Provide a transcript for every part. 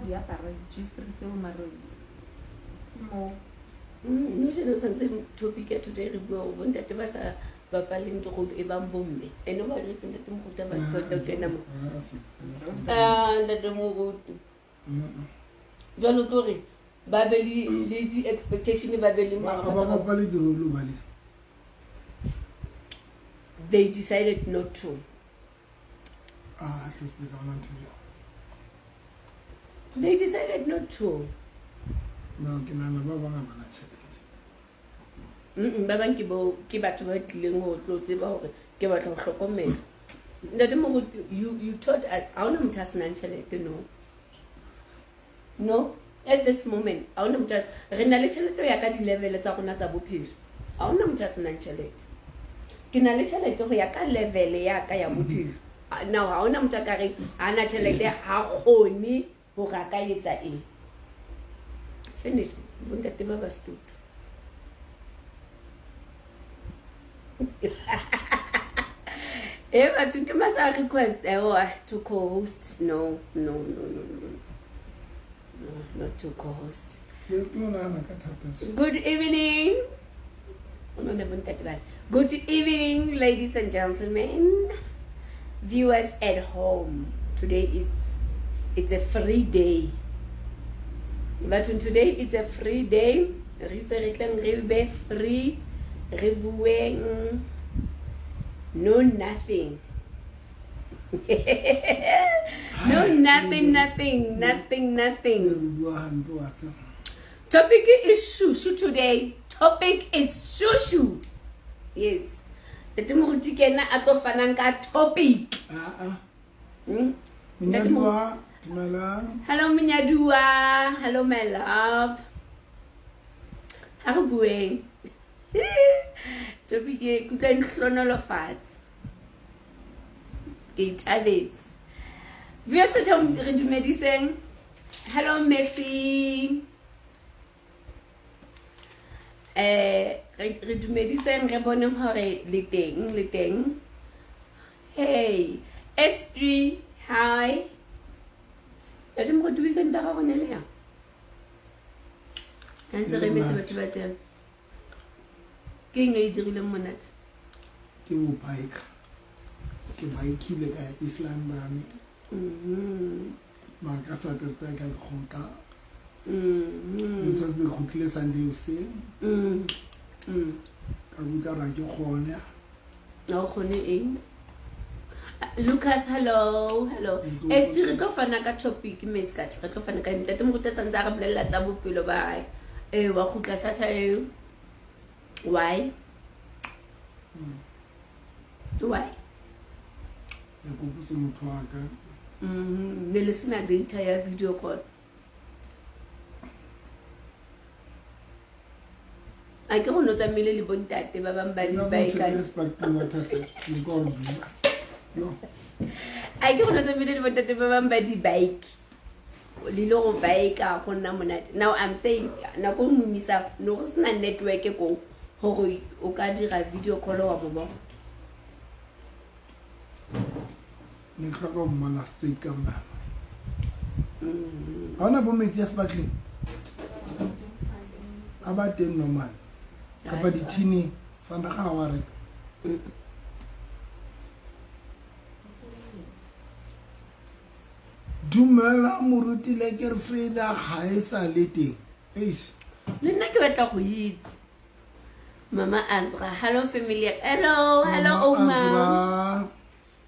di apara di-g-string tseo mare ke moo. No jeno santse topic ya today re bua gore bontate ba sa bapaleng dirolo e bang bomme ene o ba jwetse ntate moruti a ba kena mo. Ah, ntate moruti jwalo ke gore ba be le di-expectation ba be le ba bapale dirolo ba le. They decided not to. Ah, hlosile ka ona ntho jwalo. They decided not to. No, ke nahana ba bang ha ba na tjhelete. Ba bang ke bo ke batho ba tlileng ho tlo tseba hore ke batla ho hlokomela. Ntate Moruti, you taught us ha hona motho a senang tjhelete, no. No, at this moment ha hona motho re na le tjhelete ho ya ka di-level tsa rona tsa bophelo. Ha hona motho a senang tjhelete. Ke na le tjhelete ho ya ka level ya ka ya bophelo. Now ha hona motho a ka reng ha na tjhelete ha kgone hore a ka etsa eng. Finish. Bontate ba ba stutu. Eh, batho ke masa request to co-host. No, no, no, no, no. No, not to co-host. Good evening. Good evening, ladies and gentlemen, viewers at home. Today it's a free day. But today it's a free day. Re tse re tleng re be free, re bueng. No nothing. No nothing, nothing, nothing, nothing. Topic is shushu today. Topic is shushu. Yes. Ntate Moruti ke ena a tlo fanang ka topic. Monyaduwa, dumelang. Hello Monyaduwa. Hello my love. Ha re bueng. Topic e kutlwa nhlonolofatse. Ke ithabetse. Viewers at home, re dumediseng. Hello Messi. Re dumediseng re boneng hore le teng, le teng. Hey, S3, hi. Ntate Moruti weekend ya gago ne le yang? Ha ntse re emetse batho ba teng. Ke eng e dirileng monate? Ke bo bike. Ke bikeile ka East London. Mara ka Saturday ka ke kgotla. Ntse ke kgutlile Sunday hoseng. Ka kutlwa hore ha ke kgone. Ha o kgone eng? Lucas, hello, hello. Esti re tlo fana ka topic Meskat, re tlo fana ka ntate Moruti a santse a re bolella tsa bophelo ba hae. Wa kgutla Saturday. Why? Why? Ke kopotse motho wa ka. Ne le sena data ya video call. A ke go no tsamaile le bontate ba bang ba di-bikers. A ke go no tsamaile le bontate ba bang ba di-bike. Le ile go bike-a go nna monate. Now I'm saying nako e nngwe misa no go sena network ko gore o ka dira video call wa mo bona. Ne ke hloka ho mmona straight ka mona. Ha hona bo metsi a sepatleng? A ba teng normal. Kapa di-tin-ing, vandag ha wa reka. Dumela moruti le ke re Frida ga e sa le teng. Eish. Le nna ke batla go itse. Mama Azra, hello family. Hello, hello Mama Oma. Azra.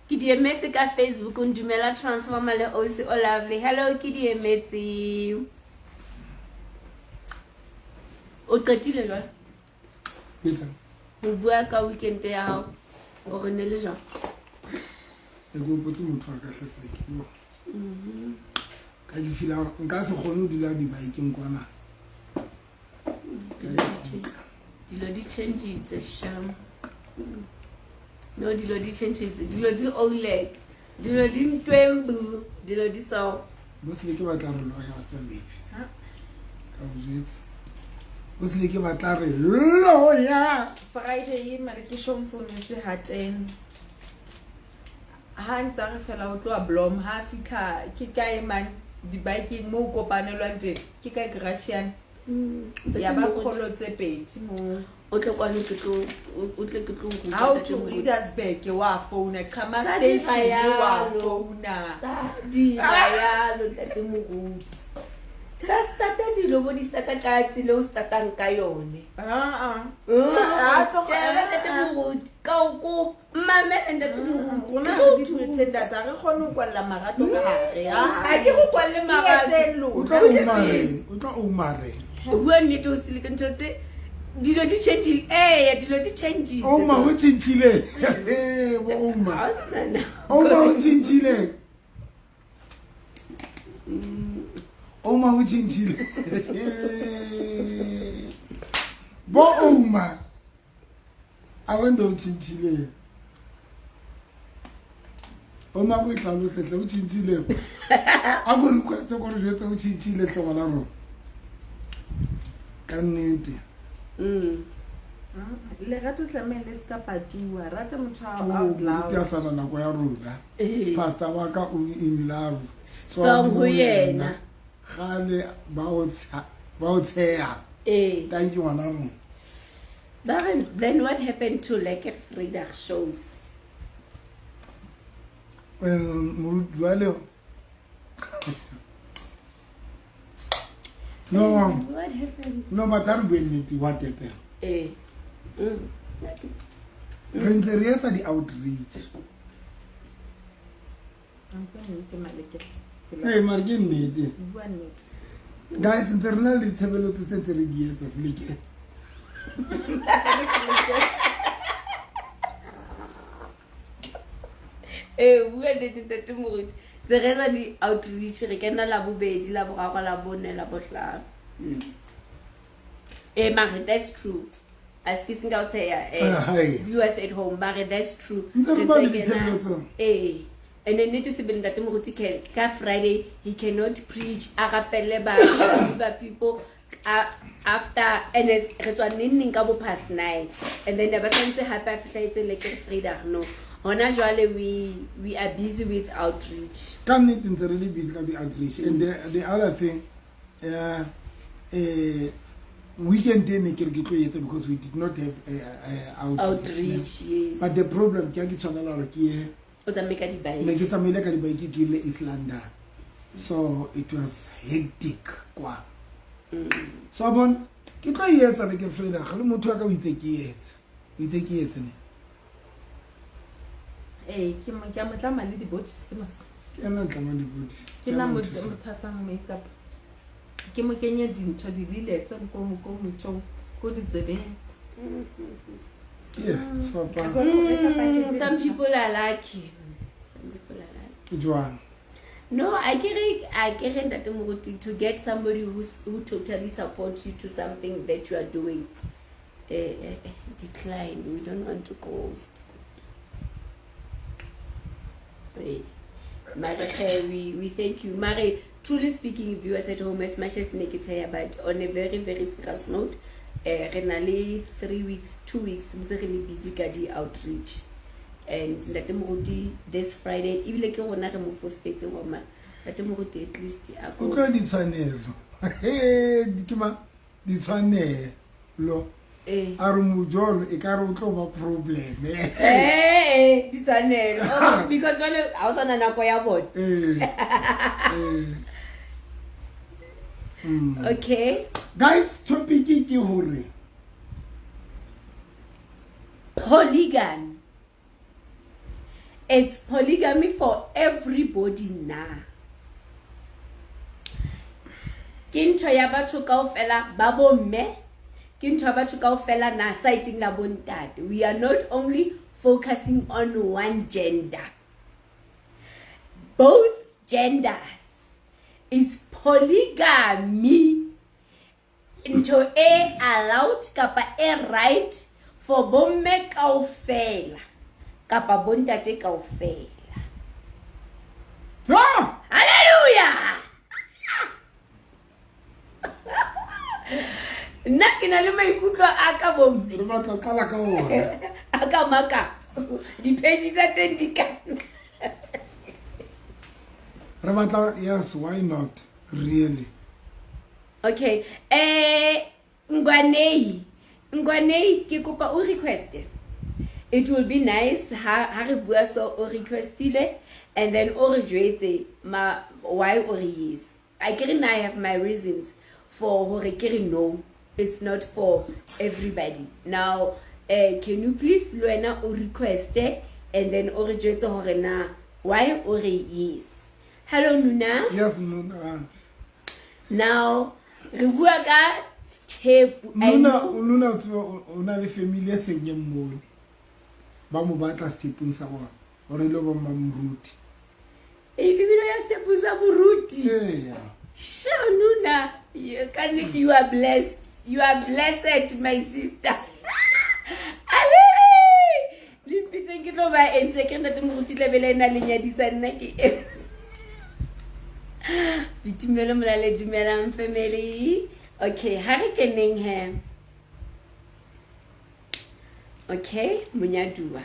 Ke di emetse ka Facebook, ndumela Transformer le Osi o lovely. Hello, ke di emetse. O qetile jwale? Etsa. Ho bua ka weekend ya hao. Hore ne le jwang? E ke hopotse motho wa ka hle Seleke. Ka ke feel-a hore nka se kgone ho dula di-bike-eng kwana. Dilo di change-itse, sham. No, dilo di change-itse. Dilo di old. Dilo di ntwembu. Dilo di so. Bo Seleke ba tla re loya wa tswa baby. Ha? Ka o jwetsa. Bo Seleke ba tla re loya. Friday mare ke show mfounetse ha 10. Ha ntse re fela o tloha Blom, ha fitlha ke kae man? Dibikeng mo kopanelwang teng ke ka Gracian. Ya ba kholo tse pedi mo. O tle kwano ke tlo o tle ke tlo ruta. Ha o tlo Rudersburg wa founa, Qhama station wa founa. Sa dira yalo ntate moruti. Sa starta dilo bo di starta ka tsela o startang ka yone. Sheba ntate moruti ka o kopa mmamele ntate moruti. Rona re di-pretenders ha re kgone ho kwalla marato ka hare. Ha ke go kwalle marato. O tlo o O tlo o mare. O bua nnete o sele ntho tse dilo di changile. Eya dilo di changile. Oma o tšhintšhile. Bo oma. Oma o tšhintšhile. Oma o tšhintšhile. Bo oma. A wende o tšhintšhile. Oma go e tlhalose hle o tšhintšhile. A go request gore jwetse o tšhintšhile hle ngwana rona. Ka nnete. Lerato tlamehile le se ka patuwa. Rata motho out loud. Ke a sana nako ya rona. Pastor wa ka o in love. Tswang ho yena. Gale ba o tsheya. Thank you ngwana rona. Ba re then what happened to Lekker Vrydag shows? Moruti jwale. No. What happened? No, but that will need what happened. Re ntse re etsa di-outreach. Ee, mare ke nnete. Guys, ntse re na le ditshebeletso tse ntse re di etsa seleke. Ee, bua nnete ntate moruti. Tse re etsa di-outreach, re kena la bobedi, la boraro, la bone, la bohlano. Ee, mare that's true. As ke seng ka o tsheya, viewers at home, mare that's true. Ntse re ba le ditshebeletso. Ee. And then nnete sebele ntate moruti ka Friday he cannot preach, a rapelle ba people after and re tswa neng neng ka bo past 9 and then ba santse hape a fihlahetse Lekker Vrydag no. Hona jwale we are busy with outreach. Ka nnete ntse re le busy ka di-outreach. And the other thing, weekend ne ke re ke tlo etsa because we did not have outreach. Yes. But the problem ke ke tshwanela hore ke ye o tsamaye ka dibike. Ne ke tsamaile ka dibike ke ile East London. So it was hectic kwa. So bon ke tlo etsa Lekker Vrydag le motho wa ka o itse ke etse. O itse ke etse ne. Ee, ke a mo tlama le di-bodies mos. Ke ena tlama di-bodies. Ke nna mo tshasang makeup. Ke mo kenye dintho di-liletse ko mothong ko ditsebeng. Yeah, some people are lucky. Some people are lucky. Jwang? No, I get ntate moruti to get somebody who totally supports you to something that you are doing. Decline. We don't want to ghost. Mare, we thank you. Mare, truly speaking, viewers at home, as much as ne ke tsheya, but on a very, very serious note, re na le 3 weeks, 2 weeks, ntse re le busy ka di-outreach. And ntate moruti this Friday, ebile ke rona re mo fostetse gore ma ntate moruti at least a ko. O tlo ditshwanelo. Ke ma ditshwanelo. A re mojolo e ka re o tlo ba problem. Ditshwanelo. Because jwale ha o sana nako ya bona. Okay. Guys, topic ke hore polygamy. It's polygamy for everybody now. Ke ntho ya batho kaofela ba bomme, ke ntho ya batho kaofela na siting la bontate. We are not only focusing on one gender. Both genders is polygamy. Ntho e allowed kapa e right for bomme kaofela kapa bontate kaofela. Hallelujah! Nna ke na le maikutlo a ka bomme. Re batla tlala ka ona. A ka maka. Di-page tsa teng di ka. Re batla, yes, why not, really. Okay, Ngwanei, Ngwanei, ke kopa o request. It will be nice ha re bua so o requestile and then o re jwetse ma why o re yes. I ke re nna I have my reasons for hore ke re no, it's not for everybody. Now, can you please le wena o requeste and then o re jwetse hore na why o re yes. Hello Nuna. Yes, Nuna. Now re bua ka tshepo. I Nuna, know. Nuna o tseba o na le family e seng e mmone. Ba mo batla setepong sa bona hore e lo ba mmamoruti. E ebile ya sepo sa moruti. Eya. Sure, Nuna, you, ka nnete you are blessed. You are blessed, my sister. Ale! Le mpitseng ke tlo ba MC, ke re ntate moruti tla be le ena le nyadisa nna ke MC. Boitumelo Molale, dumelang family. Okay, ha re keneng he. Okay, monyaduwa.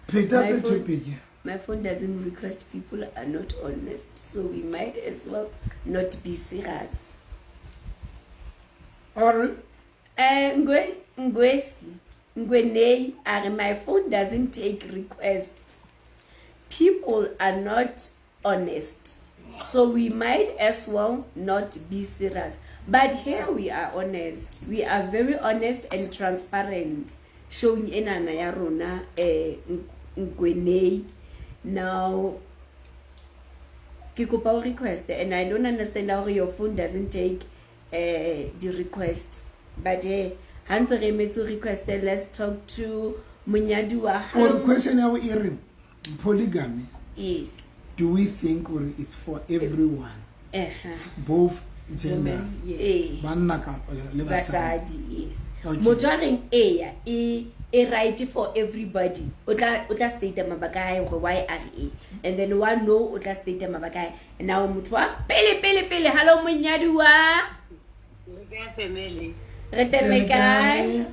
Pheta My pe phone. topic. My phone doesn't request, people are not honest, so we might as well not be serious. All right. Ngwe, Ngwesi, Ngwenei, are my phone doesn't take requests. People are not honest, so we might as well not be serious. But here we are honest. We are very honest and transparent. Showing enana ya rona, Ngwenei. Now, ke kopa o request, and I don't understand how your phone doesn't take the request. But hey, ha ntse re emetse o request, let's talk to monyaduwa. Or question ya e re polygamy. Yes. Do we think or it's for everyone? Both genders. Yes. Banna kapa le basadi. Basadi, yes. Okay. Motho a reng eya, e right for everybody. O tla state mabaka a hae hore why a re e. And then wa no, o tla state mabaka a hae. Now motho wa pele, pele, pele. Hello monyaduwa. Le kae family? Re teng le kae?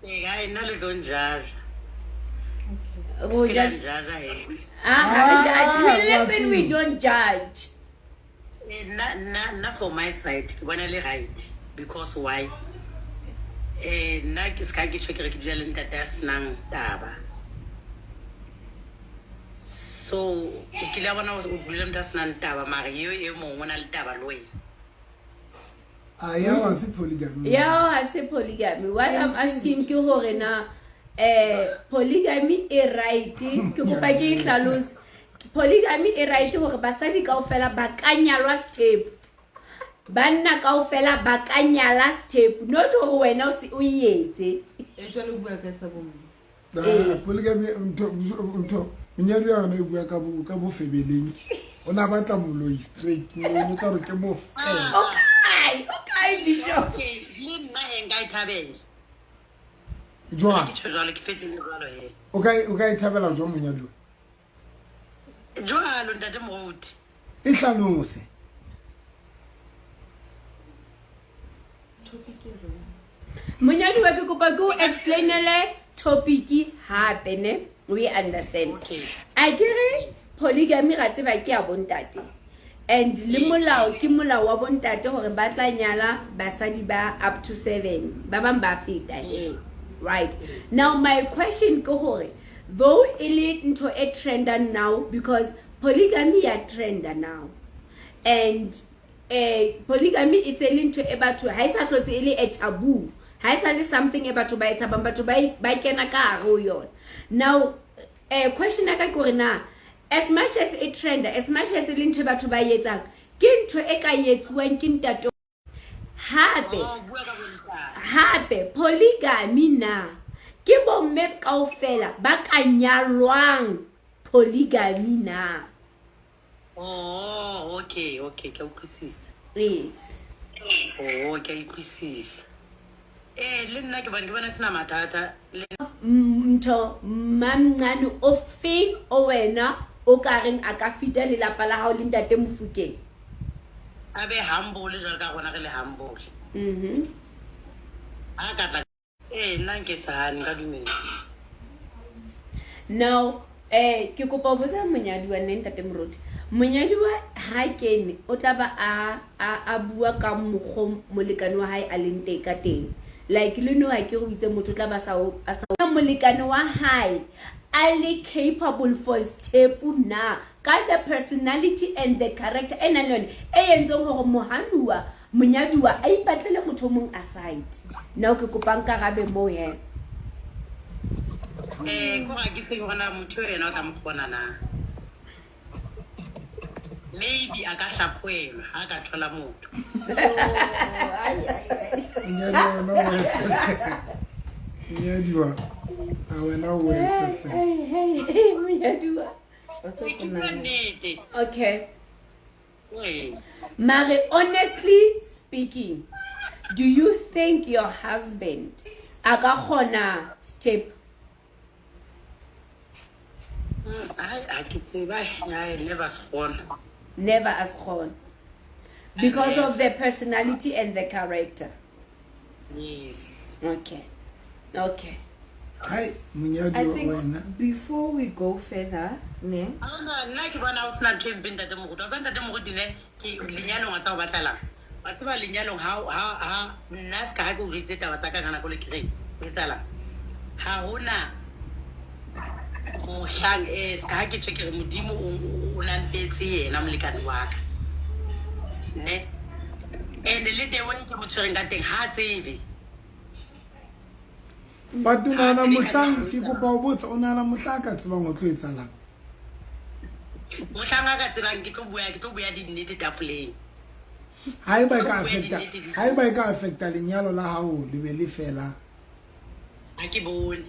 Le kae? Nna le tlo njudge. Ro Ke la judge. njudge he. Ah, ha re judge. We listen, we wa don't judge. Nna, nna for my side, ke bona le right. Because why? Nna ke ska ke tjho ke re ke dula le ntate a senang taba. So, o kile wa bona o dula le motho a senang taba, mara eo e mongwe o na le taba le wena. Ah, ya wa se polygamy. Ya ha se polygamy. What I'm asking ke hore na, polygamy e right? Ke kopa ke e hlalose. Polygamy e right hore basadi kaofela ba ka nyalwa sethepu. Banna kaofela ba ka nyala sethepu. Not hore wena o se o e etse. E jwale o bua ka sa bomme. Ah, polygamy, ntho, monyadi wa yona e bua ka bo febeleng. O na batla moloi straight, moloi o tla re ke mo fela. O kae? O kae, Bishop? Okay, le nna he nka e thabela. Jwang? Ke tjho jwalo, ke fetohile jwalo he. O ka e thabela jwang monyadi wa? Jwalo, ntate moruti. E hlalose. Topic e reng? Monyadi wa ke kopa ke o explainele topic hape ne? We understand. Okay. A ke re polygamy ra tseba ke ya bontate. And le molao ke molao wa bontate hore ba tla nyala basadi ba up to 7. Ba bang ba feta he. Right. Now my question ke hore though e le ntho e trenda now because polygamy ya trenda now. And polygamy e se le ntho e batho ha e sa hlotse e le a taboo. Ha e sa le something e batho ba e tshabang, batho ba kena ka hare ho yona. Now, question ya ka ke hore na as much as e trenda, as much as e le ntho e batho ba e etsang, ke ntho e ka etsuwang ke ntate hape. Oh, bua ka bontate. Hape polygamy na ke bomme kaofela ba ka nyalwang polygamy na? Oh, okay, okay, ke a utlwisisa. Yes. Oh, ke a utlwisisa. Le nna ke bona sena mathata. Le Ntho mamncane o feng o wena o ka reng a ka fita lelapa la hao le ntate Mofokeng? A be humble jwalo ka rona re le humble. A ka tla, nna nke sa hane, nka dumela. Now, ke kopa ho botsa monyaduwa nne ntate Moruti. Monyadiwa ha kene o tla ba a a a bua ka mokgo molekane wa hae a leng teng ka teng. Like le no ha ke re o itse motho o tla ba sa a sa molekane wa hae a le capable for sethepu na ka the personality and the character e nang le yone e entseng hore mohanuwa monyaduwa a ipatlele motho o mong aside. Now ke kopang karabe moo he. Eh, ko ga ke tsebe gona motho ena o tla mo kgona na. Maybe a ka hlaphoelwa ha a ka thola motho. Monyadiwa a wena o wetse hle. Monyadiwa. Ke bua nnete. Okay. Ee. Mare, honestly speaking, do you think your husband a ka kgona step? Ai, ha ke tsebe. Ai, never se kgona. Never as kgona. Because of the personality and the character. Yes. Okay. Okay. Hai I monyadiwa think wena. before we go further, ne? Ana nna ke bona ho sena ntho e mpe ntate Moruti. Wa tseba ntate Moruti ne ke lenyalong wa tseba ho batlalang. Wa tseba lenyalong ha nna se ka ha ke o jwetse taba tsa ka ka nako le ke reng ho etsahalang. Ha hona mohlang se ka ha ke tjho ke re Modimo o na mpetse yena molekane wa ka. Ne? And le the way ke mo tshwereng ka teng ha tsebe. But o nahana mohlang ke kopa ho botsa o nahana mohlang a ka tsebang ho tlo etsahalang? Mohlang a ka tsebang ke tlo bua dinnete tafoleng. Haeba e ka affecta, haeba e ka affecta lenyalo la hao le be le fela. Ha ke bone.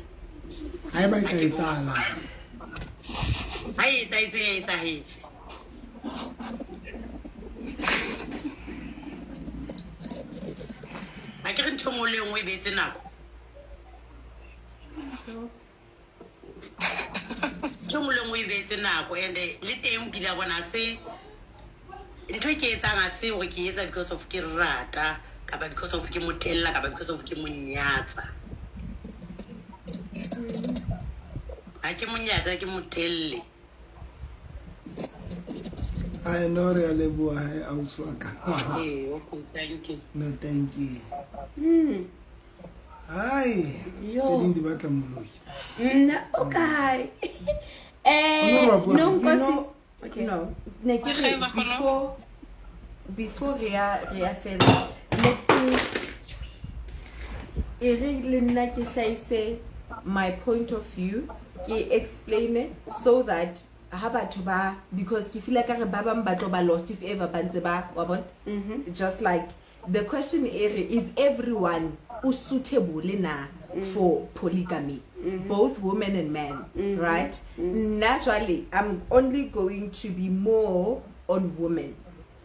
Haeba e ka etsahala. Ha e etsahetse, e etsahetse. Ha ke re ntho e nngwe le e nngwe e beetse nako. Ntho e nngwe le nngwe e beetse nako and le teng o kile a bona se ntho e ke etsang ha se hore ke etsa because of ke rata kapa because of ke mo tella kapa because of ke mo nyatsa. Ha ke mo nyatsa ke mo telle. Ai no re a leboha he ausi wa ka. Ee, okay, thank you. No, thank you. Hai, tse ding di batla moloi. Nna o kae? No nkosi. Okay. No, ne ke re before re ya fela, let's see. E re le nna ke hlahise my point of view, ke explain so that ha batho ba, because ke feel ka re ba bang ba tlo ba lost if ever ba ntse ba wa bona. Just like the question is everyone who's suitable na for polygamy, both women and men, right? Naturally, I'm only going to be more on women.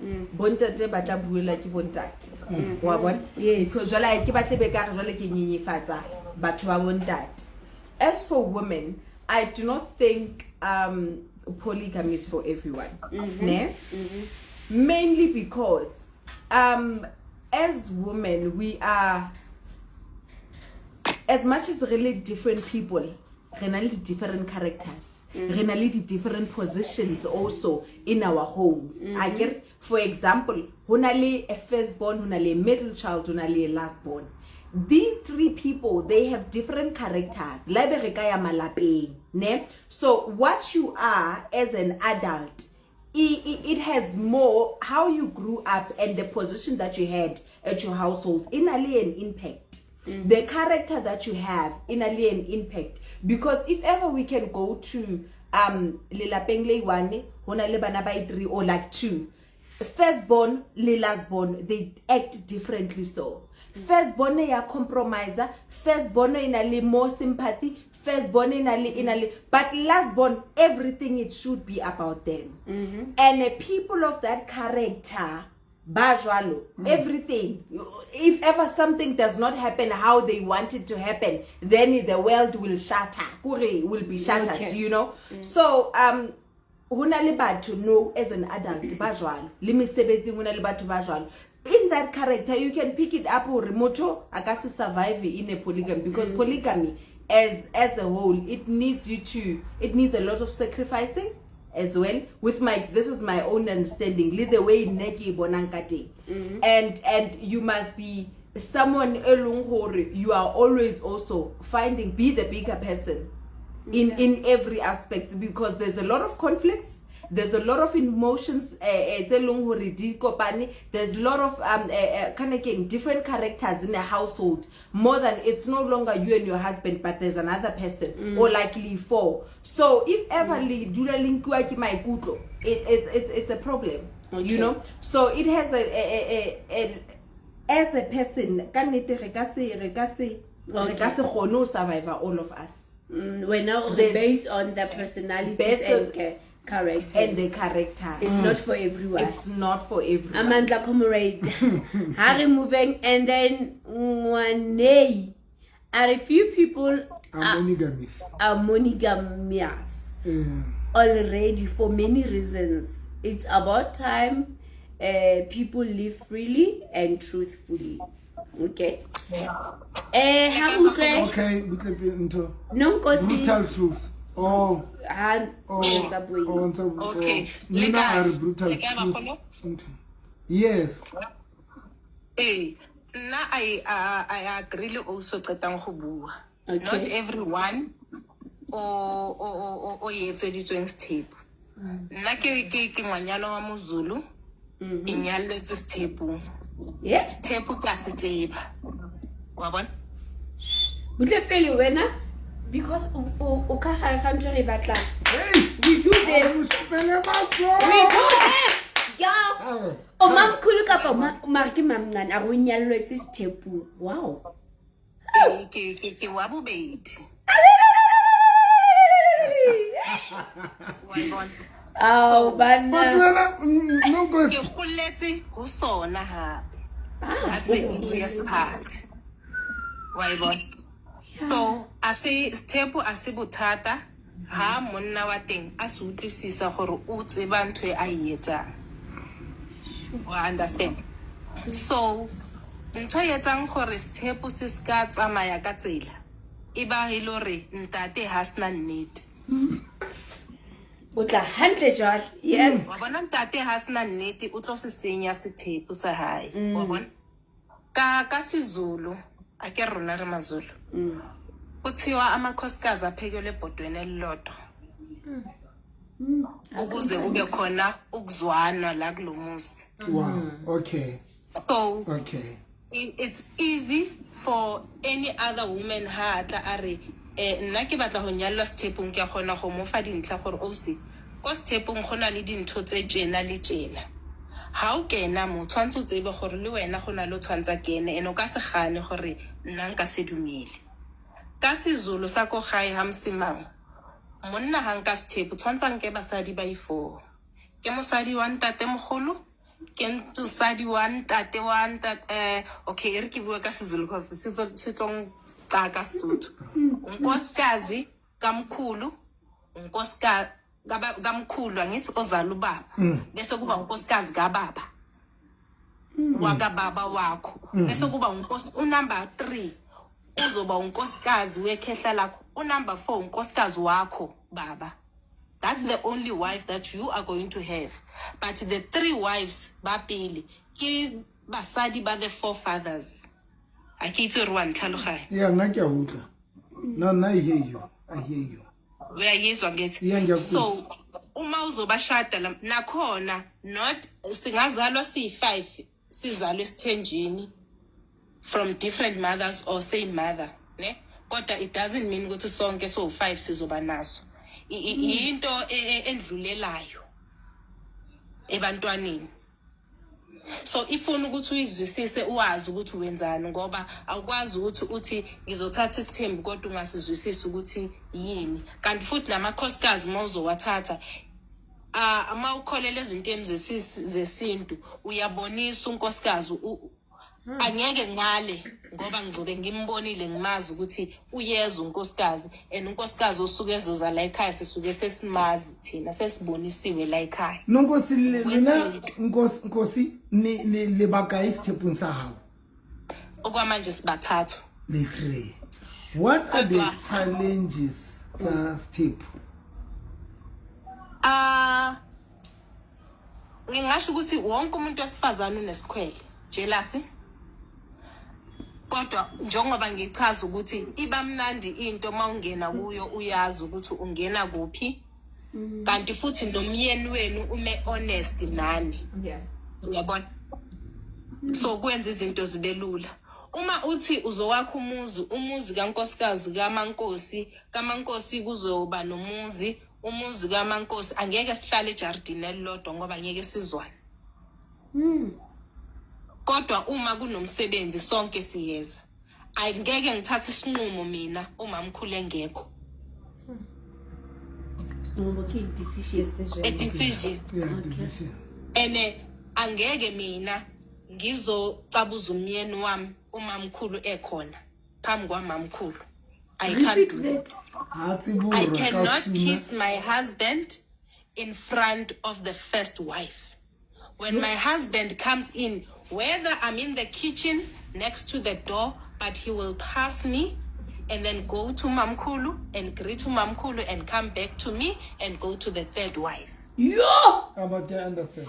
Bontate ba tla buela ke bontate. Wa bona? Yes. Because jwale ke batle be ka re jwale ke nyenyefatsa batho ba bontate. As for women, I do not think polygamy is for everyone. Ne? Mainly because as women, we are, as much as really different people, re na le different characters, re na le different positions also in our homes. I get, for example, ho na le a firstborn, ho na le a middle child, ho na le a lastborn. These three people, they have different characters. La be re ka ya malapeng, ne? So what you are as an adult, it has more how you grew up and the position that you had at your household in a an impact. The character that you have in a an impact. Because if ever we can go to lelapeng le one, hona le bana ba 3 or like 2, firstborn le lastborn, they act differently. So firstborn ya compromiser, firstborn in a le more sympathy, firstborn in a le, but lastborn, everything it should be about them. And the people of that character, ba jwalo, everything. If ever something does not happen how they want it to happen, then the world will shatter. Kore will be shattered, Okay. you know. So hona le batho no as an adult ba jwalo, le mesebetsing hona le batho ba jwalo. In that character, you can pick it up hore motho a ka se survive in a polygamy, because polygamy as a whole, it needs you to, it needs a lot of sacrificing. as well with my, this is my own understanding le the way nna ke e bonang ka teng. And you must be someone e leng gore you are always also finding, be the bigger person in every aspect, because there's a lot of conflicts, there's a lot of emotions tse leng gore di kopane, there's a lot of kind of keng, different characters in a household, more than, it's no longer you and your husband, but there's another person or likely four. So if ever le dula le nkiwa ke maikutlo, it's a problem. You know, so it has a as a person, ka nnete re ka se kgone ho survive all of us. Wena o re based on the personalities Based and characters. And the character. It's not for everyone. It's not for everyone. Amandla comrade. Harry moving, and then Ngwanei. Are a few people Are monogamous. Are monogamous already for many reasons. It's about time people live freely and truthfully. Okay. Ha utlwe. Okay, butle pele ntho. Nonkosi. Brutal truth. Oh. Ha, Oh, ntsa boeng. oh, ntsa Okay. oh. Nna Le kae? a re brutal Le kae, truth. bagolo? Ntho. Yes. Ee, nna I agree le also qetang go bua. Okay. Not everyone o etseditsweng sethepu. Nna ke ngwanyana wa moZulu. Ke nyalletswe sethepung. Sethepu ke a se tseba. Wa bona? Butle pele wena, because o ka gare ga ntho e re e batlang. Hey! We do this. O shapele matsoho. We do this. Girl. Awe. O mamkhulu kapa mare ke mamncane, a re o nyallwetse sethepung. Wow. Ee, ke wa bobedi. Wa e bona? Ao, banna. But wena, Nonkosi. Ke holetse ho sona hape. That's the easiest part. Wa e bona? So, a se sethepu, a se bothata ha monna wa teng a se utlwisisa gore o tseba ntho e a e etsang. Wa understand? So, ntho e etsang gore sethepu se ska tsamaya ka tsela e ba e le hore ntate ha sena nnete. O tla hantle jwale. Yes. Wa bona, ntate ha sena nnete, o tlo se senya sethepu sa hae. Wa bona? Ka siZulu, a ke rona re maZulu. Kuthiwa amakhosikazi aphekelwe ebhodweni elilodwa. Ukuze kube khona ukuzwana la kulomuzi. Wow. Okay. So, Okay. it's easy for any other woman ha tla a re, nna ke batla ho nyallwa sethepung, ke a kgona go mo fa dintlha gore ausi, ko sethepung go na le dintho tse tjena le tjena. Ha o kena mo, tshwantse o tsebe gore le wena go na le o tshwantse a kene, and o ka se gane gore nna nka se dumele. Ka siZulu sa ko gae ha Msimang, monna ha nka sethepu, tshwantse a nke basadi ba i-four. Ke mosadi wa ntatemogolo, ke mosadi wa ntate wa ntate, okay, e re ke bue ka siZulu because se tlo nqaka Sesotho. Unkosikazi kamkhulu, unkosikazi kamkhulu, angithi ozala ubaba. Bese kuba unkosikazi kababa. Wakababa wakho. Bese kuba unumber 3 uzoba unkosikazi wekhehla lakho. Unumber 4 unkosikazi wakho baba. That's the only wife that you are going to have. But the 3 wives ba pele ke basadi ba the forefathers. A ke itse hore wa ntlhaloganya. Yeah, nna ke a utlwa. No, nna I hear you. I hear you. Uyayizwa ngithi? Yeah, ngiyakuzwa. So uma uzobashada nakhona, not singazalwa siyi-5, sizalwe esithenjini from different mothers or same mother, ne? Kodwa it doesn't mean ukuthi sonke so-5 sizoba naso. Into endlulelayo ebantwaneni. So ifuna ukuthi uyizwisise, uwazi ukuthi wenzani, ngoba awukwazi ukuthi uthi ngizothatha isithembu kodwa ungasizwisisi ukuthi yini. Kanti futhi namakhosikazi uma uzowathatha, uma ukholelwa ezintweni zesintu, uyabonisa unkosikazi, angeke ngale ngoba ngizobe ngimbonile, ngimazi ukuthi uyeza unkosikazi, and unkosikazi osuke ezoza la ekhaya sisuke sesimazi thina, sesibonisiwe la ekhaya. Nonkosi, lena Wesintu. nkosi, ni le bakae sethepung sa hao? Okwamanje sibathathu. Le 3. What are the Kodwa challenges tsa sethephu? Ah, ngingasho ukuthi wonke umuntu wesifazane unesikhwele, jealousy. Kodwa njengoba ngichaza ukuthi iba mnandi into mawungena kuyo, uyazi ukuthi ungena kuphi, kanti futhi nomyeni wenu ume honest nani. Uyabona, so kwenza izinto zibe lula. Uma uthi uzowakha umuzi, umuzi kankosikazi kaMankosi, kaMankosi kuzoba nomuzi, umuzi kaMankosi angeke sihlale ejardini elilodwa ngoba ngeke sizwane. Kodwa uma kunomsebenzi sonke siyeza. Angeke ngithathe isinqumo mina umamkhulu engekho. Sinqumo ke decision. A decision. Yeah, decision. Ene angeke mina ngizocabuza umyeni wami umamkhulu ekhona phambi kwamamkhulu. I can't do that. Ha tsebe I hore ka cannot suna- kiss my husband in front of the first wife. When my husband comes in, whether I'm in the kitchen next to the door, but he will pass me and then go to Mamkhulu and greet Mamkhulu and come back to me and go to the third wife. Yo! Ah, but I understand.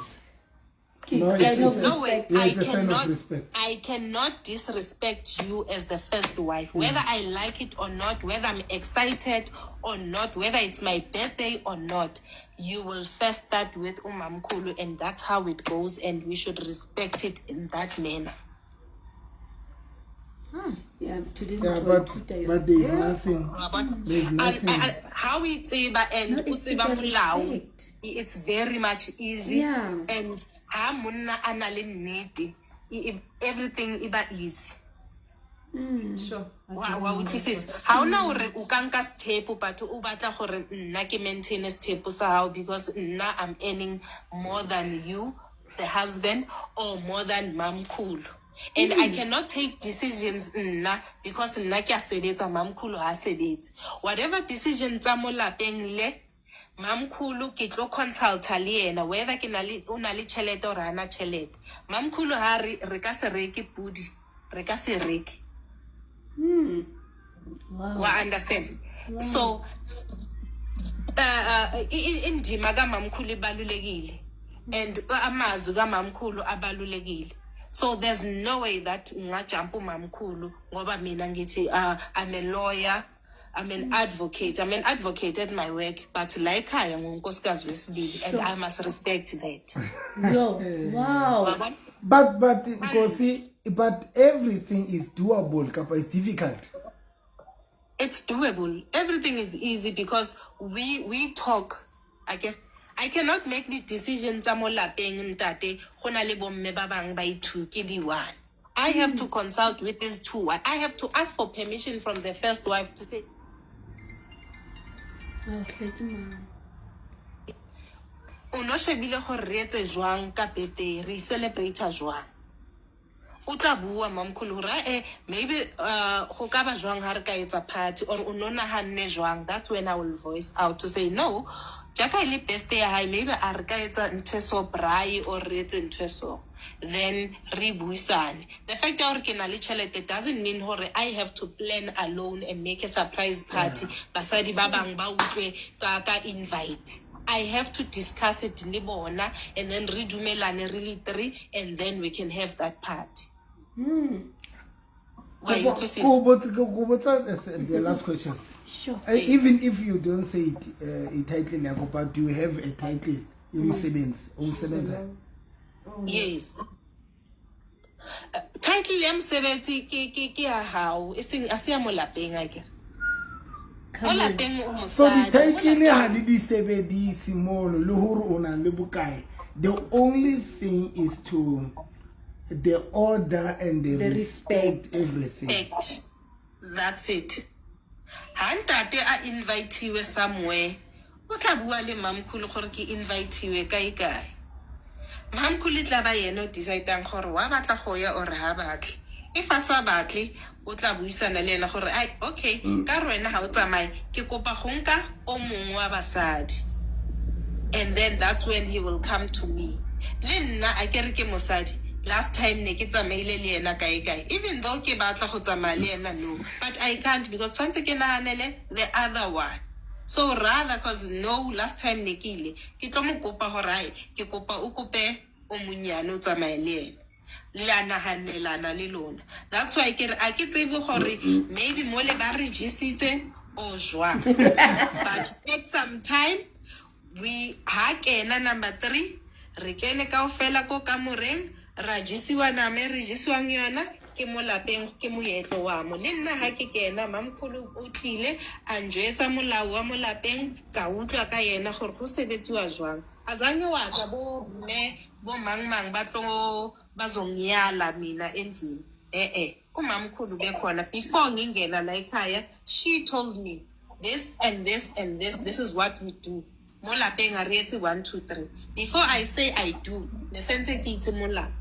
Ke No, sign it's- of it's- No way. respect. Yeah, I it's a sign of cannot respect. I cannot disrespect you as the first wife, whether I like it or not, whether I'm excited or not, whether it's my birthday or not. You will first start with Umamkhulu, and that's how it goes, and we should respect it in that manner. Yeah, today Yeah, we but ithuta yona. but there is nothing. There is nothing. How we tseba and No, o it's tseba a molao, respect. it's very much easy. Yeah. And ha monna a na le nnete, everything e ba easy. Wa utlwisisa, ha ona hore o ka nka sethepo, but o batla gore nna ke maintain sethepo sa hao because nna I'm earning more than you, the husband, or more than mamkhulu, and I cannot take decisions nna because nna ke a sebetsa, mamkhulu ha sebetse. Whatever decision tsa mo lapeng le mamkhulu, ke tlo consulta le yena, whether ke na le, o na le tjhelete or hana tjhelete. Mamkhulu ha re re ka se reke pudi, re ka se reke. Wa understand? So indima kamamkhulu ibalulekile and amazwi kamamkhulu abalulekile, so there's no way that ngingajumpa umamkhulu ngoba mina ngithi, I'm a lawyer, I'm an advocate, I'm an advocate at my work, but la ekhaya ngunkosikazi wesibili and I must respect that. Yo, wow. Wabona? But Nkosi, but everything is doable kapa it's difficult? It's doable. Everything is easy because we talk. I cannot make the decision tsa mo lapeng, ntate, go na le bomme ba bang ba i-two, ke le one. I have to consult with these two. I have to ask for permission from the first wife to say, Oh, hle ke mang? O no shebile gore re etse jwang ka birthday, re celebrate jwang? O tla bua mamkhulu hore maybe go ka ba jwang ha re ka etsa party, or o no nahanne jwang? That's when I will voice out to say, no, jaaka e le birthday ya hae, maybe a re ka etsa ntho e so, braai, or re etse ntho e so, then re buisane. The fact ya gore ke na le tšhelete doesn't mean gore I have to plan alone and make a surprise party, basadi ba bang ba utlwe ka invite. I have to discuss it le bona and then re dumelane re le three, and then we can have that party. Wa e utlwisisa? Ko botsa the last question. Sure. Even if you don't say it, i-title yakho, but do you have a title yomsebenzi owusebenzayo? Yes. Title ya mosebetsi ke ya hao, e seng a se ya mo lapeng akere. Mo Come on. lapeng o So mosadi. di-title ha di di sebedise mono le hore o na le bokae. The only thing is to the order and the, The respect, respect. everything. Respect. That's it. Ha ntate a invitiwe somewhere, o tla bua le mamkhulu gore ke invitiwe kae kae. Mamkhulu e tla ba yena o decidang gore wa batla go ya or ha batle. If a sa batle, o tla buisana le ena gore, ai, okay, ka re wena ha o tsamaye, ke kopa go nka o mongwe wa basadi, and then that's when he will come to me. Le nna a ke re ke mosadi, last time ne ke tsamaile le ena kae kae, even though ke batla go tsamaya le ena, no, but I can't because tshwanetse ke nahanele the other one. So rather, cause no, last time ne ke ile, ke tlo mo kopa gore ai, ke kopa o kope o monnyane o tsamaye le ena. Le a nahanelana le lona. That's why ke re a ke tsebe gore maybe mole ba re jesitse or jwang. But at some time we ha kena number 3 re kene kaofela ko kamoreng ra jesiwa nama e re jesiwang yona ke mo lapeng ke moetlo wa mo. Le nna ha ke kena mamkhulu o tlile a njwetsa molao wa mo lapeng ka utlwa ka yena gore go sebetsiwa jwang. Azange wa tla bo mme bo mang mang ba tlo bazongiyala mina endlini. Eh umamkhulu bekhona before ngingena la ekhaya, she told me this and this and this, this is what we do mo lapeng, a re etse 1 2 3. Before I say I do, ne sentse ke itse molao.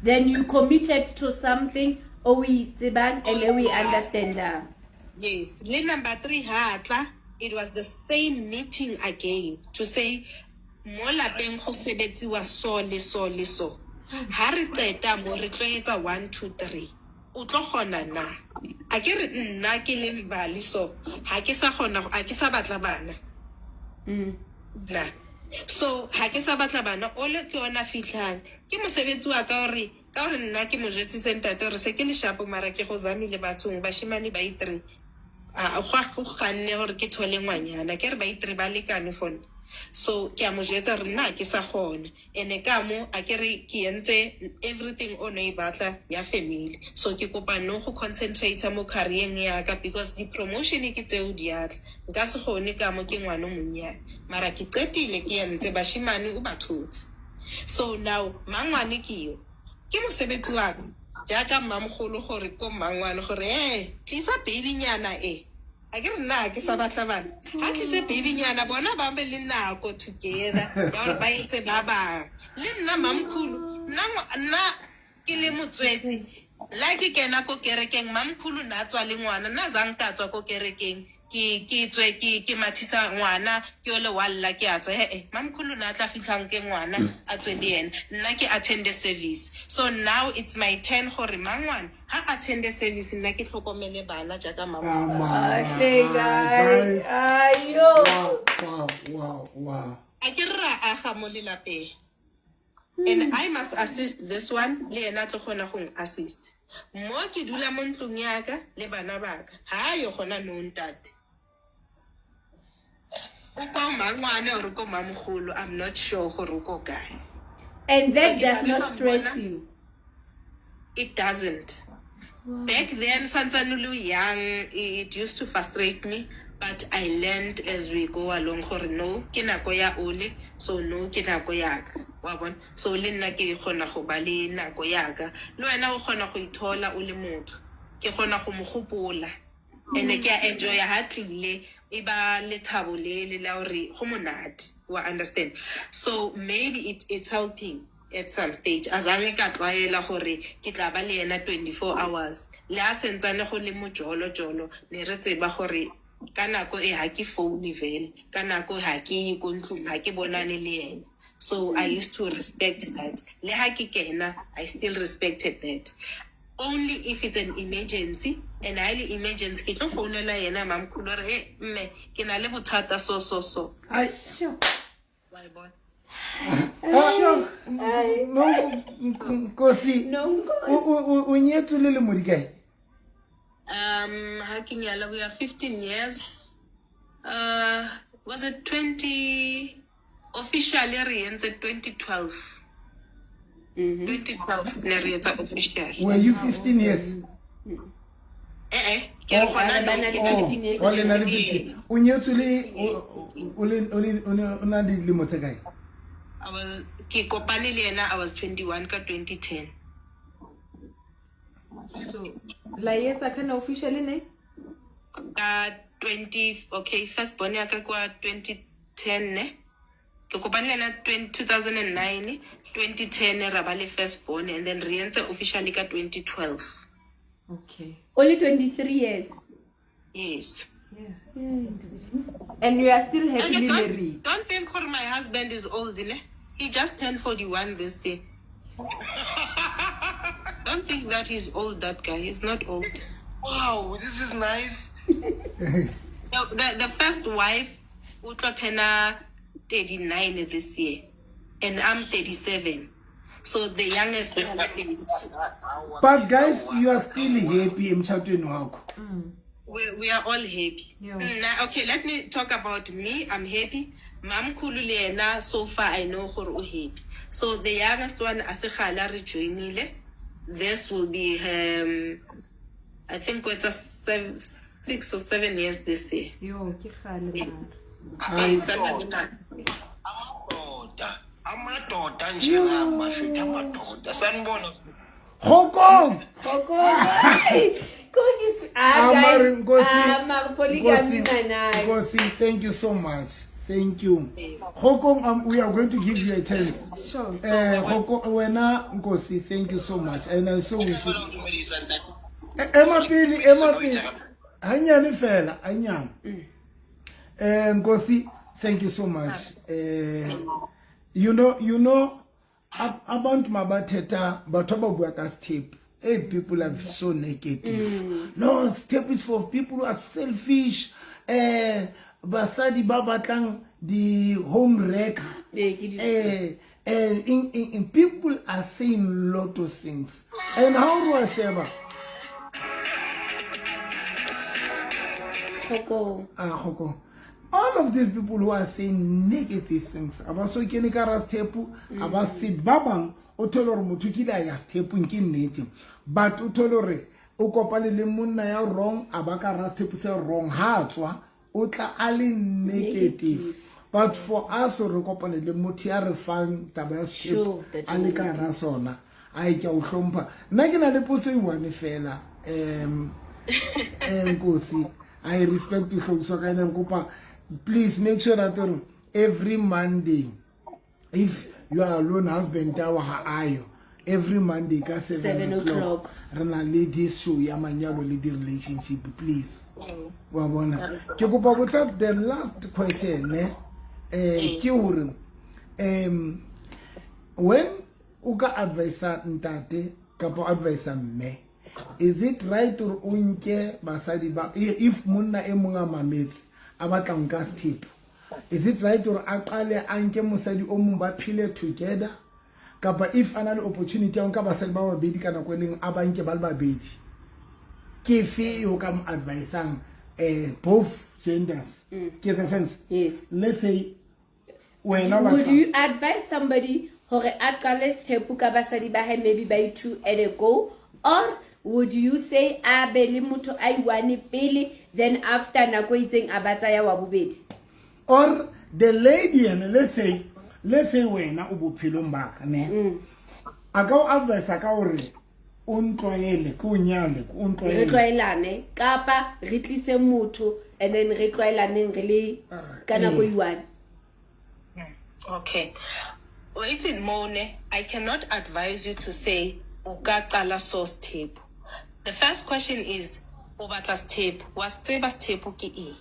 Then you committed to something o e tsebang and we understand. Yes, le number 3 ha tla, it was the same meeting again to say mo lapeng go sebetsiwa so le so le so. Ha re qeta mo re tlo etsa 1 2 3. O tlo kgona na? A ke re nna ke le Mbali so ha ke sa kgona, a ke sa batla bana. Na. So ha ke sa batla bana o le ke yona fihlang. Ke mosebetsi wa ka hore ka hore nna ke mo jwetsitse ntate hore se ke leshapo mara ke go zamile bathong bashimane ba i3. A go ganne hore ke thole ngwanyana ke re ba i3 ba lekane for nna. So ke a mo jwetsa hore nna ke sa kgona. Ene ka mo a ke re ke entse everything o no e batla ya family. So ke kopa no go concentrate mo career-eng ya ka because di promotion ke tseo di atla. Nka se kgone ka mo ke ngwana o monnyane. Mara ke qetile ke entse bashimane o ba thotse. So now mangwane ke yo. Ke mosebetsi wa ka. Jaaka mmamogolo gore ko mmangwane gore tlisa baby nyana e. A ke re nna ke sa batla bana. Ha tlise baby nyana bona ba be le nako together ya gore ba etse ba bang. Le nna mamkhulu nna ke le motswetsi. La ke kena ko kerekeng mamkhulu na tswa le ngwana nna zang ka tswa ko kerekeng ke tswe ke mathisa ngwana ke ole walla ke a tswa mamkhulu na tla fihlang ke ngwana a tswe le yena nna ke attend service. So now it's my turn gore mangwana ha attend service nna ke tlhokomele bana jaaka mamkhulu. Okay guys, ayo. Wow. A ke re ra aga mo lelapeng. And I must assist this one le yena tlo kgona go assist. Mo ke dula mo ntlong ya ka le bana ba ka. Ha yo gona no ntate. O ko mangwane or ko mamogolo, I'm not sure gore o ko kae. And that does not stress you. It doesn't. Back then, santsane le young, it used to frustrate me, but I learned as we go along gore no, ke nako ya ole, so no, ke nako ya ka. Wa bona? So le nna ke kgona go ba le nako ya ka. Le wena o kgona go ithola o le motho. Ke kgona go mo gopola. Ene ke a enjoy ha tlile e ba lethabo le la hore go monate. Wa understand? So maybe it's helping at some stage. Azange ka tlwaela gore ke tla ba le yena 24 hours. Le a sentsane go le mojolo jolo ne re tseba gore ka nako e ha ke phone vele, ka nako ha ke ye ko ntlong, ha ke bonane le yena. So I used to respect that. Le ha ke kena, I still respected that. Only if it's an emergency, and ha le emergency ke tlo founela yena mamkhulu re hey mme ke na le bothata so so so. Ai. Wa e bona? No Nkosi. No Nkosi. O nyetswe le lemo di kae? Ha ke nyala we are 15 years. Was it 20 officially re entse 2012. 2012 ne re etsa official. Were you 15 years? Ke re gona Ba na le no. 15 years. O le na le 15. O nyetswe le o le o na le dilemo tse kae? I was ke kopane le yena I was 21 ka 2010. So la etsa kana officially ne? Ka 20 okay first born ya ka kwa 2010 ne. Ke kopane le yena 2009, 2010 ra ba le first born and then re entse officially ka 2012. Okay. Only 23 years. Yes. Yeah. And you are still happily married. Don't think for my husband is old, ne? He just turned 41 this year. Don't think that he's old, that guy. He's not old. Wow, this is nice. The first wife o tlo turna 39 this year and I'm 37. So the youngest one is But guys, you are still happy emtshatweni wakho? We are all happy. Yeah. Okay, let me talk about me. I'm happy. Mamkhulu le yena, so far I know gore o happy. So the youngest one a se kgale a re joinile. This will be I think it's a 6 or 7 years this year. Yo, ke kgale mara. Eh, sana le nako. Amadoda, amadoda njengami bafethu, amadoda, sanibona. Gokong. Koko, hey, Koki, ah, Amari, guys, Nkosi, ah, mara polygamy Nkosi, manai. Nkosi, thank you so much. Thank you. Gokong, we are going to give you a chance. Sure. Gokong, wena Nkosi, thank you so much. And I so wish you. Ngicela ukudumedisa, ntate. Ema pele, ema pele. Hanyane fela, hanyane. Nkosi, thank you so much. You know, abantu mabathetha, batho ba bua ka sethembu. Hey, people are so negative. No, sethembu is for people who are selfish. Basadi ba batlang di home wrecker. Eh, ke di- In people are saying lot of things. And how do I share? Koko. Ah, Kgoko. All of these people who are saying negative things aba so kene ka ra sethepu, aba se ba bang o thole hore motho kile a ya sethepung, ke nnete, but o thole hore o kopane le monna ya wrong, a ba ka ra sethepu se wrong, ha a tswa o tla a le negative. But for us re kopane le motho ya re fang taba ya sethepu Sure, that a le ka ra sona, a ke a o hlompha. Nna ke na le potso e one fela, Nkosi, I respect you hlokiswa ka ene, kopa please make sure that gore every Monday, if you are alone, husband ya ha ayo, every Monday ka 7 7 o'clock o'clock. Re na le this show ya manyalo le di-relationship, please. Wa bona, ke kopa botsa the last question, ne, ke hore when o ka advisa ntate kapa o advisa mme, is it right gore o nke basadi ba, if monna e mongwe a mametse a batla nka sethepu, is it right gore a qale a nke mosadi o mongwe ba phele together, kapa if a na le opportunity ya ho nka basadi ba babedi ka nako e leng, a ba nke ba le babedi? Ke fe e o ka mo advisang, both genders? Ke the sense? Yes. Let's say wena o Would batla- you advise somebody hore a qale sethepu ka basadi ba hae, maybe by two at a go, or would you say a be le motho a i-one pele, then after nako e itseng a ba tsaya wa bobedi? Or the lady ene, let's say wena o bophelong baka ne, a ka o advisa ka gore o ntlwaele, ke o nyale, ke o Re ntlwaele. Tlwaelane kapa re tlise motho and then re tlwaelaneng re le ka nako i-one? Okay. Wait in Mone, I cannot advise you to say o ka qala so sethepu. The first question is, o batla sethepu, wa se tseba sethepu ke eng?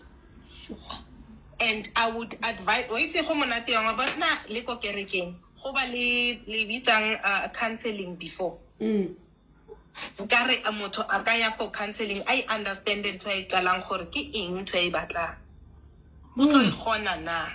And I would advise, o itse go monate yang wa bona le ko kerekeng, go ba le le bitsang counseling before. Nkare a motho a ka ya for counseling, I understand ntho e qalang gore ke eng ntho e batlang. O tlo e kgona na?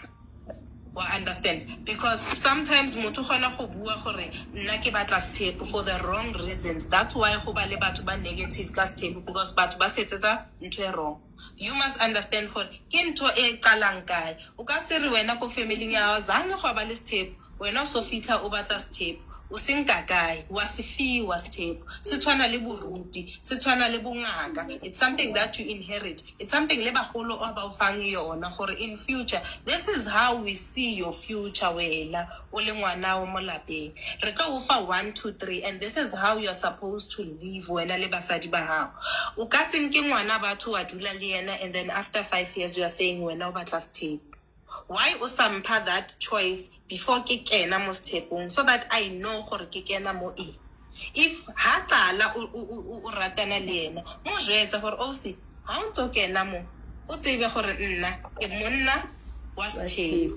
Wa understand? Because sometimes motho o kgona go bua gore nna ke batla sethepu for the wrong reasons. That's why go ba le batho ba negative ka sethepu, because batho ba se etsetsa ntho e wrong. You must understand gore ke ntho e qalang kae. O ka se re wena ko familing ya hao zange gwa ba le sethepu, wena o so fitlha o batla sethepu, o se nka kae? Wa se fiwa sethepu. Se tshwana le boruti, se tshwana le bongaka. It's something that you inherit. It's something le bagolo o ba o fang yona gore in future, this is how we see your future. Wena o le ngwana o mo lapeng, re tlo o fa 1 2 3, and this is how you are supposed to live, wena le basadi ba gago. O ka se nke ngwana batho wa dula le yena and then after 5 years you are saying wena o batla sethepu. Why o sa mpha that choice before ke kena mo sethepong, so that I know gore ke kena mo eng? If ha qala o ratana le yena, mo jwetsa gore osi, ha o ntso kena mo, o tsebe gore nna ke monna. wa setheo.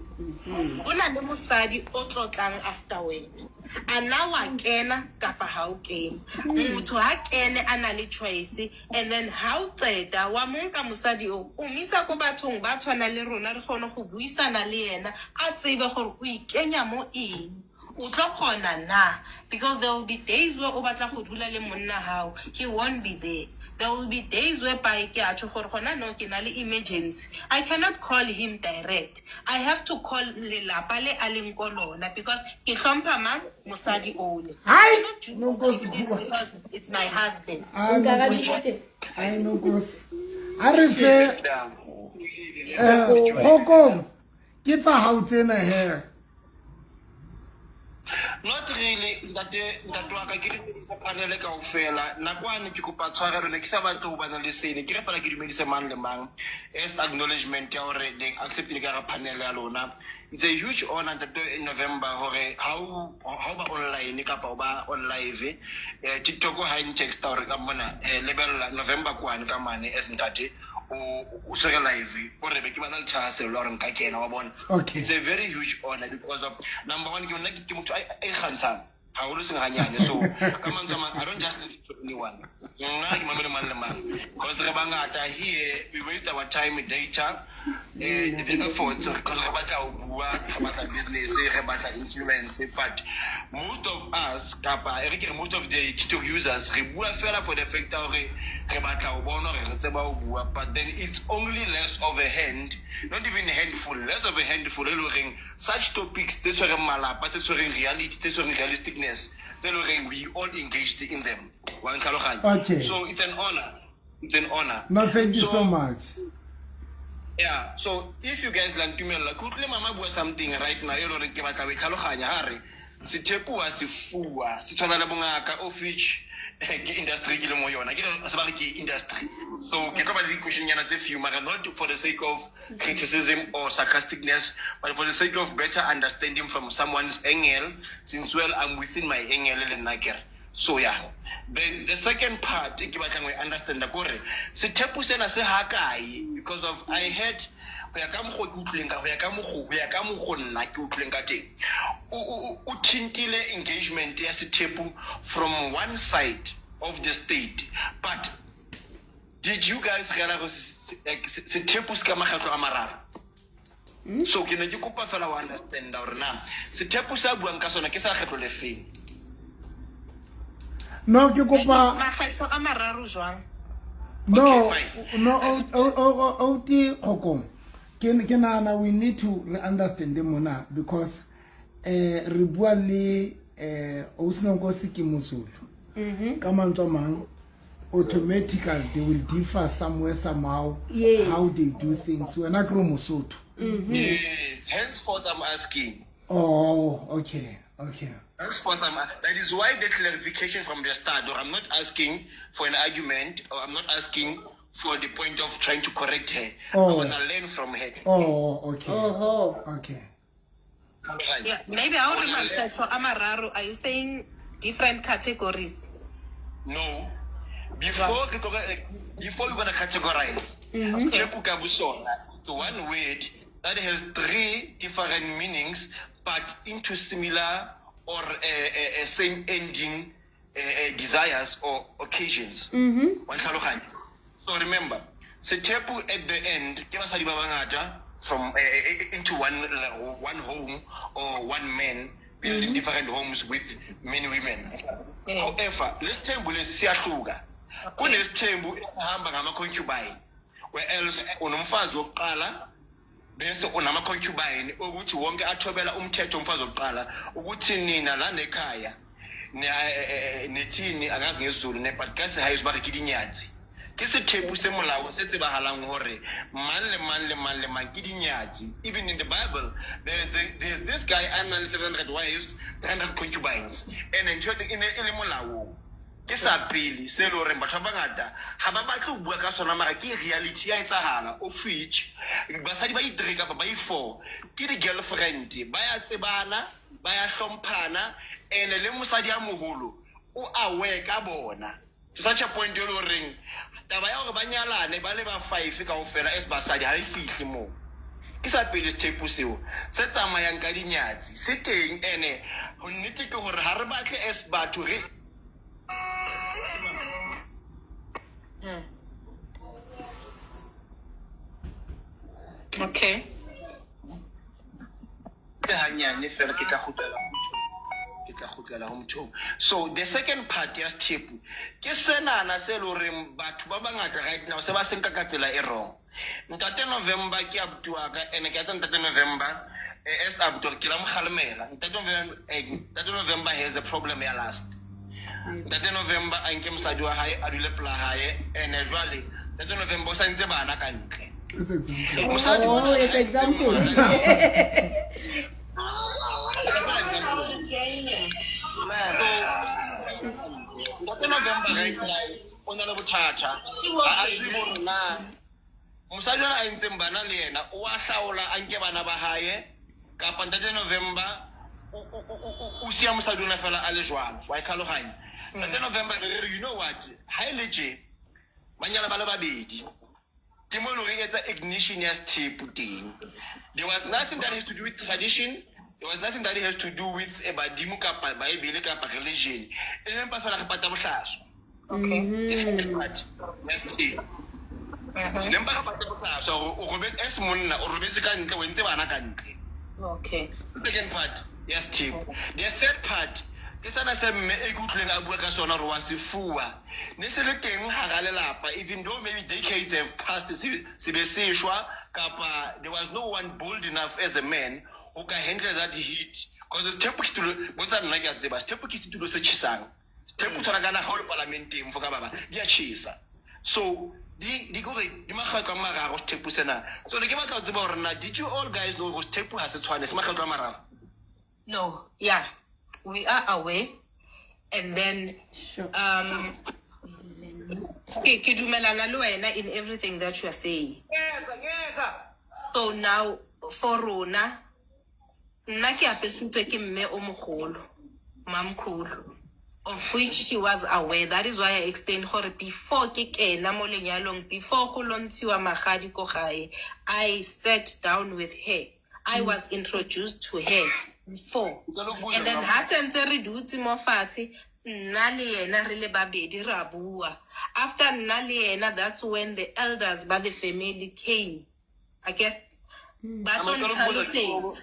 Ho na le mosadi o tlotlang after wena. A na wa kena kapa ha o kene. Motho ha kene a na le choice and then ha o qeta wa mo nka mosadi o, o mo isa ko bathong ba tshwanang le rona re kgone go buisana le yena a tsebe gore o ikenya mo eng. O tlo kgona na? Because there will be days where o batla go dula le monna hao, he won't be there. There will be days whereby ke a tjho gore gona no ke na le emergency. I cannot call him direct. I have to call lelapa le a leng ko lona because ke hlompha mang? Mosadi ole. Hai, I'm not doing Nonkosi this bua. because it's my husband. Ai, Nkarabile tje. Ai, Nonkosi. A re fe Kgokong, ke tsa hao tsena he. Not really, ntate ntate wa ka ke dumedisa panele kaofela. Nakwane ke kopa tshwarelo ne ke sa batle ho bana le sene. Ke re fela ke dumedise mang le mang as acknowledgement ya hore le acceptile ka hara panel ya lona. It's a huge honor ntate in November hore ha o ha o ba online kapa o ba on live TikTok ha e ntexta hore ka mona lebella November kwane ka mane as ntate o o tshwere live o re be ke bana le thahasello ya hore nka kena wa bona. Okay. It's a very huge honor because of number one ke nna ke motho a ikgantshang haholo seng hanyane so ka mantswe a mang I don't just listen to anyone nna ke mamele mang le mang because re bangata here we waste our time data the efforts because re batla ho bua re batla business re batla influence but most of us kapa e re ke re most of the TikTok users re bua fela for the fact ya hore re batla ho bona hore re tseba ho bua but then it's only less of a hand not even a handful less of a handful e le horeng such topics tse tshwereng malapa tse tshwereng reality tse tshwereng realisticness tse le horeng we all engaged in them wa ntlhaloganya Okay. so it's an honor it's an honor No, thank you so much. Yeah, so if you guys la ntumella ke utlwile mama bua something right now e le gore ke batla ho e tlhaloganya ha re sethepu wa se fuwa se tshwana le bongaka of which ke industry ke le mo yona ke re se ba re ke industry so ke tlo ba le di-questionnyana tse few mara not for the sake of criticism or sarcasticness but for the sake of better understanding from someone's angle since well I'm within my angle le nna kere so yeah then the second part e ke batlang ho e understanda ke hore sethepu sena se ha kae because of I heard ho ya ka mokgwa ke utlwileng ka ho ya ka mokgwa ho ya ka mokgwa nna ke utlwileng ka teng o thintile engagement ya sethepu from one side of the state but did you guys realize hore sethepu se ka makgetlo a mararo so ke ne ke kopa fela ho understanda hore na sethepu se a buang ka sona ke sa kgetlo le feng No, ke kopa Makgetlo a mararo jwang? no Okay, no o Kgokong ke nahana we need to re understand mona because re bua le ausi Nonkosi ke Mozulu ka mantswe a mang automatically they will differ somewhere somehow. Yes. How they do things wena ke re Mosotho. Yes, henceforth I'm asking. Oh, okay. Henceforth, that is why the clarification from the start, or I'm not asking for an argument, or I'm not asking for the point of trying to correct her. Oh. I want to learn from her. Oh, okay. Oho. Okay. Yeah, maybe I would makgetlo a mararo. Are you saying different categories? No. Before before we're gonna categorize, mm-hmm. Ka bosona, the one word that has three different meanings, but into similar or same ending desires or occasions. Wa ntlhaloganya? So remember, sethepu at the end, ke basadi ba bangata from into one home or one man building different homes with many women. However, lesithembu lesi siyahluka. Kunesithembu esihamba ngama concubine, where else unomfazi wokuqala bese unama concubine ukuthi wonke athobela umthetho umfazi wokuqala ukuthi nina la nekhaya nethini angazi ngesiZulu ne but ka sehaeso ba re ke dinyatsi ke sethepu se molao se tsebahalang hore mang le mang le mang le mang ke dinyatsi. Even in the Bible there's this guy a nang le 700 wives, 300 concubines, and ntho e ne e le molaong. Ke sa pele se le horeng batho ba bangata ha ba batle ho bua ka sona mara ke reality ya etsahala, of which basadi ba i-three kapa ba i-four ke di-girlfriend, ba ya tsebana, ba ya hlomphana, and le mosadi ya moholo o aware ka bona to such a point e le horeng taba ya hore ba nyalane ba le ba five kaofela as basadi ha e fihle moo. Ke sa pele sethepu seo se tsamayang ka dinyatsi se teng, ene ho nnete ke hore ha re batle as batho re Okay. Hanyane fela ke tla kgutlela ke tla kgutlela ho motho. So the second part ya sethepu ke senana se le horeng batho ba bangata right now se ba se nka ka tsela e wrong. Ntate November ke abuti wa ka, ene ke a tsa Ntate November, as abuti wa ka, ke la mo kgalemela. Ntate November, Ntate November has a problem ya last. Ntate November a nke mosadi wa hae a dule pela hae, ene jwale Ntate November o sa ntse bana ka ntle. It's example. Mosadi Oh, ona it's example. So, Ntate November right now o na le bothata. Ha a tsebe hore na mosadi ona a entseng bana le yena o a hlaola a nke bana ba hae, kapa Ntate November o siya mosadi ona fela a le jwalo. Wa e tlhaloganya? Ntate November re re, you know what, ha e le tje ba nyala ba le babedi, ke mo e leng hore e etsa ignition ya sethepu teng. There was nothing that has to do with tradition, there was nothing that has to do with badimo kapa bible kapa religion, e ne mpa fela re pata bohlaswa. Okay. Ke second part ya sethepu, ne mpa re pata bohlaswa hore o robetse as monna, o robetse ka ntle, o entse bana ka ntle. Okay. Second part ya sethepu. The third part ke sana se mme e ke utlwileng a bua ka sona hore wa se fuwa, ne se le teng hara lelapa, even though maybe decades have passed, se be se shwa, kapa there was no one bold enough as a man who can handle that heat, because sethepu ke setulo, botsa nna ke a tseba, sethepu ke setulo se tjhesang. Sethepu tshwana kana ha o le palamenteng fo ka baba di a tjhesa, so di kore di makgetlo a mararo sethepu sena. So ne ke batla ho tseba hore na did you all guys know hore sethepu ha se tshwane, se makgetlo a mararo? No, yeah, we are aware. And then Sure. Ke dumelana le wena in everything that you are saying. So now for rona, nna ke apesitswe ke mme o mogolo, mamkhulu, of which she was aware. That is why I explained gore before ke kena mo lenyalong, before go lontshiwa magadi ko gae, I sat down with her. I was introduced to her before. And then ha sentse re dutse mo fatshe, nna le yena re le babedi ra bua. After nna le yena, that's when the elders ba the family came. Okay? Ba tlo ntlhalosetsa.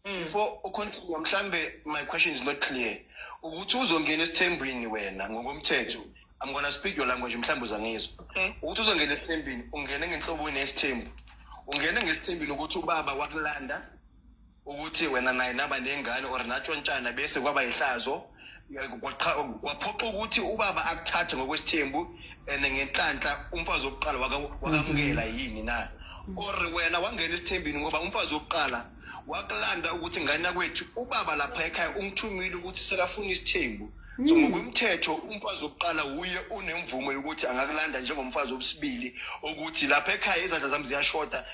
Before u continue, mhlambe my question is not clear. Ukuthi uzongena esithembini wena ngokomthetho, I'm gonna speak your language, mhlambe uzangizwa. Okay. Ukuthi uzongena esithembini, ungene ngenhloboni yesithembu? Ungene ngesithembini ukuthi ubaba wakulanda ukuthi wena naye naba nengane, or natshontshana bese kwaba yihlazo, kwaphoqa ukuthi ubaba akuthathe ngokwesithembu, and ngenhlanhla umfazi wokuqala wakamukela yini na? Or wena wangena esithembini ngoba umfazi wokuqala wakulanda ukuthi ngane yakwethu, ubaba lapha ekhaya ungithumile ukuthi sekafuna isithembu, so ngokwemthetho umfazi wokuqala uye unemvumo yokuthi angakulanda njengomfazi wobusibili, ukuthi lapha ekhaya izandla zami ziyashoda,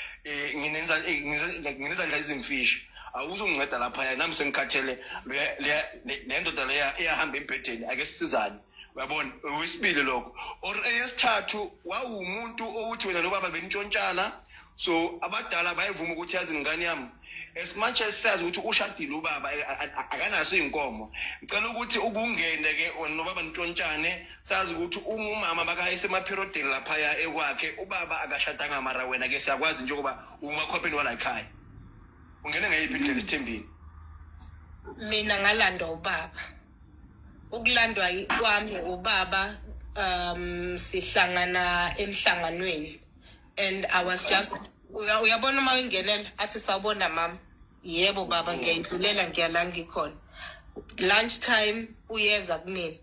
nginezandla ezimfisha, awuzonginceda laphaya, nami sengikhathele, le ndoda leya iyahamba embhedeni, ake sisizane, uyabona? Okwesibili lokho. Or eyesithathu, wawumuntu owuthi wena nobaba benitshontshana, so abadala bayivuma ukuthi yazi ngane yami, as much as sazi ukuthi ushadile ubaba, akanaso iy'nkomo, ngicela ukuthi ukungene ke wena nobaba nitshontshane, sazi ukuthi ungumama bakayesemaphirodeni laphaya ekwakhe, ubaba akashadanga, mara wena ke siyakwazi njengoba umakhwapheni wala ekhaya. Ungene ngeyiphi indlela esithembini? Mina ngalandwa ubaba. Ukulandwa kwami ubaba, sihlangana emhlanganweni and I was just uyabona uma uyingenela, athi, "Sawubona mama." "Yebo baba." Ngiyayindlulela, ngiyala ngikhona. Lunch time uyeza kumina,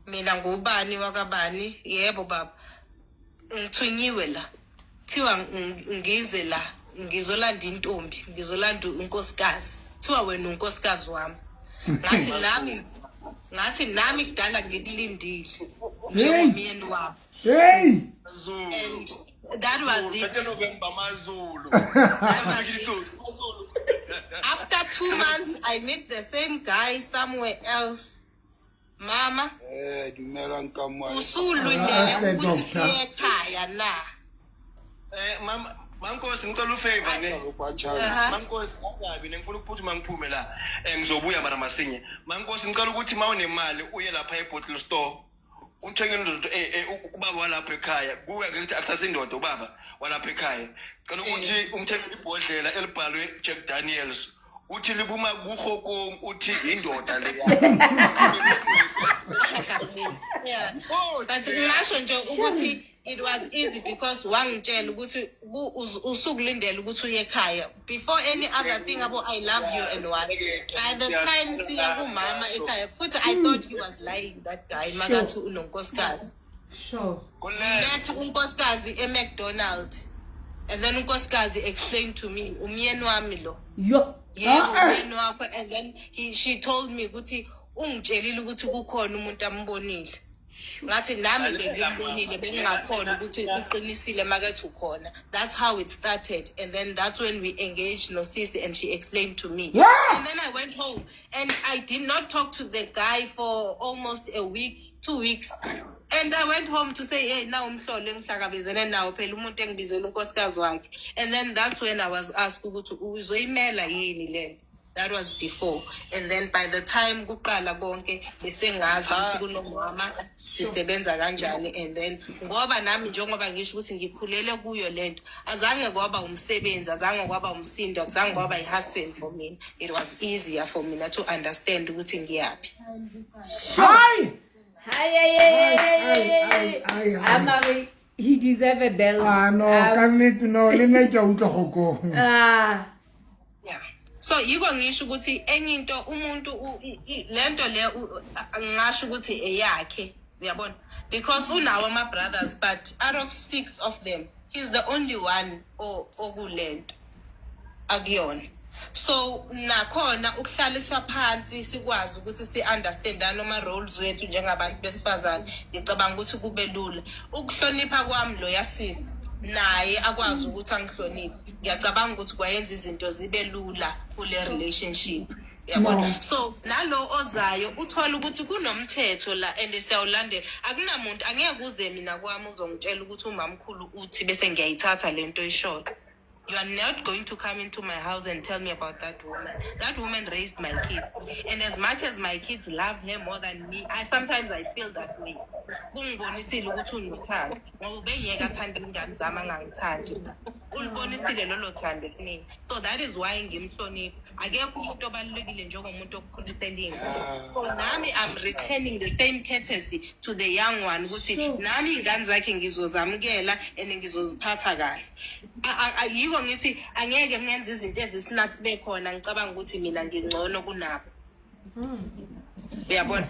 "Mina ngubani wakabani?" "Yebo baba." "Ngithunyiwe la, thiwa ngize la ngizolanda intombi, ngizolanda unkosikazi, thiwa wena unkosikazi wami." Ngathi nami, ngathi nami kudala ngikulindile njengomyeni wami. Hey! Zulu. And that was it. Ntate November Mazulu. That was it. After 2 months I meet the same guy somewhere else, mama. Dumelang ka mo. Usulindele Ah, ukuthi doctor. siye ekhaya na? Mama, Mankosi, ngicela ufavor ne. Aha. Mankosi, angabi ne, ngifuna ukuphuthuma ngiphume la. Ngizobuya mara masinye. Mankosi, ngicela ukuthi uma unemali uye lapha e-bottle store. Uthenge indoda, ubaba walapha ekhaya. Kuya ngithi akusasindoda, ubaba walapha ekhaya. Cela ukuthi umthengele ibhodlela elibhalwe Jack Daniels. Uthi liphuma kuHokong, uthi indoda leya. Yeah. But ngingasho nje ukuthi it was easy because wangitshela ukuthi usukulindele ukuthi uye ekhaya before any other thing abo "I love you" and what. By the time siya kumama ekhaya futhi, I thought he was lying, that guy, makathi unonkosikazi. We met unkosikazi e-McDonald and then unkosikazi explained to me, "Umyeni wami lo." Yo. "Yebo, umyeni wakho." And then she told me ukuthi ungitshelile ukuthi kukhona umuntu ambonile. Ngathi nami bengimbonile, bengingakhona ukuthi uqinisile makethi ukhona. That's how it started, and then that's when we engaged nosisi and she explained to me. And then I went home and I did not talk to the guy for almost a week, 2 weeks, and I went home to say, "Hey, now umhlolo engihlangabezene nawo phela, umuntu engibizela unkosikazi wakhe." And then that's when I was asked ukuthi uzoyimela yini lento. That was before, and then by the time kuqala konke besengazi ukuthi kunomama, sisebenza kanjani. And then ngoba nami, njengoba ngisho ukuthi ngikhulele kuyo lento, azange kwaba umsebenzi, azange kwaba umsindo, azange kwaba i-hassle for mina. It was easier for mina to understand ukuthi ngiyaphi. Hayi. Hi, hey, hey, hey, hey, Ai, hey. ai, ai. Amari, he deserve a bell. Ah no, ka nnete no, le nna ke a utlwa go kong. Ah. Yeah, so yiko ngisho ukuthi enye into umuntu lento le ngisho ukuthi eyakhe, uyabona, because unawo ama brothers, but out of six of them he's the only one okulento akuyona. So nakhona ukuhlaliswa phansi sikwazi ukuthi si-understandane ama-roles wethu njengabantu besifazane, ngicabanga ukuthi kube lula ukuhlonipha kwami lo yasisi, naye akwazi ukuthi angihloniphe. Ngiyacabanga ukuthi kwayenza izinto zibe lula kule relationship, yabona. No. So nalo ozayo uthola ukuthi kunomthetho la and siyawulandela. Akunamuntu, angeke uze mina kwami uzongitshela ukuthi umamkhulu uthi, bese ngiyayithatha lento oyishoyo. You are not going to come into my house and tell me about that woman. That woman raised my kids. And as much as my kids love her more than me, I sometimes I feel that way. Kungibonisile ukuthi unothando. Ngoba ubengeke athande ingane zami angangithandi. Ulibonisile lolo thando kumina. So that is why ngimhlonipha. Akekho umuntu obalulekile njengomuntu okukhulisela ingane. So nami I'm returning the same courtesy to the young one ukuthi nami ingane zakhe ngizozamukela and ngizoziphatha kahle. Yiko ngithi angeke ngenze izinto ezisnacks bekhona ngicabanga ukuthi mina ngingcono kunabo, uyabona.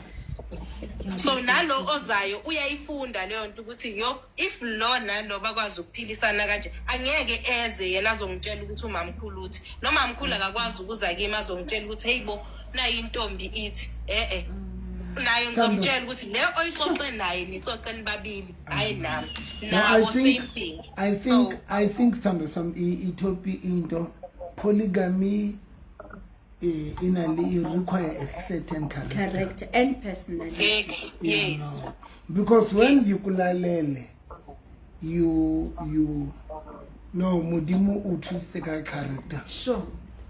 So nalo ozayo uyayifunda leyo nto ukuthi yo, if lo nalo bakwazi ukuphilisana kanje, angeke eze yena azongitshela ukuthi umamkhulu uthi, noma mkhulu akakwazi ukuza kimi azongitshela ukuthi, "Hey bo, nayi intombi ithi." Eh, naye ngizomtshela ukuthi le oyixoxe naye nixoxe nibabili, hayi nami. No, I Nabo think same thing. I think So, I think, Sithando sam, i-topic into polygamy, ina le require a certain character. Character and personality. Yes. Yeah, Yes. no. Because when you kulalele, you no Modimo o thusitse ka character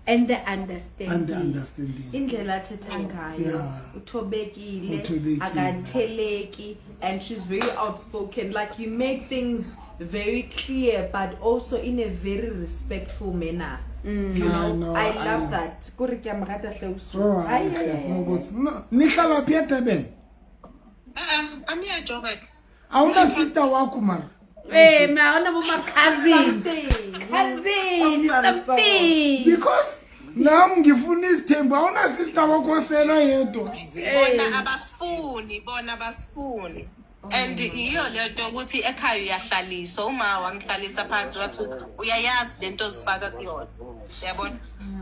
And the and understanding. the understanding. Indlela athetha ngayo, uthobekile, Uthobekile. akatheleki, and she's very outspoken. Like, you make things very clear but also in a very respectful manner, you know. I know, I I love know. that. Kore ke a mo rata hle ausi. So Ai, I ai, ai, no go no ni hlala phi Durban? Uh-uh, I'm here, Joburg. Awuna sister wakho mara? Eh, ma ona bo ma cousin. Something. Cousin, something. Because nami ngifuna isithembu, awuna sister wakho sela yedwa. Bona abasifuni, bona abasifuni, and yiyo lento ukuthi ekhaya uyahlaliswa. Uma wangihlalisa phansi wathi, "Uyayazi lento ozifaka kuyona, uyabona."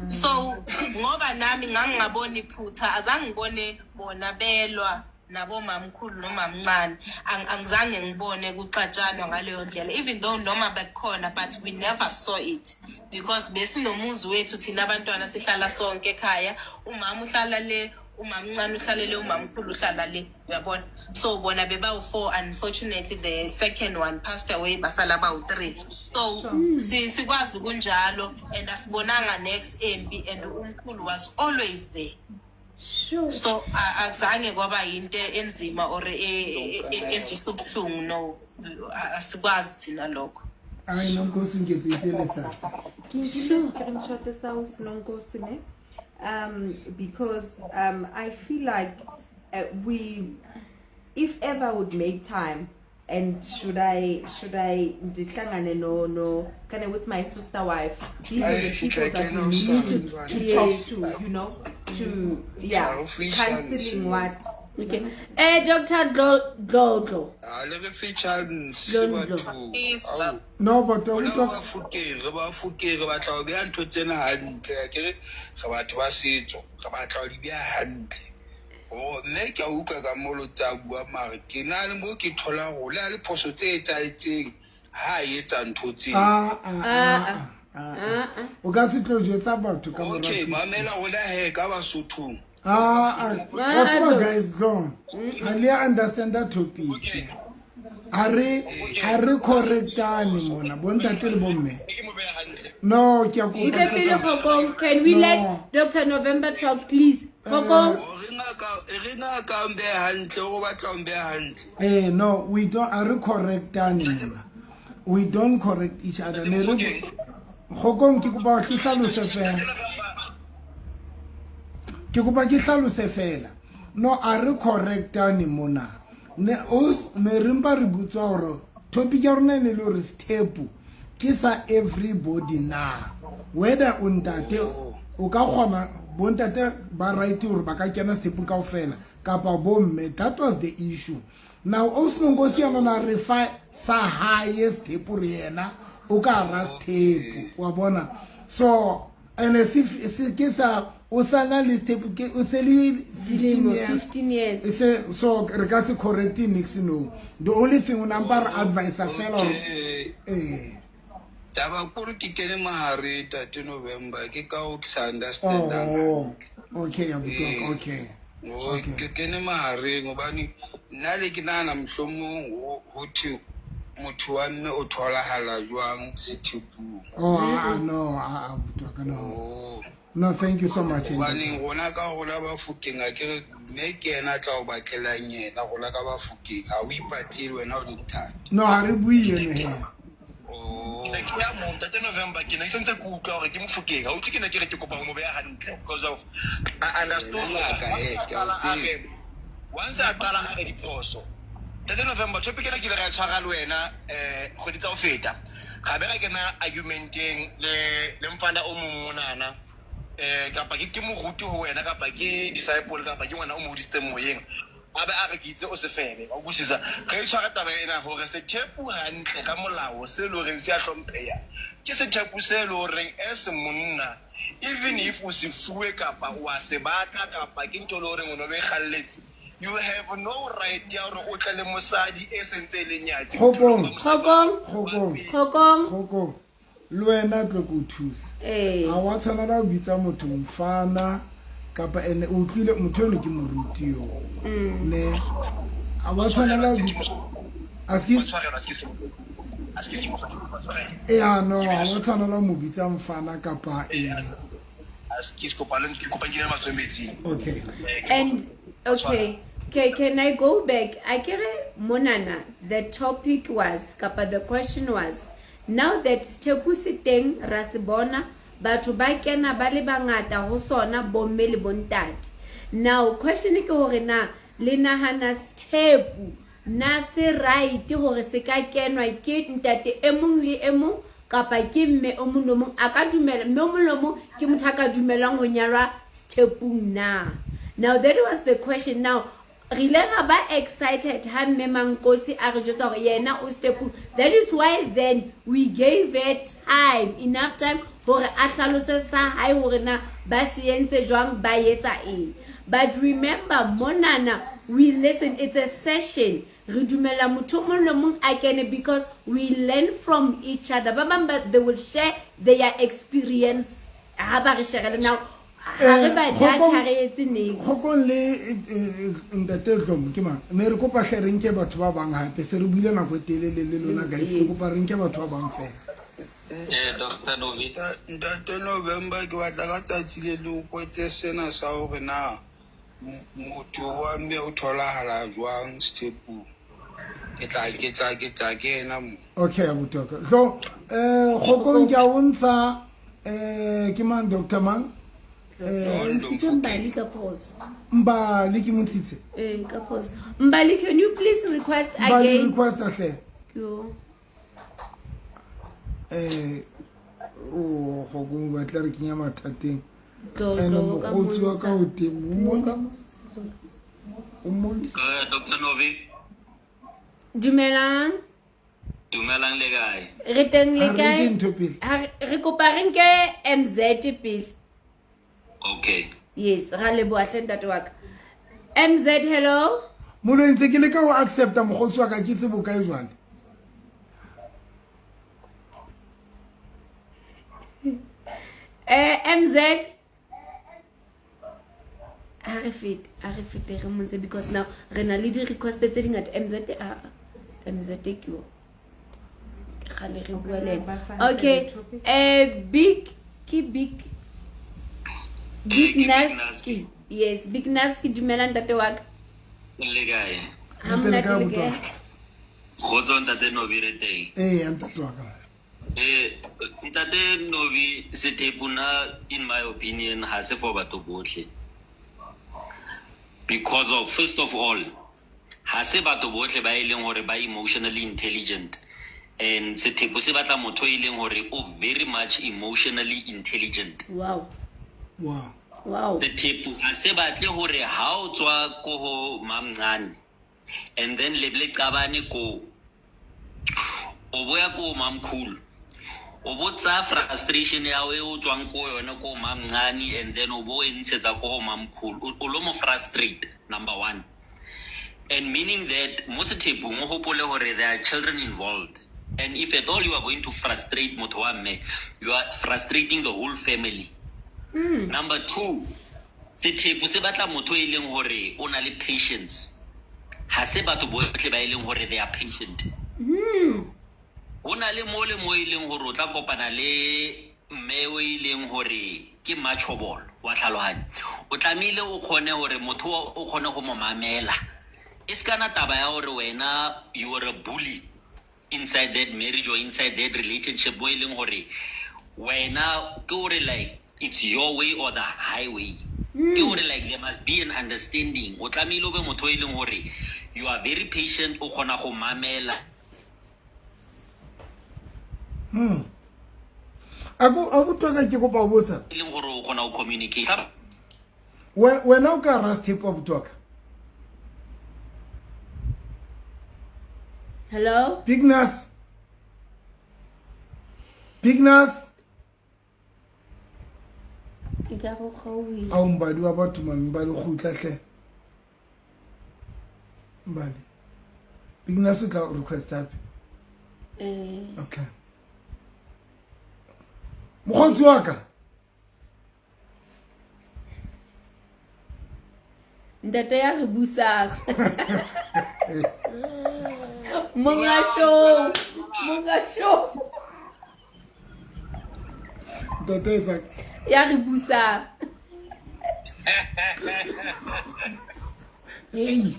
So ngoba nami ngangingaboni iphutha, azange ngibone bona belwa nabomamkhulu nomamncane. Angizange ngibone kuxatshanwa ngaleyo ndlela, even though noma bekukhona, but we never saw it because besinomuzi wethu thina abantwana, sihlala sonke ekhaya. Umama uhlala le. Umamncane uhlalele, umamkhulu uhlala le, uyabona. So bona bebawu-four. Unfortunately, the second one passed away, basala bawu-three. So sikwazi kunjalo and asibonanga next empi, and umkhulu was always there. So akuzange kwaba yinto enzima or ezwisa ubuhlungu. No, asikwazi thina lokho. Ai, Nonkosi, nketseditse letsatsi. Ke nkile screenshot sa o Nonkosi, ne? Because I feel like we, if ever would make time and should I ndihlangane no kind of with my sister wife, these are the people that we need to talk to, to yeah, counseling, what. Okay, Dr Dlodlo. A le re fe chance. Dlondlo. Batho. Please. Ao. No, but Rona we re talk. Bafokeng, re Bafokeng, re batla ho beha ntho tsena hantle. Akere re batho ba setso, re batla ho di beha hantle. O mme ke a utlwa ka mo lo tsa bua, mare ke na le mo ke tholang hore le ha le phoso tse etsahetseng ha a etsa ntho tseo. Ah, ah, ah, ah, ah. O ka se tlo jwetsa batho ka mora Okay, 50. Mamela rona he ka Basothong. Ah, ah. Wa tseba, guys, no. Ha le a understand that topic. Ha re correctane mona, bontate le bomme. Ke mo beha hantle. No, ke a kopa. Utlwe pele, Kgokong. Can we No. let Dr November talk, please? Kgokong. Re ngaka, re ngaka o mbeha hantle, o batla o mbeha hantle. No, we don't, ha re correctane mona. We don't correct each other. Ne re Kgokong, ke kopa ke hlalose fela. Ke kopa ke hlalose fela. No, a re correctane mona. Ne o ne re mpa re butswa hore topic ya rona e ne le hore sethepu ke sa everybody na. Whether o ntate o ka kgona, bontate ba right hore ba ka kena sethepu kaofela kapa bomme. That was the issue. Now o Nonkosi yana na re fa sa hae sethepu, re yena o ka hara sethepu, wa bona. So and se ke sa o sa na le sethepu ke o se le 15 Dilemo, years. 15 years. Se so re ka se correct nix. No, the only thing o nampa re advise fela hore Okay. Taba kore ke kene mahare, tate November, ke ka o ke sa understandang. Oh, okay, abuti wa ka, okay. Oh, Okay. ke kene mahareng hobane nna le ke nahana mohlomong ho thwe motho wa mme o tholahala jwang sethepung. Oh, ah, ah, no, ah, abuti wa ka, no. Oh. No, thank you so much. Hobaneng rona ka rona Bafokeng, a ke re mme ke yena a tla o batlelang yena. Rona ka Bafokeng ha o ipatlele wena o le ntate. No, ha re bue eno he. Oh. Ke ne ke ya moo, ntate November, ke ne ke sentse ke utlwa hore ke Mofokeng. Ha utlwe, ke ne ke re ke kopa ho mo beha hantle because of I understood. Wena ngaka, ke a o tseba. Once a qala a re diphoso, ntate November, topic ena ke ile ra e tshwara le wena kgwedi tsa ho feta, ga be ra kena argumenteng le mfana o mong monana, kapa ke moruti ho wena, kapa ke disciple, kapa ke ngwana o mo hodisitseng moyeng, a be a re ke itse o sefebe, wa utlwisisa. Re e tshwara taba ena hore sethepu hantle ka molao se e le horeng se a hlompheha, ke sethepu se e le horeng as monna, even if o se fuwe kapa o a se batla kapa ke ntho e le horeng o no be e kgalletse, you have no right ya hore o tle le mosadi e sentse e le nyatsi. Kgokong. Kgokong. Kgokong. Kgokong. Kgokong, le wena tlo ke o thusa. Ha wa tshwanela ho bitsa motho mfana kapa ene o utlwile motho eno ke moruti yo. Ne ha wa tshwanela ho bitsa Askies? Tshwarelo, askies, askies, ke mo tshwarelo. Ya, no, ha wa tshwanela ho mo bitsa mfana kapa eng. Askies, kopa le ke kopa ke matsoho metsing. Okay. And okay, can I go back? Akere monana, the topic was, kapa the question was, now that sethepu se teng, ra se bona, batho ba kena ba le bangata ho sona, bomme le bontate. Now question ke hore na le nahana sethepu na se right hore se ka kenwa ke ntate e mong le e mong, kapa ke mme o mong le mong a ka dumela, mme o mong le mong ke motho a ka dumelang ho nyalwa sethepung na? Now that was the question. Now re ile ra ba excited ha mme Mankosi a re jwetsa hore yena o sethepung. That is why then we gave it time, enough time, hore a hlalose sa hae hore na ba se entse jwang, ba etsa eng. But remember monana, we listen, it's a session. Re dumela motho o mong le mong a kene because we learn from each other. Ba bang ba, they will share their experience ha ba re sharele. Now Ha re ba judge, ha re etse niks. Kgokong le ntate Dlomo ke mang? Ne re kopa hle re nke batho ba bang hape, se re buile nako e telele le lona guys, ke kopa re nke batho ba bang fela. Doctor Novi. Ntate November, ke batla ka tsatsi le leng o kwetse sena sa hore na motho wa mme o tholahala jwang stepong. Ke tla ke tla ke tla kena mo. Okay, abuti wa ka. So, Kgokong ke a o ntsha, ke mang, Doctor mang? O ntshitse Mbali ka phoso. Mbali ke mo ntshitse? Eh, ka phoso. Mbali, can you please request Mbali, again? request hle. Ke o. O Kgokong ba tla re kenya mathateng. Tlo, Ene tlo, ka mokgotsi wa ka o teng, o mone. Ka montsha. O mone. Doctor Novi. Dumelang. Dumelang le kae? Re teng le Ha re kae? nke ntho pele. Ha re kopa re nke MZ pele. Okay. Yes, ra leboha hle ntate wa ka. MZ, hello. Molo ntse ke leka ho accepta mokgotsi wa ka, ke tsebo kae jwale? MZ. Ha re fete, ha re fete re montse because now re na le di-request tse dingata. MZ, a, MZ ke o. Ke kgale re bua le ena. Okay. Big, ke Big. Big Ke Big Naski. Naski. Yes, Big Naski, dumela ntate wa ka. Le kae? Ha Ntate le monate kae, le abuti wa kae? ka? Kgotso ntate Novi re teng. Ee, ntate wa ka. Ntate Novi, sethepu na in my opinion ha se for batho botlhe. Because of, first of all, ha se batho botlhe ba e leng hore ba emotionally intelligent. And sethepu se batla motho e leng hore o very much emotionally intelligent. Wow. Wow. Wow. Sethepu ha se batle hore ha o tswa ko ho mamncane and then le le qabane ko o boya ko mamkhulu, o bo tsa frustration ya e o tswang ko yona ko mamncane and then o bo e ntshetsa ko ho mamkhulu, o lo mo frustrate, number one. And meaning that mo sethepung o hopole hore there are children involved, and if at all you are going to frustrate motho wa mme, you are frustrating the whole family. Number two, sethepu se batla motho e leng hore o na le patience. Ha se batho botlhe ba e leng hore they are patient. Ho na le mo le mo e leng hore o tla kopana le mme o e leng hore ke machobolo wa tlhalohanyo. O tlamehile o kgone hore motho o kgone ho mo mamela. E se kana taba ya hore wena you are a bully inside that marriage or inside that relationship mo e leng hore wena ke hore like it's your way or the highway. Ke hore like there must be an understanding. O tlamehile o be motho e leng hore you are very patient, o kgona go mamela. Abuti wa ka, ke kopa ho botsa. E leng hore o kgona ho communicate. Wena o ka ra sethepu, abuti wa ka? Hello? Big Nas. Big Nas. Ke ka go kgaohile. Ao, Mbali wa batho mami, Mbali kgutla hle. Mbali. Big Nas o tla request hape. Okay. Mokgotsi wa ka. Ntate ya re busang. Monga show. Monga show. Ntate etsa. Ya re busang. Hey.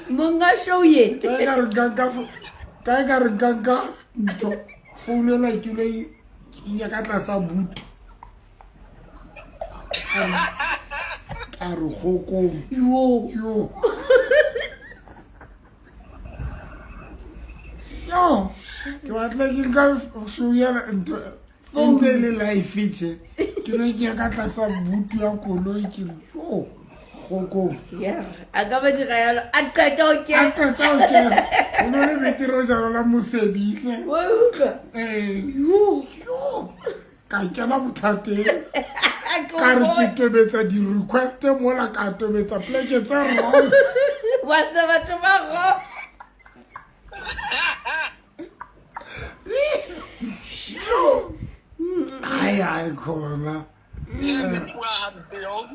Monga show ye. Ka ka re nka nka ka ka re nka nka ntho phone ena ke lo e kenya ka tlasa boot. Ka re kgokong. Yo. Yo. Yo. Ke batla ke nka show ena ntho e ntse e le live tje. Ke lo e kenya ka tlasa boot ya koloi ke re, yo, kgokong. Yeah. A ka ba dira yalo, a qeta ho kena. A qeta ho kena. Ho no le betere ho jalo la mosebile. Wa utlwa? Yo, yo. Ka kena bothateng. Ka re ke tobetsa di-request mola, ka tobetsa pleke tse wrong. Wa tseba batho ba wrong. Yo. Ai, ai, khona. Bua hampe yo.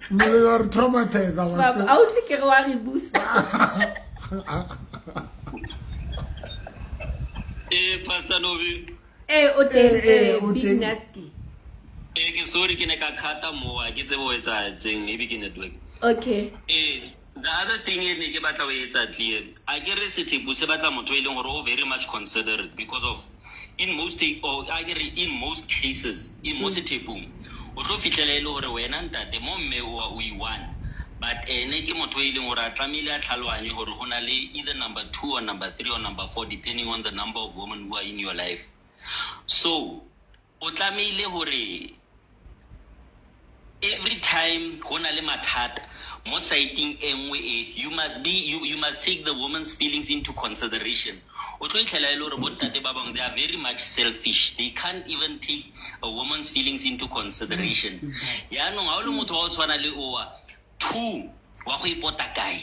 Moloi wa re traumatize wa Baba, tseba. a utlwe ke re wa re booster. Eh, Pastor Novi. Eh, o teng, Eh, eh, eh, o Big teng. Naski. Eh, ke sorry ke ne ka khata mo a ke tsebe ho etsahetseng maybe ke network. Okay. Eh, the other thing e ne ke batla ho etsa clear, a ke re sethepu se batla motho e leng hore o very much considerate because of in most or a ke re in most cases in mo sethepung o tlo fihlela e le hore wena ntate mo mme o o i-one but ene ke motho e leng hore a tlamehile a tlhalohanye hore ho na le either number two or number three or number four depending on the number of women who are in your life. So o tlamehile hore every time go na le mathata mo siteng e nngwe e you must be you, you must take the woman's feelings into consideration. O tlo itlhela e le hore bontate ba bangwe they are very much selfish. They can't even take a woman's feelings into consideration. Yaanong ha o le motho wa o tshwana le oa two wa go ipota kae?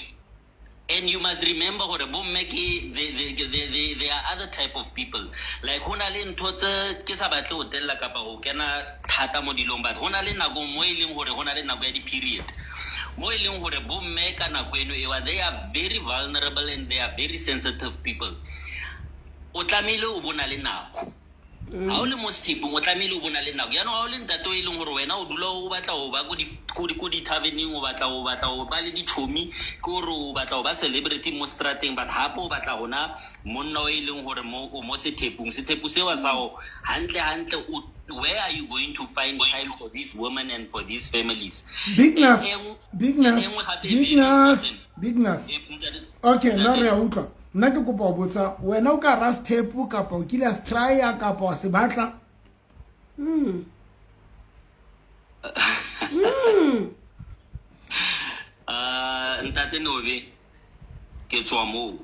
And you must remember hore bomme ke they are other type of people. Like ho na le ntho tse ke sa batle ho tella kapa ho kena thata mo dilong, but ho na le nako mo e leng hore ho na le nako ya di-period mo e leng hore bomme ka nako eno ewa they are very vulnerable and they are very sensitive people. O tlamehile o bona le nako ha o le mo sethepung, o tlamehile o bona le nako. Yaanong ha o le ntate o e leng hore wena o dula o batla ho ba ko di-taverneng, o batla o batla ho ba le ditjhomi, ke hore o batla ho ba celebrity mo strateng, but hape o batla hona monna o e leng hore mo o mo sethepung. Sethepu seo sa ho hantle hantle o where are you going to find time for these women and for these families? Big Nas, E nngwe- Big Nas, e nngwe hape e Big very Nas, important. Big Nas. Eh, ntate- Okay, nna ntate- re a utlwa. Nna ke kopa ho botsa, wena o ka ra sethepu kapa o kile a se try-a kapa wa se batla? Ah, ntate Nobe, ke tswa moo.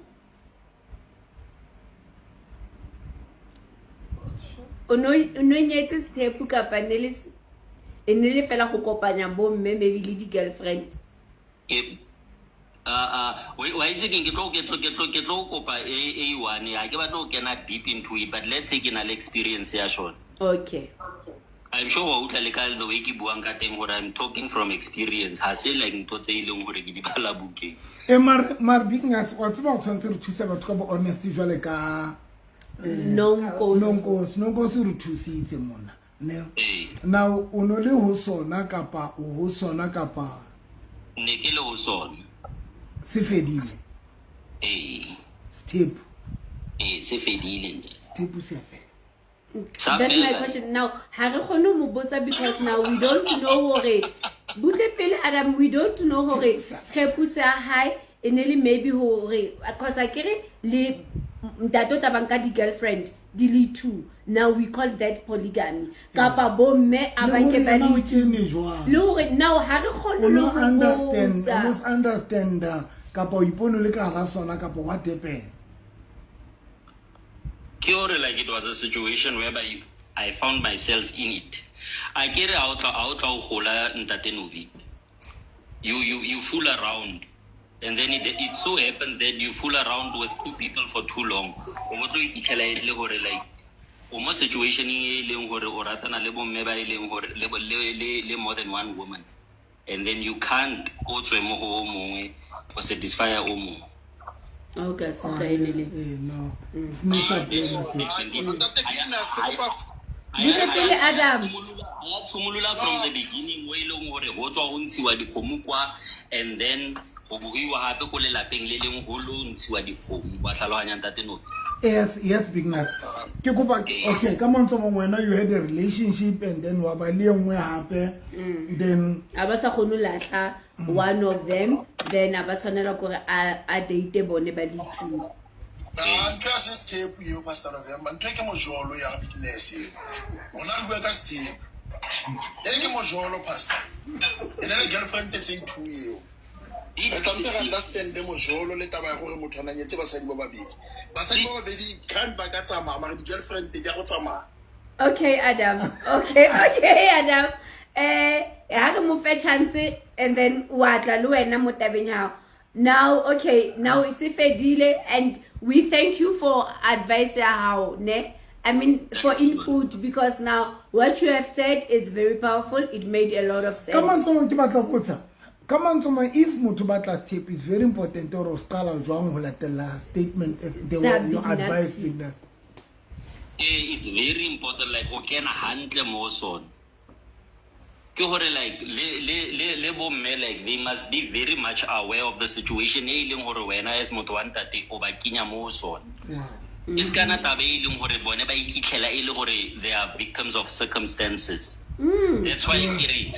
O no o no nyetse sethepu kapa ne le e ne le fela go kopanya bomme maybe le di-girlfriend? Ke wa itse keng, ke tlo ke tlo ke tlo ke tlo kopa e e one ha ke batla ho kena deep into it, but let's say ke na le experience ya shona. Okay. I'm sure wa utlwa le ka the way ke buang ka teng hore I'm talking from experience, ha se like ntho tse e leng hore ke di bala bukeng. E mare Big Nas, wa tseba o tshwanetse re thuse batho ka bo honesty jwale ka Nonkosi. Nonkosi, Nonkosi o re thusitse mona. Ne. Ee. Now o no le ho sona kapa o ho sona kapa Ne ke le ho sona. Se fedile. Ee. Sethepu. Ee, se fedile ntate. Sethepu se a fela. Sa That's my fela. question now. Ha re kgone ho mo botsa because now we don't know hore butle pele Adam, we don't know hore sethepu sa hae e ne le maybe hore cause akere le ntate o tla bang ka di-girlfriend di le two. Now we call that polygamy. Kapa bomme a Le ba nke hore ba yena le o kene jwang? Le hore now ha re kgone O le no ho understand, o botsa. must understand kapa o ipone o le ka hara sona kapa what happened? Ke hore like it was a situation whereby I found myself in it. A ke re ha o tla ha o tla o gola ntate Novi. You fool around. And then it so happens that you fool around with two people for too long. O bo tlo iphitlhela e le hore like o mo situation e leng hore o ratana le bomme ba e leng hore le bo- le le le more than one woman. And then you can't o tswe mo go o mongwe o satisfy o mongwe. Okay, so tla e le. Eh, no. Se ne sa plana se. Butle pele Adam. Ya tshimolola from the beginning mo e leng hore ho tswa ho ntshiwa dikgomo kwa and then ho bohiwa hape ko lelapeng le leng ho lo ntshiwa dikgomo. Wa tlhalohanya ntate Novi? Yes, yes, Big Nas. Ke kopa, okay, ka mantswe a mangwe wena you had a relationship and then wa ba le e nngwe hape. Then A ba sa kgone ho lahla one of them, then a ba tshwanela kore a date bone ba le two. Ah, ntho ya se sethepu eo, Pastor November, ntho e ke mojolo ya Big Nas eo. Rona re bua ka sethepu. E ke mojolo, Pastor. E ne le girlfriend e seng two eo. Re tlamehile re understand mojolo le taba ya gore motho a nanyetse basadi ba babedi. Basadi ba babedi can't ba ka tsamaya, mara di-girlfriend di a go tsamaya. Okay, Adam. Okay, okay, Adam. Ha re mo fe chance and then wa tla le wena mo tabeng ya hao. Now, okay, now se fedile and we thank you for advice ya hao, ne? I mean, for input, because now what you have said is very powerful. It made a lot of Ka sense. mantswe a mang ke batla ho botsa, ka mantswe a mang, if motho batla step, it's very important hore o qala jwang ho latella statement, the Sa way you Big advise Nutsy. Big Nuts. Eh, it's very important like o kena hantle mo ho sona. Ke hore like le bomme, like they must be very much aware of the situation e leng hore wena as motho wa ntate o ba kenya mo ho sona. Wow. E se kana taba e leng hore bone ba ikitlhela e le hore they are victims of circumstances. That's why ke re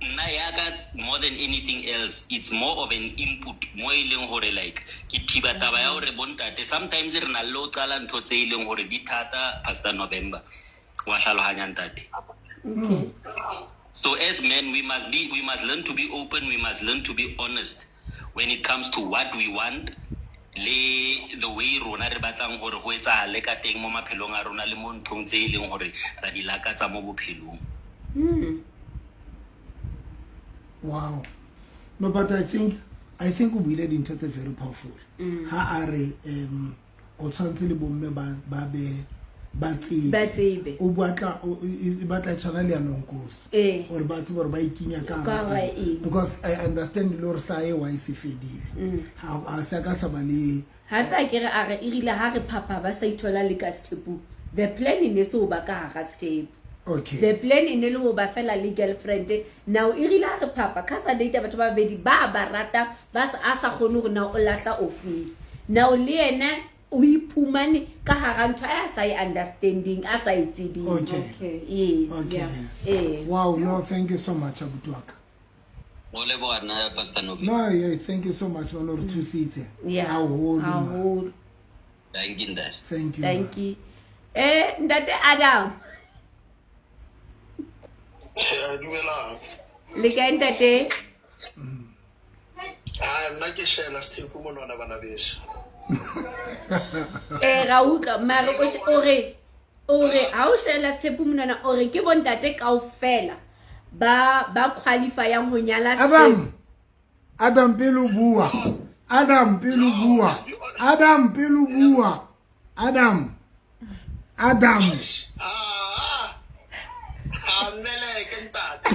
nna yaka more than anything else, it's more of an input mo e leng hore like ke thiba taba ya hore bontate sometimes re na le ho qala ntho tse e leng hore di thata, Pastor November, wa hlalohanya ntate. Okay. So as men, we must learn to be open, we must learn to be honest when it comes to what we want le the way rona re batlang hore ho etsahale ka teng mo maphelong a rona le mo nthong tse e leng hore ra di lakatsa mo bophelong. Wow. No, but I think o buile dintho tse very powerful. Ha a re o tshwanetse le bomme ba be ba tsebe. Ba tsebe. O batla e batla e tshwana le ya Nonkosi. Gore ba tsebe gore ba ikinya ka Ka hara hara eng. eng. Because I understand le gore sa e wa e se fedile. Ha se ka sa ba le Hape a ke re a re erile ha re phapha ba sa ithola le ka sethepu. The plan e ne se ho ba ka hara sethepu. Okay. The plan e ne le ho ba fela le girlfriend. Now e rile ha re phapha ka sa date batho ba babedi ba ba rata ba sa a sa kgone hore na o lahla ofeng. Now le yena o iphumane ka hara ntho a sa e understanding, a sa e tsebeng. Okay. Okay. Yes. Okay. Eh. Wow, no, thank you so much, abuti wa ka. O leboha nna, Pastor November. No, yeah, thank you so much, man, o re thusitse. Yeah. Haholo, man. Haholo. Thank you, ntate. Thank you. Thank you. Eh, ntate Adam. Eh, dumelang. Le kae ntate? Ah, nna ke shela sethepu monwana, bana beso. Eh, ra utlwa mare o re ha o shela sethepu monwana, o re ke bontate kaofela ba qualifyang ho nyala sethepu. Adam, Adam, pele o bua. Adam, pele o bua. Adam, pele o bua. Adam. Adam. Ah, ah, mmeleke ntate.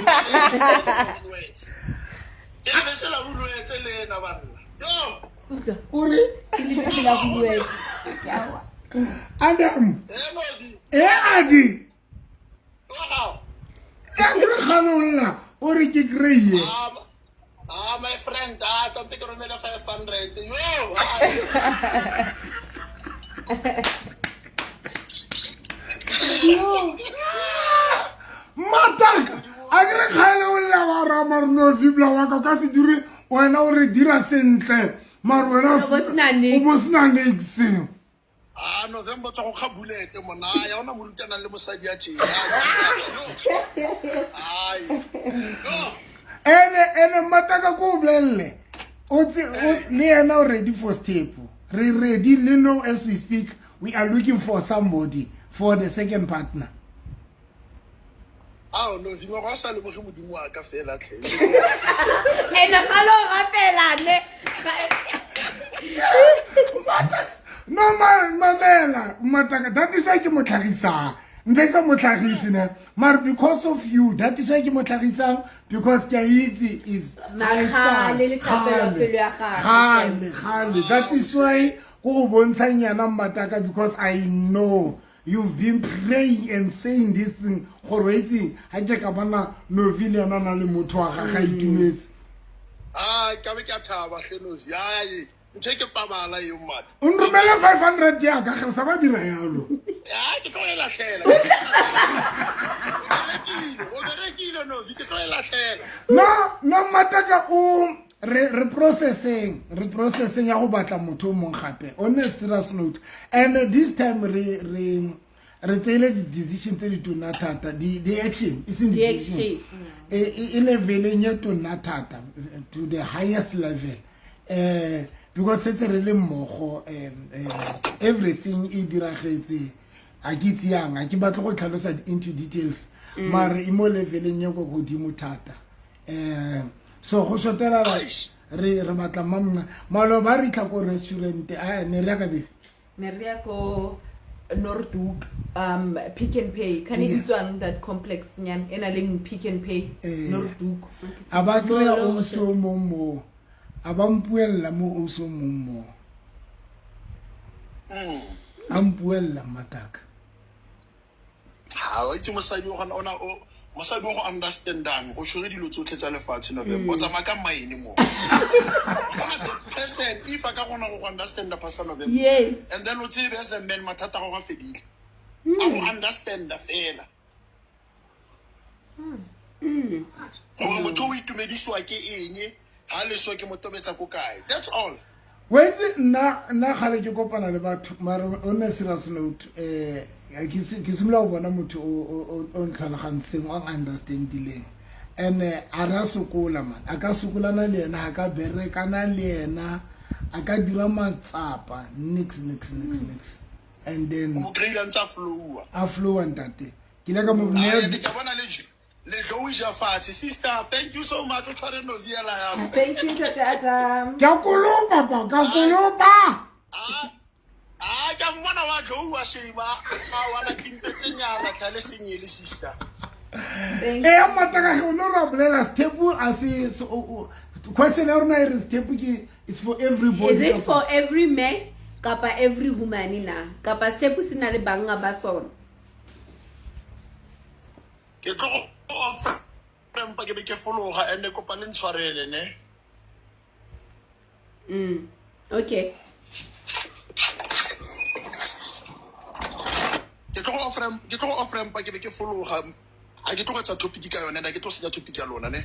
Ke lebese la utlwetse lena, banna. Yo! Utlwa. O re Ke lebese la utlwetse. Adam. Eh, Modi. E Adi. Wa gago. E ke kgalolla o re ke kry-e. Ah, my friend, ah, tompe ke romele 500. Yo! Ah. Mataka a ke re kgale o lla wa ra mare no fibla wa ka o ka se dire wena o re dira sentle mare wena O bo sena niks. o bo sena niks. Ah, November tswa go kga bulete mona. Ya ona morutana le mosadi ya tjena. Ai. Yo! Ene mataka ko o bolelle o le yena o ready for step, re ready le no, as we speak we are looking for somebody for the second partner. Ao, no, vima go sa leboge Modimo wa ka fela tlhe. Ene ga lo rapela ne. No, mamela mataka, that is why ke mo tlhagisang ntse ka mo tlhagise ne mare because of you, that is why ke mo tlhagisang, because ke a itse is Makgale le thapelo pelo ya gagwe. Gale gale, that is why ko go bontshang yana mataka, because I know you've been praying and saying this thing gore o itseng ga ke ka bona Novi le yena a na le motho wa gage a itumetse. Ah, ka be ke a thaba hle, Novi. Ai, ntho e ke pabala eo, mata. O nromele 500 yaka ge o sa ba dira yalo. Ah, ke tlo e lahlela. O berekile, Novi, ke tlo e lahlela. No, mataka o re processeng ya go batla motho o mongwe gape, on a serious note, and this time re tseile di-decision tse di tona thata, di-action e seng di-decision. E leveleng e tona thata, to the highest level, because setse re le mmogo, everything e diragetse. A ke itse yang, a ke batle go tlhalosa into details, mare e mo leveleng e ko godimo thata, so go shotela re batla mamna. Maloba re itlha ko restaurant, a ne re ya ka be Ne re ya ko Noordhoek Pick n Pay can e bitswang that complex nyana e na leng Pick n Pay Noordhoek. A ba kry-a ausi o mong moo, a ba mpuella mo ausi o mong moo. A mpuella mmataka. Ha wa itse mosadi o gona ona o mosadi o go understandang o tshwere dilo tsotlhe tsa lefatshe November o tsamaya ka mine mo. Bona the person if a ka kgona go go understanda Pastor November. Yes. And then o tsebe as a man mathata a gago a fedile. A go understanda fela. Gore motho o itumedisiwa ke eng ha le so ke mo tobetsa ko kae. That's all. Wa itse nna nna kgale ke kopana le batho mare on a serious note ke simolola go bona motho o ntlhalogantseng o understandileng and a re a sokola man a ka sokolana le ena a ka berekana le ena a ka dira matsapa nix nix nix nix and then o mo kry-ile a ntse a flowa a flowa ntate ke ile ka mo ke a bona le Letlo o ja fatshe. Sister, thank you so much. O tshware noviela ya me. Thank you Ntate Adam. Ke a kolopa pa, ka kolopa. Ah, ke a mmona wa tlouwa sheba. A wana kimpetse nyana tlha le senyele sister. Eh mataka ge o no ra bolela sethepu a se question ya rona e re sethepu ke it's for everybody. Is it for every man kapa every woman na? Kapa sethepu se na le banga ba sona? Ke tlo go off mpa ke be ke fologa and kopa le ntshwarele ne. Okay. Ke tlo go off ke tlo go off mpa ke be ke fologa. A ke tlo go etsa topic ka yone na ke tlo senya topic ya lona ne.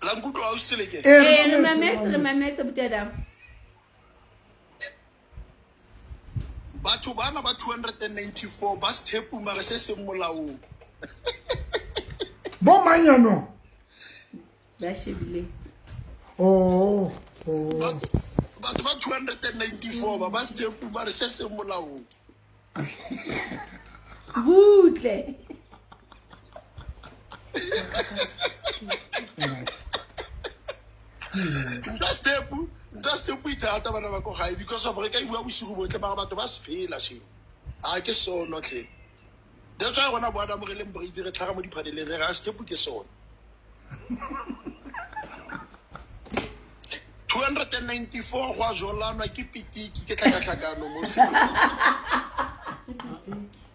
La nkutlwa o seleke. Eh re mametse re mametse butadam. Batho bana ba 294 ba sethepu mare se seng molaong. Bo mang yanong? Ba shebile. Oh, oh. Batho ba 294 ba sethepu mare se seng molaong. Butle. Nta sethepu ithata bana ba ko gae because of re ka bua bosigo botle mara batho ba se phela shame. A ke sono tlhe. That's why rona bo Adam re leng brave re tlhaga mo diphaneleng re ra sethepu ke sono. 294 go a jolanwa ke pitiki ke tlhakatlhakano mo se.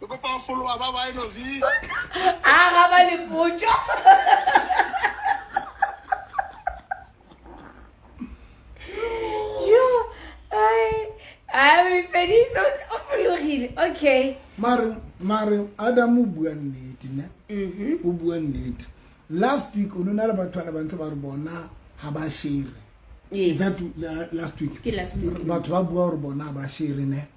Ke kopa follow ba ba eno vi. A ga ba le potso. Okay. Mare Adam o bua nnete ne. O bua nnete. Last week o nna le batho ba ntse ba re bona ha ba share. Yes. That last week. Ke last week. Batho ba bua hore bona ha ba share ne.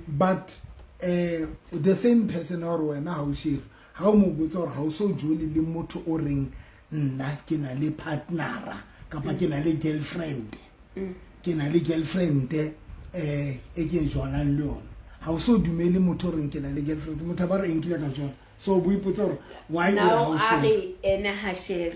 But the same person or wena ha o share. Ha o mo botsa hore ha o so jole le motho o reng nna ke na le partnera kapa ke na le girlfriend. Ke na le girlfriend e ke jolang le yona. Ha o so dumele motho o reng ke na le girlfriend motho ba re enkile ka jona. So bo ipotsa hore why now a re ena ha share.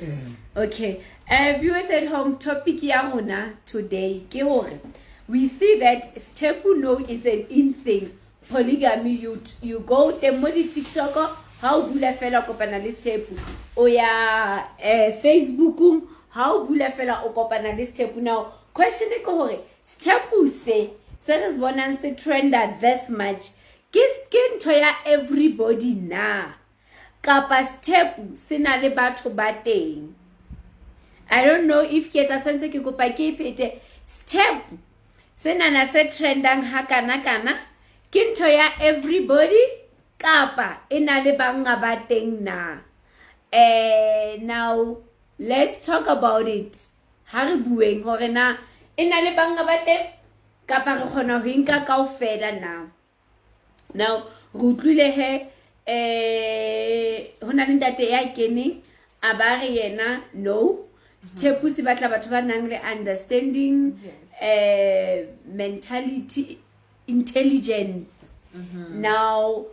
Okay. Viewers at home, topic ya rona today ke hore we see that sethepu no is an in thing. Polygamy, you go teng mo di TikTok ha o bula fela kopana le sethepu. O ya Facebookung ha o bula fela o kopana le sethepu. Now question ke hore sethepu se re se bonang se trended this much ke ntho ya everybody na kapa sethepu se na le batho ba teng. I don't know if ke etsa sense ke kopa ke iphete. Sethepu se nana se trendang ha kana kana ke ntho ya everybody kapa e na le banga ba teng na. Now let's talk about it. Ha re bueng hore na e na le banga ba teng kapa re kgona ho inka kaofela na. Now re utlwile he ho na le ntate ya keneng a ba re yena no sethepu se batla batho ba nang le understanding, mentality, intelligence. Now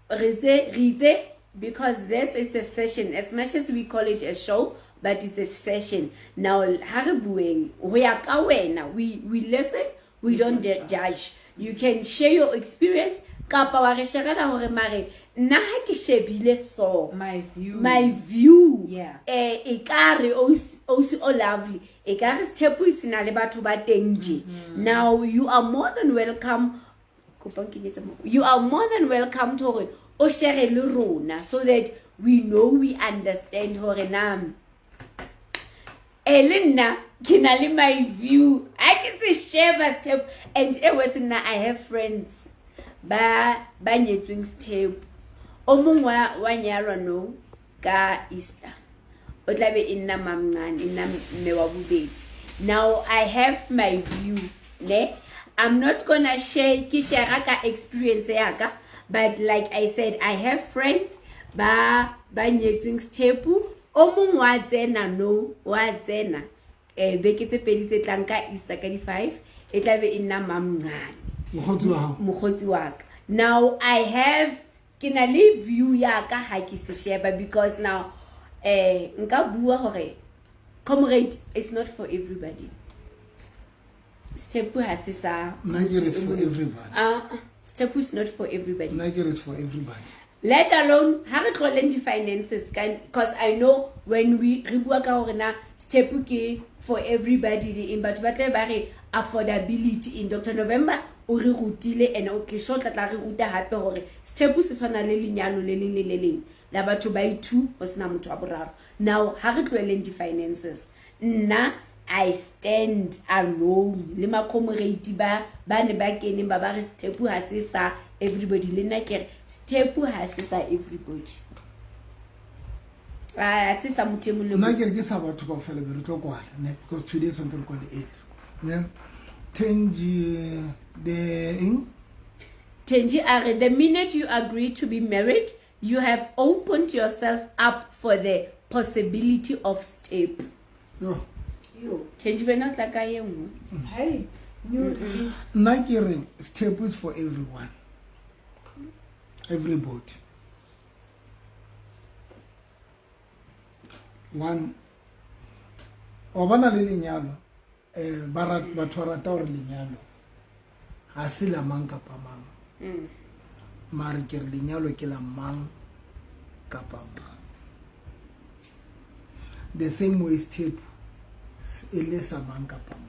re itse because this is a session, as much as we call it a show, but it's a session. Now ha re bueng ho ya ka wena, we listen, we don't judge. You can share your experience kapa wa re sharela hore mare nna ha ke shebile so My view. my view Yeah. eh e ka re ausi o lovely e ka re sethepu se na le batho ba teng je. Now you are more than welcome, kopa o nkenyetse mo. You are more than welcome to hore o share le rona so that we know, we understand hore na e le nna ke na le my view a ke se sheba step. And e worse, nna I have friends ba ba nyetsweng sethepu. O mongwe wa nyalwa no ka Easter, o tla be e nna mamncane, e nna mme wa bobedi. Now I have my view ne, I'm not gonna share, ke share ka experience ya ka, but like I said, I have friends ba ba nyetsweng sethepu. O mongwe wa tsena no, wa tsena beke tse pedi tse tlang ka Easter, ka di-5, e tla be e nna mamncane. Mokgotsi wa hao. Mokgotsi wa ka. Now I have, ke na le view ya ka ha ke se sheba, because now nka bua hore comrade, it's not for everybody. Sethepu ha se sa Nna ke re it's for everybody. Ah, sethepu is not for everybody. Nna ke re it's for everybody. Let alone ha re tlohelleng di-finances, because I know when we re bua ka hore na sethepu ke for everybody le eng, batho ba tlabe ba re affordability. In Dr November o re rutile and o ke sure tla re ruta hape hore sethepu se tshwana le lenyalo le leng le le leng la batho ba i-two, ho sena motho wa boraro. Now ha re tlohelleng di-finances, nna I stand alone le macomrade ba ba ne ba keneng ba ba re sethepu ha se sa everybody, le nna ke re sethepu ha se sa everybody. Ah, ha se sa motho e mong le Nna mong. ke re ke sa batho kaofela, be re tlo kwala ne, because today tshwanetse re kwale early ne. Tenji the eng? Tenji a re, the minute you agree to be married, you have opened yourself up for the possibility of step. Yo. Yo. Tenji, wena o tla ka e nngwe. Hey, new release. Nna ke re sethepu is for everyone, everybody. One, o bona le lenyalo, ba batho ba rata hore lenyalo ha se la mang kapa mang. Mare ke re lenyalo ke la mang kapa mang. The same way sethepu e le sa mang kapa mang.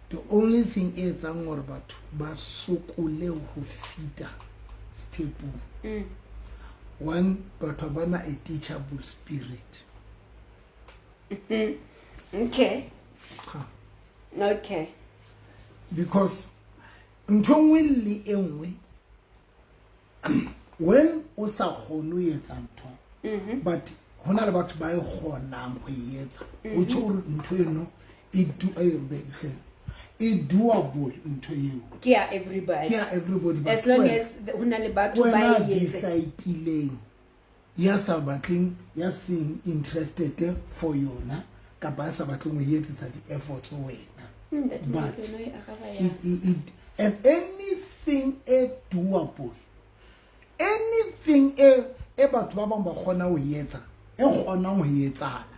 The only thing e etsang hore batho ba sokole ho fita sethepung, one, batho ba na a teachable spirit. Okay. Ha. Okay. Because ntho e nngwe le e nngwe, when o sa kgone ho etsa ntho, but ho na le batho ba e kgonang ho e etsa, o tjho hore ntho eno e hle, e doable ntho eo. Ke ya everybody. Ke ya everybody, but As long as ho na le batho ba wena e etse. decide-ileng, ya sa batleng, ya seng interested for yona, kapa ya sa batleng ho e etsetsa di-efforts wena. Ntate But Mokoena o e araba yang? it, if anything e doable, anything e batho ba bang ba kgona ho e etsa, e kgonang ho etsahala,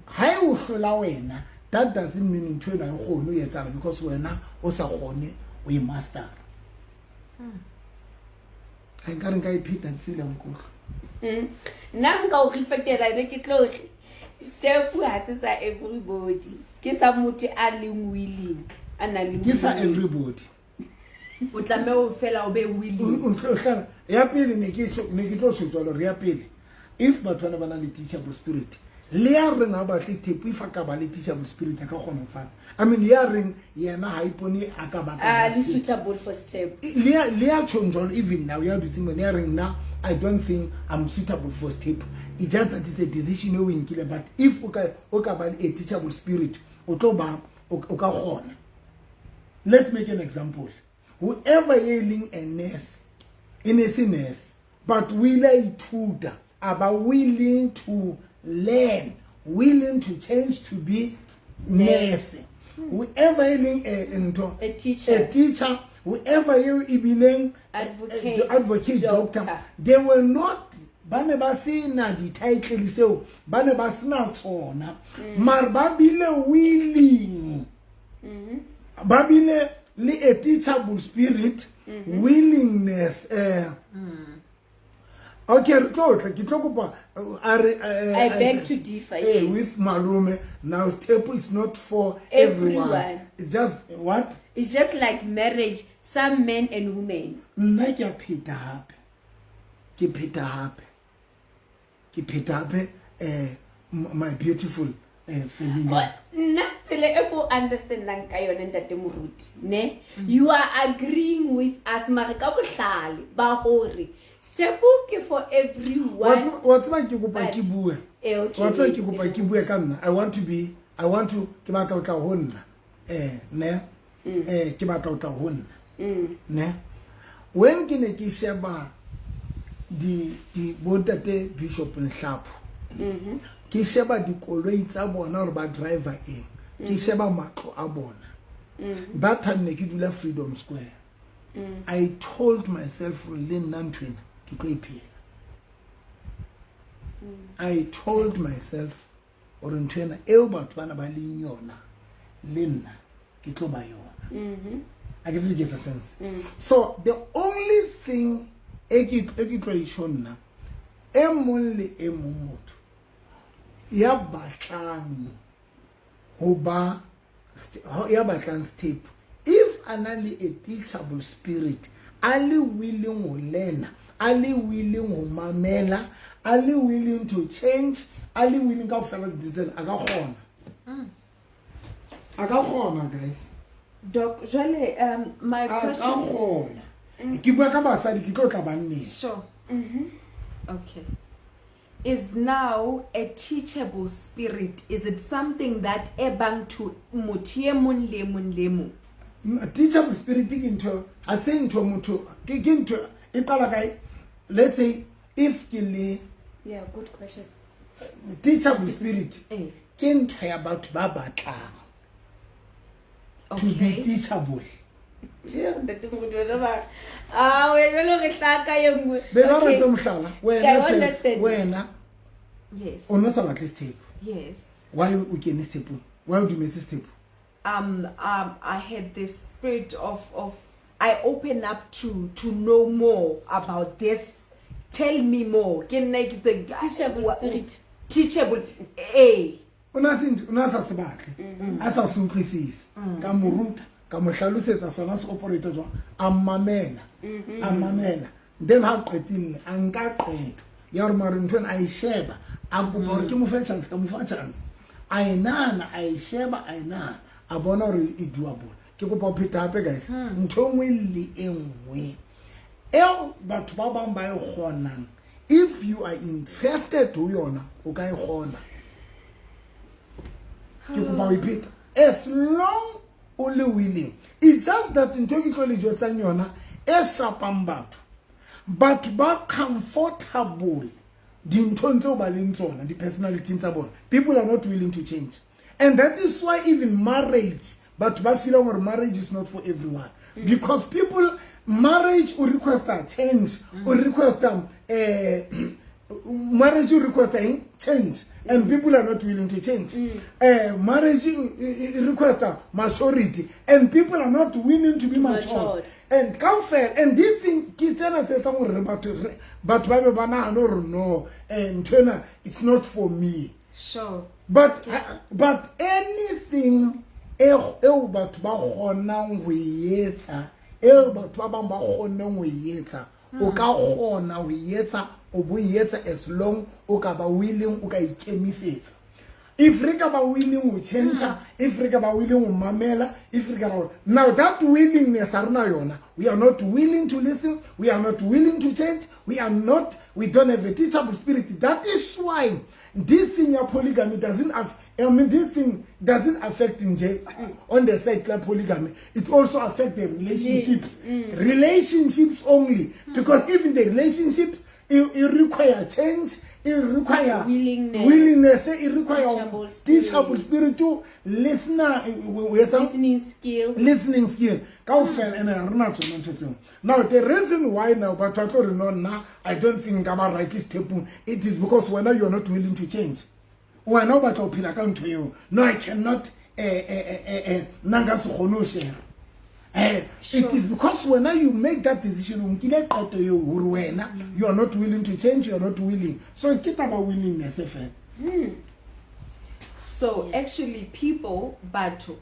ha e o hlola wena, that doesn't mean ntho eno ha e kgone ho etsahala because wena o sa kgone ho e mastera. Ha nkare nka e pheta ntsile nkutlwa. Nna nka o refetela ne ke tlo re sethepu ha se sa everybody, ke sa motho a leng willing, a nang le Ke sa willing. everybody. O tlameha ho fela o be willing. O hlala ya pele ne ke tjho, ne ke tlo tjho jwalo re ya pele, if batho bana ba na le teachable spirit, le ya reng ha batle sethepu, if a ka ba le teachable spirit a ka kgona ho fana. I mean, le ya reng yena ha ipone a ka ba ka Ah, ba le teng. suitable for sethepu. Le ya tjhong jwalo, even now ya dutseng mone ya reng nna I don't think I'm suitable for sethepu. It's just that it's a decision o e nkile, but if o ka ba le a teachable spirit, o tlo ba, o ka kgona. Let's make an example. Whoever e leng a nurse, e ne se nurse, but o ile a ithuta, a ba willing to learn, willing to change to be nurse. Whoever e leng a ntho, A teacher. a teacher, whoever eo e bileng Advocate, advocate, doctor, doctor. they were not, ba ne ba sena di-title seo, ba ne ba sena tsona, mare ba bile willing. Ba bile le a teachable spirit, willingness. Okay, re tlo tla ke tlo kopa a re I beg to differ, yes. With malume now, step is not for everyone. Everyone. It's just what? It's just like marriage, some men and women. Nna ke a pheta hape, ke pheta hape, ke pheta hape, my beautiful family. Nna tsela e ko understandang ka yone, ntate moruti, ne, you are agreeing with us mare ka bohlale ba hore step ke for everyone. Wa tseba ke kopa ke bue. Okay. Wa tseba ke kopa ke bue ka nna. I want to be, I want to, ke batla ho tla ho nna, ne, ke batla ho tla ho nna, ne. When ke ne ke sheba di bontate Bishop Nhlapho, ke sheba dikoloi tsa bona hore ba driver eng, ke sheba matlo a bona, that time ne ke dula Freedom Square. I told myself hore le nna nthwena ke tlo e phela. I told myself hore nthwena eo batho bana ba leng yona, le nna ke tlo ba yona. A ke tsebe ke etsa sense. So the only thing e ke tlo e tjho nna, e mong le e mong motho ya batlang ho ba, ya batlang step, if a na le a teachable spirit, a le willing ho learn, a le willing ho mamela, a le willing to change, a le willing kaofela dintho tsena, a ka kgona. A ka kgona, guys. Doc, jwale, my A ka question. kgona. Ke bua ka basadi, ke tlo tla banneng. Sure. Okay. Is now a teachable spirit, is it something that e bang to motho e mong le mong le mong? Teachable spirit ke ntho, ha se ntho motho, ke ntho e qala kae? Let's say if ke le Yeah, good question. Teachable spirit ke ntho ya batho ba batlang to be teachable. Ntate moruti, wena ba ah, wena jwale re hlaka e nngwe. Be ba re Okay. tse mohlala, Ke a wena self, understand. wena Yes. o no sa batle step. Yes. Why o kene stepong? Why o dumetse step? I had this spirit of I open up to know more about this. Tell me more. Ke nna ke tse- Teachable spirit. Teachable. Eh. O na se, o na sa se batle, a sa se utlwisise, ka mo ruta, ka mo hlalosetsa sona se operate jwang, a mmamela, a mmamela. Then ha qetile a nka qeto ya hore mare ntho ena a e sheba, a kopa hore ke mo fe chance, ka mo fa chance, a e nahana, a e sheba, a e nahana, a bona hore e doable. Ke kopa ho pheta hape, guys, ntho e nngwe le e nngwe eo batho ba bang ba e kgonang, if you are interested ho yona, o ka e kgona. Ke kopa ho e pheta, as long o le willing. It's just that ntho e ke tlo le jwetsang yona e shapang batho, batho ba comfortable dinthong tseo ba leng tsona, di-personality tsa bona. People are not willing to change, and that is why even marriage, batho ba feelang hore marriage is not for everyone, because people, marriage o requesta change, o requesta marriage o requesta eng? Change, and people are not willing to change. Marriage e requesta maturity, and people are not willing to be mature. Matured. And kaofela, and this thing ke tsena tse etsang hore batho ba be ba nahane hore no, ntho ena it's not for me. Sure. But anything eo batho ba kgonang ho e etsa, eo batho ba bang ba kgonneng ho e etsa, o ka kgona ho e etsa, o bo e etsa as long o ka ba willing, o ka ikemisetsa. If re ka ba willing ho change, if re ka ba willing ho mamela, if re ka ba, now that willingness ha rena yona. We are not willing to listen, we are not willing to change, we are not, we don't have a teachable spirit. That is why this thing ya polygamy doesn't have, I mean, this thing doesn't affect nje on the side la polygamy, it also affect the relationships. Relationships only, because even the relationships, it require change, it require Willingness. willingness, it require Teachable spirit. teachable spirit to listener, we etsa Listening skill. Listening skill kaofela, ene ha rena tsona ntho tseo. Now the reason why now batho ba tlo re no, nna I don't think nka ba right stepong, it is because wena you are not willing to change. Wena o batla ho phela ka ntho eo. No, I cannot eh nna nka se kgone ho share. It is because when you make that decision, o nkile qeto eo hore wena you are not willing to change, you are not willing. So ke taba willingness fela. So actually people, batho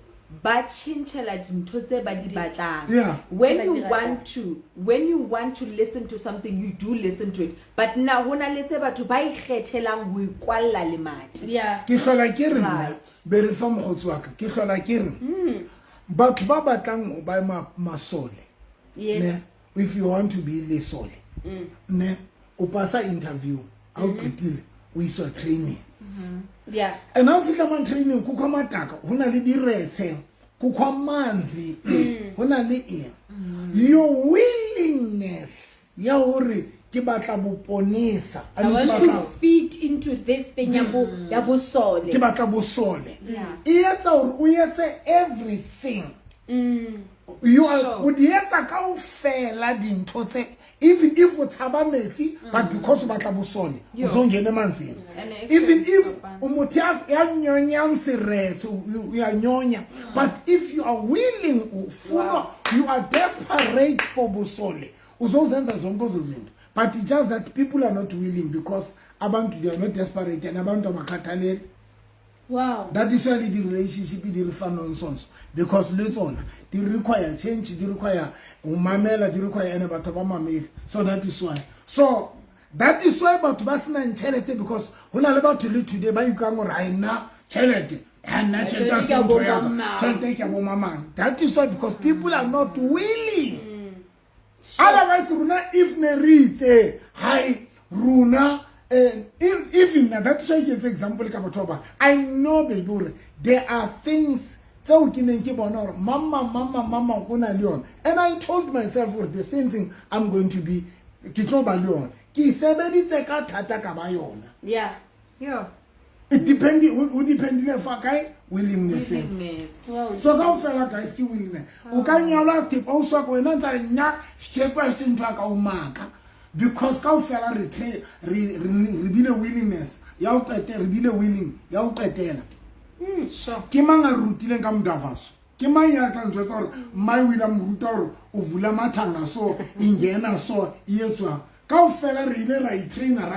ba tjhentjhela dintho tse ba di batlang. When Tse ba you di ratang. want to, when you want to listen to something, you do listen to it. But now ho na le tse batho ba ikgethelang ho ikwalla lemati. Ke hlola ke re nna, be re fa mokgotsi wa ka, ke hlola ke re batho ba batlang ho ba masole, ne, if you want to be lesole, ne, o pasa interview, ha o qetile, o iswa training. And ha o fihla mane training, kukho mataka, ho na le diretse, kukho manzi, ho na le eng. Your willingness ya hore ke batla boponesa, I want ke to batla fit into this thing ya bo, ya bosole. Ke batla bosole. E etsa hore o etse everything. You are, o di etsa kaofela dintho tse, even if o tshaba metsi, but because o batla bosole, o zo ngena manzini. And if Even you if tshaba. o motho ya nyonyang seretse, o ya nyonya. But if you are willing, o funa, you are desperate for bosole, o zo zenza zonke ezo zinto. But it's just that people are not willing because abantu, they are not desperate and abantu abakhathaleli. Wow. That is why the relationship di re fa nonsense, because le tsona di require change, di require o mamela, di require ene batho ba mamele. So that is why. So that is why batho ba senang tjhelete, because ho na le batho le today ba ikang hore ha nna tjhelete, ha nna tjhelete ha se Tjhelete ke ya ntho ya bo ka. mamang. Tjhelete ke ya bo mamang. That is why, because people are not willing. Otherwise, rona if ne re itse, hai, rona, even now, that's why ke etse example ka batho ba bang. I know, baby, hore there are things tseo ke neng ke bona hore mama, mama, mama o na le yona. And I told myself hore the same thing I'm going to be, ke tlo ba le yona. Ke sebeditse ka thata ka ba yona. It depend, o dependile fa kae? Willingness. Willingness. Wow. So kaofela guys ke willingness. O ka nyalwa step o swa ko wena ntse re nna step a se ntho ya ka o maka. Because kaofela re tle, re, re, re bile willingness ya ho qete, re bile willing ya ho qetela. Ke mang a re rutileng ka Mdavaso? Ke mang ya tla njwetsa hore mmae o ile a mo ruta hore o vula mathanga so, e ngena so, e etswa. Kaofela re ile ra i-trainer,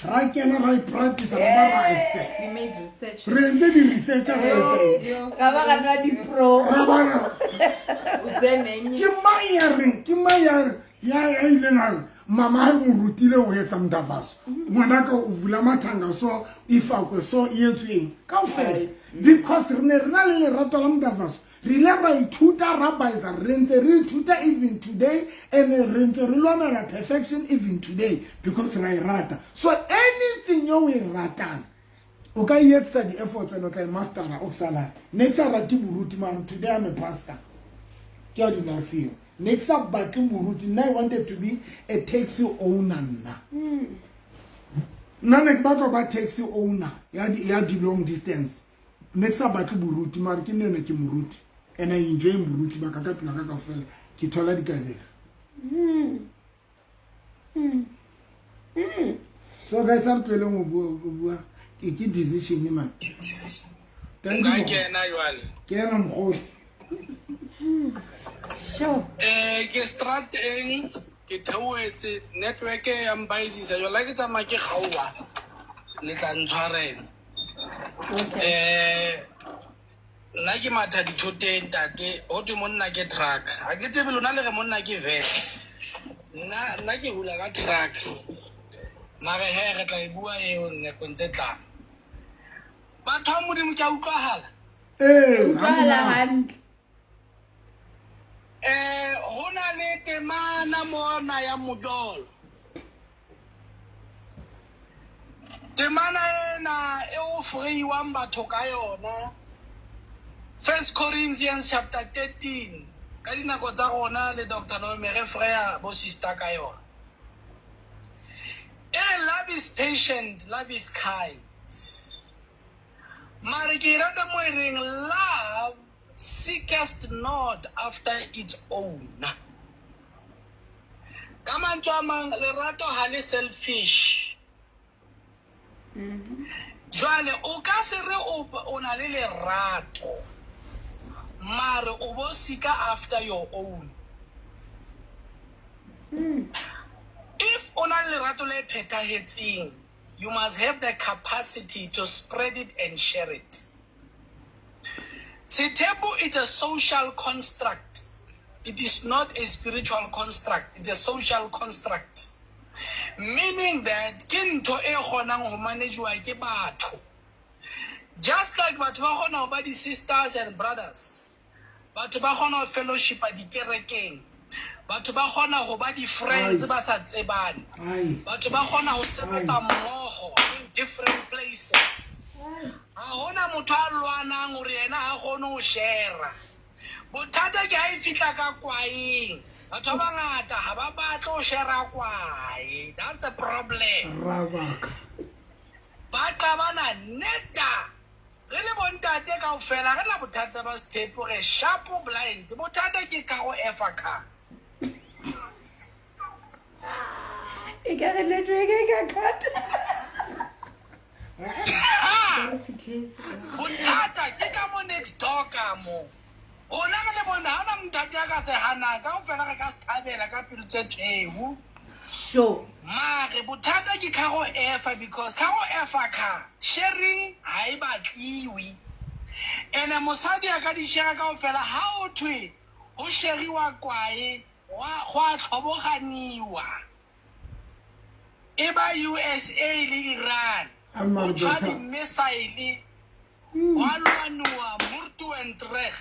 ra kena, ra i-practice, ra ba ra excel. We made research. Re entse di-research, re entse. Yo. Ra ba ra nna di-pro. Ra ba ra. O ze nenye. Ke mang ya reng? Ke mang ya re, ya ileng a re, mama ha mo rutile ho etsa Mdavaso. Ngwanaka o vula mathanga so, e fakwe so, e etswe eng? Kaofela. Because re ne re na le lerato la Mdavaso. Re ile ra ithuta, ra baetsa, re ntse re ithuta even today, and re ntse re lwanela perfection even today, because ra e rata. So anything eo o e ratang, o ka e etsa di-efforts and o tla e mastera o sala. Ne ke sa rate boruti, mara today I'm a pastor. Ke a dinaseo. Ne ke sa batle moruti, nna I wanted to be a taxi owner nna. Nna ne ke batla ho ba taxi owner ya di long distance. Ne ke sa batle boruti, mara ke nne ke moruti. And I enjoy moruti ba ka ka pela ka kaofela. Ke thola dikabelo. So guys, a re tlohelleng ho bua, ho bua. Ke decision man. Thank you. Nka kena jwale. Kena mokgotsi. Sure. Ke strateng, ke theohetse network ya mpaisisa jwale ha ke tsamaya ke kgaoha, le tla ntshwarela. Nna ke matha dithoteng ntate, ho thwe monna ke truck. Ha ke tsebe lona le re monna ke van. Nna ke hula ka truck. Mare he re tla e bua eo nakong tse tlang. Batho ba Modimo ke a utlwahala? Ee, Utlwahala ha monate. hantle. Ho na le temana mona ya mojolo. Temana ena e o freiwang batho ka yona. 1 Corinthians chapter 13. Ka dinako tsa rona le Doctor Naomi re freya bo sister ka yona. E re love is patient, love is kind. Mare ke rata mo e reng love seekest not after its own. Ka mantswe a mang, lerato ha le selfish. Jwale o ka se re o na le lerato. Mare o bo sika after your own. If o na le lerato le phethahetseng, you must have the capacity to spread it and share it. Sethepu is a social construct. It is not a spiritual construct. It's a social construct. Meaning that ke ntho e kgonang ho managewa ke batho. Just like batho ba kgona ho ba di-sisters and brothers. Batho ba kgona ho fellowshipa dikerekeng. Batho ba kgona ho ba di-friends ba sa tsebane. Batho ba kgona ho sebetsa mmoho in different places. Ha hona motho a lwanang hore yena ha kgone ho shera. Bothata ke ha e fihla ka kwaeng. Batho ba bangata ha ba batle ho shera kwae. That's the problem. Rabaka. Ba qabana neta. Re le bontate kaofela ha re na bothata ba sethepu, re sharp blind. Bothata ke ka go efa car. E ka re network e ka cut. Bothata ke ka mo next door ka mo. Rona re le bona ha ona ntate ya ka se hanang kaofela re ka se thabela ka pelo tse tshweu. Sure. Mare bothata ke khago efa because khago efa kha sharing ha e batliwe. Ene mosadi a ka di share kaofela ha o thwe ho sheriwa kwae go a tlhoboganiwa. E ba USA le Iran ho tjha di-missile Gwa lwanoa Murtuentreg.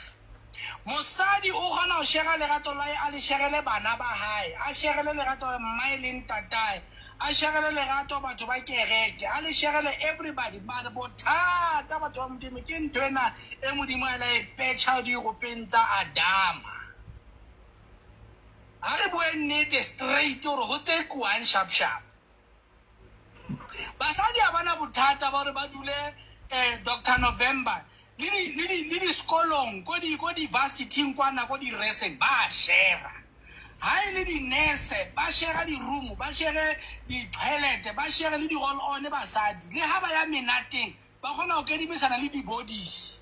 Mosadi o kgona ho shera lerato la hae a le sherele bana ba hae, a sherele lerato mmae le ntatae, a sherele lerato batho ba kereke, a le sherele everybody. Mare bothata batho ba Modimo ke ntho ena e Modimo a la e petjha diropeng tsa Adama. Ha re bue nnete straight hore ho tsekuwang sharp sharp. Basadi ha ba na bothata ba hore ba dule Doctor November le di, le di, le disekolong ko di, ko di-varsity-ing kwana ko di-reseng ba a shera. Ha e le di-nurse ba shera di-room, ba shere di-toilet, ba shere le di-roll on basadi. Le ha ba ya menateng ba kgona ho kedimisana le di-bodies.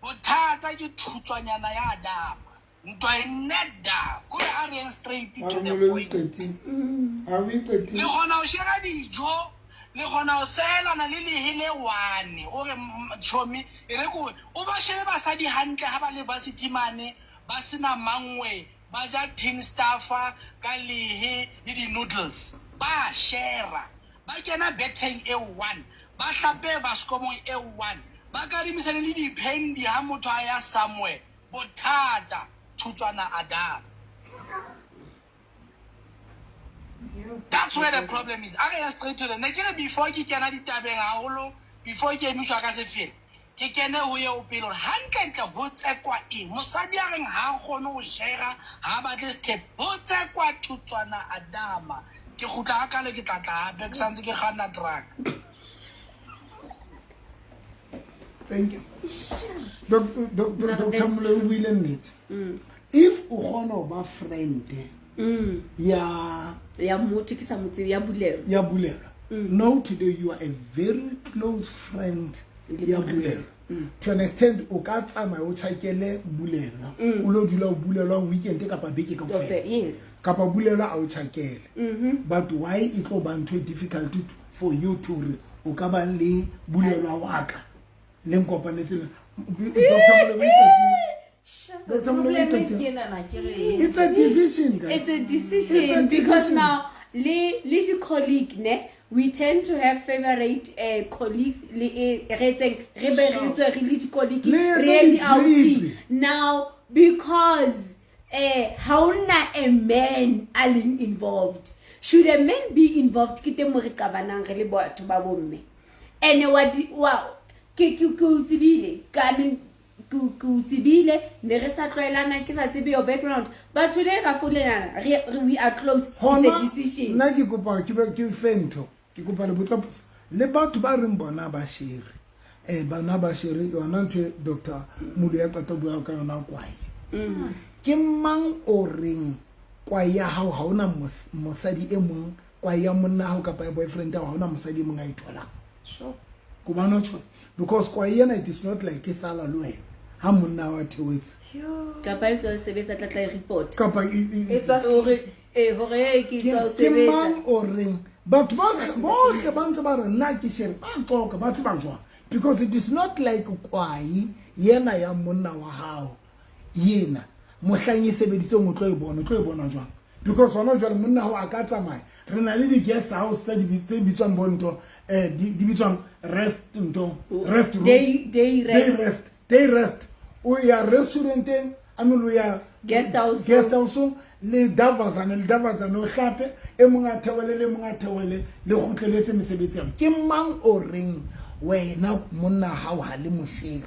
Bothata ke thutswanyana ya Adama. Ntwa e neda kore a re yeng straight to the point. Le kgona ho shera dijo, le kgona ho sehelana le lehe le one. O re chomi e re kore o ba shebe basadi hantle ha ba le varsity mane ba sena mangwe ba ja tin stuffer ka lehe le di noodles. Ba shera. Ba kena betheng e one, ba hlape baskomong e one, ba kadimisane le dipendi ha motho a ya somewhere. Bothata, Thutswana Adam. That's where the problem is. A re ya straight to the ne ke re before ke kena ditabeng haholo, before ke emiswa ka sefela, ke kene ho eo pele hore hantlentle ho tsekwa eng. Mosadi a reng ha a kgone ho shera, ha a batle sethepu, ho tsekwa Thutswana Adama. Ke kgutla hakalo ke tla tla hape, ke santse ke kganna truck. Thank you. Dr. Moloi o buile nnete. If o kgona ho ba friend ya ya motho ke sa mo tsebe ya bulelwa. Ya bulelwa. No, today you are a very close friend ya bulelwa. To an extent o ka tsamaya o tjhakele bulelwa. O lo dula o bulelwa weekend kapa beke kaofela. Yes. Kapa bulelwa a o tjhakele. But why e tlo ba ntho e difficult for you to re o ka bang le bulelwa wa ka le nkopanetse le Dr. Moloi o iqetile. Dr. Moloi o iqetile. It's a decision, guys. It's a decision, It's a because decision. now le le di colleague ne we tend to have favorite colleagues le e re etseng re be re tswe re le di colleague Le etse re ye di di-trip. outing now because ha hona a man a leng involved. Should a man be involved ke teng mo re qabanang re le batho ba bomme. Ene wa di wa ke ke ke o tsebile ka I mean ke ke o tsebile ne re sa tlwaelana ke sa tsebe your background but today ra founelana re we are close. It's a Hona decision. nna ke kopa ke be ke fe ntho ke kopa le botsa potso le batho ba reng bona ba shere bana ba shere yona ntho e Doctor Moloi ya qeta bua ka yona kwae. Ke mang o reng kwae ya hao ha ona mosadi e mong kwae ya monna hao kapa ya boyfriend ya hao ha ona mosadi e mong a e tholang? Sure. Ko ba no tjho because kwae ena it is not like ke sala le wena. Ha monna wa theohetse. Kapa e tswa sebetsa tla tla e report. Kapa E tswa Hore eh hore eh, ke tswa ke sebetsa. mang o reng batho bohle ba ntse ba re nna ke shere ba qoka ba tseba jwang because it is not like kwai yena ya monna wa hao yena mohlang e sebeditseng o tlo e bona o tlo e bona jwang because hona jwale monna hao a ka tsamaya re na le di-guest house tse tse bitswang bo ntho di bitswang rest ntho rest room Day day rest. rest day rest o ya restauranteng I mean o ya Guest house. guest house le davazane le davazane o hlape e mong a theohele le mong a theohele le kgutleletse mesebetsi ya ke mang o reng wena monna hao ha le moshere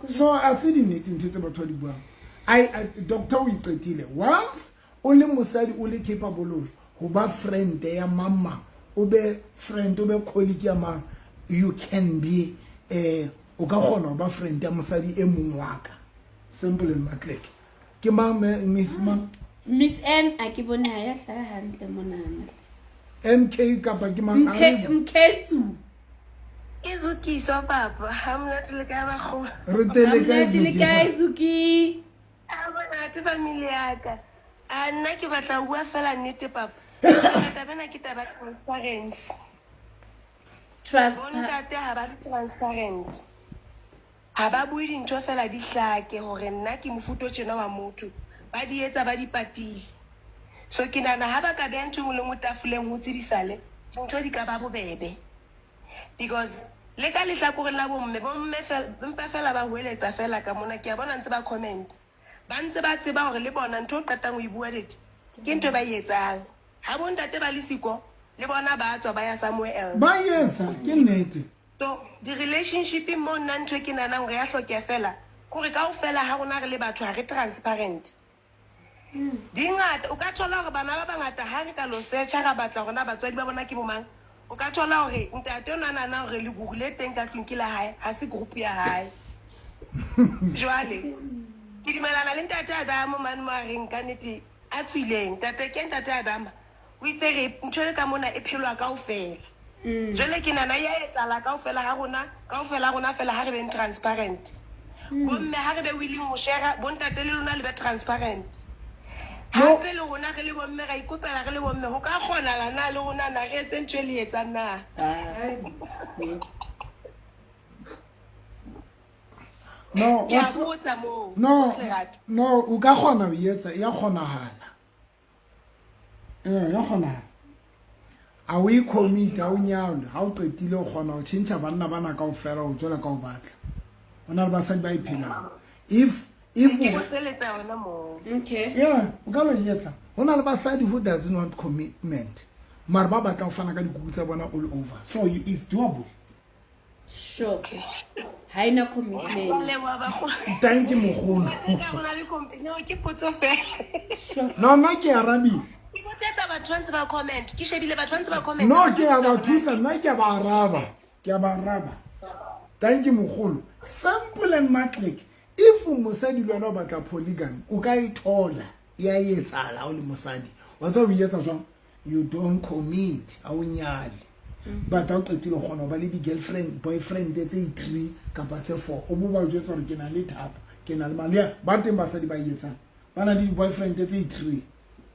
so a se dinnete ntho tse batho ba di buang doctor o iqetile once o le mosadi o le capable of ho ba friend ya mang mang o be friend o be colleague ya mang you can be o ka kgona ho ba friend ya mosadi e mong wa ka simple and matlek ke mang miss mang Miss M a ke bone ha ya hlaha hantle monana. MK kapa ke mang Mketsu. Ke Zukiswa papa, ha monate le kae bakgolo? Re tele kae Monate le Zuki? kae Zuki? Ha monate family ya ka. A nna ke batla ho bua fela nnete papa. Taba ena ke taba ya transparency. Trust. Bontate ha ba be transparent. Ha ba bue dintho fela di hlake hore nna ke mofuta o tjena wa motho. Ba di etsa ba di patile. So ke nahana ha ba ka beha ntho e nngwe le nngwe tafoleng ho tsebisale, dintho di ka ba bobebe. Because le ka lehlakoreng la bomme, bomme fela, mpa fela ba hoeletsa fela ka mona, ke a bona ntse ba comment. Ba ntse ba tseba hore le bona ntho o qetang ho e bua lete, ke ntho e ba e etsang. Ha bontate ba le siko, le bona ba tswa ba ya somewhere else. Ba etsa ke nnete. So di-relationship-eng mo nna ntho e ke nahanang hore ya hlokeha fela, kore kaofela ha rona re le batho ha re transparent. Di ngata, o ka thola hore bana ba bangata ha re ka lo search-a ra batla hore na batswadi ba bona ke bo mang, o ka thola hore ntate o nahana hore leguru le teng ka tlung ke la hae, ha se group ya hae. Jwale, ke dumelana le ntate Adamo mane mo a reng ka nnete a tswileng, ntate ke ntate Adama, o itse re ntho e ka mona e phelwa kaofela. Jwale ke nahana ya etsahala kaofela ha rona, kaofela ha rona fela ha re beng transparent. Bomme ha re be willing ho share, bontate le lona le be transparent. Hape le rona re le bomme ra ikopela re le bomme ho ka kgonahala na le rona na re etse ntho e le etsang na? No, Ke a what's botsa moo, no Lerato. no o ka kgona ho etsa ya kgonahala. Ya kgonahala. A o i-commit, ha o nyalwe, ha o qetile o kgona ho tjhentjha banna bana kaofela ho tswela ka o batla. Ho na le basadi ba e phelang. If Ke botseletsa yona moo. Okay. Yeah, o ka lo etsa. Ho na le basadi who doesn't want commitment. Mara ba batla ho fana ka dikuku tsa bona all over. So it's doable. Sure. Ha ena commitment. Leboha bakgolo. Thank you mogolo. Ka rona le no, ke potso fela. No, nna ke arabile. Ke botsetsa batho ba ntse ba comment. Ke shebile batho ba ntse ba comment. No, ke a ba thusa, nna ke a ba araba. Ke a ba araba. Thank you mogolo. Simple and matlek. If mosadi le wena o batla polygamy, o ka e thola. Ya etsahala ha o le mosadi. Wa tseba o e etsa jwang? You don't commit, ha o nyale. But ha o qetile o kgona ho ba le di-girlfriend, boyfriend tse 3 kapa tse 4. O bo ba jwetsa hore ke na le thapo, ke na le mane. Ya, ba teng basadi ba e etsang. Ba na le di-boyfriend tse 3.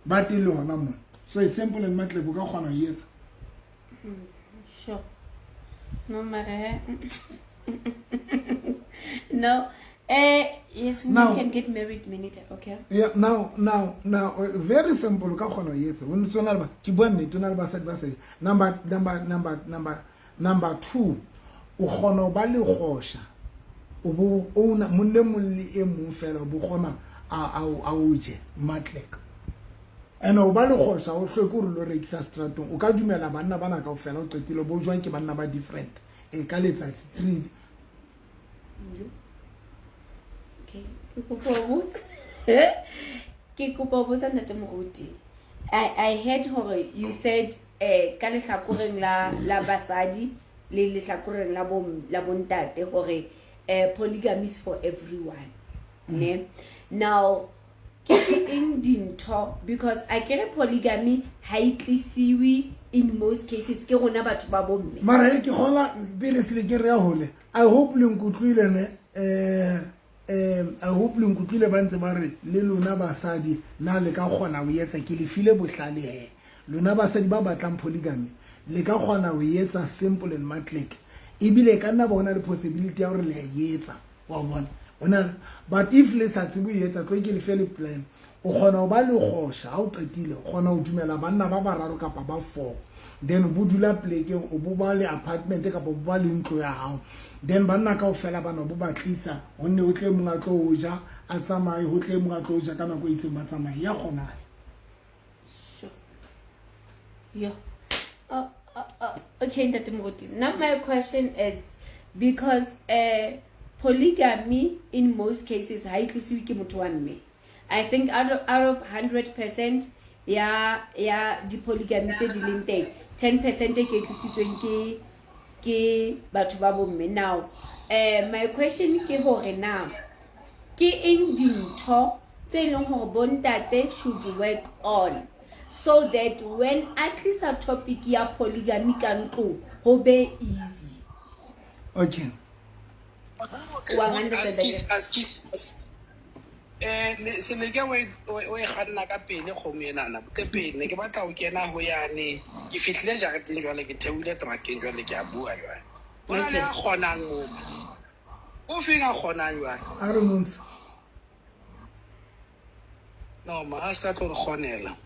Ba teng le hona mona. So it's simple and matlek, o ka kgona ho e etsa. Sure. No mare. No. Yes, women Now- can get married many times. Okay. Yeah, now, very simple. Ka kgona ho etsa. O ntse o na le ba, ke bua nnete, o na le basadi ba sa. Number 2, o kgona ho ba le kgosha. O bo owner monna e mong le e mong fela o bo kgona a o je matlek. And o ba le kgosha o hloke hore lo rekisa stratong. O ka dumela banna bana kaofela o qetile bo jwang ke banna ba different. E ka letsatsi 3. Okay. Ke kopa ho botsa. Ke kopa ho botsa ntate Moruti. I heard hore you said ka lehlakoreng la basadi le lehlakoreng la bo la bontate hore polygamy is for everyone. Ne? Now ke eng dintho because a kere polygamy ha e tlisiwe In most cases ke rona batho ba bomme. Mara e ke gola pele se le ke re ya hole. I hope le nkutlwile ne I hope le nkutlwile ba ntse ba re le lona basadi na le ka kgona ho etsa ke le file bohlale he. Lona basadi ba batlang polygamy le ka kgona ho etsa simple and matlek. Ebile e ka nna ba hona le possibility ya hore le a e etsa. Wa bona? Ona but if le sa tsebe ho etsa tlo ke le fe le plan. O kgona ho ba lekgosha ha o qetile, o kgona ho dumela banna ba bararo kapa ba four. Then o bo dula plekeng, o bo ba le apartment kapa o bo ba le ntlo ya hao. Then banna kaofela bana o bo ba tlisa, ho nne ho tle e mong a tlo o ja, a tsamaye, ho tle e mong a tlo o ja ka nako e itseng ba tsamaye. Ya kgonahala. Sure. Yeah. Okay, Ntate Moruti. Now my question is because polygamy in most cases ha e tlisiwe ke motho wa mme. I think out of 100% ya di-polygamy tse di leng teng, 10% e ke e tlisitsweng ke batho ba bomme. Now, my question ke hore na ke eng dintho tse leng hore bontate should work on so that when a tlisa topic ya polygamy ka ntlong ho be easy. Okay. Wa understand? Askis, askis. Se leke o e kganna ka pele kgomo enana, butle pele. Ne ke batla ho kena ho yane. Ke fihlile jareteng jwale, ke theohile truckeng jwale, ke a bua jwale. Ho na le a kgonang moo. O feng a kgonang jwale? A re montsho. No, ma a ska tlo re kgonela.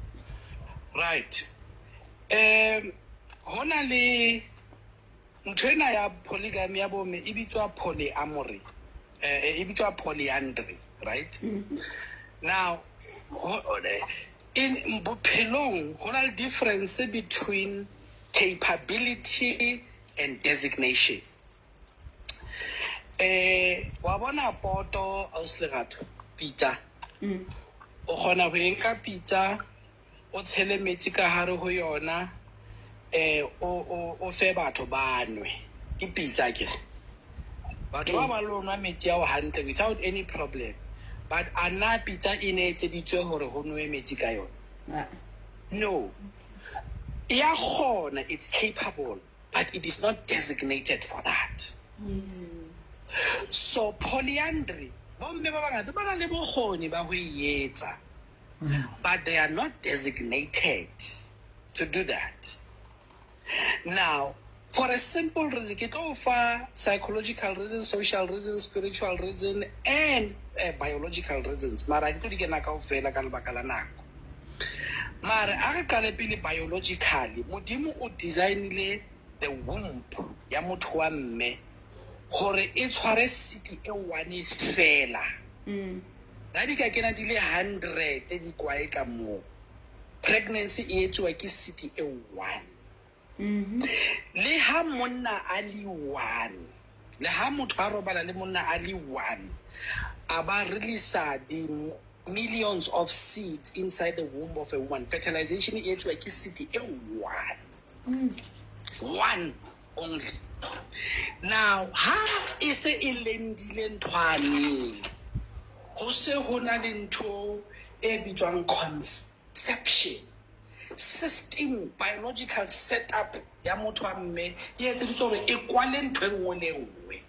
Right. Ho na le ntho ena ya polygamy ya bomme e bitswa polyamory. E bitswa polyandry, right? Now, in bophelong ho na le difference between capability and designation. Wa bona poto ausi Lerato, pitsa. O kgona ho e nka pitsa, o tshele metsi ka hare ho yona, o fe batho ba nwe. Ke pitsa ke. Batho ba ba lo nwa metsi ao hantle without any problem. But a na pitsa e ne etseditswe hore ho nwe metsi ka yona? No. Ya kgona, it's capable, but it is not designated for that. So polyandry, bomme ba bangata ba na le bokgoni ba ho e etsa, but they are not designated to do that. Now, for a simple reason, ke tlo fa psychological reasons, social reasons, spiritual reason, and biological reasons. Mara ke tlo di kena kaofela ka lebaka la nako. Mara a re qale pele biologically, Modimo o designile the womb ya motho wa mme hore e tshware seed e one fela. Ha di ka kena di le 100 di kwae ka moo, pregnancy e etsuwa ke seed e one. Le ha monna a le one, le ha motho a robala le monna a le one, a ba release di millions of seeds inside the womb of a woman. Fertilization e etsuwa ke seed e one. One only. Now, ha e se e lendile nthwaneng, ho se ho na le ntho e bitswang conception. System, biological setup ya motho wa mme e etseditswe hore e kwale ntho e nngwe le e nngwe.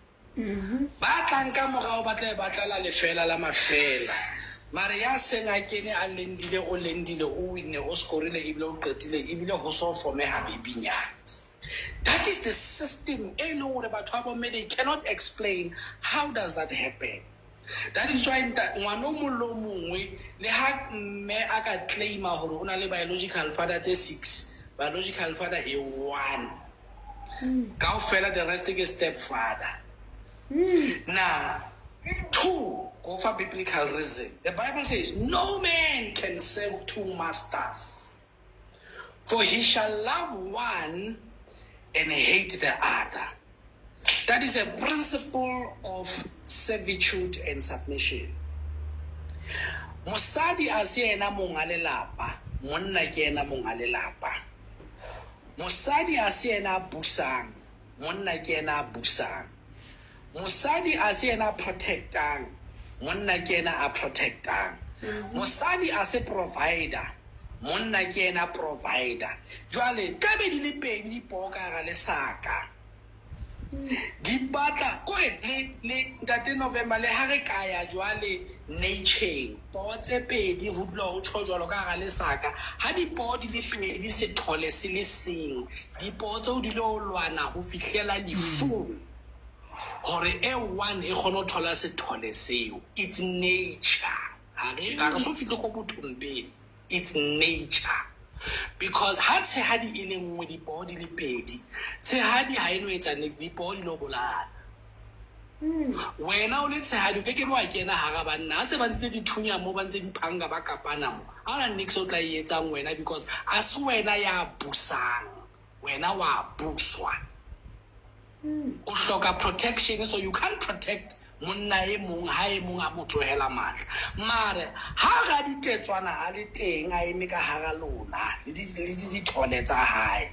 Ba tlang ka morao ba tla e batlela lefela la mafela. Mare ya seng a kene a lendile, o lendile, o winne, o scorile, ebile o qetile, ebile ho so formeha babynyana. That is the system e leng hore batho ba bomme they cannot explain how does that happen. That is why ngwana o mong le o mongwe le ha mme a ka claima hore o na le biological father tse 6, biological father e 1. Kaofela the rest ke stepfather. Now, 2, go for biblical reason. The Bible says, no man can serve two masters, for he shall love one and hate the other. That is a principle of servitude and submission. Mosadi a se yena monga lelapa, monna ke yena monga lelapa. Mosadi a se yena a busang, monna ke yena a busang. Mosadi a se yena a protectang, monna ke yena a protectang. Mosadi a se provider, Monna ke yena provider. Jwale tlabe di le pedi dipoo ka hara lesaka. Di batla kore le le ntate November le ha re ka ya jwale nature-eng poo tse pedi ho dula ho tjho jwalo ka hara lesaka. Ha dipoo di le pedi sethole se le seng, dipoo tseo di lo lwana ho fihlela lefung hore e one e kgone ho thola sethole seo. It's nature. Ha re ha re so fihle ko bothong pele. It's nature. Because ha tshehadi e le nngwe dipoo di le pedi, tshehadi ha e no etsa niks, dipoo di lo bolayana. Wena o le tshehadi o ke ke be wa kena hara banna ha se ba ntse dithunya mo ba ntse diphanga ba kapana mo. Ha hona niks o tla e etsang wena because a se wena ya busang, wena wa buswa. O hloka protection so you can't protect monna e mong ha e mong a mo tsohela matla. Mare ha raditetswana a le teng a eme ka hara lona le dithole tsa hae,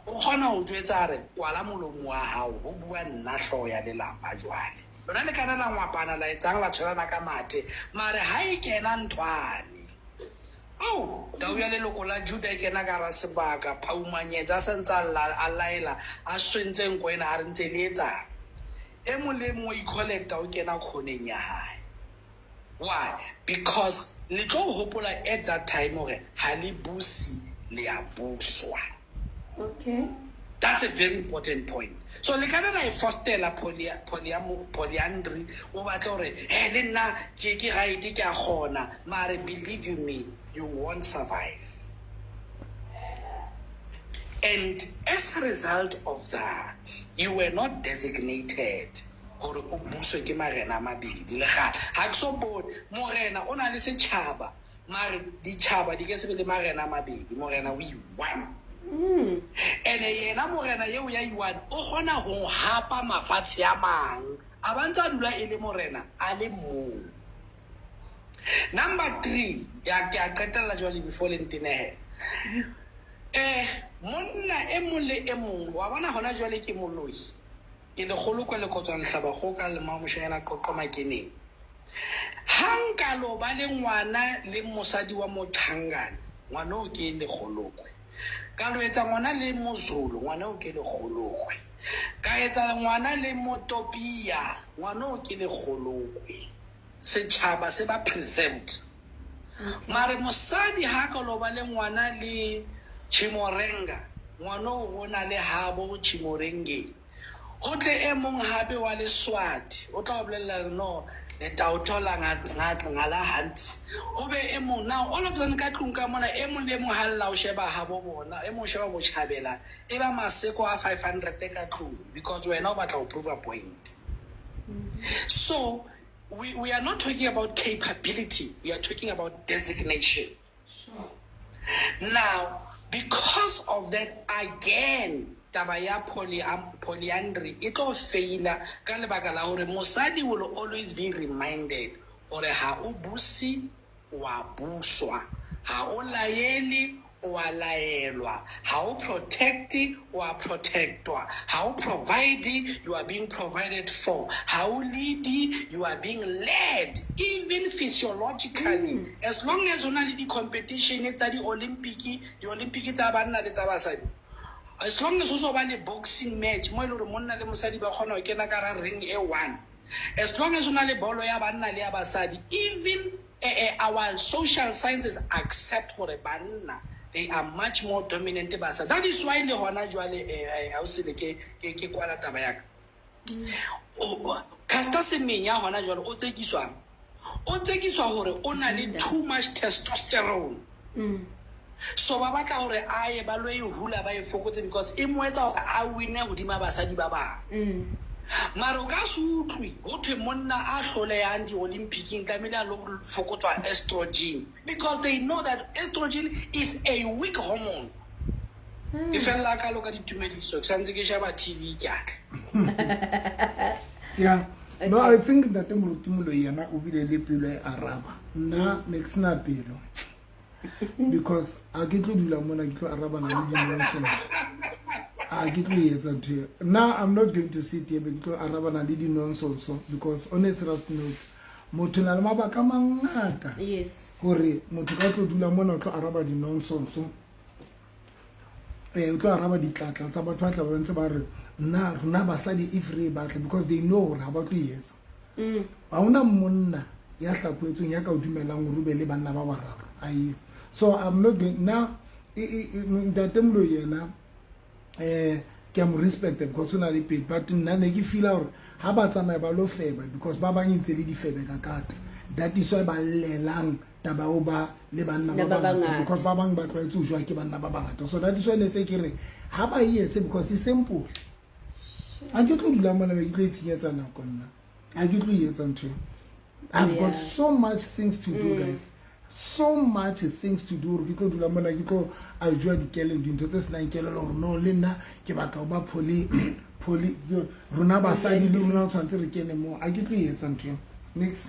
o kgona ho jwetsa a re kwala molomo wa hao, ho bua nna hlooho ya lelapa jwale. Lona le kana la ngwapana la etsang la tshwarana ka mathe, mare ha e kena nthwane. Ao! Tau ya leloko la Juda e kena ka hara sebaka, Phaumanyetsa a sa ntse a lla, a laela, a swentse nko ena, a re ntse le etsang? E mong le e mong wa icollecta o kena khoneng ya hae. Why? Because le tlo hopola at that time hore ha le buse, le a buswa. Okay. That's a very important point. So le kana la e fostela poly, polyandry, o batla hore he le nna ke ke right ke a kgona, mare believe you me, you won't survive. And as a result of that, you were not designated hore o buswe ke marena a mabedi le kgale. Ha ke so bone morena o na le setjhaba, mare ditjhaba di ka se be le marena a mabedi, morena o i-one. Ene yena morena eo ya i-one o kgona ho hapa mafatshe a mang, a ba ntse a dula e le morena a le mong. Number 3, ya ke a qetella jwale before le ntenehela. Monna e mong le e mong wa bona hona jwale ke moloi, ke lekgolokwe le kotswang hlabakgoka le mamoshanyana qoqo makeneng. Ha nka lo ba le ngwana le mosadi wa mothangane, ngwana o ke lekgolokwe. Ka lo etsa ngwana le mozulu, ngwana o ke lekgolokwe. Ka etsa ngwana le motopia, ngwana o ke lekgolokwe. Setjhaba se ba preserved. Mare mosadi ha ka lo ba le ngwana le Chimorenga, ngwana o na le habo Chimorengeng. Ho tle e mong hape wa Leswati, o tla o bolella no le tla o thola ngala hantle. Ho be e mong, now all of them ka tlung ka mona, e mong le e mong ha lla o sheba habo bona, e mong o sheba botjhabela, e ba maseko a 500 ka tlung because wena o batla ho prove a point. So we are not talking about capability, we are talking about designation. Now, because of that, again, taba ya polyandry e tlo faila ka lebaka la hore mosadi will always be reminded hore ha o buse wa buswa, ha o laele o a laelwa, ha o protect o a protectwa, ha o provide you are being provided for, ha o lead you are being led, even physiologically. As long as o na le di-competition tsa di-Olympic, di-Olympic tsa banna le tsa basadi, as long as o so ba le boxing match mo e le hore monna le mosadi ba kgona ho kena ka hara ring e one, as long as o na le bolo ya banna le ya basadi, even our social sciences accept hore banna they are much more dominant basadi. That is why le hona jwale ausi ke ke kwala taba ya ka. Caster Semenya hona jwale o tsekiswa, o tsekiswa hore o na le too much testosterone. So ba batla hore a ye ba lo e hula ba e fokotse because e mo etsa hore a wine hodima basadi ba bang. Mara o ka se utlwe ho thwe monna a hlolehang di-Olympicing tlamehile a lo fokotswa estrogen because they know that estrogen is a weak hormone. Ke fella ka lo ka ditumediso, ke santse ke sheba TV ke atla. Yeah. No, I think Ntate Moruti Moloi yena o bile le pelo e araba. Nna ne ke sena pelo. Because a ke tlo dula mona ke tlo arabana le di-nonsense. A ke tlo etsa ntho eo. Nna I'm not going to sit here be ke tlo arabana le di-nonsense because on a serious note, Motho na le mabaka a mangata. Yes. Hore motho ka tlo dula mona o tlo araba di-nonsense. O tlo araba ditlatla tsa batho ba tla ba ntse ba re nna rona basadi if re e batla, because they know hore ha ba tlo e etsa. Ha hona monna ya hlakoetsweng ya ka o dumelang hore o be le banna ba bararo. Ae. So I'm not going now. Ntate Moloi yena ke a mo respect because o na le pedi, but nna ne ke feela hore ha ba tsamaya ba lo feba, because ba bang e ntse le difebe ka kata. That is why ba llelang taba eo ba le banna ba Ba bangata, bangata. because ba bang ba tlwaetse ho jowa ke banna ba bangata. So that is why ne se ke re ha ba e etse because e simple. Ha ke tlo dula mona be ke tlo itshenyetsa nako nna. Ha ke tlo e etsa ntho eo. I've got so much things to do, guys. So much things to do. Ke tlo dula mona ke tlo a jwa dikele dintho tse senang kelello hore no le nna ke batla ho ba poly poly rona basadi le rona tshwantse re kene mo. Ha ke tlo e etsa ntho eo. Next.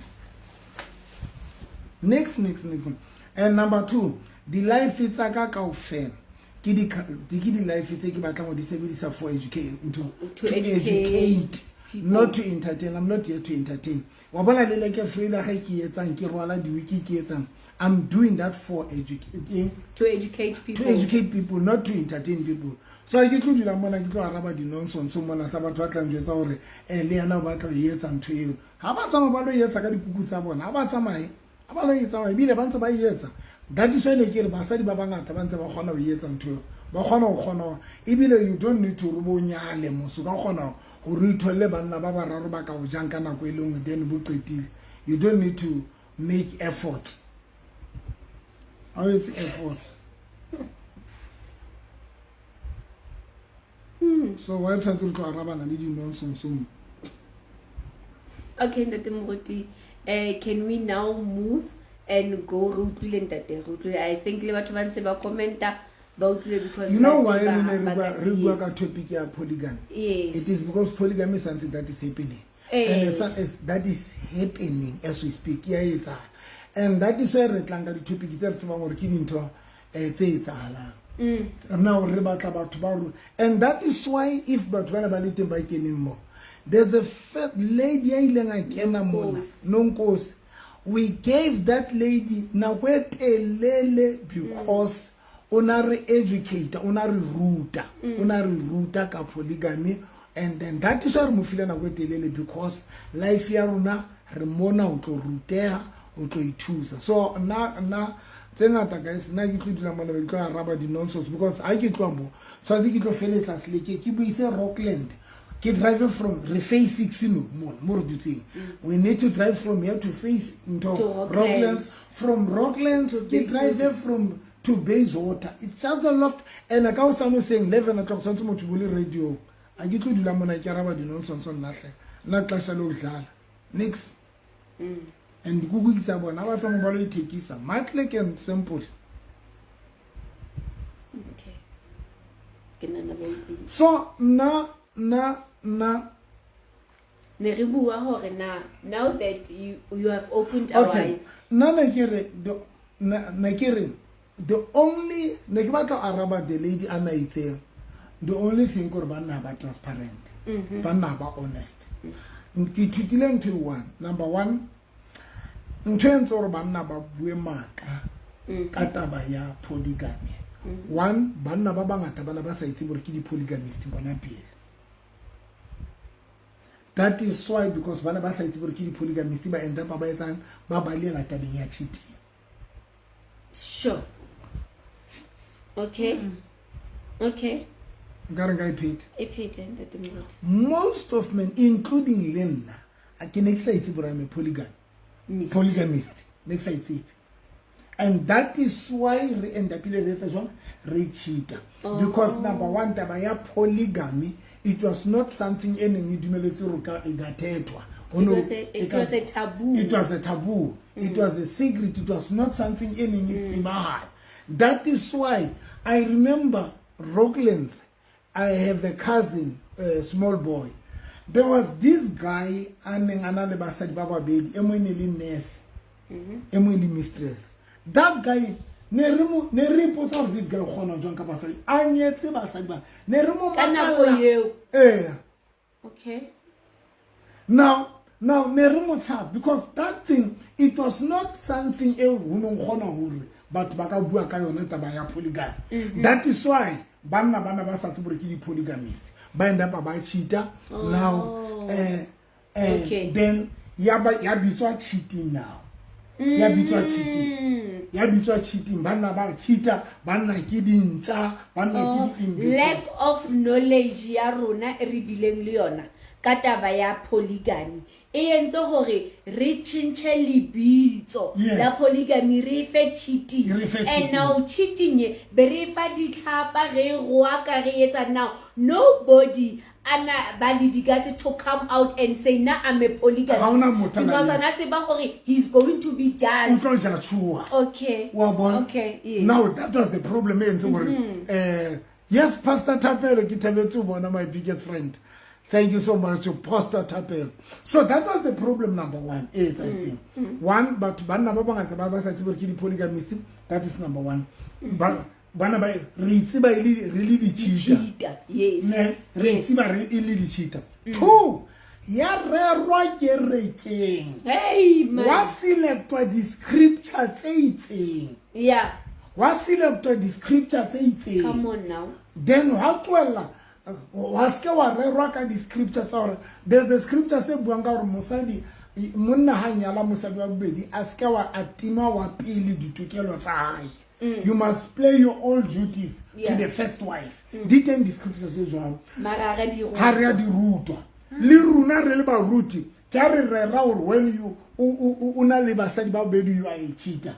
Next, next, next. And number 2, di life tsa ka kaofela. Ke di ke di life tse ke batlang ho di sebedisa for educate, To to educate educate, people. not to entertain. I'm not here to entertain. Wa bona le leke freela ge ke etsang, ke rwala di-wiki ke etsang. I'm doing that for To educate people. To educate people, not to entertain people. So ke tlo dula mona ke tlo araba di-nonsense mona tsa batho ba tla njwetsa hore le yena o batla ho etsa ntho eo. Ha ba tsamaya ba lo etsa ka dikuku tsa bona, ha ba tsamaye, ha ba lo etsa ebile ba ntse ba e etsa. That is why ne ke re basadi ba bangata ba ntse ba kgona ho etsa ntho eo. Ba kgona ho kgona ebile you don't need to hore bo nyale mos, o ka kgona hore o itholle banna ba bararo ba ka o jang ka nako e le nngwe, then bo qetile. You don't need to make efforts. Ha o etse efforts. So why tshwanetse re tlo arabana le di-nonsense mo? Okay, Ntate Moruti, can we now move and go? Re utlwile ntate, re utlwile. I think le batho ba ntse ba commenta, ba utlwile because You know ba why tseba re ne ba ka re bua se ka topic ya polygamy? Yes. It is because polygamy is something that is happening. And that is happening as we speak. Ya etsahala. And that is why re tlang ka di-topic tse re tsebang hore ke dintho tse etsahalang. Now re batla batho ba rona. And that is why if batho bana ba le teng ba keneng mo, there's a lady ya ileng a kena mona, Nonkosi. We gave that lady nako e telele because o na re educate, o na re ruta, o na re ruta ka polygamy. And then that is why re mo file nako e telele because life ya rona re mona ho tlo ruteha, ho tlo ithusa. So nna tse ngata guys, nna ke tlo dula mona ke tlo araba di-nonsense because ha ke tloha mo tshwanetse ke tlo feletsa seleke ke buise Rockland. Ke drive from re phase 6 no mo mo re dutseng. We need to drive from here to face into To Rocklands. Rocklands. From Rocklands To ke Bayswater. drive from to Bayswater. It's just a lot. And ka o sano saying 11 o'clock tshwanetse motho bo le radio. A ke tlo dula mona ke araba di-nonsense nna hle. Nna tlasha le ho dlala. Next. And dikuku ke tsa bona, ha ba tsamaya ba lo ithekisa. Matlek and simple. Okay. Ke nahana ba utlwile. So nna nna nna Ne re bua hore na now that you have opened our Okay. eyes. Nna ne ke re the ne ke re the only ne ke batla ho araba the lady a na itseng. The only thing kore banna ba transparent. Banna ba honest. Ke ithutile ntho e one. Number 1, ntho e entse hore banna ba bue maka ka taba ya polygamy. One, banna ba bangata bana ba sa itsebe hore ke di-polygamist bona pele. That is why because bana ba sa itsebe hore ke di-polygamist ba end up ba etsang ba balehela tabeng ya cheating. Sure. Okay. Okay. Nka re nka e pheta. E phete ntate Moruti. Most of men including le nna, a ke ne ke sa itse hore I'm a polygamist. Ne ke sa itsebe. And that is why re end up ile re etsa jwang? Re cheat-a. Because number 1, taba ya polygamy, it was not something e neng e dumeletse hore e ka thethwa. It was a taboo. It was a taboo. It was a secret. It was not something e neng e tsebahala. That is why I remember Rocklands. I have a cousin, a small boy. There was this guy a neng a na le basadi ba babedi, e mongwe e ne le nurse, e mongwe e le mistress. That guy ne re mo, ne re ipotsa hore this guy o kgona jwang ka basadi, a nyetse basadi ba. Ne re mo Ka nako makalla. eo. Ee. Okay. Now, Now ne re mo tshaba because that thing, it was not something e ho nong kgona hore batho ba ka bua ka yona taba ya polygamy. That is why banna bana ba sa tsebe hore ke di-polygamist, ba end up ba cheata now. Then ya ba ya bitswa cheating now, ya bitswa cheating, ya bitswa cheating. Banna ba cheata, banna ke dintja, banna ke di Lack of knowledge ya rona e re bileng le yona ka taba ya polygamy e entse hore re tjhentjhe lebitso la polygamy, re fe cheating. Re fe And cheating. now cheating e be re fa ditlhapa, re roaka, re etsa. Now nobody ana ba le di-guts to come out and say, "Na I'm a polygamist," Ha hona motho a because nang ana tseba hore he's going to be o judged. Tlo judge-uwa. Wa bona? Okay, yes. Now that was the problem e entse gore yes, Pastor Tapelo, ke thabetse ho bona, my biggest friend. Thank you so much, Pastor Tapelo. So that was the problem number one e etsahetseng. One, batho banna ba bangata ba ba sa tsebe hore ke di-polygamist. That is number one. Bana ba re itseba e le re le di-cheater. Cheater, yes. Ne re itseba re e le di-cheater. Two, ya rerwa kerekeng. Hey man. Wa selectwa di-scripture tse itseng. Wa selectwa di-scripture tse itseng. Come on now. Then wa tlohella, wa seke wa rerwa ka di-scripture tsa gore there's a scripture se buang ka gore mosadi, monna ha nyala mosadi wa bobedi, a seke wa a tima wa pele ditokelo tsa hae. You must play your all duties to the first wife. Di teng di-scripture tse jwalo. Mara re di Ha re a di rutwa le rona re le baruti, ke a re rera gore when you o na le basadi ba bobedi, you are a cheater.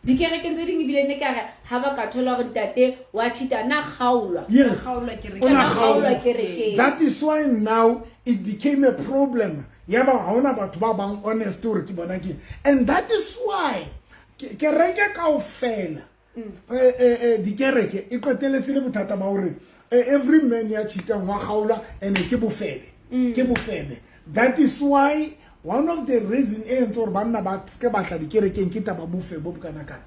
Dikerekeng tse ding ebile ne kare ha ba ka thola hore ntate wa cheater, na kgaolwa. Yes. Kgaolwa kerekeng. O na Kgaolwa kgaolwa. kerekeng. That is why now it became a problem. Ya ba ha hona batho ba bang honest hore ke bona ke. And that is why kereke kaofela, dikereke e qetelletse le bothata ba hore every man ya cheatang wa kgaolwa, and ke bofebe. Ke bofebe. That is why one of the reason e entse hore banna ba ske batla dikerekeng ke taba bofebe bo bokana kana.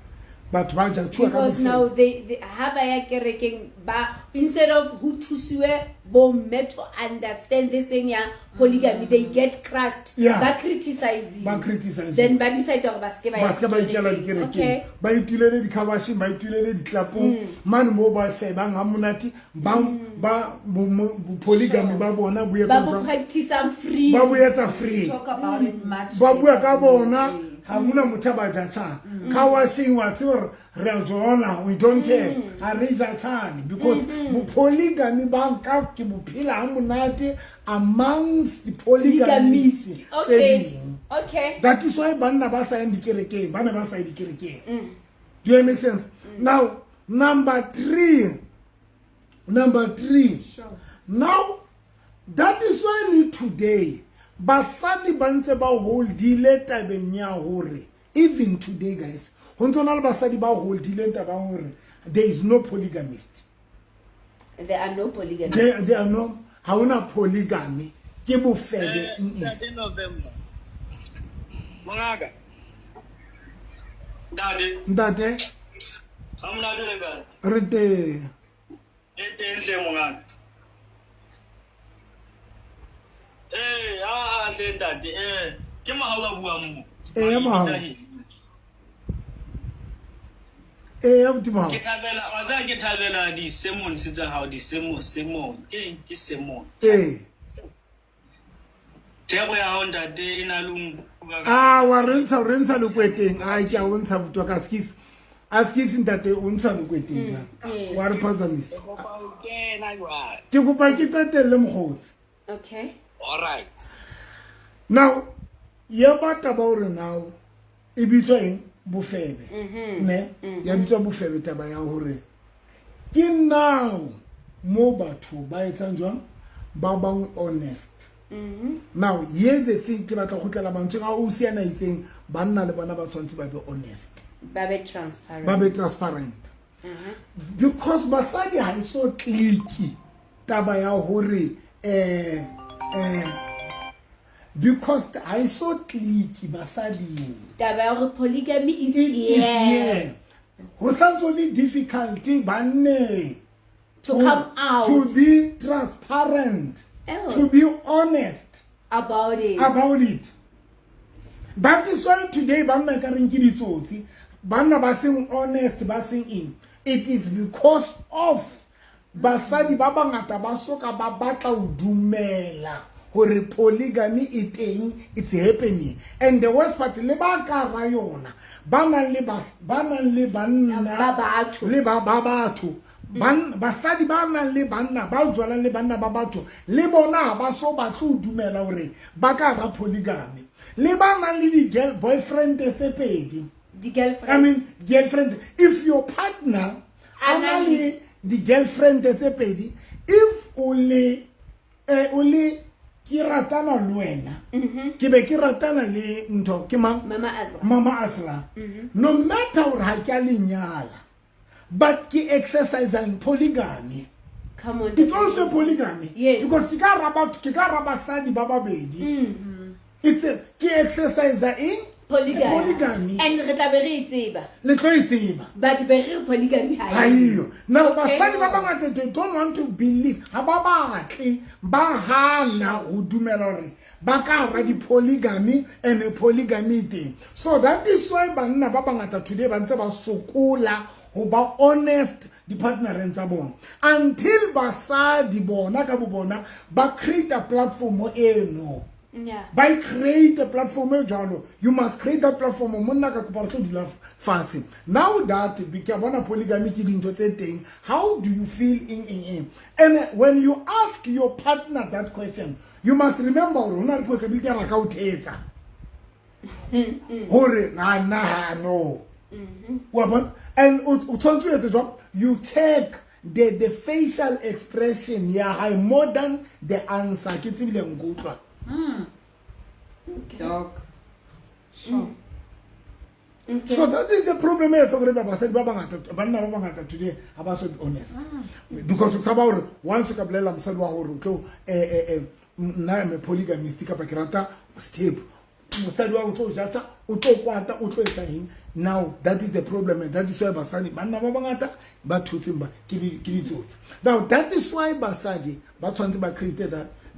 Batho ba judge-uwa ka Because bofebe. now they ha ba ya kerekeng ba, instead of ho thusiwe bo mme to understand this thing ya polygamy, they get crushed. Ba criticize. Ba criticize. Then ba decide hore ba seke ba ya Ba seke ba ikela dikerekeng. dikerekeng. Ba itulele dikhabasheng, ba itulele ditlapong mane moo ba febang ha monate, ba polygamy ba bona bo Ba etsa bo jwang? practice-ang free. Ba bo etsa free. Talk about it much Ba bua better ka than bona, we. ha hona motho a ba judge-ang. Car washing, wa tseba hore re a jola, we don't care, ha re judge-ane because bo-polygamy ba nka ke bo phela ha monate amongst the polygamists Polygamist. tse ding. That is why banna ba sa yang dikerekeng, ba ne ba sa ye dikerekeng. Do you make sense? Now, number three. Number three. Now, that is why le today, basadi ba ntse ba holdile tabeng ya hore, even today, guys, ho ntso na le basadi ba holdileng taba ya hore there is no polygamist. There are no polygamy. There are no, ha hona polygamy. Ke bofebe. Ntate November. Mongaka. Ntate. Ntate. Ha monate le kae? Re teng. E teng hle mongaka. A hle ntate, ke Mohau a buang mo. Ee, Mohau. Ee, abuti Mohau. Ke thabela, wa tseba ke thabela di-sermons tsa hao, di-sermon, sermon. Ke eng? Ke sermon. Ee. Theko ya hao ntate e na le ho nkuka. Ah, wa re ntsha lekweteng. Ai, ke a o ntsha abuti wa ka, askies. Askies ntate, o ntsha lekweteng jwang. Wa re phazamisa. Kopa ho kena jwale. Ke kopa ke qetelle, mokgotsi. Okay. All right. Now, ya ba taba hore now e bitswa eng, bofebe. Ne? Ya bitswa bofebe taba ya hore ke now mo batho ba etsang jwang, ba bang honest. Now, here's the thing, ke batla go kgutlela mantsweng a o si ana itseng, banna le bona ba tshwanetse ba be honest. Ba be transparent. Ba be transparent. Because basadi ha e so clicky taba ya hore because ha e so clicky basading. Taba ya hore polygamy is It is here. here. Ho santse ho le difficulty banneng To come out. To be transparent. Oh. To be honest. About it. About it. That is why today banna ka reng ke ditsotsi, banna ba seng honest, ba seng eng. It is because of basadi ba bangata ba soka ba batla ho dumela hore polygamy e teng, it's happening. And the worst part, le ba ka ra yona, ba nang le ba nang le banna Ba batho. Le ba ba batho. Basadi ba nang le banna, ba jwalang le banna ba batho, le bona ha ba so batle ho dumela hore ba ka ra polygamy. Le ba nang le di-girl boyfriend tse pedi. Di-girlfriend. I mean, girlfriend. If your partner a na le di-girlfriend tse pedi, if o le o le ke ratana le wena, ke be ke ratana le ntho, ke mang? Mama Azra. Mama Azra. No matter hore ha ke a lenyala, but ke exercising polygamy. Come on. It's also polygamy. Yes. Because ke ka ra batho, ke ka ra basadi ba babedi. It's a, ke exercise eng? Polygamy. Polygamy. And re tla be re e tseba. Le tlo e tseba. But be re re polygamy ha Ha eyo. Now, Okay. basadi ba bangata, they don't want to believe. Ha ba batle, ba hana ho dumela hore ba ka hara di-polygamy and polygamy e teng. So that is why banna ba bangata today ba ntse ba sokola ho ba honest di-partnereng tsa bona. Until basadi bona ka bo bona ba create a platform eno. Yeah. Ba create a platform e jwalo. You must create that platform. Monna ka kopa re tlo dula fatshe. Now that ke a bona polygamy ke dintho tse teng, how do you feel in in in? And when you ask your partner that question, you must remember hore ho na le possibility ya ka o thetsa. Hore na na ha no. Wa bona? And o tshwanetse o etse jwang? You check the facial expression ya hae more than the answer. Ke tsebile nkutlwa. Dog. Sure. Okay. So that is the problem e etsa hore ba basadi ba bangata, banna ba bangata today ha ba so be honest. Because o tshaba hore once o ka bolella mosadi wa hore o tlo nna I'm a polygamist kapa ke rata step. Mosadi wa o tlo jatsa, o tlo kwata, o tlo etsa eng. Now that is the problem, and that is why basadi banna ba bangata ba thotseng ba ke ditsotsi. Now that is why basadi ba tshwanetse ba create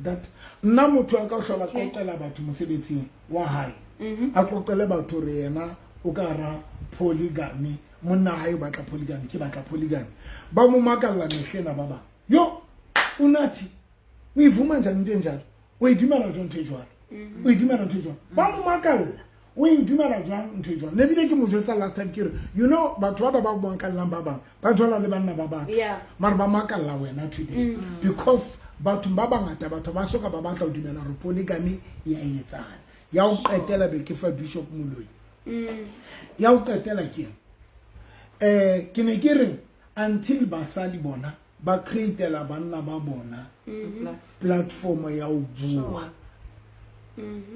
that nna motho a ka hlola qoqela batho mosebetsing wa hae. A qoqele batho re yena o ka ra polygamy, monna hae o batla polygamy, ke batla polygamy. Ba mo makalla mehlena ba bang. Yo, unathi o e vuma njani ntho e njalo? O e dumela jwang ntho e jwalo? O e dumela ntho e jwang? Ba mo makalla. O e dumela jwang ntho e jwang? Ne bile ke mo jwetsa last time ke re, you know, batho ba ba makallang ba bang, ba jwala le banna ba bang. Yeah. Mara ba makalla wena today. Because batho ba bangata, batho ba soka ba batla ho dumela hore polygamy e a etsahala. Ya ho qetela be ke fa Bishop Moloi. Ya ho qetela ke eng? Ke ne ke re until basadi bona ba createla banna ba bona platform ya ho bua.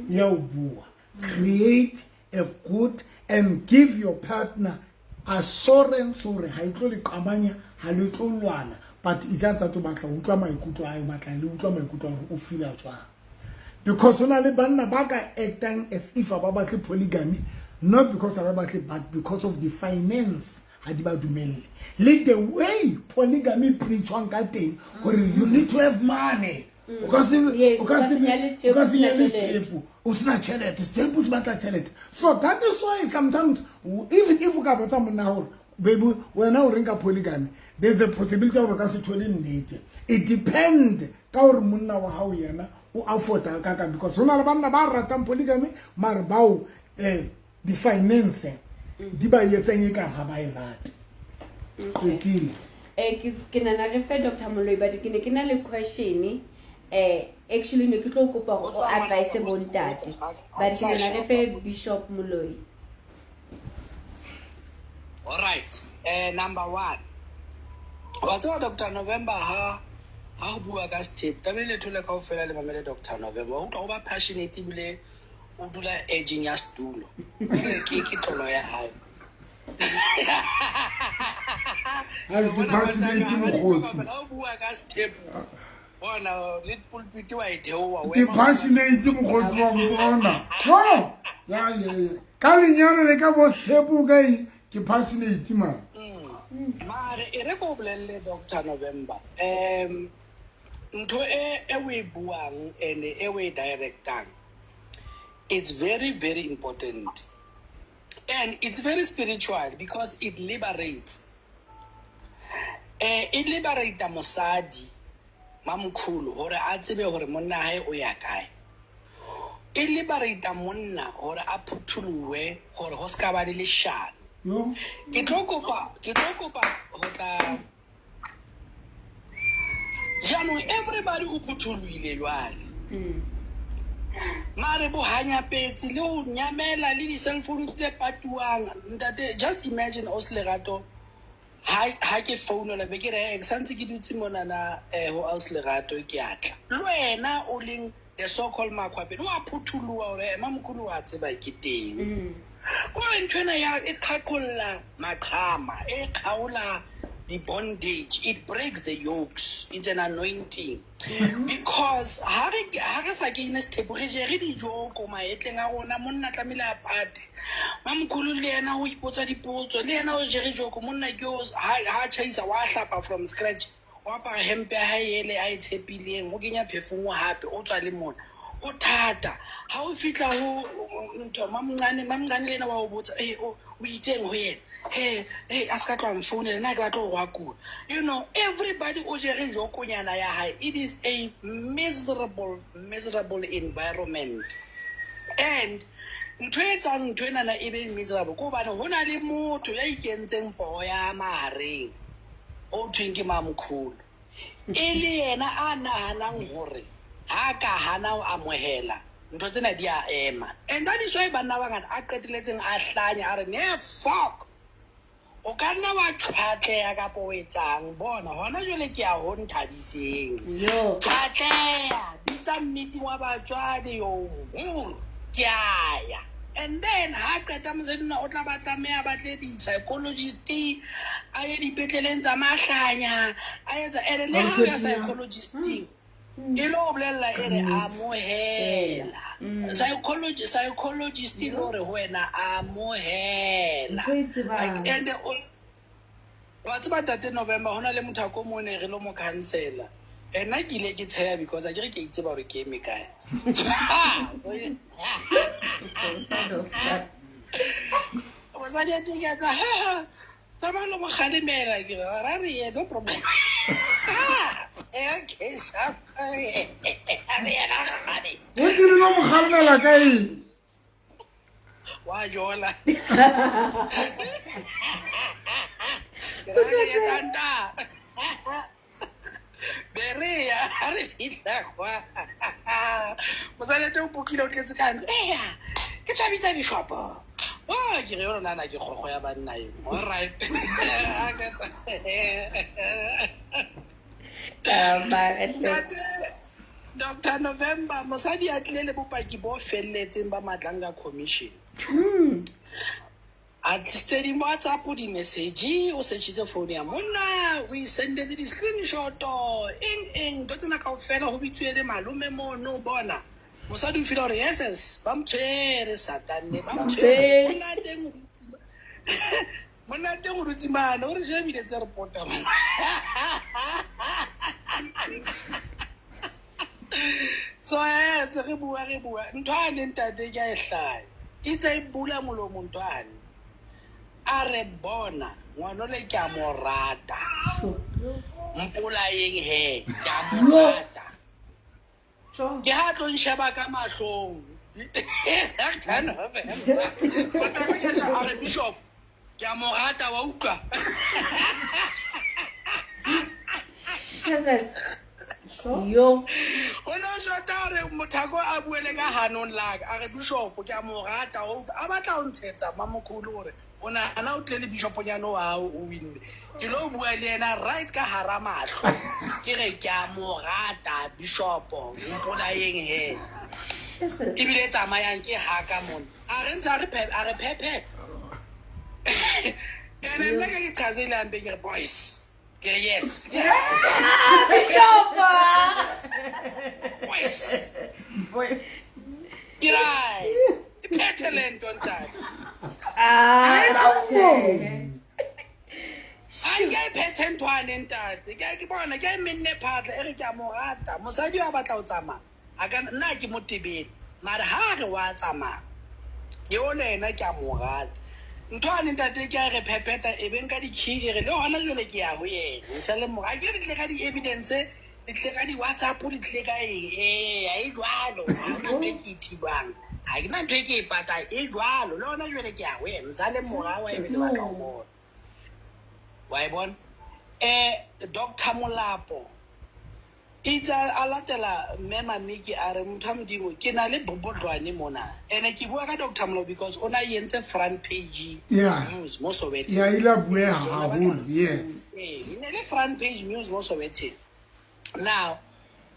Ya ho bua. Create a good and give your partner assurance hore ha e tlo le qabanya, ha le tlo lwana, but e just that o batla ho utlwa maikutlo a hae, o batla le utlwa maikutlo a hore o feela jwang. Because hona le banna ba ka actang as if ba batle polygamy, not because ba batle, but because of the finance ha di ba dumelle. Le the way polygamy preachwang ka teng, hore you need to have money. O ka se Yes, o ka se o ka se nyale o ka se sethepu, o nyale sena tjhelete. sethepu, o sena tjhelete, sethepu se batla tjhelete. So that is why sometimes, even if o ka botsa monna hore, baby, wena o reng ka polygamy, there's a possibility hore o ka se thole nnete. It depend ka hore monna wa hao yena o afforda ka kang, because hona le banna ba ratang polygamy, mare bao di-finance di ba etsang e ka ha ba e rate. Qetile. Ke nahana re fe Doctor Moloi, but ke ne ke na le question. Actually ne ke tlo kopa hore o advise bontate, but ke nahana re fe Bishop Moloi. All right. Number one. Wa tseba Doctor November ha ho bua ka sethepu, tlamehile le thole kaofela le mamele Doctor November. Wa utlwa o ba passionate ebile o dula edgeng ya setulo. Ebile ke tlolo ya hae. Ha le ke passionate mokgotsi. Ha o bua ka sethepu, bona le pulpit wa e theoha, o Ke ema- passionate mokgotsi wa mpona. No! Ya, ya, ya. Ka lenyalo le ka bo sethepu ka eng, ke passionate man. Mare e re ko bolelle Doctor November. Ntho e e o e buang and e o e directang, it's very, very important. And it's very spiritual because it liberates. E liberate mosadi mamkhulu hore a tsebe hore monna hae o ya kae. E liberate monna hore a phuthuluwe hore ho ska ba le leshano. Yo. Ke tlo kopa ho tla jaanong everybody o phuthulohile jwale. Mare bohanyapetsi le ho nyamela le di-cell phone tse patuwang. Ntate, just imagine Ausi Lerato, ha ke founela be ke re, ke santse ke dutse monana ho Ausi Lerato ke a tla. Le wena o leng the so called makhwapeng, wa phuthuluwa hore mamkhulu wa tseba ke teng. Kore ntho ena ya e qhaqholla maqhama, e kgaola the bondage, it breaks the yokes. It's an anointing. Because ha re sa kene sethepu, re jere dijoko mahetleng a rona, monna tlamehile a pate. Mamkhulu le yena o ipotsa dipotso, le yena o jere joko, monna ke o ha tjhaisa wa hlapa from scratch, o apara hempe ya hae ele a e tshepileng, o kenya perfume hape, o tswa le mona. Ho thata. Ha o fihla ho ntho mamncane le yena wa o botsa, o itseng ho yena? Hey, a ska tloha mfounela, nna ke batla ho rwakula. You know, everybody o jere jokonyana ya hae. It is a miserable, miserable environment. And ntho e etsang ntho enana e be miserable ke hobane ho na le motho ya ikentseng poho ya mahareng, o thweng ke mamkhulu. E le yena a nahanang hore ha ka hana ho amohela ntho tsena di a ema. And that is why banna ba bangata a qetelletseng a hlanya, a re ne fuck. O ka nna wa tjhwatleha kapa o etsang, bona hona jwale ke ya ho Nthabiseng. Tjhwatleha, bitsa meeting wa batswadi yo, ke a ya. And then ha qeta mosadi ona o tla ba tlameha batle di-psychologist, a ye dipetleleng tsa mahlanya, a etsa ene le ha o ya psychologist-ing, e lo bolella e re amohela. Psychologist e lo re ho wena amohela. And wa tseba tate November hona le motho a ko mo ne re lo mo cancela. Nna ke ile ke tsheya because a ke re ke itseba hore ke eme kae. Mosadi a teng ke a tsa, ha, ha, tsamaya lo mo kgalemela. Ke re, ra re ye, no problem. Okay, sharp. A re yena kgale. O tlile lo mo kgalemela ka eng? Wa jola. Ke re, ye tanta. Berea, ha re fihla kwa. Mosadi a teng o pokile o tletse ka ntlo. Eya, ke tla bitsa bishopo. Oh, ke re yona nana ke kgokgo ya banna eo. All right. Ntate Dr. November, mosadi a tlile le bopaki bo felletseng ba Madlanga Commission. A tlisitse di-WhatsApp di-message, o searchitse phone ya monna, o e sendetse di-screenshot, eng eng, ntho tsena kaofela ho bitsuwe le malome mono, bona. Mosadi o feel hore yes, yes, ba mo tshwere Satane, ba mo tshwere. Monna teng monna teng o dutse mane, o re shebile tse re pota mo. So tse re bua ntho a ne ntate ke a e hlaya. Itse e bula molomo ntho ane. A re bona ngwana le ke a mo rata. Mpolayeng he, ke a mo rata. Ke ha tlo nsheba ka mahlong. A re bishop, ke a mo rata wa utlwa. Jesus. Yo. O no shota hore mothako a buele ka hanong la ka. A re bishop ke a mo rata o a batla ho ntshetsa mamokholo hore o nahana o tlile le bishoponyana wa hao o winne. Ke lo bua le yena right ka hara mahlo. Ke re ke a mo rata bishop, mpolayeng he. Ebile tsamayang ke haka mona. A re ntse a re phephe. Ene nna ke qhazile hampe ke re boys. Ke re yes. Bishop. Boys. Boys. Ke ra. Phethe le ntho ntate. Ah. A Ai ke a e phethe nthwane ntate ke a ke bona ke a e menne phatla e re ke a mo rata mosadi a batla ho tsamaya a ka nna ke mo tebele mare ha re wa tsamaya eo le ena ke a mo rata nthwane ntate ke a re phepeta e be nka di-key e re le hona jwale ke ya ho yena e sa le mora ke re tle ka di-evidence di tlile ka di-whatsapp di tlile ka eng ee e jwalo ha hona ntho e ke e thibang ha ke na ntho e ke e patang e jwalo le hona jwale ke ya ho yena sa le mora wa ebe le batla ho bona wa e bona Doctor Molapo itse a latela mme Mamiki a re motho wa modimo ke na le bobodlwane mona ene ke bua ka Doctor Molapo because o na entse front page news mo Soweto ya ile a bueha haholo yes ee e ne le front page news mo Soweto now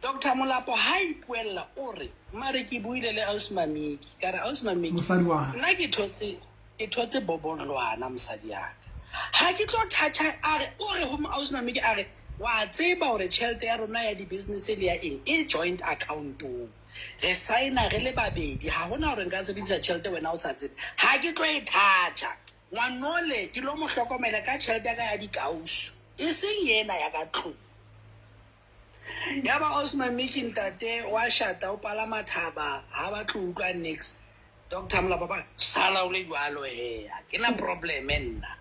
Doctor Molapo ha ipuella o re mare ke buile le ausi Mamiki ka re ausi Mamiki mosadi wa hae nna ke thotse ke thotse bobodlwana mosadi ya ka ha ke tlo thatha a re o re ho ausi Mamiki a re wa tseba hore tjhelete ya rona ya di-business le ya eng e joint account-ong re signa re le babedi ha hona hore nka sebedisa tjhelete wena o sa tsebe ha ke tlo e thatha ngwanole ke lo mo hlokomela ka tjhelete ya ka ya dikausu e seng ena ya ka tlung ya ba ausi Mamiki ntate wa shata o palama thaba ha ba tlo utlwa nix Doctor Molapo ba sala o le jwalo he ha ke na problem nna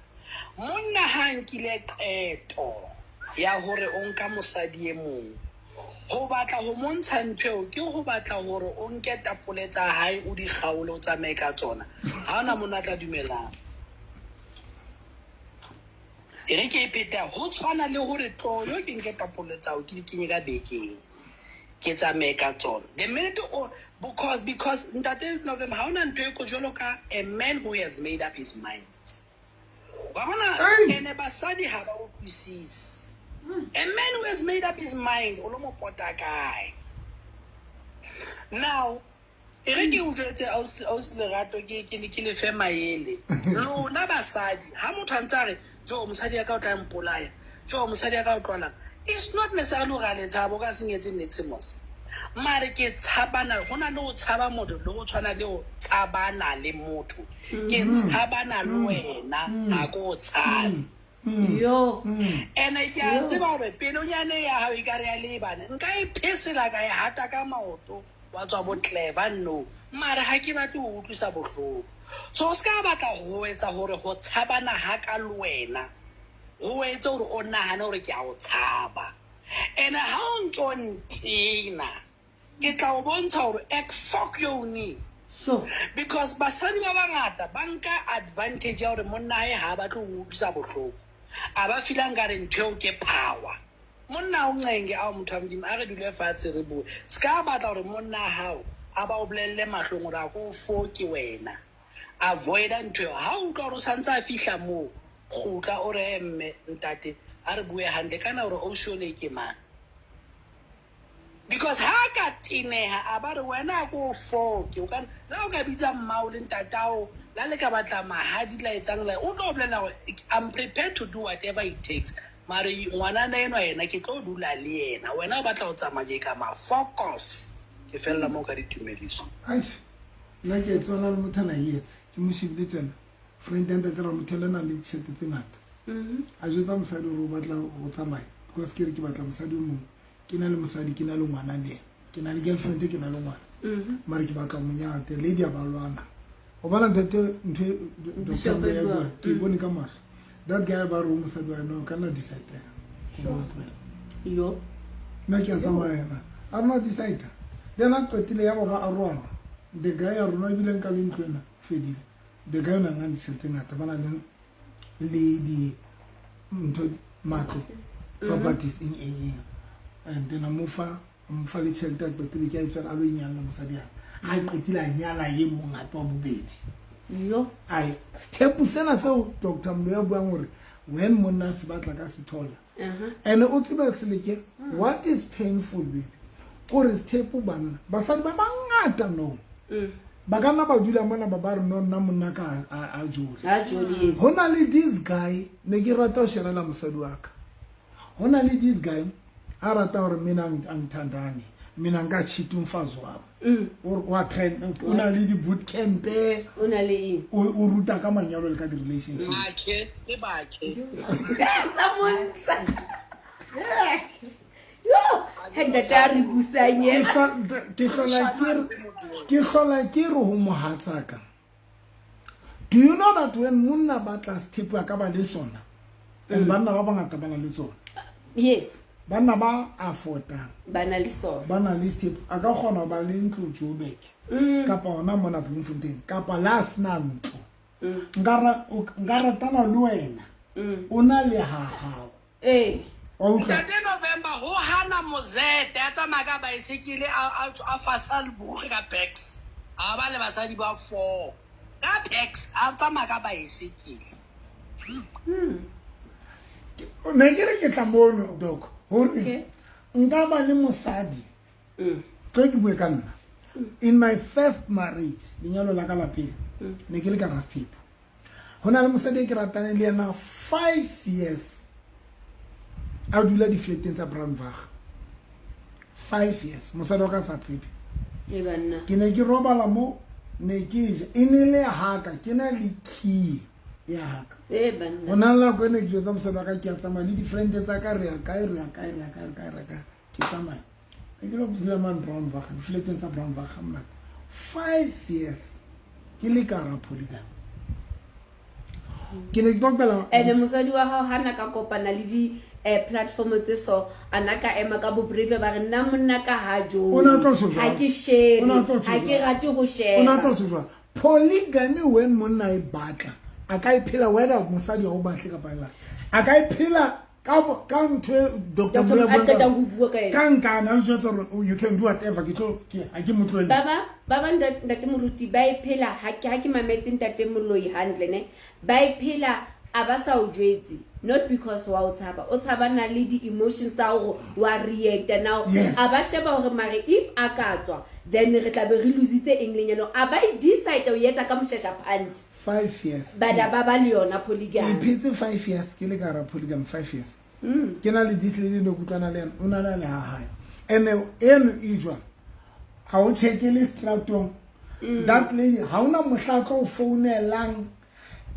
monna ha nkile qeto ya hore o nka mosadi e mong ho batla ho montsha ntho eo ke ho batla hore o nke tapole tsa hae o di kgaole o tsamaye ka tsona ha ona monna a tla dumelang e re ke e pheta ho tshwana le hore tloyo ke nke tapole tsao ke di kenye ka bekeng ke tsamaye ka tsona the minute o because ntate November ha ona ntho e ko jwalo ka a man who has made up his mind wa bona ene basadi ha ba utlwisise a man who has made up his mind o lo mo pota kae now e re ke o jwetse ausi Lerato ke le fe maele lona basadi ha motho a ntse a re jo mosadi ya ka o tla mpolaya jo mosadi ya ka o tlwalang it's not necessarily hore a le tshaba o ka senyetse niks mare ke tshabana ho na le ho tshaba motho le ho tshwana le ho tshabana le motho ke tshabana le wena ha ke o tshabe yo ene ke a tseba hore pelonyane ya hao e ka re ya lebane nka e phesela ka e hata ka maoto wa tswa botleba no mare ha ke batle ho utlwisa bohloko so o se ka batla ho etsa hore ho tshabana ha ka le wena ho etse hore o nahane hore ke a o tshaba ene ha o ntso ntena ke tla o bontsha hore ek fuck yo ni sure because basadi ba bangata ba nka advantage ya hore monna hae ha a batle ho utlwisa bohloko a ba feelang ka re ntho eo ke power monna o nqenge ao motho wa modimo a re dule fatshe re bue se ka batla hore monna hao a ba o bolelle mahlong hore a ko foke wena avoida ntho eo ha o utlwa hore o santse a fihla moo kgutla o re mme ntate a re bue hantle kana hore ausi ole ke mang because ha ka teneha a ba re wena a ko foke o ka la o ka bitsa mmao le ntatao la le ka batla mahadi la etsang la o tlo bolela hore I'm prepared to do whatever it takes mare ngwanana enwa yena ke tlo dula le yena wena o batla ho tsamaya ke ka ma fuck off ke fella moo ka ditumediso Aish, nna ke tswana le motho a na e etse ke mo shebile tsena friend ya ntate Ramothele na le ditšhelete tse ngata a jwetsa mosadi hore o batla ho tsamaya because ke re ke batla mosadi o mongwe ke na le mosadi ke na le ngwana le ena ke na le girlfriend ke na le ngwana mare ke batla ho mo nyala the lady a ba lwana o bona ntate ntho doctor Mboya bua ke e bone ka mahlo that guy ba re o mosadi wa ena o ka nna decide yo nna ke a tsamaya ena a rona decide then a qetile ya ba ba arohana the guy ya rona ebile nka le ntlo ena fedile the guy o nang le ditšhelete ngata ba na le di ntho matlo properties eng eng eng and then a mo fa le tšhelete a qetile ke a e tshwara a lo inyalla mosadi a ga qetile a nyala ye mong gape wa bobedi yo ai step sena seo Dr Mlo ya buang hore when monna se batla ka se thola and o tsebe seleke what is painful baby kore sethepu banna basadi ba bangata no ba ka nna ba dula mona ba ba re no nna monna ka a jole ho na le this guy ne ke rata ho sherela mosadi wa ka ho na le this guy a rata hore mina angithandani Mina nka cheat umfazi wami. O wa train, o na le di-boot camp. O na le eng? O ruta ka manyalo le ka di-relationship. Bakhe le bakhe. Someone. Yo, he ntate a re busang Ke ye. Ke hlola ke re ho mohatsaka, do you know that when monna batla sethepu, a ka ba le sona? And banna ba bangata ba na le tsona. Banna ba affordang Ba na le sona. Ba na le sethepu. A ka kgona ho ba le ntlo Joburg kapa hona mona Bloemfontein, kapa le a sena ntlo. Nka ratana le wena o na le ha hao. Wa utlwa? Ntate November ho hana mozete a tsamaya ka baesekele, a fasa lebuge ka pax, a ba le basadi ba four ka pax, a tsamaya ka baesekele. Ne ke re ke tla mono, doc, hore nka ba le mosadi. Tlo ke bue ka nna. In my first marriage, lenyalo la ka la pele, ne ke le ka rastepo. Ho na le mosadi e ke rataneng le yena 5 years, a dula di-flateng tsa Brandwag. 5 years mosadi wa ka sa tsebe. E banna. Ke ne ke robala mo, ne ke ja, e ne le haka, ke na le key ya haka. E banna. Go na le nako e ne ke jwetsa mosadi wa ka, ke a tsamaya le di-friend tsa ka, re ya kae, re ya kae, re ya kae, re kae, re ya kae, ke tsamaya. E ke lo dula mane Brandwag, di-flateng tsa Brandwag ga monate. 5 years ke le ka ra polygamy. Ke ne ke tlo Ene mosadi wa hao ha na ka kopana le di platform tse so, a na ka ema ka bobrave ba re nna monna ka ha jo. O na tlo tjho Ha jwang? ke share. O na tlo tjho Ha ke jwang? rate ho O na tlo share. tjho jwang? Polygamy, when monna e batla, a ka e phela whether mosadi ha o batle kapa ela. A ka e phela ka ntho e Dr. Dr. Moya a buang ka qetang ho bua ka yona. Ka nkana o jwetsa hore, oh, you can do whatever, ke tlo ke ha ke mo tlohelle. Ba ba ntate moruti ba e phela, ha ke mametse ntate Moloi hantle, ne ba e phela, a ba sa o jwetse, not because wa o tshaba, o tshabana le di-emotions tsa hore wa reacta now. A ba sheba hore mare if a ka tswa, then re tla be re lositse eng lenyalong. A ba e decide ho etsa ka moshasha phansi. 5 years. Bada ba ba le yona Ke polygamy. iphetse 5 years ke le ka hara polygamy, 5 years. Ke na le this lady, ne kutlwana le ena, o na le le ha hae. Ene eno e jwang, ha o check-ele stratong. That lady, ha ona mohla tlo o founelang,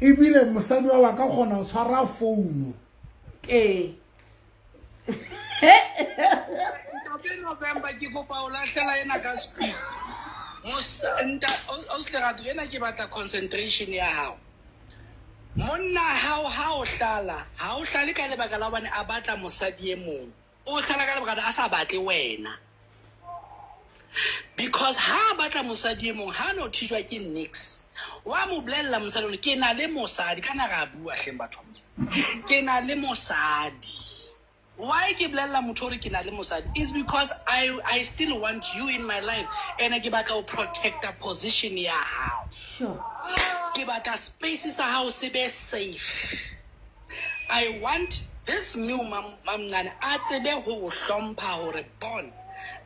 ebile mosadi wa ka kgona ho tshwara founu. Ntate November, ke kopa o lahlela ena ka speed. Ausi Lerato, ena ke batla concentration ya hao. Monna hao ha o hlala, ha o hlale ka lebaka la hobane a batla mosadi e mong, o hlala ka lebaka la a sa batle wena, because ha a batla mosadi e mong, ha no thijwa ke nix. Wa mo bolella mosadi hore ke na le mosadi. Ka na ra bua hleng, batho ba Modimo. Ke na le mosadi. Why ke bolella motho hore ke na le mosadi is because I still want you in my life, and ke batla ho protecta position ya hao. Ke batla space sa hao se be safe. I want this new mamncane a tsebe ho o hlompha, hore bon,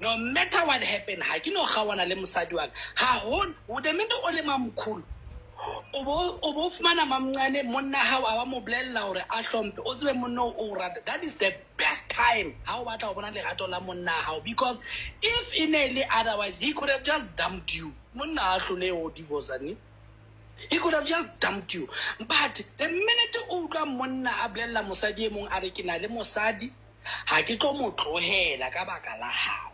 no matter what happen, ha ke no kgaohana le mosadi wa ka. Ha ho the minute o le mamkhulu, o bo fumana mamncane, monna hao a ba mo bolella hore a hlomphe, o tsebe monna o rata. That is the best time ha o batla ho bona lerato la monna hao, because if e ne le otherwise, he could have just dumped you. Monna ha hlole ho divorce ne, he could have just dumped you. But the minute o utlwa monna a bolella mosadi e mong, a re ke na le mosadi, ha ke tlo mo tlohela ka baka la hao,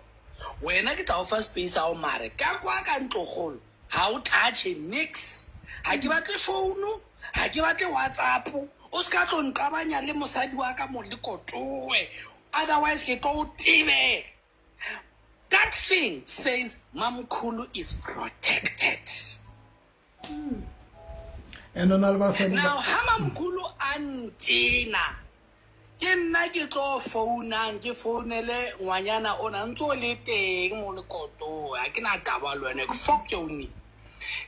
wena ke tla o fa space ao, mare ka kwa ka ntlokgolo ha o touche nix. Ha ke batle founu, ha ke batle WhatsApp, o se ka tlo nqabanya le mosadi wa ka mo le kotowe, otherwise ke tlo o tebela. That thing says mamkhulu is protected. And o na le basadi Now ha mamkhulu a ntena, ke nna ke tlo founang, ke founele ngwanyana ona ntse o le teng mo lekotowe, ha ke na taba le wena, fuck yone.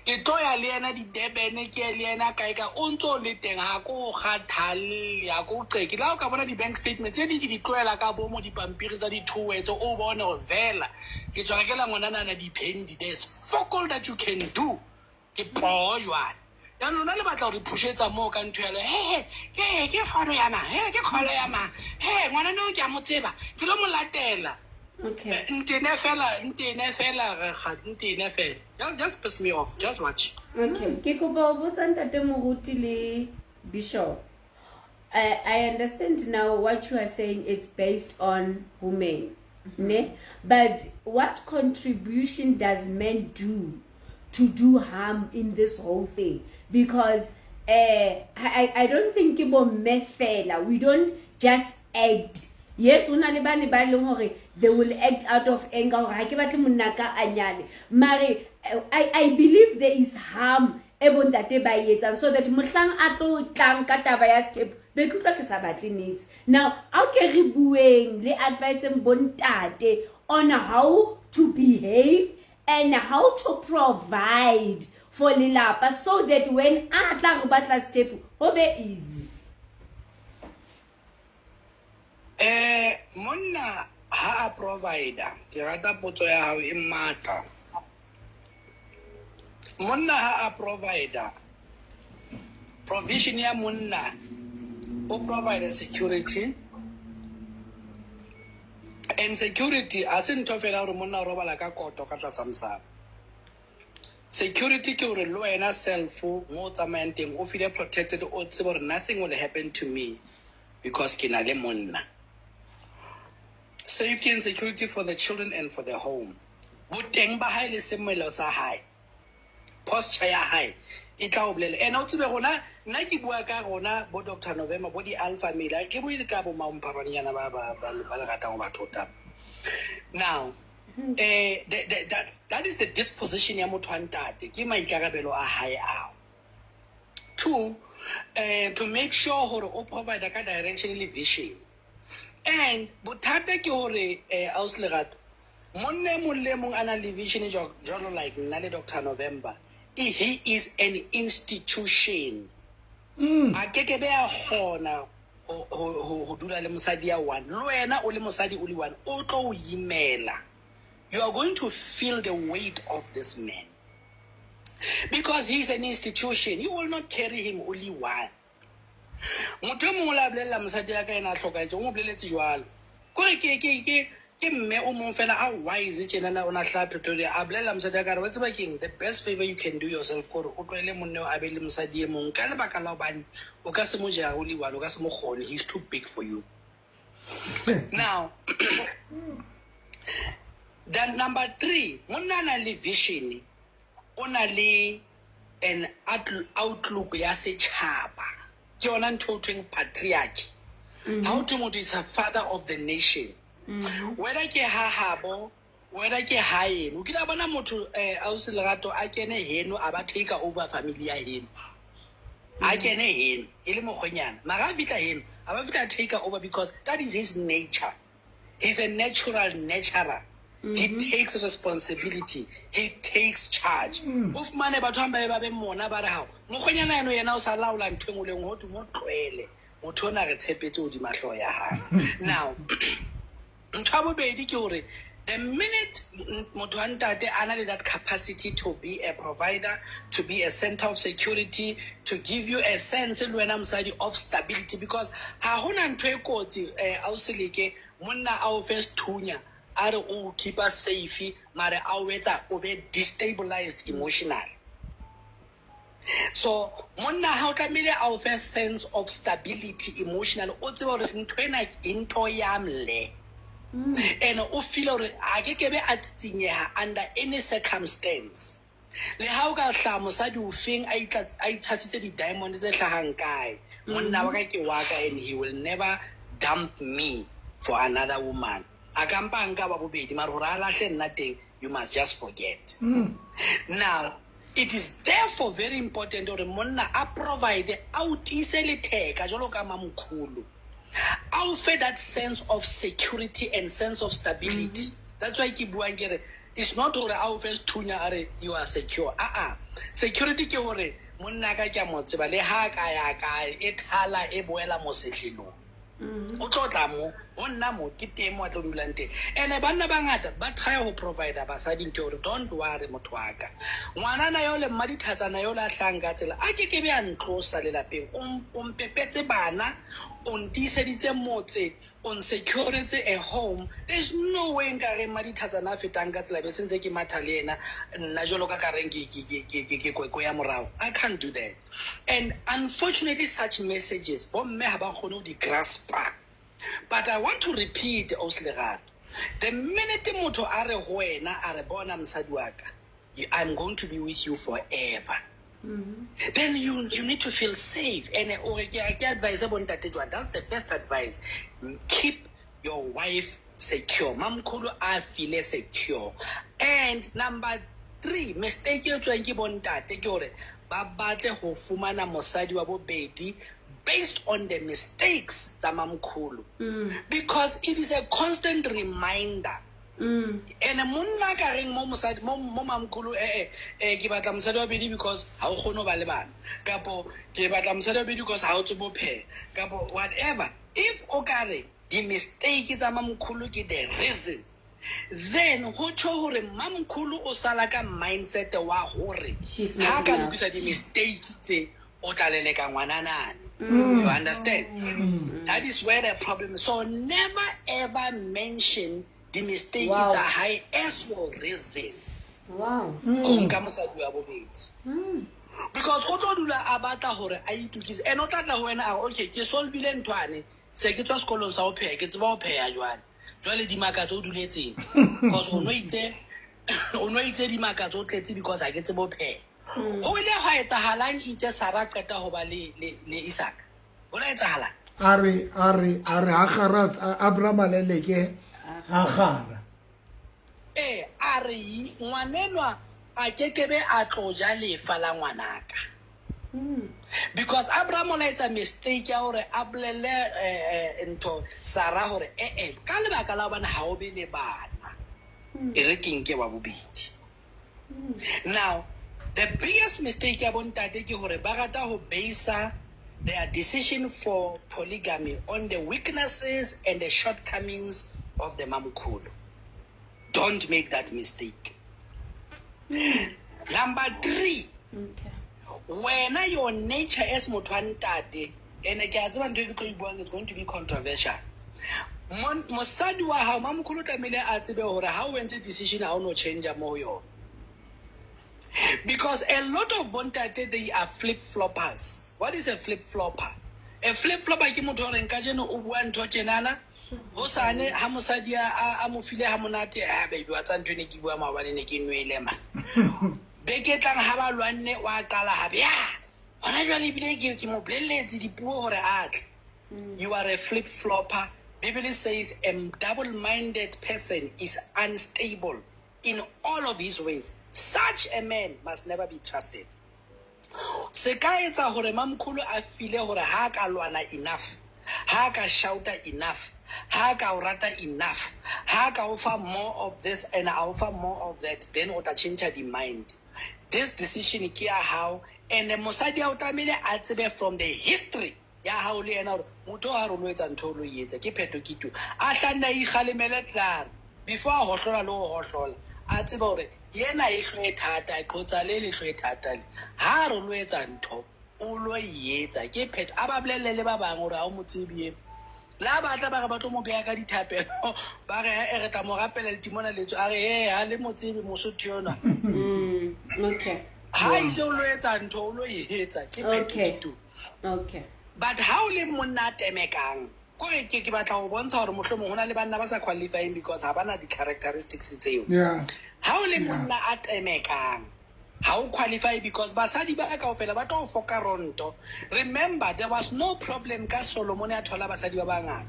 Ke tlo ya le yena di-Durban, ke ye le yena kae kae, o ntse o le teng, ha ko o kgathalle, ha ko o qeke. Le ha o ka bona di-bank statement tse ding, ke di tlohela ka bomo, dipampiri tsa di-two words, o bone hore vela ke tswa rekela ngwananana di-pandy. There's fuck all that you can do. Ke poo jwale. Jaanong lona le batla go re phušetsa moo ka ntho yalo, hehe, ke fono ya mang, he ke call ya mang, he ngwanane o ke a mo tseba, ke lo mo latela. Okay. Ntene fela, ntene fela, re ga ntene fela. Just piss me off. Just watch. Okay. Ke kopa ho botsa ntate Moruti le Bishop. I understand now what you are saying is based on women. Ne? But what contribution does men do to do harm in this whole thing? Because I don't think ke bo mme fela. We don't just act. Yes, ho na le bane ba leng hore they will act out of anger hore ha ke batle monna ka a nyale. Mare I believe there is harm e bontate ba e etsang so that mohlang a tlo tlang ka taba ya step be ke utlwa ke sa batle niks. Now, a ke re bueng le adviseng bontate on how to behave and how to provide for lelapa so that when a tla go batla step ho be easy. Monna ha a provider, ke rata potso ya hao e matla. Monna ha a provider, provision ya monna o provide security. And security ha se ntho fela hore monna o robala ka koto ka tlasa mosamo. Security ke hore le wena self mo o tsamayang teng o feel protected, o tsebe hore nothing will happen to me because ke na le monna. Safety and security for the children and for the home. Boteng ba hae le semelo sa hae, posture ya hae e tla o bolela. And o tsebe rona, nna ke bua ka rona bo Doctor November, bo di-alpha male, ha ke bue le ka bo mampharwanyana ba le ratang ho ba thota. Now, that is the disposition ya motho wa ntate, ke maikarabelo a hae ao. Two, to make sure hore o provide ka direction le vision. And bothata ke hore, ausi Lerato, monna e mong le e mong a nang le vision jwalo like nna le Doctor November, he is an institution. A keke be a kgona ho dula le mosadi ya one. Le wena o le mosadi o le one, o tlo o imela. You are going to feel the weight of this man. Because he is an institution. You will not carry him only one. Motho e mong o la bolella mosadi ya ka ena a hlokahetse, o mo boleletse jwalo. Kore ke mme o mong fela a wise tjenana, o na hlaha Pretoria, a bolella mosadi ya ka re, wa tseba keng, the best favor you can do yourself kore o tlohele monna eo a be le mosadi e mong, ka lebaka la hobane o ka se mo jare o le one, o ka se mo kgone, he's too big for you. Now, then number three, monna a nang le vision, o na le an outlook ya setjhaba. Ke yona ntho ho thweng patriarchy. Ha ho thwe motho is a father of the nation. Whether ke ha habo, whether ke ha eno. O kile wa bona motho, ausi Lerato, a kene heno, a ba take over family ya heno. A kene heno, e le mokgwenyana. Mara a fihla heno, a ba fihla take over because that is his nature. He's a natural nurturer. He takes responsibility. He takes charge. O fumane batho ba ba be mona ba re hao, mokgwenyana eno yena o sa laola ntho e nngwe le nngwe, ho thwe mo tlohele. Motho ona re tshepetse hodima hlooho ya hae. Now, ntho ya bobedi ke hore the minute motho wa ntate a na le that capacity to be a provider, to be a center of security, to give you a sense le wena mosadi of stability, because ha hona ntho e kotsi, ausi Leke, monna a o fe sethunya, a re o keep-a safe, mare a o etsa o be destabilized emotionally. So monna ha o tlamehile a o fe sense of stability emotional, o tsebe hore ntho ena ke ntho ya mle. And o feel hore a ke ke be a tsitsinyeha under any circumstance. Le ha o ka hlaha mosadi o feng a itshasitse di-diamond tse hlahang kae, monna wa ka ke wa ka and he will never dump me for another woman. A ka mpa a nka wa bobedi, mara hore a lahle nna teng, you must just forget. Now, it is therefore very important hore monna a provide, a o tiise letheka jwalo ka mamkhulu. A o fe that sense of security and sense of stability. That's why ke buang ke re, it's not hore a o fe sethunya a re you are secure. Ah-ah. Security ke hore monna ka ke a mo tseba, le ha ka ya kae, e thala e boela mosehlelong. O tlo tla mo, ho nna mo, ke teng mo a tlo dulang teng. Ene banna ba ngata ba try ho provide basadi ntho hore don't worry motho wa ka. Ngwanana yo le mma dithatsana yo le a hlahang ka tsela, a ke ke be a ntlosa lelapeng. O mpepetse bana, o ntiiseditse motse, O nsecuretse a home. There's no way nka reng madithatsana a fetang ka tsela be sentse ke matha le ena nna jwalo ka ka reng ke ke ke ke ke ke kwekwe ya morao. I can't do that. And unfortunately such messages bomme ha ba kgone ho di graspa. But I want to repeat Ausi Lerato, the minute motho a re ho wena a re bona mosadi wa ka, I'm going to be with you forever. Then you you need to feel safe. And o re ke ke advise bontate jwang? That's the first advice. Keep your wife secure. Mamkhulu a feel secure. And number three, mistake e tswang ke bontate ke hore ba batle ho fumana mosadi wa bobedi based on the mistakes tsa mamkhulu. Because it is a constant reminder. Ene monna ka reng mo mosadi mo mo mamkhulu eh eh ke batla mosadi wa bobedi because ha o kgone ho ba le bana, kapo ke batla mosadi wa bobedi because ha o tsebe ho pheha, kapo whatever. If o ka re di-mistake tsa mamkhulu ke the reason, then ho tjho hore mamkhulu o sala ka mindset wa hore She's ha not ka enough. lokisa di-mistake tse o tla leleka ngwananane. You understand? That is where the problem is. So never ever mention di-mistake tsa hae as your reason ho nka mosadi wa bobedi, because o tlo dula a batla hore a itukise, and o tla tla ho wena a re okay, ke solvile nthwane, se ke tswa sekolong sa ho pheha, ke tseba ho pheha jwale. Jwale dimakatso o duletseng, because o no itse o no itse dimakatso o tletse because ha ke tsebe ho pheha. Ho ile hwa etsahalang itse Sarah qeta ho ba le le le Isaac? Ho la etsahalang? A re a re a re Hagara Abraham a leleke Hagara. Ee, a re ngwanenwa a kekebe a tlo ja lefa la ngwanaka. Because Abraham o la etsa mistake ya hore a bolelle ntho Sarah hore eh eh ka lebaka la hobane ha o be le bana, e re ke nke wa bobedi. Now, the biggest mistake ya bontate ke hore ba rata ho base their decision for polygamy on the weaknesses and the shortcomings of the mamkhulu. Don't make that mistake. Number three, wena your nature as motho wa ntate, ene ke a tseba ntho e ke tlo e buang is going to be controversial. Mosadi wa hao mamkhulu o tlamehile a tsebe hore ha o entse decision ha o no change mo ho yona. Because a lot of bontate, they are flip-floppers. What is a flip-flopper? A flip-flopper ke motho o reng kajeno o bua ntho tjenana, hosane ha mosadi a mo file ha monate, ah baby wa tsa ntho e ne ke bua maobane ne ke nwele man. Beke e tlang ha ba lwanne wa qala hape, ya hona jwale ebile ke mo bolelletse dipuo hore a tle. You are a flip-flopper. Bible says a double-minded person is unstable in all of his ways. Such a man must never be trusted. Se ka etsa hore mamkhulu a file hore ha ka lwana enough, ha ka shouta enough, ha ka o rata enough, ha ka o fa more of this and a o fa more of that, then o tla change the mind. This decision ke ya hao, and mosadi a o tlamehile a tsebe from the history ya hao le yena hore motho ha re o lo etsa ntho o lo e etsa ke pheto ke tu. A hlanne a ikgalemele klaar before a hohlola le ho hohlola, a tsebe hore yena e hloe thata, qotsa le le hloe thata le. Ha re lo etsa ntho o lo e etsa ke pheto. A ba bolelle le ba bang hore ha o mo tsebe e. La batla ba re ba tlo mo beha ka dithapelo, ba re e re tla mo rapela letimona letso, a re e ha le mo tsebe Mosotho yona. Okay. Ha itse o lo etsa ntho o lo e etsa ke pheto ke tu. Okay. But ha o le monna a temekang, kore ke batla ho bontsha hore mohlomong ho na le banna ba sa qualifying because ha bana di-characteristics tseo. Ha o le monna a temekang, ha o qualify because basadi ba kaofela ba tlo o foka ronto. Remember, there was no problem ka Solomon a thola basadi ba bangata.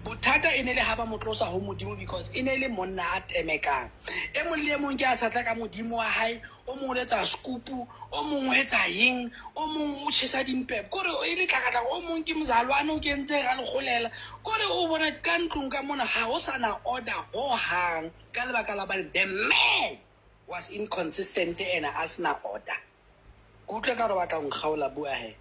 Bothata e ne le ha ba mo tlosa ho Modimo because e ne le monna a temekang. E mong le e mong ke a sa tla ka Modimo wa hae, o mong o letsa scoop, o mong o etsa eng, o mong o tjhesa dimpepe. Kore e le tlhakatlhako, o mong ke mozalwane o kentse ra lekgolela. Kore o bona ka ntlong ka mona ha ho sana order ho hang ka lebaka la hobane the man was inconsistent and a sena order. Ke utlwe ka hore o batla ho nkgaola, bua he.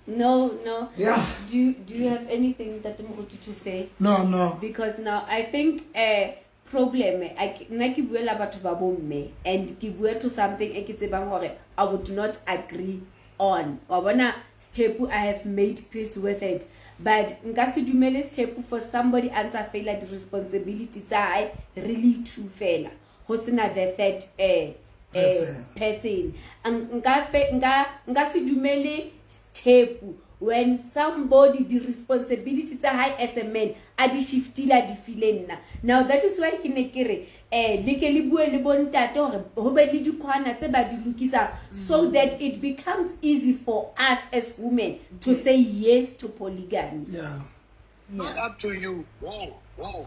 No, no. Yeah. Do you have anything Ntate Moruti to say? No, no. Because now I think problem I nna ke buela batho ba bomme and ke bua to something e ke tsebang hore I would not agree on. Wa bona Sthepu, I have made peace with it. But nka se dumele sethepu for somebody a ntsa faila di-responsibility tsa hae re le two fela, ho sena the third person. Nka se dumele sethepu when somebody di-responsibility tsa hae as a man a di shiftile, a di file nna. Now that is why ke ne ke re le ke le bue le bontate hore ho be le dikgwana tse ba di lokisang, so that it becomes easy for us as women to say yes to polygamy. Yeah. Not up to you. Whoa, whoa.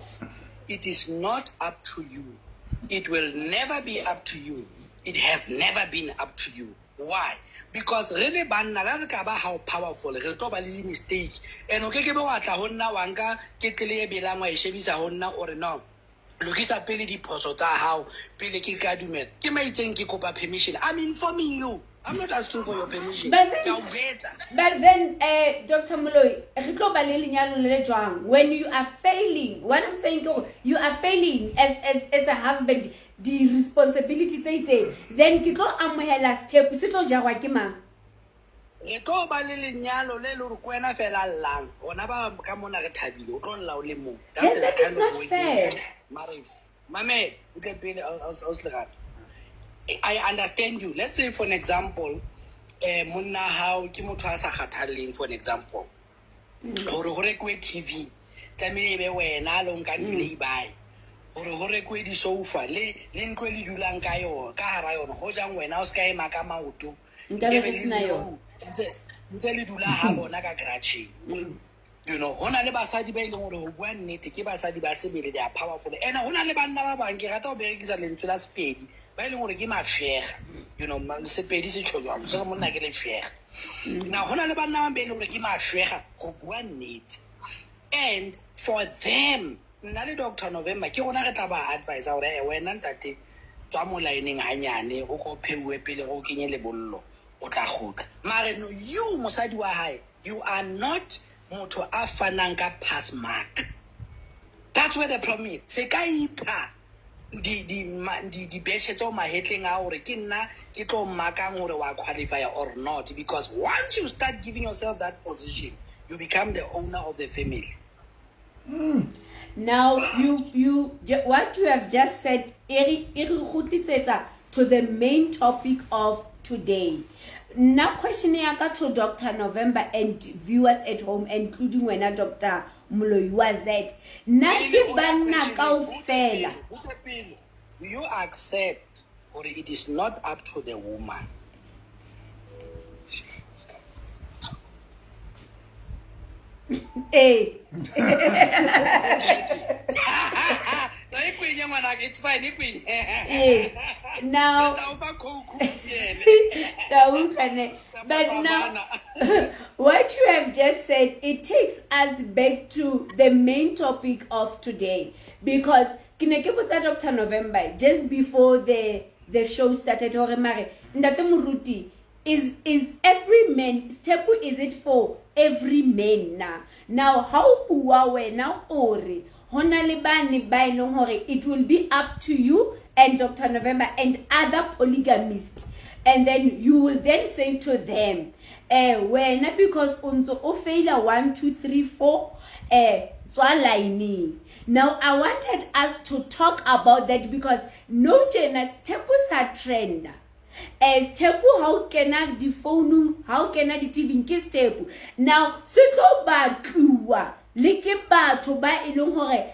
It is not up to you. It will never be up to you. It has never been up to you. Why? Because re le banna, la re ka ba how powerful, re tlo ba le di-mistake, and o keke be wa tla ho nna wa nka ketlele e belang wa e shebisa ho nna, o re no lokisa pele diphoso tsa hao pele ke ka dumela. Ke maitseng ke kopa permission. I'm informing you, I'm not asking for your permission. Ke a o jwetsa. But then, Dr. Moloi, re tlo ba le lenyalo le jwang when you are failing? What I'm saying ke hore you are failing as a husband, di-responsibility tse itseng, then ke tlo amohela sethepu, se tlo jarwa ke mang? Re tlo ba le lenyalo le le hore ke wena fela llang, rona ba ka mona re thabile, o tlo lla o le mong. That's Then the that is kind of not way fair. Marriage. Mame, utle pele, ausi Lerato. I understand you. Let's say, for an example, monna hao ke motho a sa kgathalleng, for an example. Hore ho rekwe TV, tlamehile e be wena a lo nkang di-lay-by. Hore ho rekwe di-sofa, le ntlo e le dulang ka yona, ka hara yona, ho jang wena o ska ema ka maoto. Nka be Ebe re le sena yona. Ntse le dula ha bona ka garage. Ho na le basadi ba e leng hore ho bua nnete ke basadi ba sebele, they are powerful. And ho na le banna ba bang, ke rata ho berekisa lentswe la Sepedi, ba e leng hore ke mafshega. Sepedi se tjho jwalo, se re monna ke lefshega. Now, ho na le banna ba bang ba e leng hore ke mafshega ho bua nnete. And for them, nna le Doctor November, ke rona re tla ba advise hore, wena ntate, tswa mo line-eng hanyane, o ko pheuwe pele o kenye lebollo, o tla kgutla. Mare no, you mosadi wa hae, you are not motho a fanang ka pass mark. That's where the problem is. Se ka ipha di betšhe tseo mahetleng a hore ke nna ke tlo makang hore wa qualify or not, because once you start giving yourself that position, you become the owner of the family. Now, what you have just said, e re kgutlisetsa to the main topic of today. Now, question ya ka to Dr. November and viewers at home, including wena Dr. Moloi, was that na ke banna kaofela? Do you accept or it is not up to the woman? No, e kwenye ngwanaka, it's fine, e kwenye. Yes. Now, Re tla o fa Coke, Tiene. Tla utlwa ne. Tla But fa now, Savannah. what you have just said, it takes us back to the main topic of today. Because ke ne ke botsa Doctor November just before the show started, hore mare, Ntate Moruti, is every man, sethepu, is it for every man na? Now, how bua wena o re, ho na le bane ba e leng hore it will be up to you and Dr. November and other polygamists, and then you will then say to them, wena because o ntso o faila 1, 2, 3, 4, tswa line. Now, I wanted us to talk about that because no tjena sethepu sa trenda. Sethepu ha o kena difounung, ha o kena di-T V-ing ke sethepu. Now, se tlo batluwa le ke batho ba e leng hore,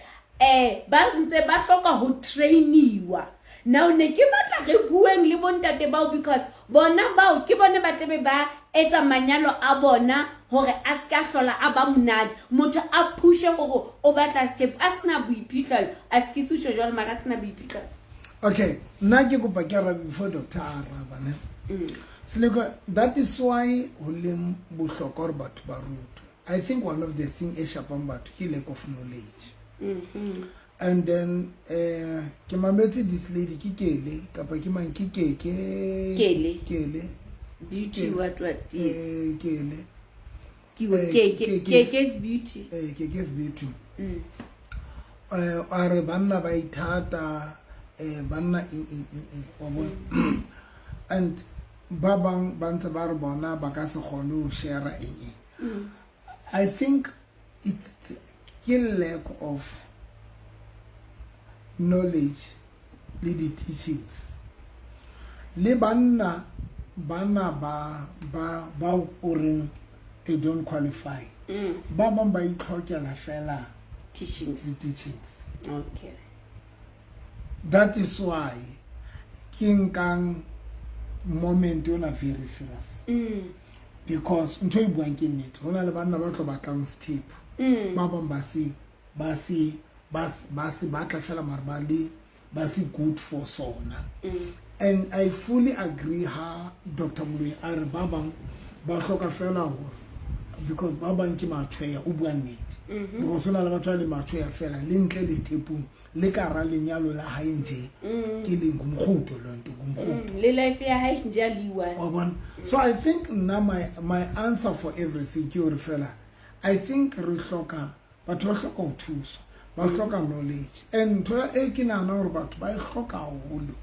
ba ntse ba hloka ho trainiwa. Now, ne ke batla re bueng le bontate bao because bona bao ke bone ba tlabe ba etsa manyalo a bona hore a ska hlola a ba monate. Motho a pushe hore o batla sethepu, a sena boiphihlelo, a se ke tshusho jwalo, mara a sena boiphihlelo. Okay, nna ke kopa ke arabe before doctor a araba, ne? Seleko, that is why ho leng bohlokwa hore batho ba rutwe. I think one of the thing e shapang batho ke lack of knowledge. And then ke mametse this lady ke Kele kapa ke mang, ke Keke? Kele. Kele. Beauty, Kele. what, what is? Kele. Ke wa Keke, Keke's beauty. Keke's beauty. A re banna ba ithata, banna eng, eng, eng, eng, wa bona? And ba bang ba ntse ba re bona ba ka se kgone ho share eng, eng. I think It's ke lack of knowledge le di-teachings. Le banna bana ba ba ba o reng they don't qualify. Ba bang ba itlhokela fela Teachings. di-teachings. Okay. That is why ke nkang moment ona very serious. Because ntho e buang ke nnete. Ho na le banna ba tlo batlang sethepu. Ba bang ba se ba se ba se ba se batla fela mare ba le ba se good for sona. And I fully agree ha Dr. Moloi a re ba bang ba hloka fela hore because ba bang ke matshweya, o bua nnete. Because ho na le batho ba leng matshweya fela le ntle le sethepung le ka hara lenyalo la hae nje ke leng ngumkguto loo nto, ngumkguto. Le life ya hae nje a le one. Wa bona? So I think nna my answer for everything ke hore fela I think re hloka batho ba hloka ho thuswa, ba hloka knowledge. And ntho e ke nahana hore batho ba e hloka haholo,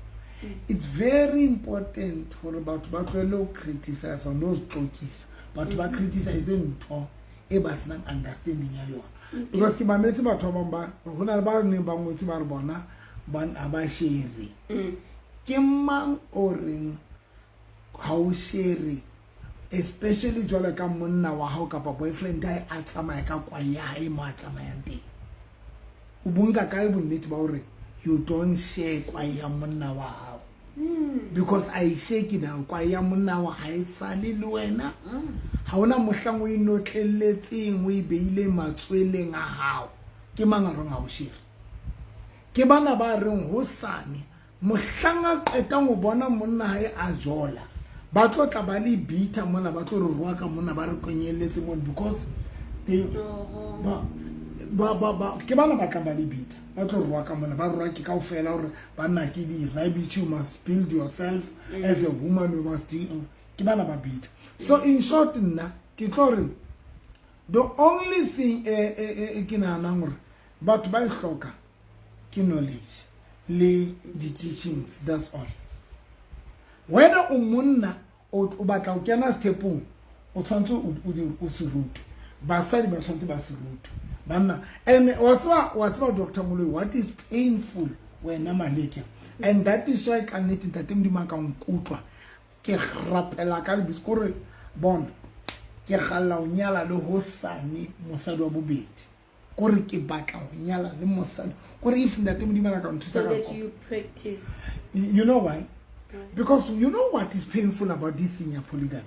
it's very important hore batho ba tlohelle ho criticize le ho tlokisa. Batho ba criticize ntho e ba senang understanding ya yona. Because ke mametse batho ba bang ba ho na le ba neng ba ngotse ba re bona ba ha ba share. Ke mang o reng ha o share, especially jwalo ka monna wa hao kapa boyfriend hae a tsamaya ka kwae ya hae mo a tsamayang teng. O bonka kae bonnete ba hore you don't share kwae ya monna wa hao? Because a e share ke na kwae ya monna wa ha e sale le wena. Ha hona mohlang o e notlelletseng, o e beileng matsweleng a hao. Ke mang a reng ha o share? Ke bana ba reng hosane mohlang a qetang ho bona monna hae a jola, ba tlo tla ba le bitter mona, ba tlo re roaka mona, ba re konyelletse mona because they ba ba ba ba ke bana ba tlang ba le bitter, ba tlo roaka mona, ba roake kaofela hore banna ke di rubbish, you must build yourself as a woman, you must do. Ke bana ba bitter. So in short nna ke tlo re the only thing e ke nahanang hore batho ba e hloka ke knowledge le di-teachings, that's all. Whether o monna o batla ho kena sethepong, o tshwanetse o se rutwe. Basadi ba tshwanetse ba se rutwe. Banna, and wa tseba Dr. Moloi, what is painful wena Maleke, and that is why ka nnete ntate Modimo a ka nkutlwa, ke rapela ka lebitso kore bona ke galla ho nyala le hosane mosadi wa bobedi, kore ke batla ho nyala le mosadi, kore if ntate Modimo a ka nthusa So ka that kopo. you practice. You know why? Because you know what is painful about this thing ya polygamy?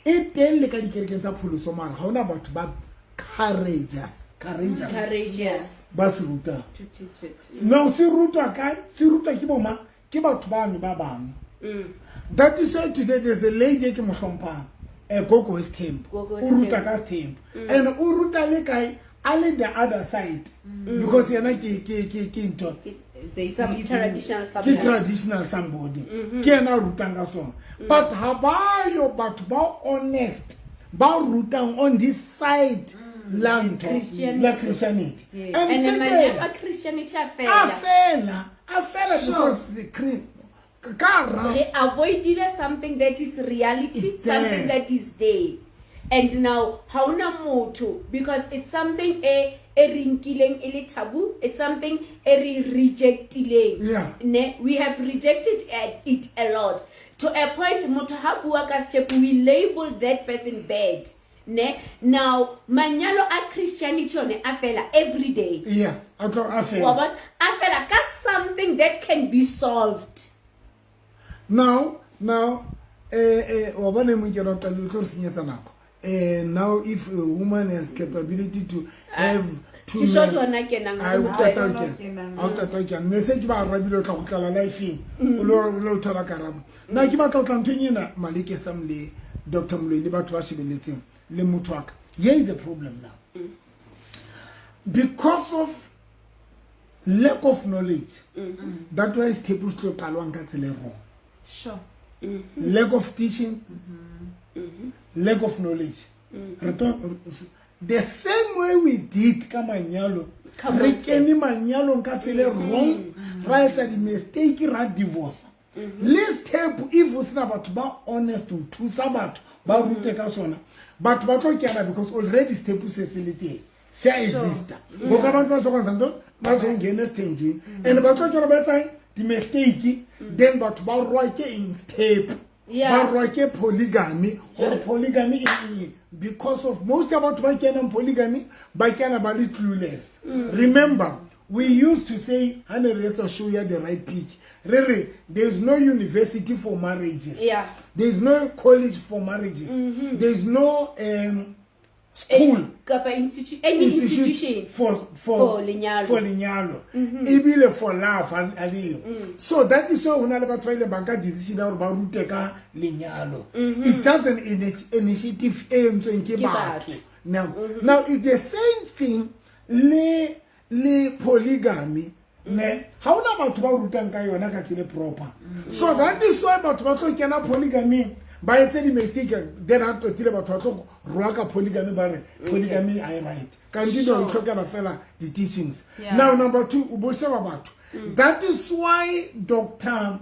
E teng le ka dikerekeng tsa pholoso mara ha hona batho ba courageous. Courageous. Ba se rutang. To teach it. Now se rutwa kae? Se rutwa ke bo mang? Ke batho bano ba bang. That is why today there's a lady ke mo hlomphang, Gogo West Temple. Gogo O ruta West ka Temple. And o ruta le kae? A le the other side. Because yena ke ntho. They Some believe in traditional Ke somebody. traditional somebody. Ke yena a rutang ka sona. But ha ba yo batho ba honest, ba rutang on this side la ntho, Christianity. la Christianity. Yes. And And se manyalo teng, a Christianity a a fela. fela, a fela because the cream ka ra Re avoidile something that is reality, It's there. something that is there. And now ha hona motho, because it's something e re nkileng e le taboo, it's something e re rejectileng. Yeah. Ne, we have rejected it a lot. To a point, motho ha bua ka step, we label that person bad. Ne? Now, manyalo a Christianity one a fela every day. Yeah, a tlo a Wa fela. bona? A fela ka something that can be solved. Now, wa bona e mong ke rata le tlo re senyetsa nako. Now if a woman has capability to have two Ke short men, hona kenang. Ai, o qeta ho Ai, kena. Ha o qeta ho kena. Ne se ke ba arabile o tla kgutlela life-eng. O lo thola karabo. Nna ke batla ho tla nthong ena Maleke Sam le Dr. Moloi le batho ba shebelletseng le motho wa ka. Here is the problem now. Because of lack of knowledge, that why sethepu se tlo qalwang ka tsela e wrong. Sure. Lack of teaching, lack of knowledge. Re tlo- The same way we did ka manyalo, Come re on, kene manyalong ka tsela e wrong, ra etsa di-mistake, ra divorce. Le sethepu, if o sena batho ba honest ho thusa batho Ba rute ka sona. Batho ba tlo kena because already sethepu se se le teng. Se a exista. Boka abantu ba sokwenza ntoni? Ba zongena esithenjini. And ba tlo kena ba etsang di-mistake, then batho ba rwake eng sethepu. Ba rwake polygamy gore polygamy e eng, because of most ya batho ba kenang polygamy ba kena ba le clueless. Remember, we used to say ha ne re etsa show ya The Right Pick, re re there is no university for marriages. There is no college for marriages. There is no school Kapa any institute institution for for lenyalo. For lenyalo. Ebile for love a leyo. So that is why hona le batho ba ile ba nka decision ya hore ba rute ka lenyalo. It's just an initiative e entsweng ke Ke batho. batho. Now it's the same thing le polygamy. Ne, ha hona batho ba rutang ka yona ka tsela e proper. So that is why batho ba tlo kena polygamy, ba etse di-mistake, then ha qetile batho ba tlo roaka polygamy, ba re polygamy ha e right. Kanti no, e tlhokela fela di-teachings. Now number 2, o bo sheba batho. That is why Doctor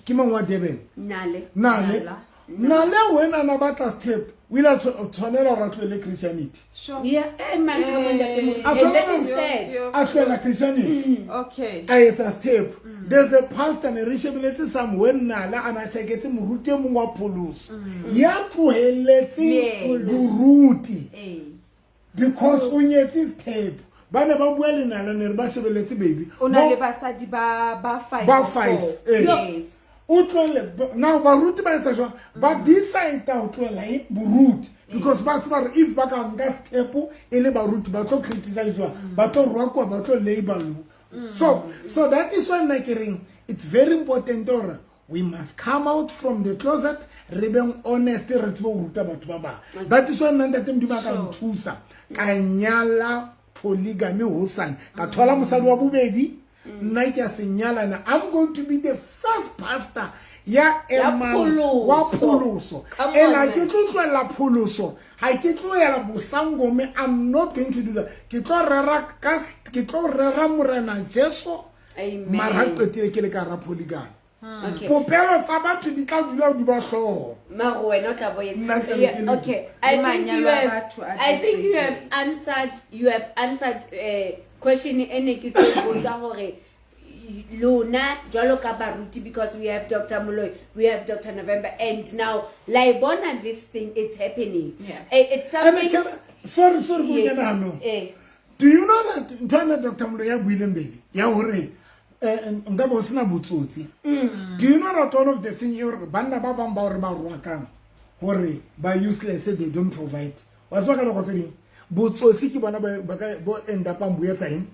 ke mang wa Durban? Nale. Nale. Nala. Nale wena na batla step, o ile a tshwanela hore a tlohele Christianity. Yeah, man, come on, Ntate Moruti. A And that tshwanela is sad. a tlohela Christianity. A etsa step. There's a pastor ne re shebeletse somewhere Nale a na tjheketse moruti e mong wa pholoso. Ya tlohelletse boruti. Because o nyetse step. Ba ne ba bua le Nale ne re ba shebeletse baby. O na le basadi ba 5 Ba or 5, four. eh. Yes. O tlohele, now baruti ba etsa jwang? Ba decide ho tlohela eng? Boruti. Because ba tseba hore if ba ka nka step e le baruti, ba tlo criticize-wa, ba tlo rwakuwa, ba tlo label-wa. So that is why nna ke reng it's very important hore we must come out from the closet, re beng honest, re tsebe ho ruta batho ba bang. That is why nna ntate Modimo a ka nthusa, ka nyala polygamy hosane, ka thola mosadi wa bobedi, nna ke a se nyalana. I'm going to be the first pastor ya Ya emang pholoso. wa pholoso. Come on, And ha man. ke tlo tlohella pholoso, ha ke tlohela bosangome, I'm not going to do that. Ke tlo rera ka ke tlo rera Morena Jesu. Amen. Mara ha qetile ke le ka hara polygamy. Okay. Popelo tsa batho di tla dula di ba hlooho. Mara wena o tla bo etsa. Nna ke Yeah, le ke le. okay. I Le think you manyalo a have, batho a I think you have tletseng. answered, you have answered, question e ne ke tlo e botsa hore lona jwalo ka baruti, because we have Dr. Moloi, we have Dr. November, and now la e bona this thing, it's happening. It's And something. can I, sorry, sorry, go Yes. kena hanong. Do you know that ntho ena Dr. Moloi ya buileng baby ya hore, nka bo sena botsotsi? Do you know that one of the thing e hore banna ba bang ba hore ba rwakang hore ba useless, they don't provide. Wa tseba ka nako tse ding botsotsi ke bona ba ka bo end up bo etsa eng?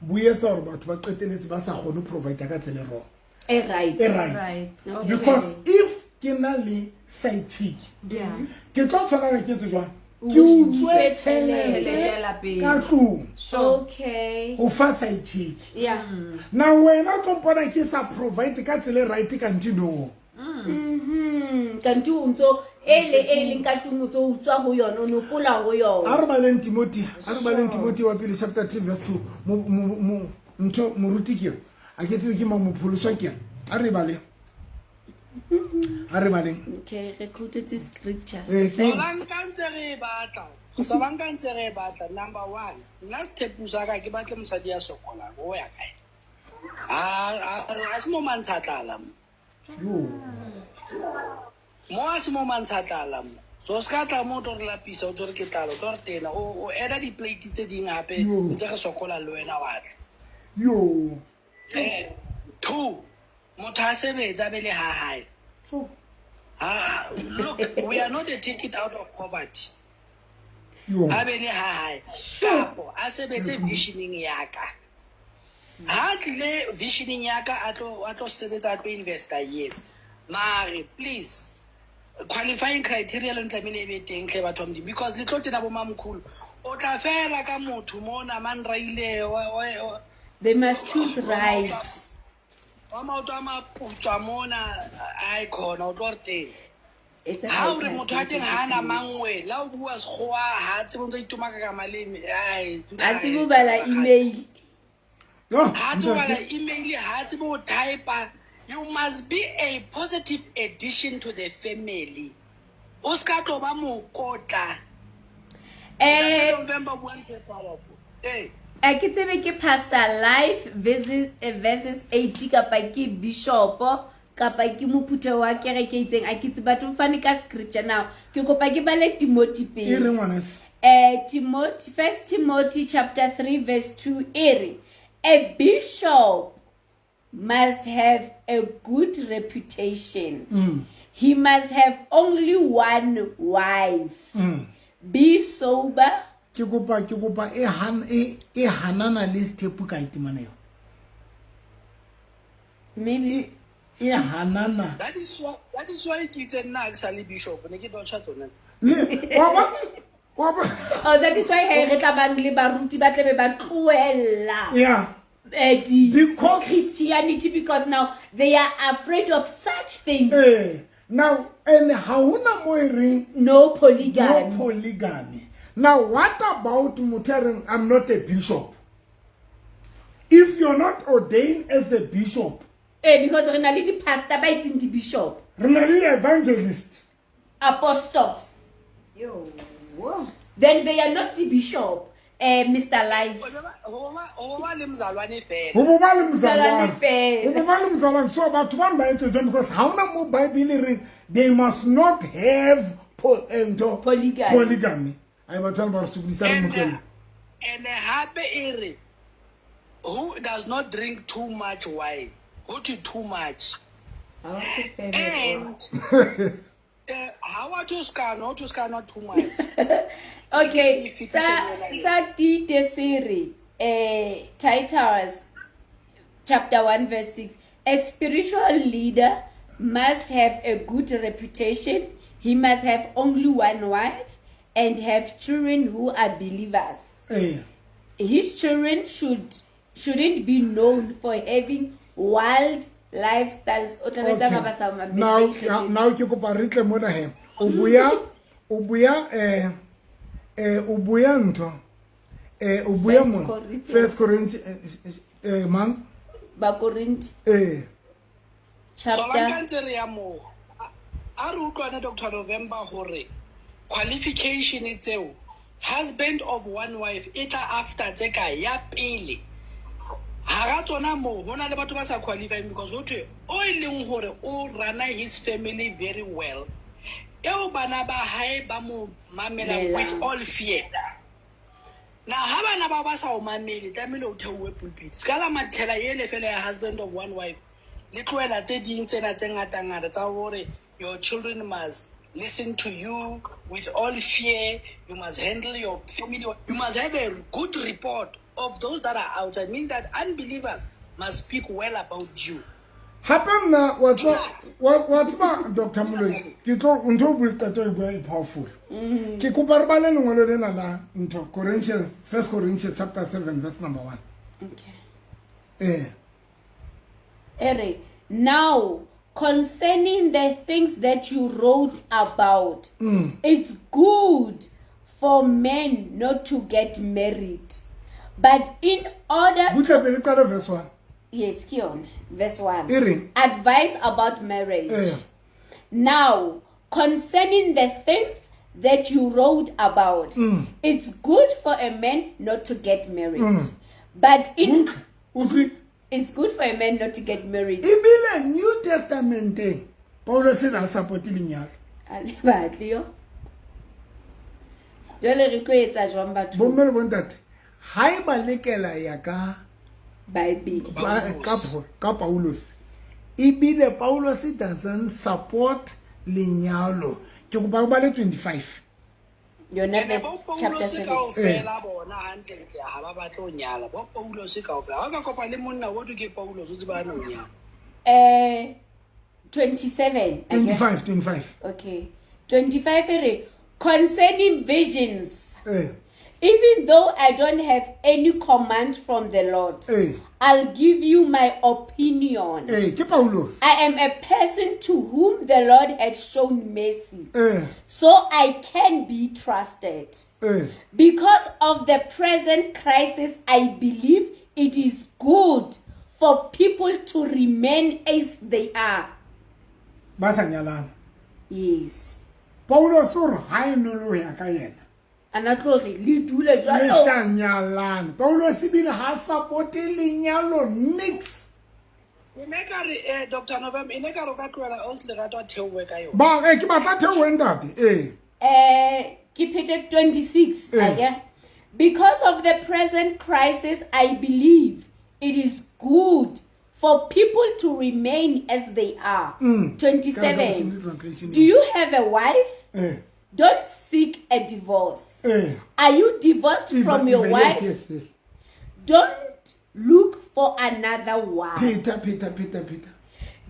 Bo etsa hore batho ba qetelletse ba sa kgone ho provide ka tsela e wrong. E right. E right. Right. Okay. Because if ke na le side chick, ke tlo tshwanela ke etse jwang? Ke utswe Tjhelete ya tjhelete lapeng. ka tlung. Okay. Ho fa side chick. Now wena o tlo mpona ke sa provide ka tsela e right kanthe no. Kanthe o ntso e le e leng ka tlung o ntso utswa ho yona, o nopola ho yona. A re baleng Timothy, a re baleng Timothy wa pele chapter 3 verse 2. Mo, ntho moruti ke eo. A ke tsebe ke mang mopholoswa ke eo. A re baleng. A re baleng. Okay, re quoted scripture. Ke Sa banka ntse re e batla. Sa banka ntse re e batla. Number 1, nna sethepu sa ka ke batle mosadi ya sokolang, o ya kae? A se mo mantsha tlala mo. Yo. Mo a se mo mantsha tlala mo. So se ka tla mo o tlo re lapisa, o tlo re ke tlala, o tlo re tena, o eda di-plate tse ding hape, Yo. ntse re sokola le wena wa tla. Yo. 2, motho a sebetse a be le ha hae. Look, we are not the ticket out of poverty. Yo. A be le ha hae. Kapo a sebetse visioning ya ka. Ha tlile visioning ya ka, a tlo sebetsa, a tlo investa, yes. Mare, please, qualifying criteria le tlamehile e be teng hle batho ba Modimo, because le tlo tena bo mamkhulu. O tla fela ka motho mona, manraile, wa They must choose right. Wa maoto a maputswa mona, ai khona, o tlo re teng. It's a Ha o re high motho a teng ha ana mangwe, la o bua sekgowa, ha tsebe o ntse a itomaka ka maleme, ai, dula A tsebe ho hae, bala tjho, email. Yo, Ha tsebe ho bala ntate. email, ha tsebe ho type-a. You must be a positive addition to the family. O ska tlo ba mokotla. Eh, November bua ntho e powerful. Ee. A ke tsebe ke pastor life versus, versus 80 kapa ke bishopo kapa ke mophutheho wa kereke e itseng, a ke tse batho fane ka scripture now. Ke kopa ke bale Timothy E pele. re ngwaneso. Timothy, First Timothy chapter 3 verse 2 e re, a bishop must have a good reputation. He must have only one wife. Be sober. Ke kopa e han e e hanana le sethepu ka itemana eo. Maybe E hanana. That is why ke itse nna ha ke sa le bishop, ne ke dotjha tsona tse. Le wa bona? Wa bona? Oh, that is why he re tla bang le baruti ba tlabe ba tlohella. Yeah. The Because Christianity, because now they are afraid of such things. Now and ha hona mo e reng No polygamy. No polygamy. Now what about motho a reng I'm not a bishop? If you're not ordained as a bishop, Because re na le di-pastor ba eseng di-bishop. Re na le evangelist. Apostles. Yo, whoa. Then they are not the bishop, Mr. Life. Ho ba le mzalwane fela. Ho bo ba le mzalwane. Mzalwane fela. Ho bo ba le mzalwane. So batho ba ba etse jwang, because ha hona mo Bible e reng they must not have ntho Polygamy. Polygamy. Ai batho ba re sokodisa re And motlele. hape e re who does not drink too much wine, go to too much. And how are to scan, how to scan not too much. Okay, Ke sa Tite se re, Titus chapter 1 verse 6, a spiritual leader must have a good reputation. He must have only one wife and have children who are believers. His children shouldn't be known for having wild lifestyles. O tla betsa Okay. ba sa mamele, Now, ba ikgethetse. now ke kopa re tle mona he. O buya o buya ntho. O buya First mona. Corinthians. First Corinthians, mang? Ba Corinth. So Chapter. la ntse re ya moo. A re utlwane Dr. November hore qualification tseo husband of one wife e tla after tse ka ya pele. Hara tsona moo ho na le batho ba sa qualifying because ho thwe o e leng hore o rana his family very well. Eo bana ba hae ba mo mamela Mela. with all fear. Now ha bana ba sa o mamele tlamehile o theohe pulpit. Ska la mathela ele fela ya husband of one wife. Le tlohela tse ding tsena tse ngata-ngata tsa hore your children must listen to you with all fear. You must handle your family. You must have a good report of those that are outside, meaning that unbelievers must speak well about you. Hape nna wa tseba Dr. Moloi, ke tlo ntho o bue qeto e bua e powerful. Ke kopa re bale lengolo lena la ntho Corinthians, First Corinthians chapter 7 verse number 1. Okay. Ere, now concerning the things that you wrote about, it's good for men not to get married, but in order Butle pele qala verse 1. Yes, ke yona, verse 1. E reng? Advice about marriage. Now, concerning the things that you wrote about, it's good for a man not to get married. But in Utlwe. It's good for a man not to get married. Ebile New Testament teng, Paulus a support lenyalo. A le batle yo. Jwale re tlo etsa jwang batho? Bomme le bontate, ha e ba lekela ya ka Bible. Ka Paulus. Ebile Paulus doesn't support lenyalo. Ke kopa o bale 25. Yona Ene verse bo chapter Paulus 7. kaofela bona hantlentle ha ba batle ho nyala. Bo Paulus kaofela. Ha o ka kopa le monna o thwe ke Paulus, o tseba a no nyala. 27. I guess. 25. Okay. 25 e re, concerning visions. Even though I don't have any command from the Lord, I'll give you my opinion. Ke Paulus. I am a person to whom the Lord has shown mercy. So I can be trusted. Because of the present crisis, I believe it is good for people to remain as they are. Ba sa nyalana. Yes. Paulos o re ha e nole ho ya ka yena. A na tlo re le dule Le jwalo. sa nyalane. Paulos ebile ha supporte lenyalo nix. E ne ka re eh Dr. November e ne ka re o ka tlohela ausi Lerato a theohe ka yona. Ba eh ke batla theohe ntate. Eh. Ke phete 26 Eh. akere? Because of the present crisis, I believe it is good for people to remain as they are. 27. Translation. Do you have a wife? Eh. Don't seek a divorce. Eh. Are you divorced from your Eva- wife? Yes, yes. Don't look for another wife. Peter, Peter, Peter, Peter.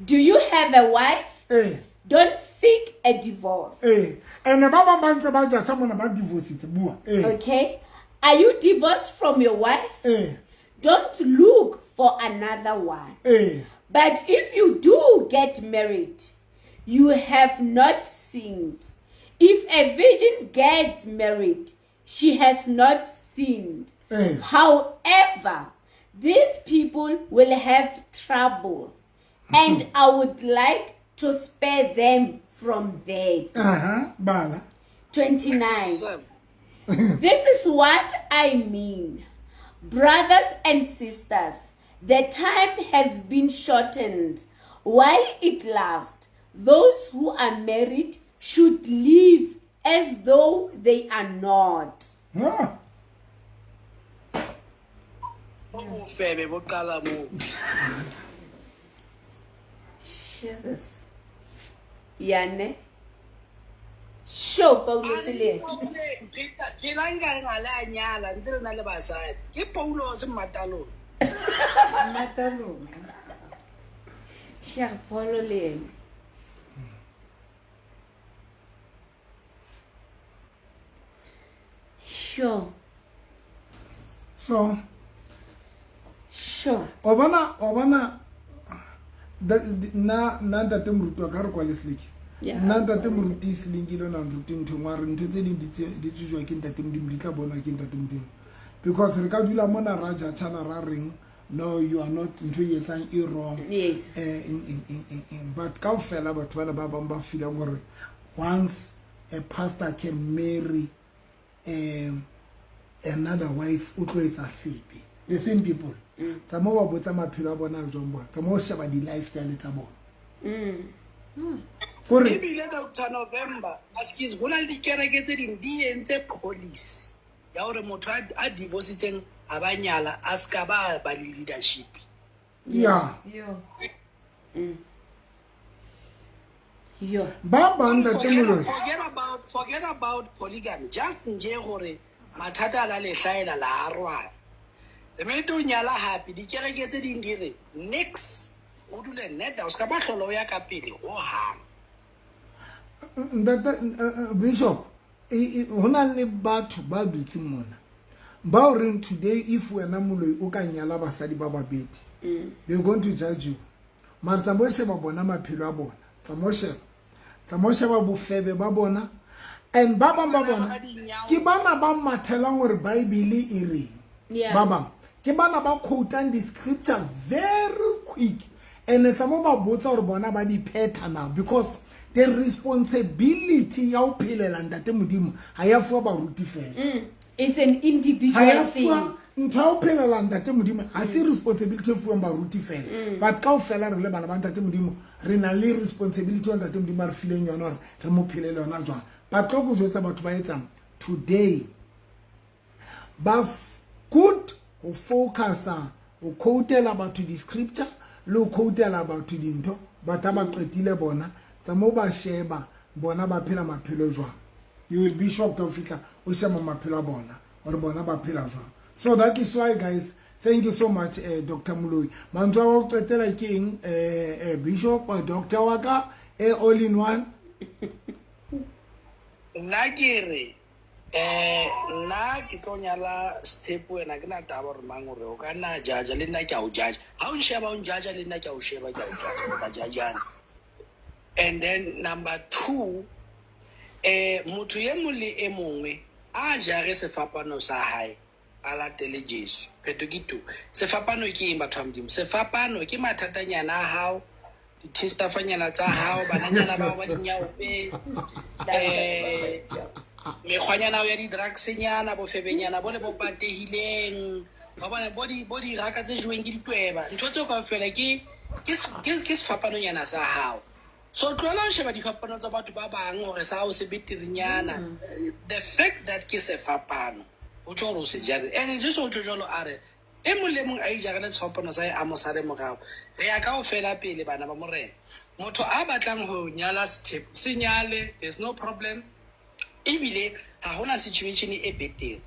Do you have a wife? Eh. Don't seek a divorce. Eh. And ba bang ba ntse ba ja sa mona ba divorcitse bua. Eh. Okay? Are you divorced from your wife? Eh. Don't look for another one. Eh. But if you do get married, you have not sinned. If a virgin gets married, she has not sinned. Eh. However, these people will have trouble, and I would like to spare them from that. Aha, bala. 29. Seven. This is what I mean. Brothers and sisters, the time has been shortened. While it lasts, those who are married should live as though they are not. Ah. Bofebe bo qala moo. Jesus. Yane. Sho Paulus le yena. Phela nkare ga le a nyala ntse le na le basadi. Ke Paulos mmatalona. Matalona. Cher Paulo le yena. Sure. So, Sure. o bona o bona nna nna ntate moruti wa ka re kwa leseleke Yeah. nna ntate moruti seleng le ona nruti ntho engwe a re ntho tse ding di tsejwa ke ntate modimo di tla bonwa ke ntate modimo because re ka dula mona ra jatšhana ra reng no you are not ntho e etsang e wrong Yes. eh, eng, eng, eng, eng, eng. But kaofela batho bana ba bang ba feelang gore once a pastor can marry another wife o tlo etsa sebe the same people tsa mo ba botsa maphelo a bona a jwang bona tsa mo sheba di-lifestyle tsa bona kore Ebile Dr. November, askies go na le dikereke tse ding di entse policy ya hore motho a divorcitseng a ba nyala a ska ba ba le leadership. ya Yo. Yo. ba bang ntate Forget, moloi forget about polygamy. Just nje gore mathata a la le hlaela la a rwala. The minute o nyala hape dikereke tse ding di re nix o dule neta o ska ba hlola o ya ka pele hohang. Ntate bishop ho na le batho ba dutseng mona ba o reng today if wena moloi o ka nyala basadi ba babedi they're going to judge you mara tsa mo sheba bona maphelo a bona tsa mo sheba tsa mo sheba bofebe ba bona and ba bang ba bona ke bana ba mathelang hore bible e reng Yeah. ba bang ke bana ba quotang di-scripture very quick and tsa mo ba botsa hore bona ba di phetha now because the responsibility ya ho phelela ntate modimo ha ya fuwa baruti fela It's an ha ya individual thing. fuwa ntho ya ho phelela ntate modimo ha se responsibility e fuwang baruti fela but kaofela re le bana ba ntate modimo re na le responsibility ya ntate modimo a re fileng yona hore re mo phelele yona jwang but tlo ko jwetsa batho ba etsang today ba good ho focusa ho quotela batho di-scripture le ho quotela batho dintho batho ha ba qetile bona tsa mo ba sheba bona ba phela maphelo jwang you will be shocked ho fihla o sheba maphelo a bona hore bona ba phela jwang so that is why guys thank you so much Dr. Moloi mantswe a ho qetela ke eng bishop doctor wa ka all in one Nna ke re nna ke tlo nyala step wena ke na taba hore mang hore o ka nna jaja le nna ke a o jaja. Ha o nsheba o njaja le nna ke a o sheba ke a o jaja re tla jajana. And then number 2 motho e mong le e mongwe a jare sefapano sa hae a latele Jesu. Phetho ke tu. Sefapano ke eng batho ba Modimo? Sefapano ke mathatanyana a hao, Di-testafanyana tsa hao, bananyana bao ba dinyaope, mekgwanyana ya di-drugsnyana, bofebenyana bo le bo patehileng, wa bona, bo diraka tse jeweng ke ditweba. Ntho tseo kaofela ke sefapanonyana sa hao. So tlohela ho sheba difapano tsa batho ba bang hore sa hao se beterenyana. The fact that ke sefapano, ho tjho hore o se jare. And Jesu o tjho jwalo, a re e mong le mong a ijarele sefapano sa hae, a mo sale morao. Re ya kaofela pele, bana ba Morena. Motho a batlang ho nyala sethepu, se nyale, there's no problem. Ebile ha hona situation e betere.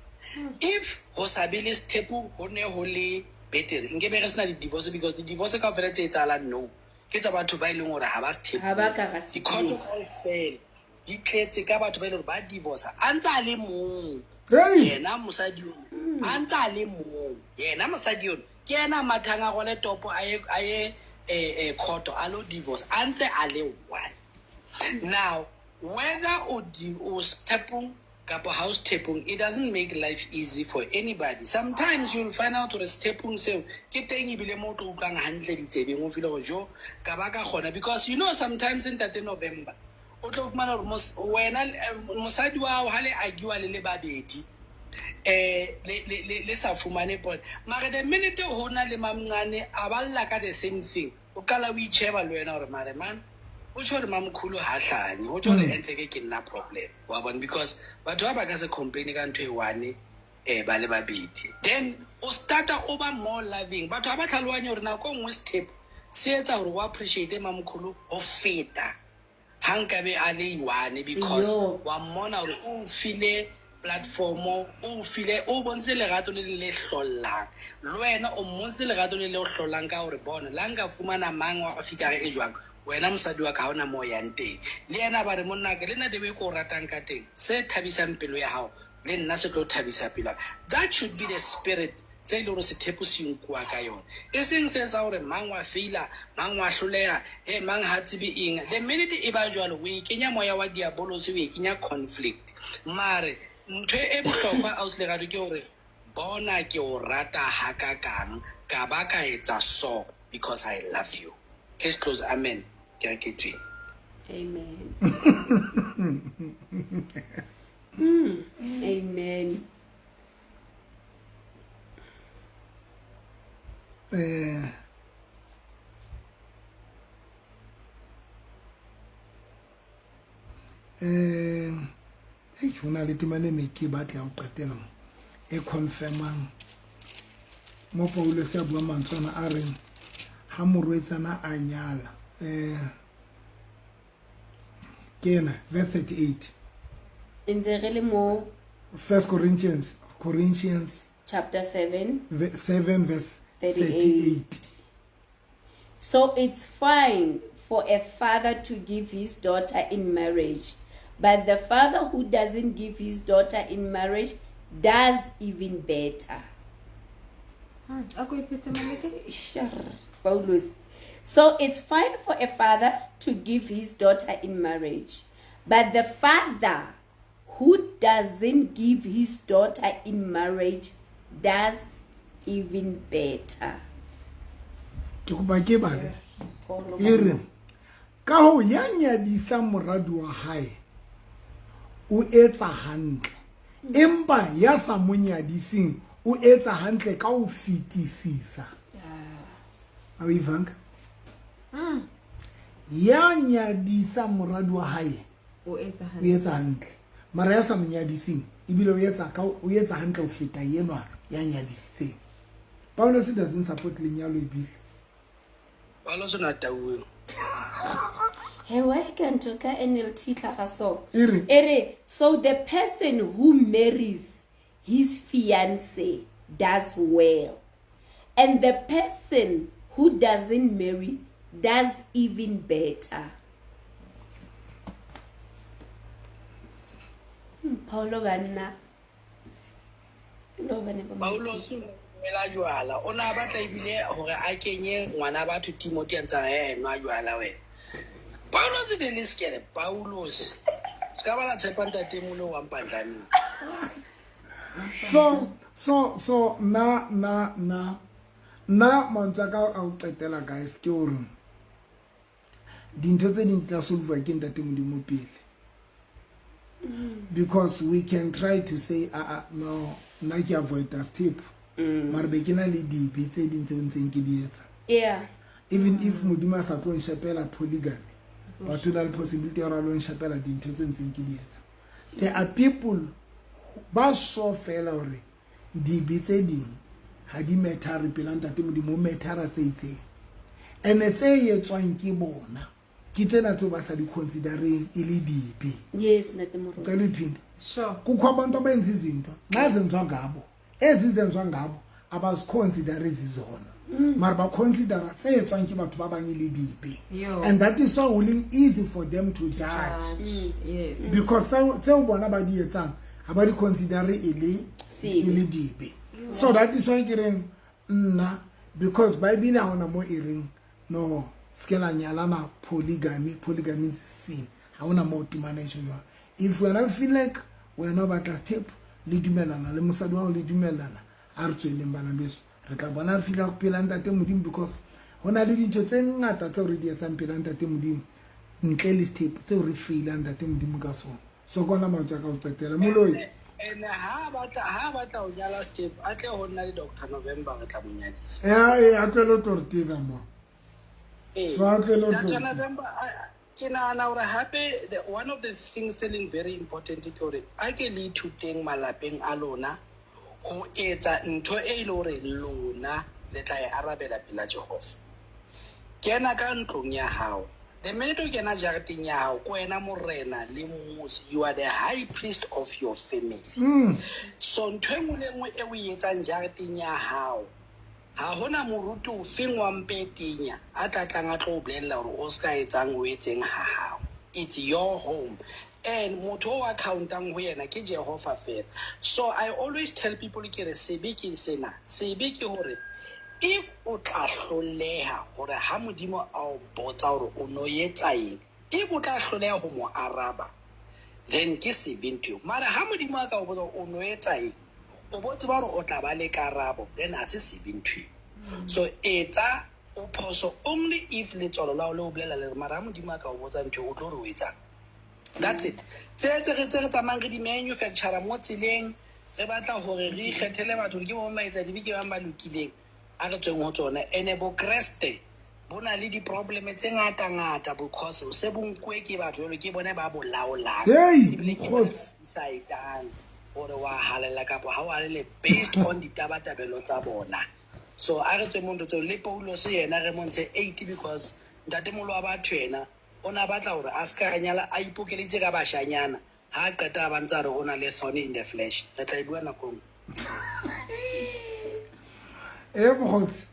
If ho sa be le sethepu ho ne ho le betere, nkebe re sena di-divorce, because di-divorce kaofela tse etsahalang nou ke tsa batho ba e leng hore ha ba sethepu. Ha ba ka ra Di-court kaofela di tletse ka batho ba e leng hore ba divorce a ntse a le mong. Yena mosadi ono a ntse a le mong, yena mosadi ono ke yena a mathang a rwale topo a ye court a lo divorce a ntse a le one. Now whether o sethepung kapa ha o sethepung, it doesn't make life easy for anybody. Sometimes you'll find out hore sethepung seo ke teng ebile mo o tlo utlwang hantle ditsebeng, o feel hore jo ka ba ka kgona, because you know sometimes ntate November o tlo fumana hore wena mosadi wa hao ha le argue le le babedi, le sa fumane point, mare the minute ho na le mamncane a balla ka the same thing, o qala o itjheba le wena hore mare man, o tjho hore mamkhulu ha hlanye, o tjho hore entle ke nna problem, wa bona, because batho ba ba ka se complain ka ntho e one ba le babedi. Then o starta o ba more loving. Batho ha ba tlhalohanye hore nako e nngwe sethepu se etsa hore o appreciate mamkhulu ho feta ha nkabe a le one, because wa mmona hore o file platform, o file, o bontse lerato le le hlollang, le wena o mmontse lerato le le hlollang ka hore bona la nka fumana mang wa fikare e jwang, wena mosadi wa ka ha ona moo yang teng. Le yena ba re monna ka le nna the way ke o ratang ka teng, se thabisang pelo ya hao le nna se tlo thabisa pelo ya ka. That should be the spirit tse e leng hore sethepu se nkuwa ka yona, e seng se etsa hore mang wa feila, mang wa hloleha, he mang ha tsebe eng. The minute e ba jwalo, o e kenya moya wa diabolose, o e kenya conflict. Mare ntho e bohlokwa ausi Lerato ke hore bona ke o rata hakakang, ka ba ka etsa so because I love you. Case close. Amen. Ke re ke tswile. Amen. Amen. Ho na le temana e ne ke batla ho qetela mo e confirmang mo Paulus a bua mantswe ana a reng ha morwetsana a nyala, ke ena verse 38. Ntse re le mo First Corinthians chapter 7 7 verse 38. 38. So it's fine for a father to give his daughter in marriage, but the father who doesn't give his daughter in marriage does even better. A ko iphete Maleke? Sure, Paulus. So it's fine for a father to give his daughter in marriage, but the father who doesn't give his daughter in marriage does even better. Ke kopa ke bale. E re ka ho ya nyadisang moradi wa hae o etsa hantle, empa ya sa mo nyadiseng o etsa hantle ka ho fetisisa. A o Ivanka? Ya nyadisang moradi wa hae O etsa o hantle. etsa hantle, mara ya sa mo nyadiseng ebile o etsa ka o etsa hantle ho feta enwa ya nyadisitseng. Paulus doesn't support lenyalo ebile. Paulus o na tauwe. Hey, why can't you ka NLT tlhaga so? E re. E re, so the person who marries his fiancé does well, and the person who doesn't marry does even better. Paulo banna. Lo bane ba Paulus o nwela jwala, o na batla ebile hore a kenye ngwana batho Timothy a ntsa re nwa jwala wena. Paulus ne le sekele, Paulus. Se ka ba la tshepa ntate molo wa mpandlane. So na na na na mantswe a ka a ho qetela guys ke hore Dintho tse ding di tla solve ke Ntate Modimo pele. Because we can try to say ah no, nna ke avoid step. Mara be ke na le dibe tse ding tse ntseng ke di etsa. Even if Modimo a sa tlo nshepela polygamy, but o na le possibility ya hore a lo nshepela dintho tse ntseng ke di etsa. There are people ba so fela hore dibe tse ding ha di matter pela Ntate Modimo, o mattera tse itseng. Ene tse etswang ke bona ke tsena tseo ba sa di considereng e le dibe. Yes, Ntate Moruti. Ucela uyiphinde. Sure. Kukho abantu abenza izinto nxa zenziwa ngabo, ezi zenziwa ngabo abaziconsidere zizona, mara baconsidera tse etswang ke batho ba bang e le dibe. Yo. And that is so really easy for them to judge. Yes. Because tseo bona ba di etsang ha ba di considere e le Sebe. e le dibe. So that is why ke reng nna, because Bible ha hona mo e reng no se la nyalana polygamy, polygamy is sin. Ha hona mo temana e tjho jwalo. If wena feel like wena o batla step, le dumellana le mosadi wa hao, le dumellana, a re tsweleng bana beso, re tla bona re fihla pela Ntate Modimo, because ho na le dintho tse ngata tseo re di etsang pela Ntate Modimo ntle le step tseo re failang Ntate Modimo ka tsona. So ke ona mantswe a ka ho qetela. Moloi. Ene ha batla ho nyala step, a tle ho nna le Dr. November, re tla mo nyadisa. Ya, a tlwele ho tlo re tena mo. So a tlwele ho tlo Dr. re November, ke nahana hore hape one of the things tse leng very important ke hore a ke le ithuteng malapeng a lona ho etsa ntho e le hore lona le tla e arabela pela Jehova. Kena ka ntlong ya hao. The minute o kena jareteng ya hao, ke wena morena le mmusi. You are the high priest of your family. So ntho e nngwe le nngwe e o e etsang jareteng ya hao, ha hona moruti ofeng wa mpetenya a tla tlang a tlo o bolella hore o ska etsang o etseng ha hao. It's your home. And motho o accountang ho yena ke Jehova fela. So I always tell people ke re sebe ke sena. Sebe ke hore if o tla hloleha hore ha Modimo a o botsa hore o no etsa eng, if o tla hloleha ho mo araba, then ke sebe ntho eo. Mara ha Modimo a ka o botsa hore o no etsa eng, o bo tseba hore o tla ba le karabo, then ha se sebe ntho eo. So etsa o phoso only if letswalo la hao le o bolela le re, mara ha Modimo a ka o botsa ntho eo, o tlo re o etsang. That's it. Tse tse re tse re tsamayang re di manufacture mo tseleng, re batla hore re ikgethele batho hore ke bo mang ba etsa dibe, ke bang ba lokileng, a re tsweng ho tsona. Ene bokreste bo na le di-problem tse ngata-ngata because se bo nkuwe ke batho jwalo, ke bone ba bo laolang. Hey, Ebile ke bone mokgotsi. ba decide-ang hore wa halela kapa ha o halele based on ditabatabelo tsa bona. So a re tswe mo ntho tseo. Le Paulus yena re montshe 8 because ntatemoholo wa batho yena o na batla hore a ska a nyala, a ipokeleditse ka bashanyana, ha a qeta a ba ntse a re o na le thorn in the flesh. Re tla e bua nakong. Mokgotsi,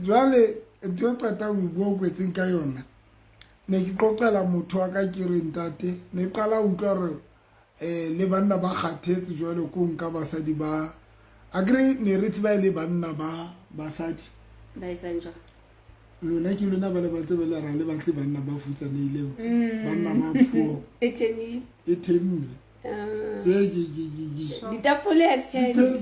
jwale ntho e qeta ho e bua o kwetseng ka yona, ne ke qoqela motho wa ka ke re ntate, ne ke qala ho utlwa hore le banna ba kgathetse jwale ko nka basadi ba, akere ne re tseba e le banna ba basadi. Ba etsang jwang? Lona ke lona ba le ba tsebe le ra le batle banna ba futsanehileng, banna ba poor. E teng. E teng mme. Ye, ye, ye, ye, ye. Ditafole has turned. Table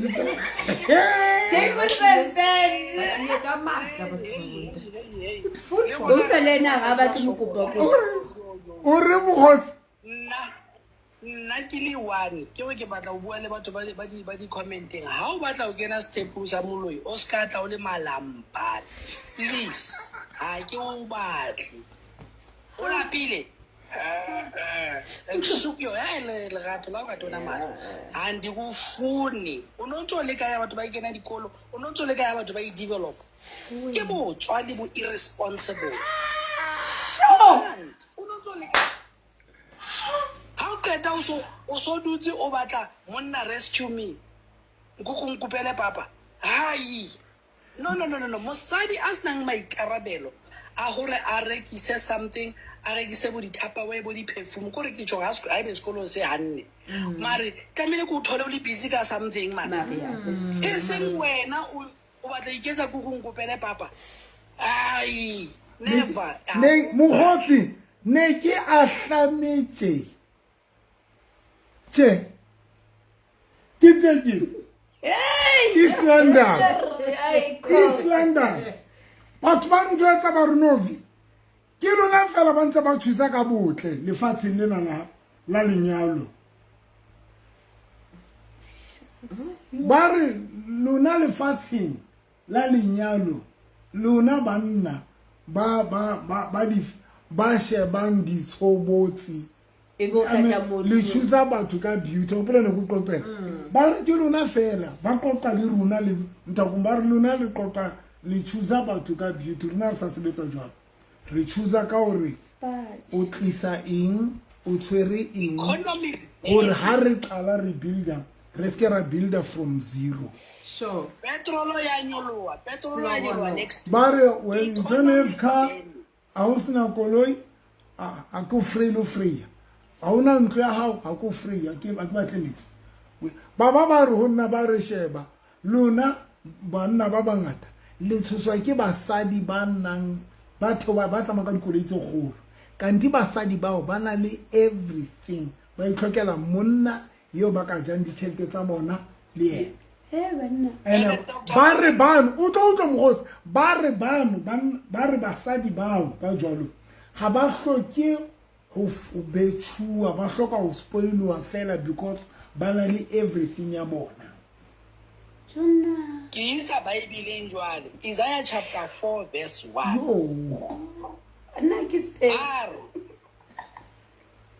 has turned. Ye ka matla batho ba bontate. Food for O utlwa le ena ha a batle mokopa kopa. O re mokgotsi. Nna ke le one, ke hore ke batla ho bua le batho ba di-commenteng. Ha o batla ho kena stepong sa moloi, o ska tla o le malampane. Please, ha ke o batle. O lapile? Sukyo, lerato la ho rata ona matla. Ha ndikufuni. O no ntso leka ya batho ba kena dikolo, o no ntso leka ya batho ba i-develop. Ke botswa le bo irresponsible. O no ntso leka. Ha o qeta o so dutse o batla monna rescue me. Nkuku nkopele papa. Hai. No, no, no, no, no. Mosadi a senang maikarabelo a hore a rekise something, a rekise bo di-Tupperware, bo di-perfume. Kore ke tjho, ha ebe sekolong se hanne. Mare tlamehile ke o thole o le busy ka something, man. Mare, yeah, that's true. E seng wena o batla iketsa kuku nkopele papa. Ai, never. Ne, mokgotsi, ne ke ahlametse. Tjhe. Ke tse ke. Hey! East London. Ai, East London. Batho ba njwetsa ba re Novi, Ke lona fela ba ntse ba thusa ka botle lefatsheng lena la lenyalo. Ba re lona lefatsheng la lenyalo, lona banna ba ba ba ba di ba shebang ditshobotsi, E be o kgetha motho. Le choose batho ka beauty. O hopola ne ke qoqela. Ba re ke lona fela ba qoqa le rona le ntakong, ba re lona le qoqa le choose batho ka beauty, rona re sa sebetsa jwalo. Re choose ka hore o tlisa eng, o tshwere eng, hore ha re qala re builder, re seke ra builder from zero. Sure. Petrol ya nyoloha, petrol ya nyoloha next. Ba re when you don't have car, ha o sena koloi, a ke o free le o free. Ha ona ntlo ya hao, ha ke o free, ha ke batle niks. Ba ba ba re ho nna, ba re sheba lona banna ba bangata le tshoswa ke basadi ba nang ba theoha ba tsamaya ka dikoloi tse kgolo, kanti basadi bao ba na le everything, ba itlhokela monna eo ba ka jang ditjhelete tsa bona le yena. Ene ba re bano, o tlo utlwa mokgotsi, ba re bano, ba re basadi bao ba jwalo ga ba hloke ho betšhuwa, ba hloka ho spoiloa fela because ba na le everything ya bona. Ke isa Bible jwale, Isaiah chapter 4 verse 1. Yo. Nna ke space.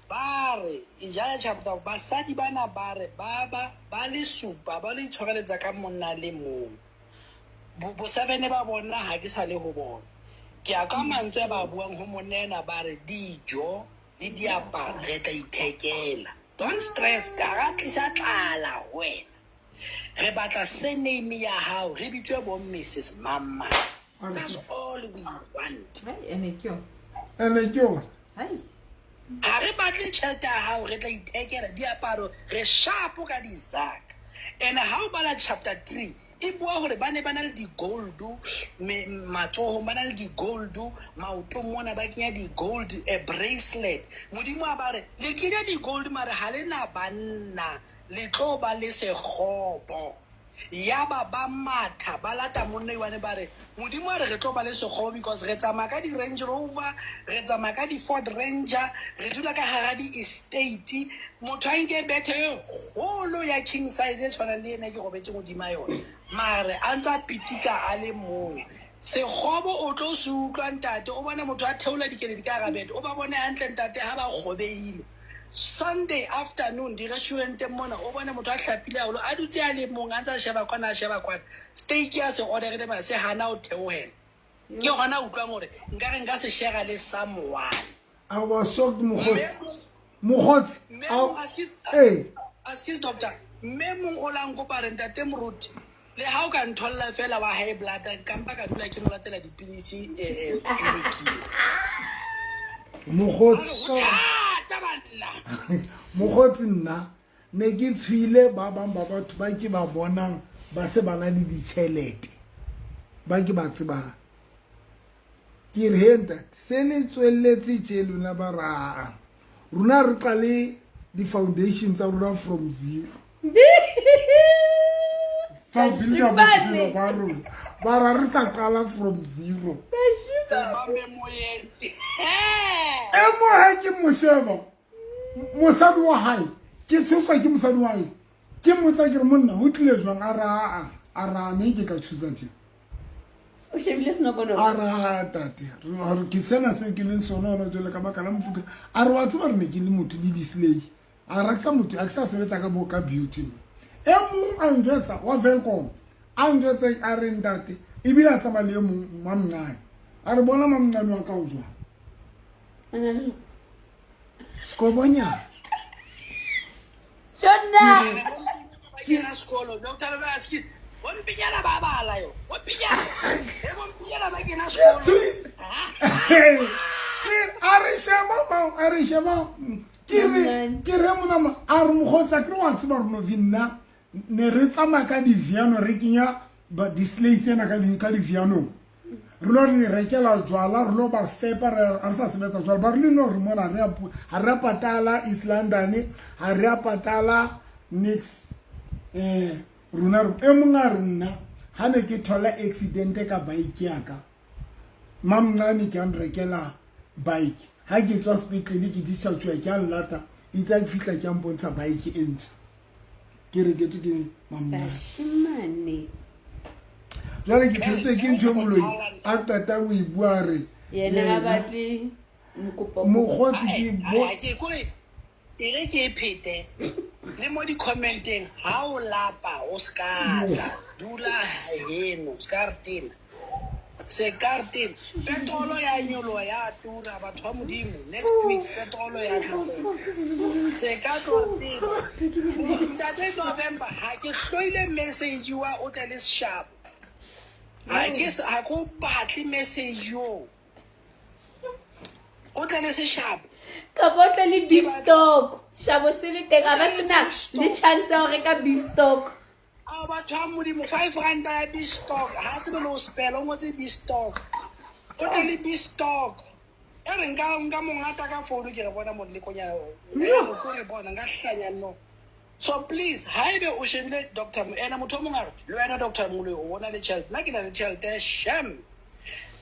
Ba re Isaiah chapter, basadi bana ba re ba ba ba le supa ba le itshwareletsa ka monna le mong. Bosebene ba bona ha ke sa le ho bona. Ke ya ka mantswe a ba buang ho monna ba re dijo le diaparo re tla ithekela. Don't stress, ka ra tlisa tlala ho wena. Re batla surname ya hao, re bitswe bo Mrs Mama. That's all we want. Hai, ene ke yona. Ene ke yona. Hai. Ha re batle tjhelete ya hao, re tla ithekela diaparo, re sharp ka dizaka. And ha o bala chapter 3, e bua hore ba ne ba na le di-gold matsohong, ba na le di-gold maotong mona, ba kenya di-gold a bracelet. Modimo a ba re le kenya di-gold mare ha le na banna, le tlo ba le sekgobo. Ya ba ba matha ba lata monna wane, ba re Modimo a re re tlo ba le sekgobo because re tsamaya ka di-Range Rover, re tsamaya ka di-Ford Ranger, re dula ka hara di-estate. Motho a nke bethe e kgolo ya king size e tshwanang le ena ke robetse hodima yona, mare a ntse a pitika a le mong. Sekgobo o tlo se utlwa ntate, o bone motho a theola dikeledi ka hara bete, o ba bone hantle ntate ha ba kgobeile. Sunday afternoon di-restauranteng mona, o bone motho a hlapile haholo, a dutse a le mong, a ntse a sheba kwana, a sheba kwana. Steak ya se orderile mara se hana ho theohela. Ke hona utlwang hore nkare nka se share le someone. I was shocked, mokgotsi. Mokgotsi. Excuse doctor, mme mong o la nkopa re ntate Moruti, le ha o ka ntholla fela wa high blood, ka mpa ka dula ke mo latela dipilisi tleliniking. Mokgotsi. Mokgotsi nna ne ke tshwile ba bang ba batho ba ke ba bonang ba se ba na le ditjhelete, ba ke ba tsebang. Ke re he ntate, se le tswelletse tje lona ba raa. Rona re qale di-foundation tsa rona from zero. Fa builder bophelo ba rona. Ba ra re sa qala from zero. E mo ha ke mo sheba, mosadi wa hae, ke tshoswa ke mosadi wa hae. Ke mmotsa ke re monna ho tlile jwang, a ra a ra ne ke ka thusa tje. O shebile senokono. A ra tate, re ke sena seo ke leng sona hona jwale ka baka la mofuta. A re wa tseba re ne ke le motho le di-slay. A ra ke sa motho, a ke sa sebetsa ka bo ka beauty. E mong a njwetsa wa Welkom, a njwetsa a re ntate, ebile a tsamaya le e mong mamncane. A re bona mamncane wa ka o jwang. Sekobonyana. Jonna. Ke na sekolo, Doctor Levaskis. Bompinyana ba bala yo. Bompinyana. E bompinyana ba kena sekolo. Ke a re sheba ma, a re sheba. Ke re mona ma, a re mokgotsa ke re wa tseba re no vinna. Ne re tsamaya ka di-viano, re kenya ba di-slay tsena ka di-vianong. Re lo re rekela jwala, re lo ba fepa, re sa sebetsa jwala. Ba re le no re mona, ha re a patala East London, ha re a patala nix. Rona re, e mong a re nna, ha ne ke thola accident ka bike ya ka, mamncane ke a nrekela Bike ha ke tswa sepetlele ke discharge ke a nlata itse ha ke fihla ke a mpontsha bike e ntjha ke reketswe ke mamma Bashimane. Jwale ke tshwetswe ke ntho e moloi a qeta o e bua re Yena ha batle mokopa. Mokgotsi ke bo ke kore e re ke e phete le mo di-commenteng ha o lapa o ska tla dula heno se ka re tena se ka re tena petrolo ya nyoloha ya tura batho ba modimo next week petrolo ya tlhapoha se ka tlo re tena ntate November ha ke hloile message wa o tle le seshabo ha ke ha ke o batle message oo o tle le seshabo Kapa o tle le beef stock. Shabo se le teng a ba sena le chance ya ho reka beef stock. A batho ba modimo 5 ranta ya beef stock ha tsebe le ho spela o ngotse beef stock o tle le beef stock e re nka mongata ka founu ke re bona molekonyana ko re bona nka hlanya no. So please haebe o shebile doctor ene motho o mongwe a re le wena Doctor Moloi o bona le tšhelete nna ke na le tšhelete sham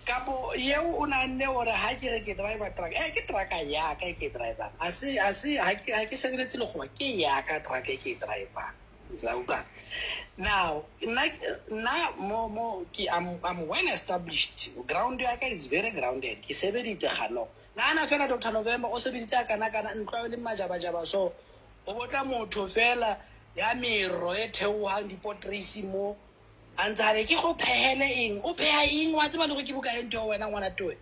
kapo eo o nahanne hore ha ke re ke driver truck eh ke trucka yaka e ke e drivang a se a se ha ke sebeletse lekgowa ke yaka truck e ke e drivang la utlwa now nna mo ke I'm well established ground ya ka is very grounded ke sebeditse gano nahana fela Dr November o sebeditse a kana kana ntlo e le majabajaba so o botla motho fela ya mero e theohang dipotrisi mo a ntse a re ke go phehele eng o pheha eng wa tseba le gore ke bokae ntho eo wena ngwana toe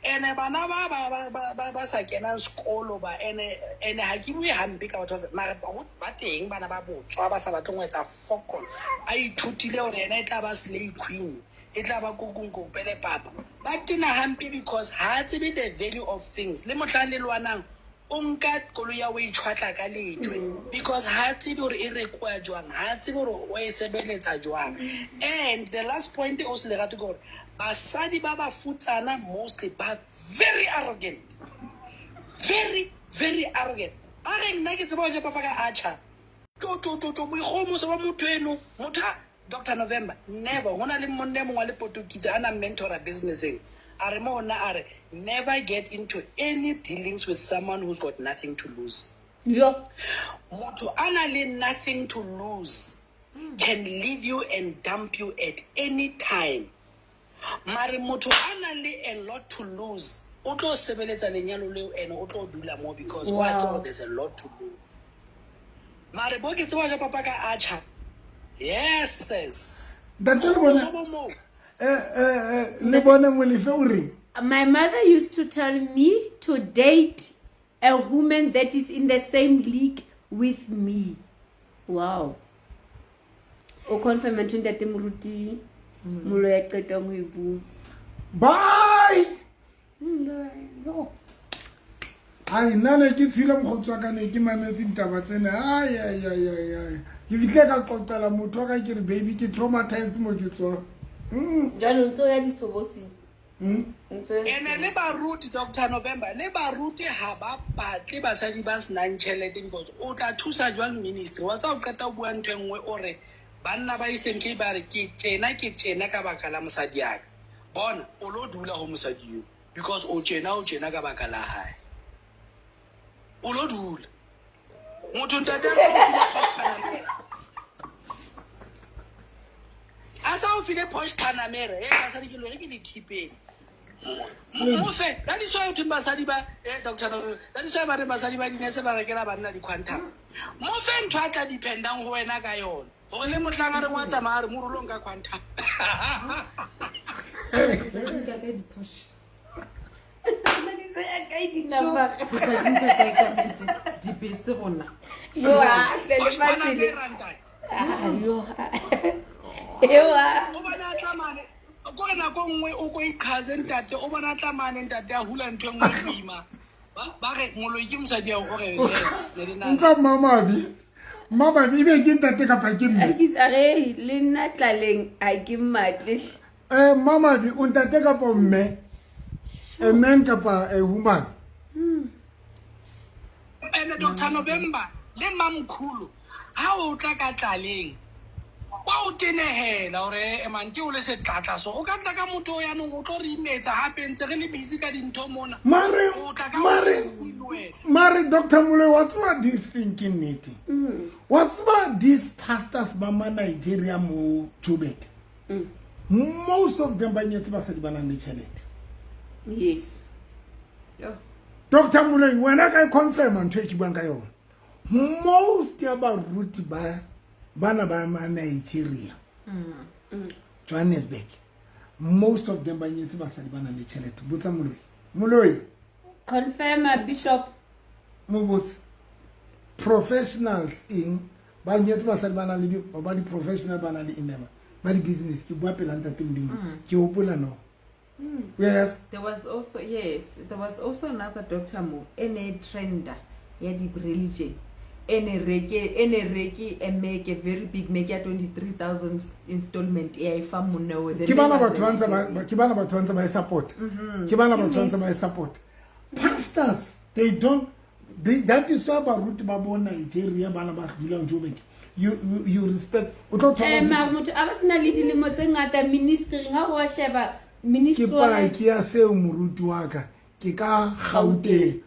ene bana ba sa kenang sekolo ba ene ha ke bue hampe ka batho mare ba teng bana ba botswa ba sa batleng ho etsa fokol a ithutile hore yena e tla ba slay queen e tla ba kokong pele papa ba tena hampe because ha a tsebe the value of things le mohlang le lwanang o nka koloi ya o e tjhwatla ka lejwe because ha a tsebe hore e rekuwa jwang ha a tsebe hore o e sebeletsa jwang. And the last point o se lerato ke hore basadi ba bafutsana mostly ba very arrogant, very very arrogant. A re nna ke tseba ho ja papa ka atjha to to to to boikgohomoso ba motho eno motho a Dr November never ho na le monna e mongwe wa lepotokitse a nang mentora businesseng a re mo nna a re never get into any dealings with someone who's got nothing to lose. Yo. Motho a na le nothing to lose can leave you and dump you at any time mare motho a nang le a lot to lose o tlo sebeletsa lenyalo leo ene o tlo dula mo because wa tseba there's a lot to lose mare bo ke tseba ja papa ka atjha yes sis. Ntate le bona Botswa bo moo. Le bone Molefe o reng? My mother used to tell me to date a woman that is in the same league with me. Wow. O confirm ntho ntate moruti molo ya qetang ho e bua. Bye. Ai nna ne ke tshwile mokgotsi wa ka ne ke mametse ditaba tsena ai ai ai ai ai ke fihlile ka qoqela motho wa ka ke re baby ke traumatized mo ke tswang. Jwale o ntso ya disobotsing. Ntso ya Ene le baruti Dr November le baruti ha ba batle basadi ba senang tjhelete because o tla thusa jwang ministry wa tsa o qeta ho bua ntho e nngwe o re banna ba Eastern Cape ba re ke tjena ka baka la mosadi ya ka bona o lo dula ho mosadi eo because o tjena ka baka la hae o lo dula motho ntate a sa o file Porsche Panamera a sa o file Porsche Panamera e basadi ke lore ke le thipeng mofe that is why o thweng basadi ba Dr that is why ba re basadi ba dinese ba rekela banna di-Quantum mofe ntho a tla dependang ho wena ka yona gore le mohlang a reng wa tsamaya a re morolong ka Quantum. Nka kae di-Porsche? Tse kae di-number? Ke tla di nka kae ka nnete? Dibese rona. Yo a hle le Porsche matshele. Panamera, ntate. Ah, yo. Yo a. O bona a tla mane kore nako nngwe o ko iqhaze ntate o bona a tla mane ntate a hula ntho e nngwe e boima ba re moloi ke mosadi ao o re yes ne le nana. Nka mmamabi mmamabi ebe ke ntate kapa ke mme? Ke tsa re le nna tlaleng a ke mmatle. Mmamabi o ntate kapa o mme, a man kapa a woman? Ene Dr November le mamkhulu ha o tla ka tlaleng Wa o tenehela gore man ke o le setlatla so o ka tla ka motho o yanong o tlo re imetsa gape ntse re le busy ka dintho mona. Mare O tla ka mare wena. mare Dr. Moloi, wa tseba this thing ke nnete. Wa tseba these pastors ba ma Nigeria mo Joburg. Most of them ba nyetse basadi ba nang le tjhelete. Yes. Yo. Dr. Moloi, wena ka e confirm ntho e ke buang ka yona. Most ya baruti ba bana ba ma Nigeria. Johannesburg. Most of them ba nyetse basadi ba nang le tjhelete. Botsa Moloi. Moloi, Confirm, Bishop. mo botse. Professionals eng ba nyetse basadi ba nang le ba di-professional ba nang le eng ba di-business ke bua pela ntate Modimo ke hopola no. Yes. There was also, yes, there was also another doctor mo ene trender ya di religion. Ene reke e make a very big make ya 23,000 installment e a e fa monna o. The Ke bana man was batho ba ntse ba ke bana batho ba ntse ba e support. Ke bana batho ba ntse ba e support. Pastors, they don't they, that is why baruti ba bo Nigeria bana ba dulang Joburg. You respect o tlo thola Mare motho a ba sena le dilemo tse ngata ministering ha o wa sheba ke ministry wa paki ya seo moruti wa ka ke ka Gauteng.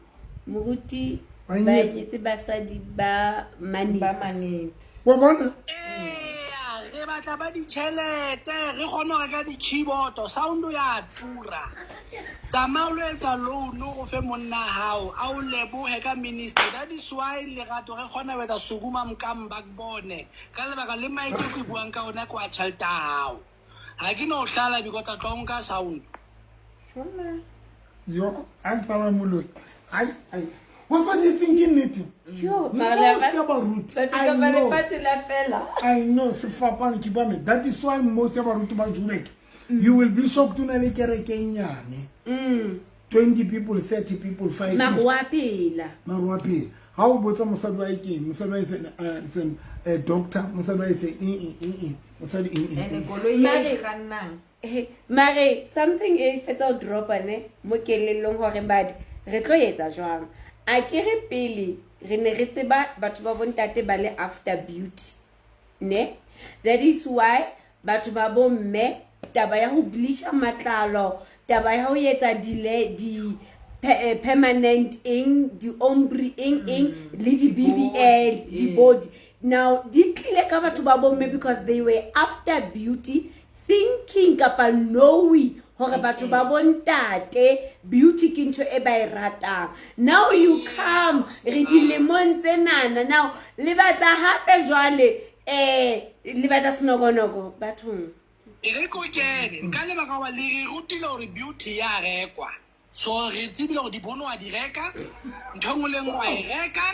Moruti Ba ba nyetse- nyetse basadi ba Ba manete. Wa bona? Eya, re batla ba ditšhelete re kgone go reka di-keyboard sound ya tura tsamaya o lo etsa loan o fe monna hao a o lebohe ka ministry. That is why lerato re kgona ho etsa sukuma mokamba ke bone ka lebaka le mike e ke buang ka ona ke wa tšhelete ya hao ga ke no hlala because a tlo nka sound. Yo, a tsamaya moloi. Ai ai. Wa tswa di thinking nnete. Yo, mara le Most ya baruti. batho I ka ba know. lefatshe la fela. I know sefapano ke bua me. That is why most ya baruti ba Joburg you will be shocked o na le kereke e nnyane. 20 people, 30 people, 5 Mare wa phela. Mare wa phela. Ha o botsa mosadi wa eng, mosadi wa etseng doctor, mosadi wa etseng eng eng eng, mosadi eng eng. And eng. koloi e Mare- kgannang. He, mare something e fetsa ho dropa ne mo kelellong hore badi re tlo etsa jwang. A ke re pele re ne re tseba batho ba bontate ba le after beauty ne, that is why batho ba bomme taba ya ho bleacha matlalo, taba ya ho etsa di permanent eng, di-ombre eng eng le di-BBL di-body. Now di tlile ka batho ba bomme because they were after beauty, thinking kapa knowing hore batho ba bontate beauty ke ntho e ba e ratang. Now you come re dilemong tsenana, now le batla hape jwale le batla senokonoko bathong. E re ko kene ka lebaka hoba le re rutile hore beauty ya rekwa, so re tsebile hore dibono wa di reka, ntho e nngwe le nngwe wa e reka,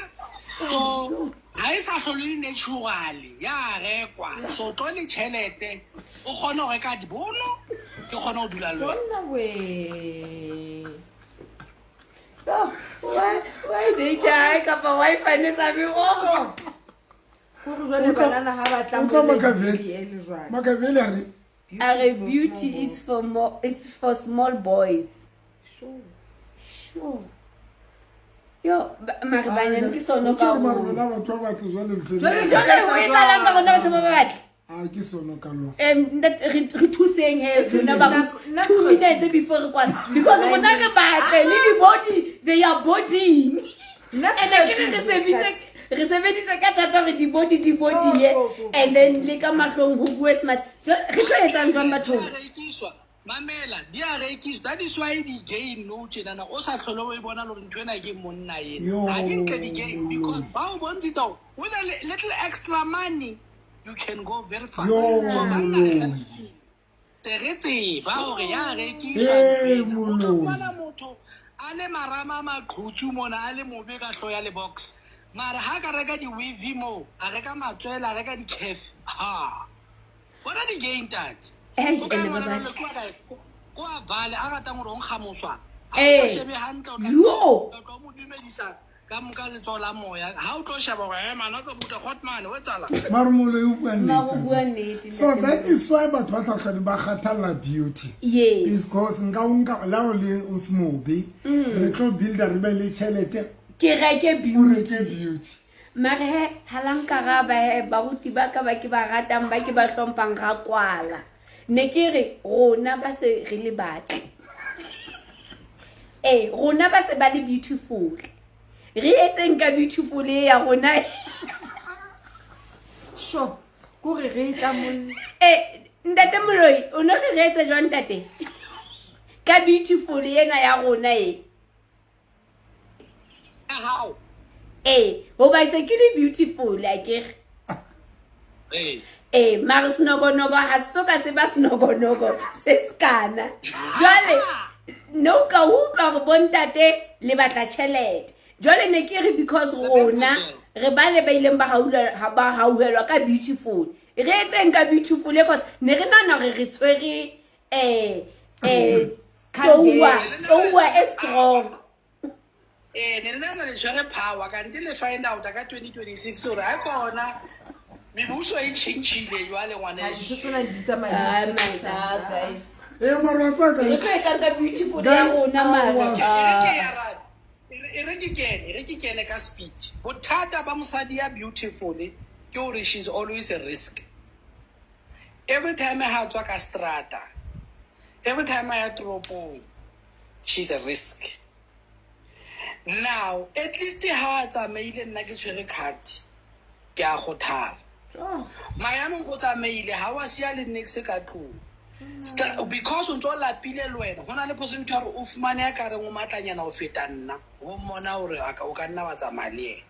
so ha e sa hlole le natural ya rekwa. So tlo le tjhelete o kgone ho reka dibono, ke kgone ho dula le wena. Donna we. Oh, why data kapa Wi-Fi ne sa be oh. Hore jwale banana ha ba tla Utlwa mo le Makaveli. BBL jwale. Makaveli a re A re beauty is for more, is for small boys. Sure. Sure. Yo, mare banyane ke sono ka Utlwa mare rona. lona batho ba batle jwale le se- Jwale- Jwale ho etsahalang ka rona batho ba batle? Ah, ke sono ka lona. Re thuseng he rona ba Nna- 2 minutes before re kwala because rona re batle le di-body, they are bodying. Nna And ke re re sebedise re sebedise ka thata hore di-body di-body ye Oh, oh, oh. and then le ka mahlong ho bue smart. Jwale re tlo etsang jwang bathong? Di a rekiswa, mamela, di a rekiswa. That is why di-gay nou tjenana o sa hlole o e bona le hore ntho ena ke monna ena. Yo. Ha di ntle di-gay because ba o bontshitse hore with a little extra money you can go very far. Yo, So banna re moloi. se re tseba hore ya rekiswa Hey, ntho ena. O tlo moloi. fumana motho a le marama a maqhutsu mona a le mobe ka hlooho ya le box, mara ha ka reka di-weave moo, a reka matswele, a reka di-caf, ha bona di-gay ntate. Eish, O ka ene ba ngwana batle. jwale ko a vale a ratang hore o nkga moswana. Ha o Eh. sa shebe hantle, o tla- Yo. o tla mo dumedisa ka ka letsoho la moya. Ha o tlo sheba hore, "Eh, man, o tlo buta hot man, o etsahalang?" Mare moloi o bua Mare o bua nnete. nnete, So ntate that Moloi. is why batho ba sa hloleng ba kgathalla beauty. Yes. Because nka o nka la o le o se mobe, re tlo builda re be le tjhelete, Ke reke o reke beauty. beauty. Mare he ha la nkaraba he baruti ba ka ba ke ba ratang ba ke ba hlomphang ra kwala. Ne ke re rona ba se re le batle. Ee, rona ba se ba le beautiful. Re etseng ka beautiful e ya rona. Sure. Kore re tla mo Eh, ntate Moloi, o no re re etse jwang ntate? Ka beautiful ena ya rona e. How? Ee, hoba se ke le beautiful akere. Ee. Ee, mare senokonoko ha se soka se ba senokonoko se sekana. Jwale ne o ka utlwa gore bontate le batla tjhelete. Jwale ne ke re because rona re bale ba ileng ba ba hauhelwa ka beautiful. Re etseng ka beautiful e cause ne re nahana hore re tshwere touwa touwa e strong. Eh, ne re nahana le tshwere power kante le find out ka 2026 hore ha kona mebuso e tjhentjhile jwale ngwaneso. Dintho tsena di tsamaya Oh my God, guys. Ee, mara wa tseba Re tlo etsang ka beautiful ya rona mara. E re ke kene, e re ke kene ka speed. Bothata ba mosadi ya beautiful ke hore she's always a risk. Every time ha tswa ka strata, every time a ya toropong, she's a risk. Now, at least ha a tsamaile nna ke tshwere card, ke a kgothala. Mara yaanong o tsamaile ha wa siya le niks ka tlung. Because o ntso lapile le wena, ho na le possibility ya hore o fumane ya kareng o matlanyana ho feta nna, o mmona hore o ka nna wa tsamaya le yena.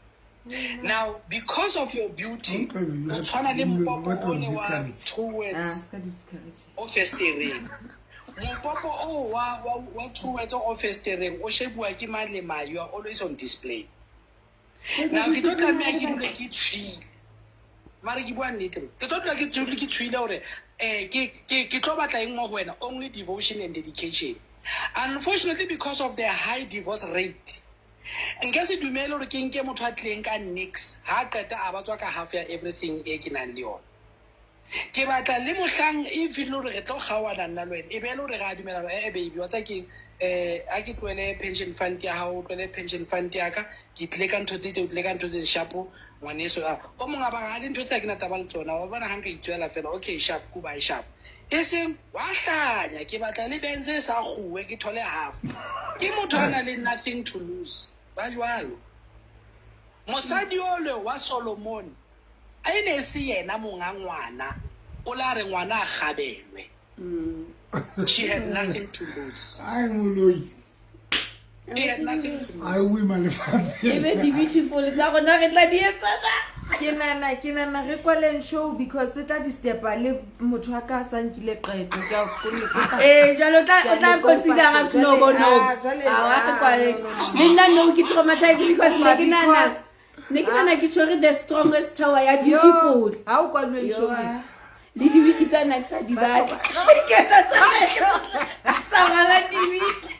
Now, because of your beauty, o tshwana le mpopo o ne wa two words o festereng. Mopopo o wa two words o festereng o shebuwa ke mang le mang, you are always on display. Now, ke tlo tlameha ke dule ke tshwile. Mare ke bua nnete. Ke tlo dula ke dule ke tshwile hore ke tlo batla eng mo ho wena, only devotion and dedication. Unfortunately, because of the high divorce rate, nka se dumele hore ke nke motho a tlileng ka nix, ha qeta a ba tswa ka half ya everything e ke nang le yona. Ke batla le mohlang if e le hore re tlo kgaohana nna le wena, e be le hore re a dumela hore, baby, wa tseba keng, a ke tlohele pension fund ya hao, o tlohele pension fund ya ka, ke tlile ka ntho tse itseng, o tlile ka ntho tse sharp, ngwaneso, o mong a ba re, ha le ntho tse ha ke na taba le tsona, wa bona ha nka itswela fela, okay, sharp, ku bye, sharp. E seng wa hlanya, ke batla le Benz e sa kguwe, ke thole half. Ke motho a nang le nothing to lose, ba jwalo. Mosadi ole wa Solomon, a e ne e se yena monga ngwana, o la re ngwana a kgabelwe. She had nothing to lose. Ai, moloi. She had nothing to lose. Ai, o ima lefatshe. E be di beautiful tsa rona re tla di etsa jwang? Ke nahana re kwaleng show because se tla disturba le motho a ka sa nkile qeto. Ke a ko le kopa. Eh, jwale o tla Ke a o tla le kopa consider hle. snobo Jwale, no. jwale, Ah, wa re kwaleng. no, no, no. Le nna no ke traumatized because ne ke nahana Because ne ke nahana ke tshwere the strongest tower ya Yo, beautiful. ha o kwalweng Yo, show. ah. Le diwiki tsa nna ke sa di batla. Ke tla tsamaya. Sa rwala diwiki.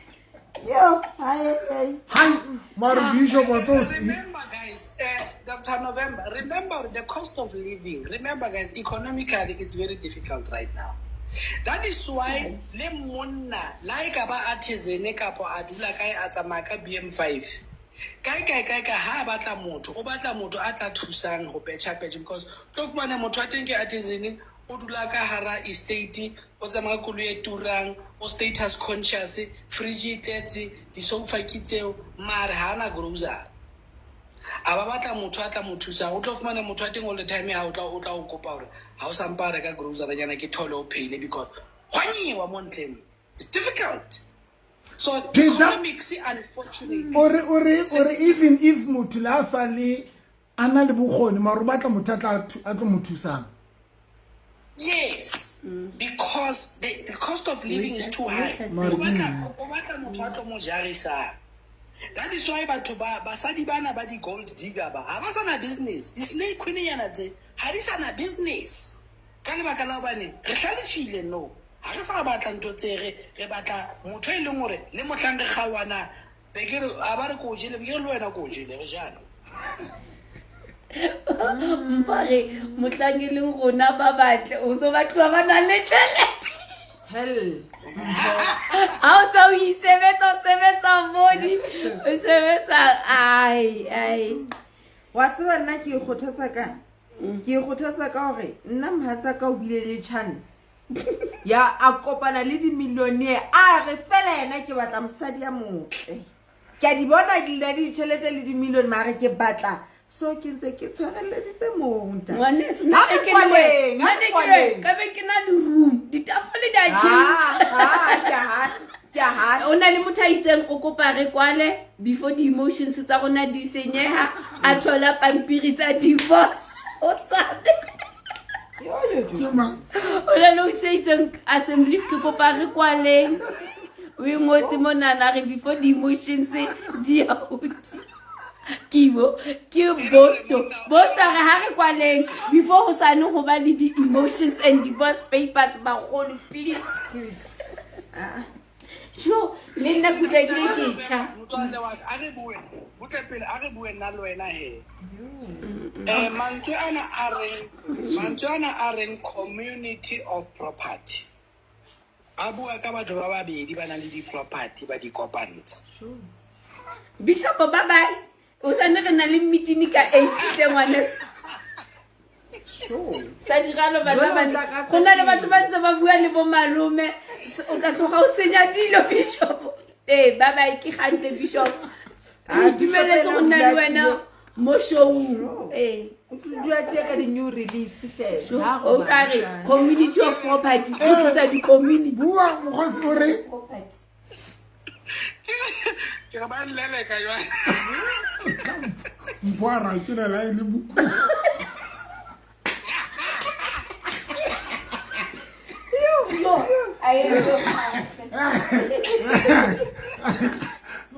Yo, hi, hi. Hi, mara Bishop wa tlo Remember, guys, Dr. November, remember the cost of living. Remember, guys, economically, it's very difficult right now. That is why le monna, la e ka ba artisan kapo a dula kae a tsamaya ka BM5. Kae, kae, kae, kae, ha a batla motho, o batla motho a tla thusang ho petjha petjha, because tlo fumana motho wa teng ke artisan, o dula ka hara estate, o tsamaya ka koloi e turang, o status conscious, fridge e tletse, di-sofa ke tseo, mare ha ana grocery. A ba batla motho a tla mo thusa, o tlo fumana motho wa teng all the time ha o tla, o tla o kopa hore ha o sa mpa a reka grocery nyana ke thole o pheile, because hwa nyewa mo ntleng. It's difficult. So Peter, economics, unfortunately. Ore even if motho le a sa le a na le bokgoni, mara o batla motho a tlo mo thusang. Yes, because the cost of living is too high. Mara O batla motho a tlo mo jarisang. That is why batho ba, basadi bana ba di gold digger ba, ha ba sa na business. Di slay queen nyana tse, ha di sa na business. Ka lebaka la hobane re hlalefile no. Ha re sa batla ntho tse re batla motho e leng hore le mohlang re kgaohana, be ke re, a ba re ko jele, be ke re le wena ko jele, re jana. Mpa re, mohlang e leng rona ba batle, o so ba tloha ba nang le tjhelete. Hell. Ha o tswa o isebetsa, o sebetsa modi, o sebetsa, ai, ai. Wa tseba nna ke ikgothatsa kang? Ke ikgothatsa ka gore nna mohatsaka o bile le chance ya a kopana le di-millionaire, a re fela yena ke batla mosadi ya motle. Ke a di bona di na le ditšhelete le di-million, mare ke batla so ke ntse ke tshwareleditse moo, ntate. Ngwaneso, nna Ha re ke le wena, kwaleng, ha nna re ne ke le kwaleng. ka be ke na le room, ditafole di a change. Ah, ah, ke a hana, ke a hana. O na le motho a itseng o kopa re kwale before di-emotions tsa rona di senyeha, a thola pampiri tsa divorce o sane. Yo, yo, yo. Ke mang? O na le o se itseng assembly, ke kopa re kwaleng, o e ngotse monana re before di-emotions di ya hodimo. Ke bo ke bosto bosto a re ha re kwaleng before ho sane ho ba le di-emotions and divorce papers, bagolo, please. Jo, le nna kutlwa ke le ke tjha. Motswalle wa ka, a re bue butle pele, a re bue nna le wena he. Mantswe ana a reng community of property, a bua ka batho ba babedi ba nang le di-property ba di kopantsha. Bishop, bye bye, o sane re na le meeting ka 8 tle ngwaneso. Sa diralo bana. Jwale o Bana tla ka go na le batho ba tsatsing. ntse ba bua le bo malome, o tla tloga o senya dilo, Bishop. Ee, bye bye, ke gantle, Bishop. Ah, Re itumeletse Bishop go nna ena le o wena dula mo showng, ee. O dula tee ka di-new release hle. Ha O ka re robala. community of property e tlisa di-community Bua mokgotsi o re property. Ke re ba nleleka jwale. Mpho a ra ke la e le moku. Yo, a e re.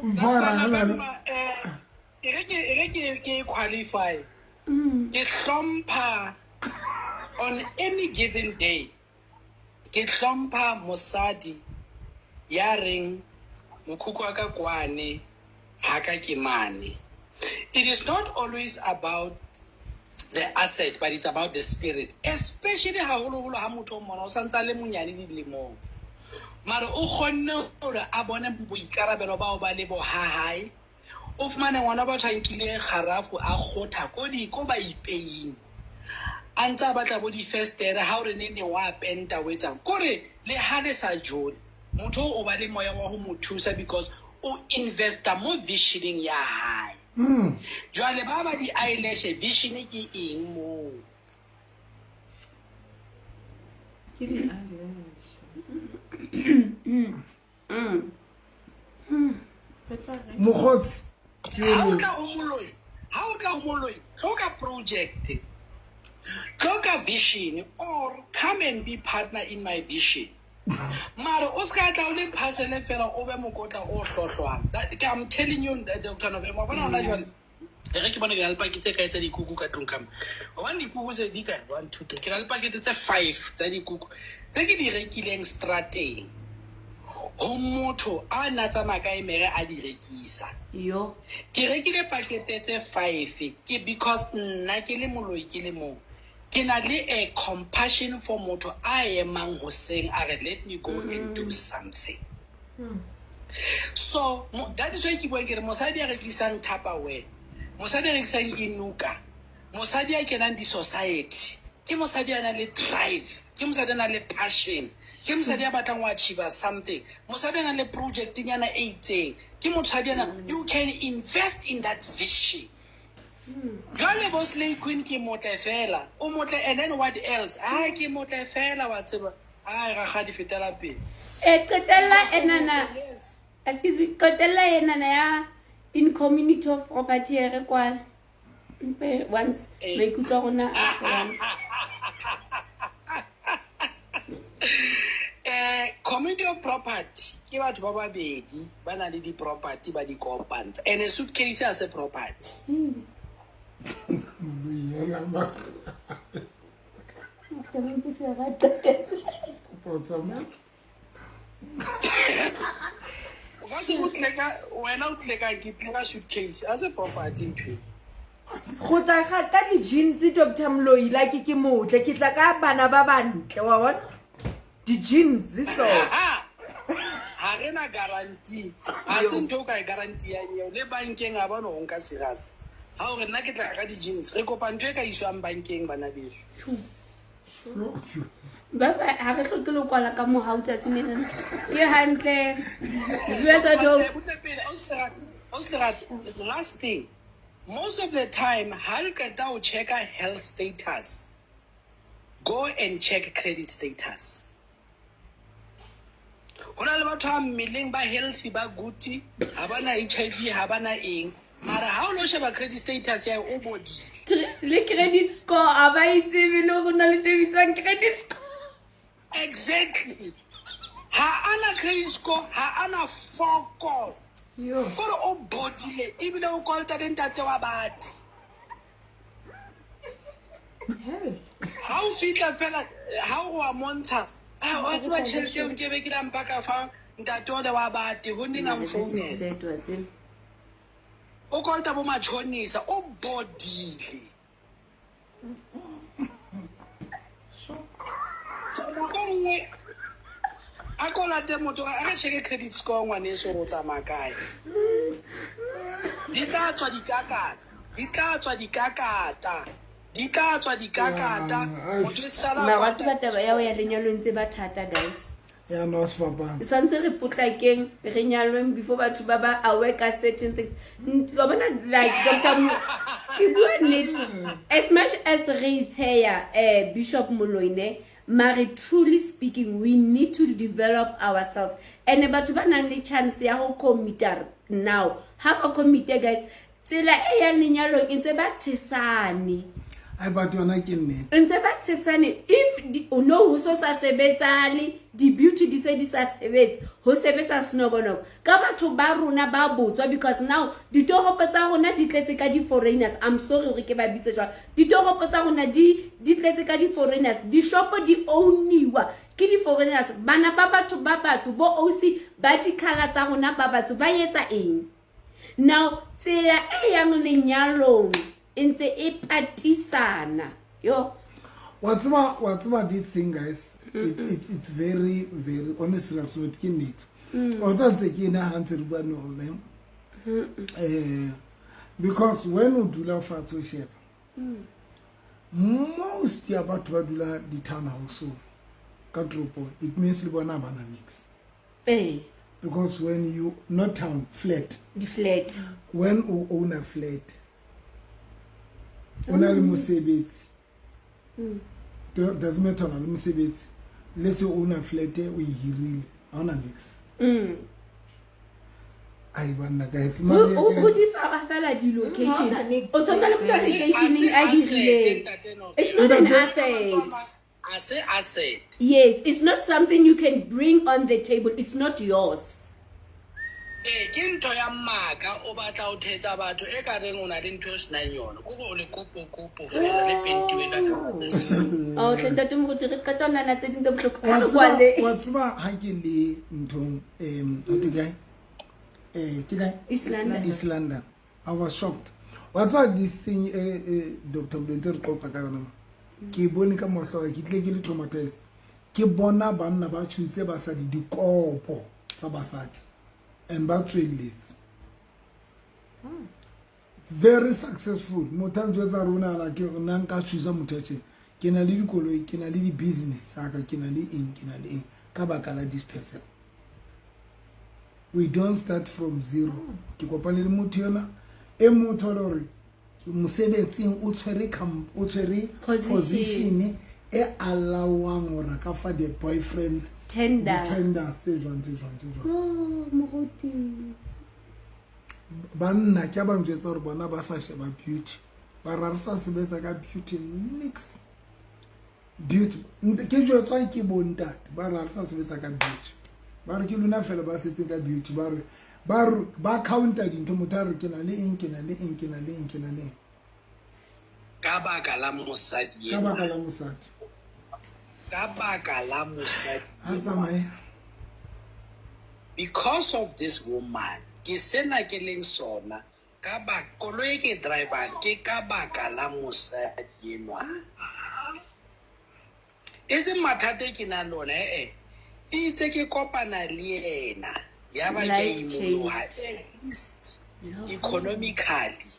Mpho a ra la. E re ke qualify, ke hlompha on any given day, ke hlompha mosadi ya reng mokhukhu wa ka kwane ha ka ke mane. It is not always about the asset, but it's about the spirit, especially haholoholo ha motho o mmona o santse a le monyane dilemong, mare o kgonne hore a bone boikarabelo bao ba le bo ha hae. O fumane ngwana batho a nkile kgarafu a kgotha ko di ko ba ipeing, a ntse a batla bo difestere, ha o re neng neng wa penta, o etsang kore le ha le sa jole, motho o ba le moya wa ho mo thusa because o investa mo visioning ya hae. Jwale ba ba di-eyelash, vision ke eng moo? Ke di-eyelash. Re tla re- Mokgotsi ke Ha o o tla ho moloi, ha o tla ho moloi, tlo ka project, tlo ka vision, or come and be partner in my vision, mare o se ka tla o le parcel fela, o be mokotla o hlohlwang. I'm telling you, Dr. November, wa bona hona jwale e re ke bone ke na le pakete tse kae tsa dikuku ka tlung kama hobane dikuku tse di kae? One, two, three, ke na le pakete tse five tsa dikuku tse ke di rekileng strateng ho motho a na tsamaya ka emere a di rekisa. Yo. Ke rekile pakete tse five ke because nna ke le moloi, ke le mong, ke na le a compassion for motho a emang hoseng a re, "Let me go and do something." So that is why ke buang ke re mosadi a rekisang Tupperware, mosadi a rekisang inuka, mosadi a kenang di-society, ke mosadi a nang le drive, ke mosadi a nang le passion, ke mosadi a batlang ho achieve something, mosadi a nang le project nyana e itseng, ke mosadi a nang, you can invest in that vision. Jwale bo slay queen, ke motle fela, o motle, and then what else? A ke motle fela, wa tseba, ai rakgadi, fetela pele. E qetella enana, excuse me, qetella enana ya in community of property, e re kwala mpe once maikutlo a rona a once. Community of property ke batho ba babedi ba nang le di-property ba di kopantsha, and a suitcase ha se property. Moloi ela ma. Tabeng tse tse ra qetella. O tsamaya. O ka se o tle ka wena, o tle ka ke tle ka suitcase, ha se property ntho eo. Go tla ka di-jeans, Dr Moloi, like ke motle, ke tla ka bana ba bantle, wa bona di-jeans so. Ha ha re na guarantee, ha se ntho o ka e guarantee-yang eo, le bankeng ha ba no o nka serious. Ha o re nna ke tla ka di-jeans, re kopa ntho e ka iswang bankeng bana beso. Ba ba ha re hloke le ho kwala ka mohau tsatsing lena. Ke hantle. Bua sa do. Butle pele, ausi Lerato, ausi Lerato, last thing. Most of the time, ha le qeta ho checka health status, go and check credit status. Ho na le batho ba mmeleng ba healthy ba good, ha ba na HIV, ha ba na eng. Mara ha o lo sheba credit status ya hae, o bodile. Le credit score a ba e tsebe le hore ho na le ntho e bitswang credit score. Exactly. Ha ana credit score, ha ana fokol. Kore o bodile ebile o kolota le ntate wa batho. Ha o fihla fela, ha o wa montsha, ah, wa tseba tjhelete eo nke be ke la mpa ka fa ntate ole wa bate, ho neng a mfounela. O kolota bo matjhonisa, o bodile. Nako nngwe a ko late motho a re check credit score ngwaneso gore o tsamaya kae. Di tla tswa dikakata, di tla tswa dikakata, di tla tswa dikakata. Motho e sala Mara wa tseba taba ya ho ya lenyalong tse ba thata guys. Ya no sefapano. Santse re potlakeng re nyalweng before batho ba ba aware ka certain things. Wa bona like Dr. Mo, ke bua nnete. As much as re itsheya Bishop Moloi ne, mare truly speaking we need to develop ourselves. And batho ba nang le chance ya ho commit-a now. Ha ba commit guys, tsela e yang lenyalong e ntse ba tshesane. Ai batho yona ke nnete. Ntse ba tshesane. If di, o no ho so sa sebetsale, di beauty di se di sa sebetse, ho sebetsa snokonoko. Ka batho ba rona ba botswa because now ditoropo tsa rona di tletse ka di-foreigners. I'm sorry hore ke ba bitse jwalo. Ditoropo tsa rona di tletse ka di-foreigners. Dishopo di owniwa ke di-foreigners. Bana ba batho ba batsho, bo OC ba di-colour tsa rona ba batsho ba etsa eng? Now tsela e yang lenyalong e ntse e patisana. Yo. Wa tseba this thing guys. It's very very honestly so ke nnete. O tsa ntse ke ena ha ntse re bua no ne. Because when o dula fatshe o sheba, most ya batho ba dula di townhouse ka toropong, it means le bona ba na nix. Because when you not town flat. Di flat. When o own a flat, o na le mosebetsi. Doesn't matter na le mosebetsi. Let's say o own a flat o e hirile, ha ona nix. Ai banna guys, mare O di fa fela di location. O tshwana le motho a location a hirileng. It's not an asset. Ase asset. Yes, it's not something you can bring on the table. It's not yours. Ke ntho ya maka o batla ho thetsa batho e ka reng o na le ntho e senang yona. Ke hore o le kopo kopo fela le pentiwe ka tse seng. Oh, hle ntate Moruti, re qeta ho nahana tse ding tse bohloko. Wa Ha re tseba, kwale. wa tseba ha ke le nthong, ho thwe kae? Ke kae? East London. East London. I was shocked. Wa tseba this thing, Doctor Moloi re qoqa ka yona mo. Ke bone ka mahlo a ka, ke tlile ke le traumatized. Ke bona banna ba tshutse basadi dikopo tsa basadi and ba tswelletse. Very successful. Motho a njwetsa rona la ke nna nka thusa motho a tjena. Ke na le dikoloi, ke na le di-business tsa ka, ke na le eng, ke na le eng ka baka la this person. We don't start from zero. Ke kopane le motho yona e motho le hore mosebetsing o tshwere o tshwere Position. position e allowang hore a ka fa the boyfriend Tender. the tender tse jwang, tse jwang, tse jwang. Oh, moruti. Banna ke ba njwetsa hore bona ba sa sheba beauty. Ba ra re sa sebetsa ka beauty nix. Beauty. Ke jwetswa ke bo ntate, ba ra re sa sebetsa ka beauty. Ba re ke lona fela ba setseng ka beauty, ba re ba re ba counter dintho, motho a re ke na le eng, ke na le eng, ke na le eng, ke na le eng. Ka baka la mosadi Ka enwa. baka la mosadi. Ka baka la mosadi Ha tsamaye. Because of this woman, ke sena ke leng sona, ka ba koloi e ke drivang ke ka baka la mosadi enwa. E seng mathata e ke nang le ona, eh-eh. E itse ke kopana le yena, ya ba ke a Life imoloha changed. at least economically.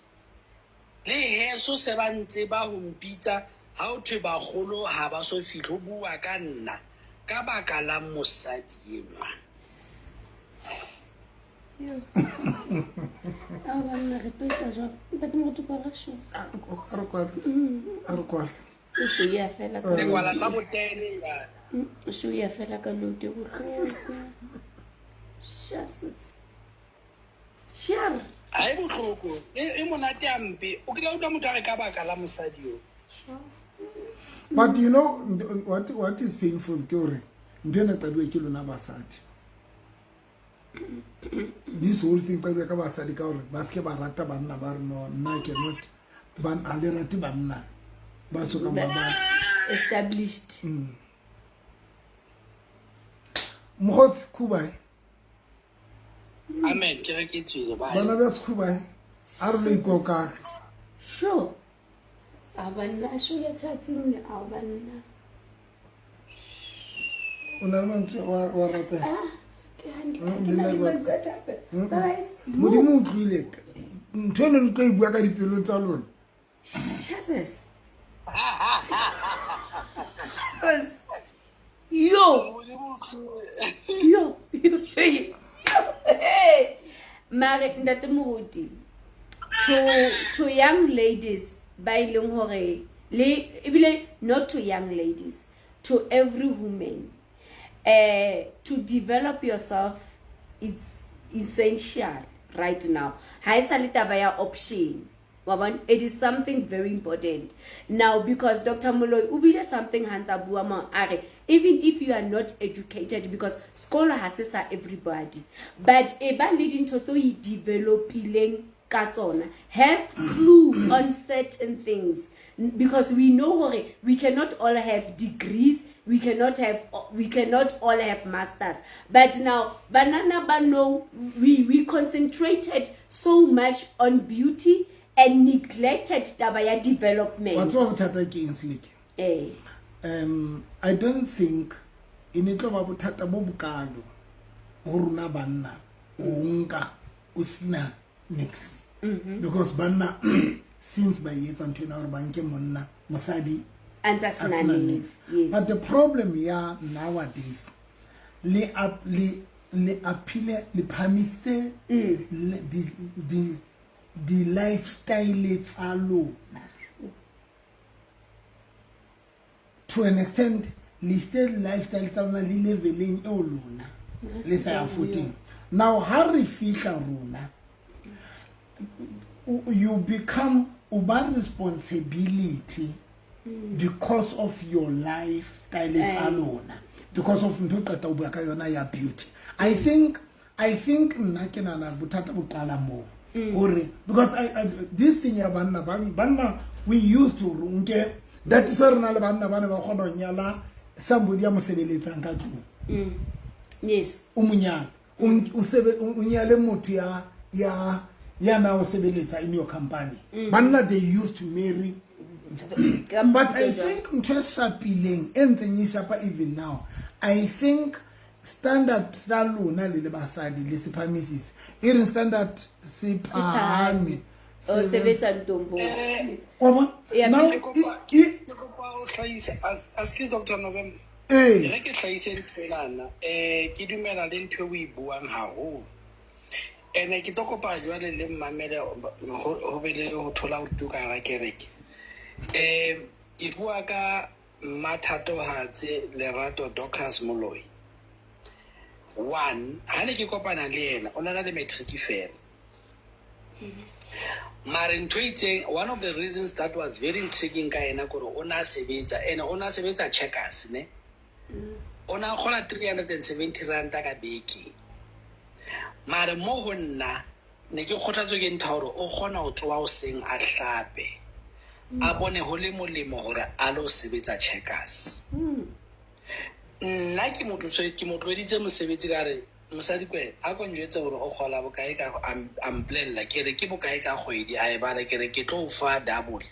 Le heso se ba ntse ba ho mpitsa ha ho thwe bagolo ha ba so fihle ho bua ka nna ka baka la mosadi enwa. Ao banna re tlo etsa jwang? Ntate Moruti kwala show. A re kwale. A re kwale. O show ya fela ka Le kwala sa botene jwale. O show ya fela ka note e bohloko. Jesus. Shar. Ha e bohloko. E monate hampe. O kile wa utlwa motho a re ka baka la mosadi eo. But you know what is painful ke hore ntho ena e qaduwe ke lona basadi. This whole thing qaduwe ka basadi ka hore ba seke ba rata banna ba re no nna I cannot ba ha le rate banna ba sokang ba ba established. Mokgotsi Khubai. Amen, ke re ke tswile bye. Bana ba Sekhubai a re lo ikokang. Sure. A banna sho ya thatsing a banna. O na le mantswe wa rapela. Ah, ke hantle. Ke na le mantswe a thapelo. Bye. Modimo o utlwile. Ntho eno le tlo e bua ka dipelong tsa lona. Jesus. Jesus. Yo. Yo. Yo. Yo. Hey. Mare ntate Moruti to young ladies ba e leng hore le ebile not to young ladies, to every woman, to develop yourself it's essential right now. Ha e sa le taba ya option. Wa bona, it is something very important now because Dr. Moloi o bile something ha ntsa bua mo a re even if you are not educated because sekolo ha se sa everybody but e ba le dintho tse o e developileng ka tsona, have clue on certain things because we know hore we cannot all have degrees, we cannot all have masters, but now banana ba know we concentrated so much on beauty and neglected taba ya development. Wa tseba bothata ke eng, Seleke? Eh. I don't think e ne tlo ba bothata bo bokalo ho rona banna o nka o sena nix. Because banna since ba etsa ntho ena hore ba nke monna mosadi a ntse a sena nix. Yes. But the problem ya nowadays le le appeal le phamisitse le di lifestyle tsa lona to an extent le still lifestyle tsa lona le leveleng eo lona le sa ya footing. Now ha re fihla rona you become uba responsibility because of your lifestyle tsa lona, because of ntho qeta o bua ka yona ya beauty. I think nna ke nana bothata bo qala moo. Hore because I this thing ya banna banna we used to nke that is why rena le banna ba ne ba kgona ho nyala somebody ya mo sebeletsang ka tlung. Yes. O monyana o nyale motho ya na o sebeletsa in your company. Banna they used to marry, but I think ntho e shapileng e ntseng e shapa even now, I think standard sa lona le le basadi le sephamisisi e reng standard se phahame o sebetsa ntombo. Wa bona? Now ke kopa o hlahisa excuse Dr. November. Re ke hlahise ntho ena ke dumela le ntho e o e buang haholo. Ene ke tlo kopa jwale le mmamele ho be le ho thola ho tuka hara kereke. Ke bua ka Mmathatohatse Lerato Dorcas Moloi. One, ha ne ke kopana le yena, o na le matric fela. Mare ntho e itseng, one of the reasons that was very intriguing ka yena kore o na sebetsa, ene o na sebetsa Checkers ne. O na kgola 370 rand ka beke. Mare mo ho nna ne ke kgothatswe ke ntho hore o kgona ho tsoha hoseng a hlape. A bone ho le molemo hore a lo sebetsa Checkers. Nna ke motho ke mo tloheditse mosebetsi ka re mosadi kwe a ko njwetse hore o kgola bokae ka a mpolella ke re ke bokae ka kgwedi a e bala ke re ke tlo o fa double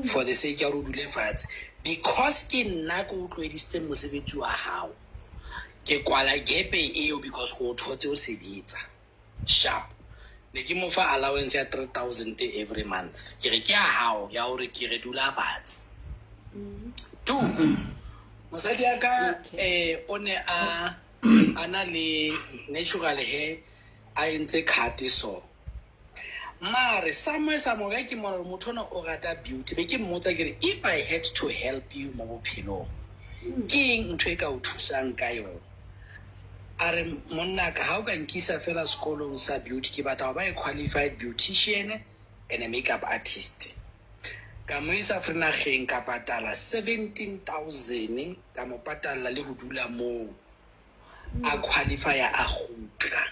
for the sake ya hore o dule fatshe because ke nna ke o tlohedisitse mosebetsi wa hao ke kwala gepe eo because ko o thotse o sebetsa sharp. Ne ke mo fa allowance ya 3000 every month. Ke re ke ya hao ya hore ke re dula fatshe. Two, mosadi ya ka o ne a a na le natural hair a entse cut so. Mare somewhere somewhere ke mona hore motho ona o rata beauty, be ke mmotsa ke re if I had to help you mo bophelong, ke eng ntho e ka o thusang ka yona? A re monna ka ha o ka nkisa fela sekolong sa beauty, ke batla ho ba a qualified beautician and a makeup artist. Ka mo isa Vrydag, ka patala 17,000, ka mo patalla le ho dula moo, a qualify-a, a kgutla.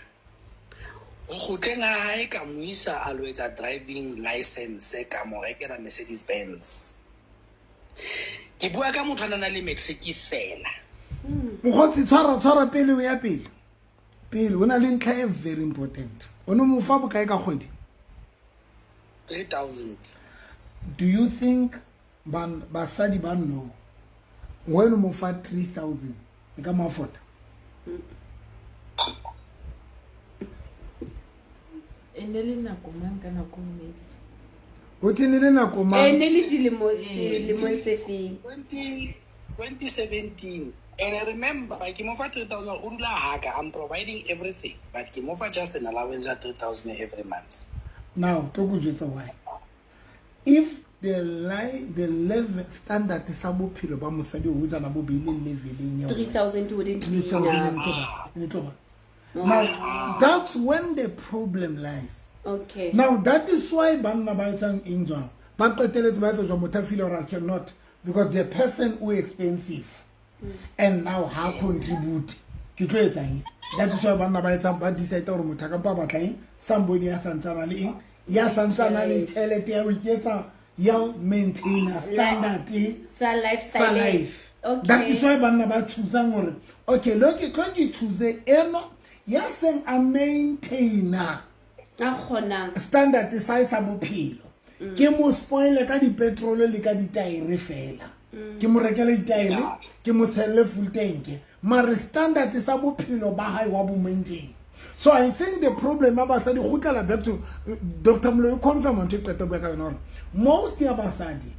Ho kgutleng ha hae, ka mo isa a lo etsa driving license, ka mo rekela Mercedes Benz. Ke bua ka motho a nang le matric fela. Mokgotsi, tshwara, tshwara pele o ya pele. Pele o na le ntlha e very important. O no mo fa bokae ka kgwedi? 3000. Do you think basadi ba know when o mo fa 3000 e ka mo afford? E ne le nako mang ka nako maybe? O tene le nako E mang? ne le dilemo selemong se feng? 20 2017. And I remember ke mo fa 3000, o dula haka, I'm providing everything, but ke mo fa just an allowance ya 3000 every month. Now tlo ko jwetsa why. If the li the level standard sa bophelo ba mosadi o jana bo beile leveleng ya 3000 wouldn't be 3000 enough. e ne tlo ba. Now that's when the problem lies. Now that is why banna ba etsang eng jwang, ba qeteletse ba etsa jwang, motho a feel hore I cannot, because the person o expensive and now ha contribute, ke tlo etsang? That is why banna ba etsang, ba decide hore motho a ka mpa batla eng, somebody ya santsana le eng, ya santsana le tjhelete ya ho iketsa, ya ho maintainer standard sa sa lifestyle. Life. That is why banna ba choosang hore okay, lo ke tlo ke choose eno ya seng a maintainer A kgonang. Standard sa sa bophelo, ke mo spoile ka di-petrol le ka ditaere fela, ke mo rekele ditaere, ke mo tshelle full tank, mare standard sa bophelo ba hae wa bo maintain. So I think the problem ya basadi kgutlela back to Dr Moloi, confirm ntho e qeta bua ka yona, gore most ya basadi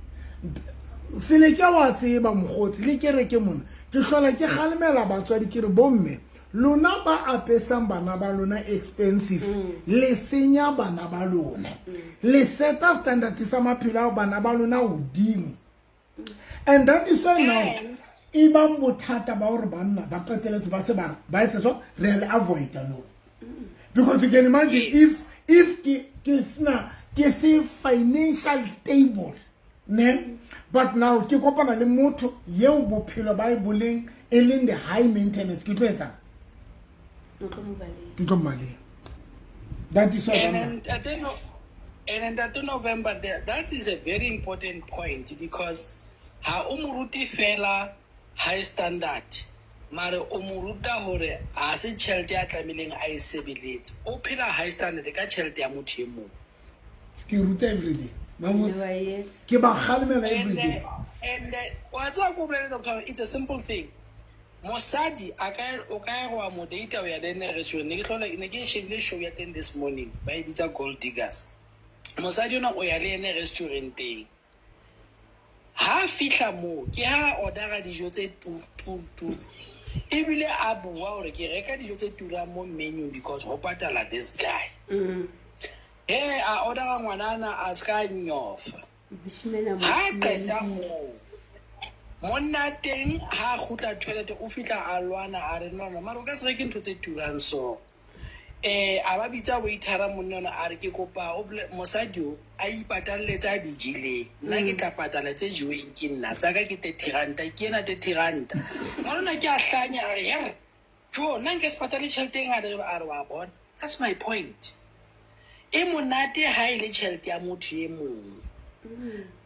sele ke wa tseba mokgotsi le kereke mona, ke hlola ke kgalemela batswadi, ke re bomme lona ba apesang bana ba lona expensive, le senya bana ba lona, le seta standard sa maphelo ao bana ba lona hodimo. And that is why now e bang bothata ba hore banna ba qeteletse ba se ba re ba etsa jwang, re a le avoida no, because you can imagine if ke sena, ke se financial stable ne, but now ke kopana le motho yeo bophelo ba e boleng e leng the high maintenance, ke tlo etsang? O tlo mo baleha. Ke tlo mmaleng. That is why And banna then, and then that November there, that is a very important point, because ha o mo rute fela high standard, mare o mo ruta hore ha se tjhelete ya tlamehileng a e sebeletse, o phela high standard ka tjhelete ya motho e mong. Ke ruta everyday. Ba Ne botse ba etsa. ke ba kgalemela And everyday. and wa tseba ko bolele, doctor, it's a simple thing. Mosadi a ka o ka ya wa mo data, o ya le ene restaurant, ne ke hlola ne ke shebile show ya teng this morning, ba e bitsa Gold Diggers. Mosadi ona o ya le ene restauranteng, ha fihla moo ke ha order-a dijo tse turu turu turu, ebile a bua hore ke reka dijo tse turang mo menu because ho patala this guy. He a order-a, ngwanana a ska nyofa. Moshimela. Ha qeta moo, monna teng ha a kgutla toilet, o fihla a lwana, a re no no, mara o ka se reke ntho tse turang. So a ba bitsa waitera, monna ona a re ke kopa o mosadi o a ipatalletse a di jeleng, nna ke tla patala tse jeweng ke nna, tsaka ke 30 ranta, ke ena 30 ranta. Ngwanona ke a hlanya, a re here jo, nna nke se patale tjhelete e ngata. A re wa bona, that's my point, e monate ha e le tjhelete ya motho e mong,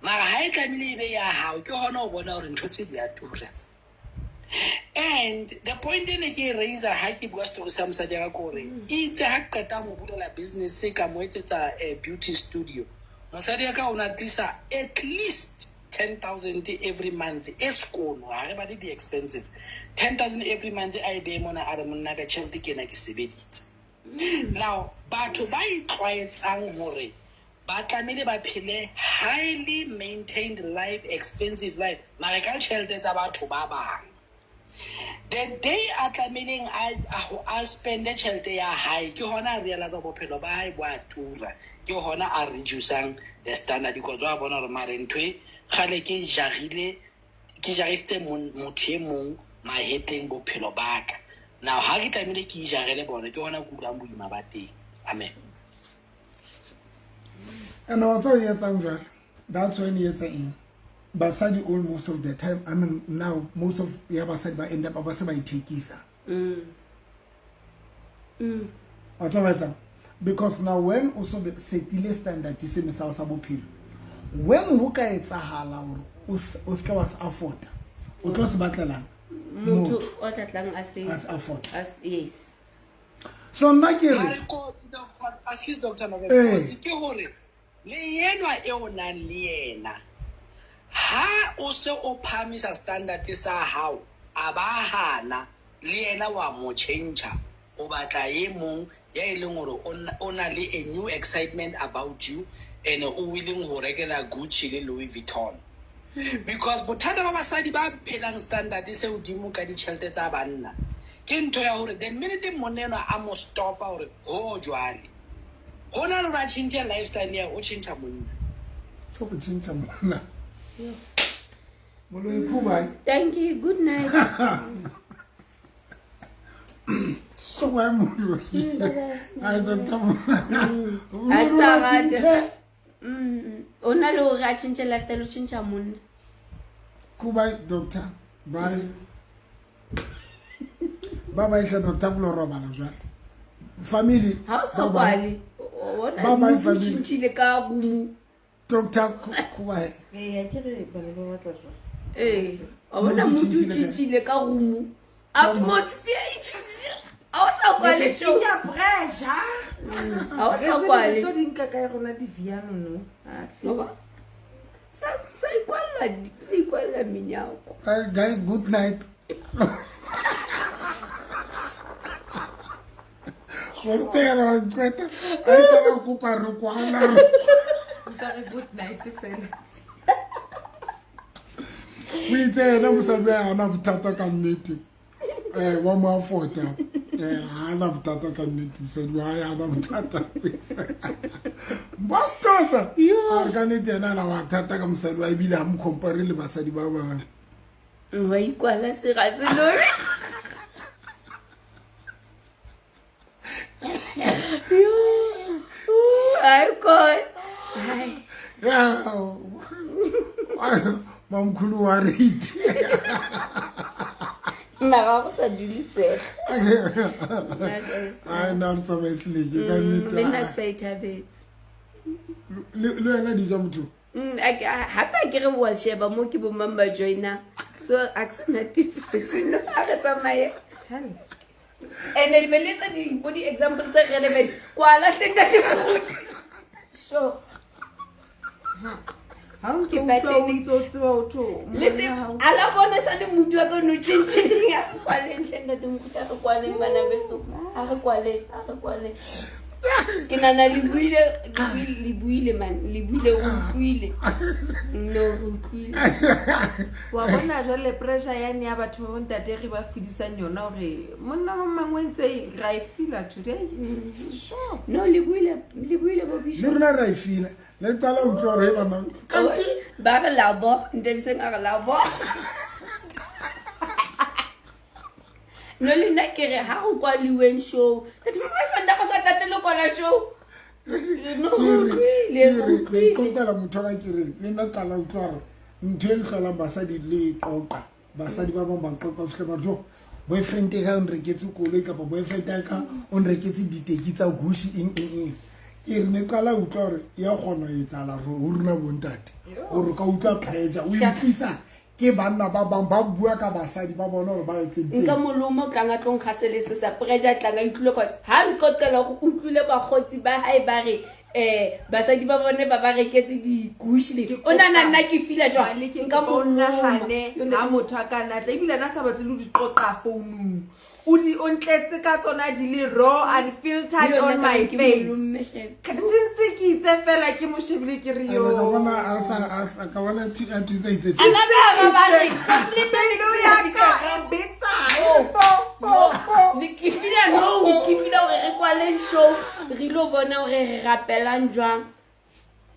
mara ha e tlamehile e be ya hao, ke hona ho bona hore ntho tse di a tura tse. And the point e ne ke e raiser ha ke bua story sa mosadi ya ka ke hore itse ha ke qeta mo bulela business, ka mo etsetsa beauty studio, mosadi ya ka o na tlisa at least 10,000 every month e sekolo, ha re bale di-expenses, 10,000 every month a e beye mona, a re monna ka tjhelete ke ena, ke sebeditse. Now batho ba itlwaetsang hore ba tlamehile ba phele highly maintained life, expensive life, mare ka tjhelete tsa batho ba bang. The day a tlamehileng a spende tjhelete ya hae, ke hona a realize bophelo ba hae bo a tura, ke hona a reducang the standard, because wa bona hore mare ntho e kgale ke jarile, ke jarisitse motho e mong mahetleng bophelo ba ka. Now ha ke tlamehile ke ijarele bona, ke hona ke utlwang boima ba teng. Amen. And wa tseba e etsang jwale? That's when e etsa eng? Basadi all most of the time, I mean now most of ya basadi ba end up ba se ba ithekisa. Wa tseba etsang? Because now when o so setile standard se me sa bophelo, when ho ka etsahala hore o se wa se afford, o tlo se batlelang motho o tla tlang a se afford. Yes. So nna ke re excuse Dr. November, ke hore le yenwa e o nang le yena, ha o se o phahamisa standard sa hao, a ba hana le yena wa mo change, o batla e mong ya e leng hore o na le a new excitement about you and o willing ho rekela Gucci le Louis Vuitton. Because bothata ba basadi ba phelang standard se hodimo ka ditjhelete tsa banna, ke ntho ya hore the minute monna enwa a mo stopa hore ho jwale, ho na le hore a tjhentjhe lifestyle ya, o tjhentjha monna. O tjhentjha monna. Moloi Khubai. Thank you. Good night. So why moloi? I don't know. O na le hore a tjhentjhe lifestyle, o tjhentjha monna. Khubai, doctor. Bye. Ba ba hle doctor lo robala jwale. Family. Ha o sa kwale. Ba ba family. Tjhentjhile ka room. Doctor Khubai. Eh, ke re bana ba batla jwang? Eh, wa bona motho o tjhentjhile ka room. Atmosphere e tjhentjhile. Ha o sa kwale show. Ke pressure. Ha o sa kwale. Tso di nka kae rona di viano no. Ah, sa ikwalla, sa ikwalla menyako. Guys, good night. Good night fela. O itse yena mosadi wa hana bothata ka nnete. Wa mo afford-a. Ha ana bothata ka nnete, mosadi wa hae ha ana bothata. Bastards. A re ka nnete yena ana bothata ka mosadi wa ebile ha mo compare le basadi ba bang. Wa ikwala sera se lore. Yo. Ai god. Ai. Yeah. Mamkhulu wa rate. Nna ga go sa dulisega. Ai nna re tsamaisile ke ka nnete. Le nna ke sa ithabetse. Le wena di ja motho? Hape ke re wa sheba mo ke bo mang ba joina. So a ke sa natefetse no a re tsamaye. And le meletsa di bo di example tse relevant. Kwala hleng ka moruti. Sure. Ha o ke utlwa o ntse o tseba o tho. A la bona sa le motho wa ka no tjhentjheng a re kwaleng hle ntate moruti, a re kwaleng bana beso. A re kwaleng, a re kwaleng. Ke nana le buile, le buile man, le buile o utlwile. No re utlwile. Wa bona jwale pressure ya ne ya batho ba bontate re ba fedisang yona hore monna wa mangwe ntse ra e feel today. Sure. No le buile, le buile bo Bishop. Le rona ra e feel. Le qala ho utlwa hore ba mang. Kanti ba re labo, Nthabiseng a re labo. No le nna ke re ha go kwaliweng show. Tate mama fanda go sa tate le kwala show. No le re qoqela motho ka ke re le nna qala utlwa hore ntho e hlolang basadi le qoqa. Basadi ba bang ba qoqa fihle ba jo boyfriend e ka o nreketse koloi kapa boyfriend ya ka o nreketse diteki tsa Gucci eng eng eng. Ke re ne qala utlwa hore ya kgona ho etsahala hore ho rona bontate. Hore ka utlwa pressure o ipisa ke banna ba bang ba bua ka basadi ba bona hore ba etse eng. Nka molomo tlang a tlong kgasele se sa pressure tlang a utlwile cause ha nqoqela go utlwile bakgotsi ba hae ba re Basadi ba bone ba ba reketse di-gush le o nana nna ke fila jwang Maleke, nka kopa o mo nahane loma. ha motho a ka natla ebile a na sa batle le ho di qoqa founung o o ntletse ka tsona di le raw unfiltered Le yona on my ka re ke face. mo lomme shame. Since ke itse fela ke mo shebile ke re Ene yo ka bona a sa- a sa- ka bona a thusa itse A na ka ba re, "Cause le nna pelo ke ya tsela ka di e betsa Oh. po po po. Ne ke feel-a no, ke feel-a hore re kwaleng show re ilo bona hore re rapelang jwang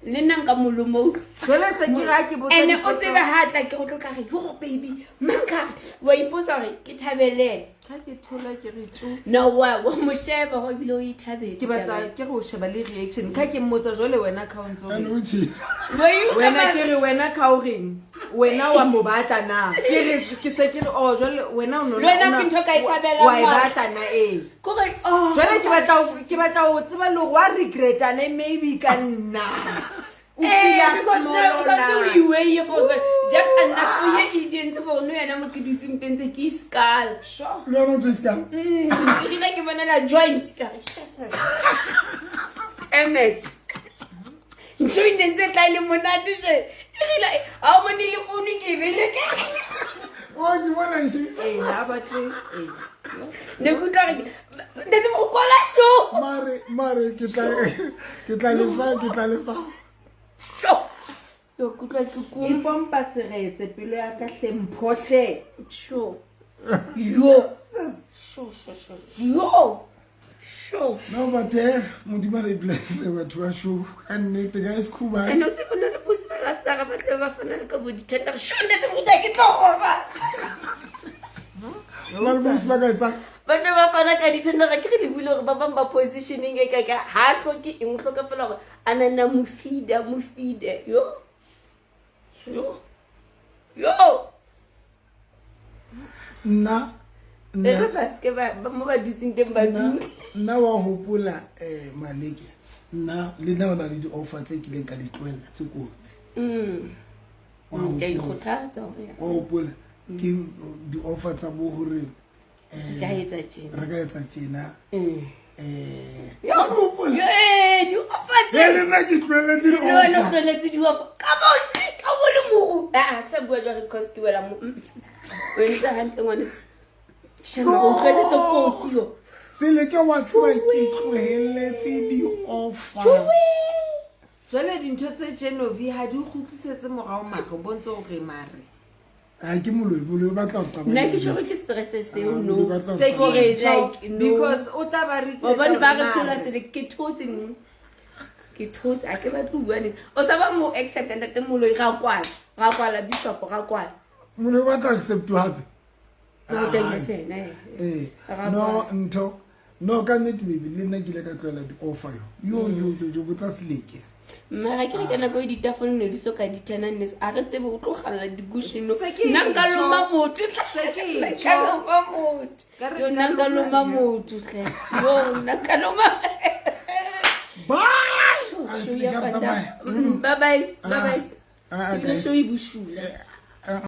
le nna nka molomo utlwa. Jwale se ke re ha ke botsa Ene o dipotso- tsebe ha tla ke go tlo tla re yo baby manka wa ipotsa hore ke thabeleng Ha ke thola ke re tjo. no wa mo sheba go ebile o ithabetse Ke batla ke re o sheba le reaction ka ke mmotsa jwale wena ka o ntso And reng? o tjhe. Wa e utlwa Wena mara- ke re wena ka o reng? Wena wa mo batla na? Ke re ke se ke re oh jwale wena o no Le wena ke ntho o ka e thabelang wa e mara. batla na ee. Kore, oh. Jwale ke batla ho tseba le hore wa regreta ne maybe ka nna. O Eh, feel-a because small no, o santse o na. iweie for gore jaaka nna o ye e dentse for no yena mo ke dutseng teng tse ke iskala Le wena o tlo iskala? Ke rile ke bonela joint ka re shasa. Damn it. Ntho e ne ntse tla e le monate je. E rile ha o bone le founu ke e beile ka. Oh, ke bona e shebisa. Ee, ha batle ee. Ne ke utlwa hore ntate o kwala show. Mare ke tla lefa. Show. Yo ke utlwa ke E kuma. pompa seretse pelo ya ka hle mpho hle. Show. Yo. Show show show. Yo. Show. No, but Modimo a re bless batho ba show. Ka nnete, guys, Khuba. And o tsebe le bosi ba rastara ba tlabe ba fana le ka bo di-tender. Show ntate moruti ke tlo roba. Ba re bosi ba ka etsang? Ba tla ba fana ka di-tendera ke re le buile hore ba bang ba positioning e ka ka ha a hloke eng o hloka fela hore a nana mo feed-e, a mo feed-e. Yo. Yo. Yo. Nna E re nna ba seke mo ba dutseng teng ba nna dule. nna wa hopola Maleke nna le nna o na le di-offer tse kileng ka di tlohella tse kotsi. Wa Ke a hopola. ikgothatsa hore ya. Wa hopola ke di-offer tsa bo hore Re ka etsa tjena. re ka etsa tjena. Yo. Wa hopola? Yo, eh, di-offer tse. Le nna ke tlohelletse Le wena o di-offer. tlohelletse di-offer. Ka mo se, ka mo le moru. Ah, ah, ke sa bua jwalo because ke wela mo. O entse hantle ngwaneso. Shame, o utlwetse tse kotsi yo. Sele ke wa tseba ke tlohelletse di-offer. Jwale dintho tse Genovi ha di o kgutlisetse morao mare o bontshe hore mare. Ha ke moloi, moloi o batla ho qabanya. Nna ke tjho ke stress seo Ah, no. moloi o batla ho Se ke Hore, tjho, like, no. because o tla ba regreta Wa bone ba re hore thola mare. sele ke thotse nne. Ke thotse ha ke batle ho bua niks. O sa ba mo accept ntate moloi ra kwala. Ra kwala bishop ra kwala. Moloi o batla ho accept-wa hape. Ho teng sena eh. Ee, Ra no kwala. ntho no ka nnete baby le nna ke ile ka tlohela di-offer yo yo yo yo yo botsa Seleke. Mara ke re ka nako e ditafole ne di so ka di thena nne a re tsebe o tlo galla dikushino. Se ke Nna nka tjho. loma motho. Se ke Nna nka tjho. loma motho. Ka re Yo nna nka nka loma loma motho hle. Yo nna nka loma. Bye. Ah, Show Seleke ya ha re fata. tsamaya. Bye bye. Bye bye. Ah, ah, Ebile guys. show e bosula.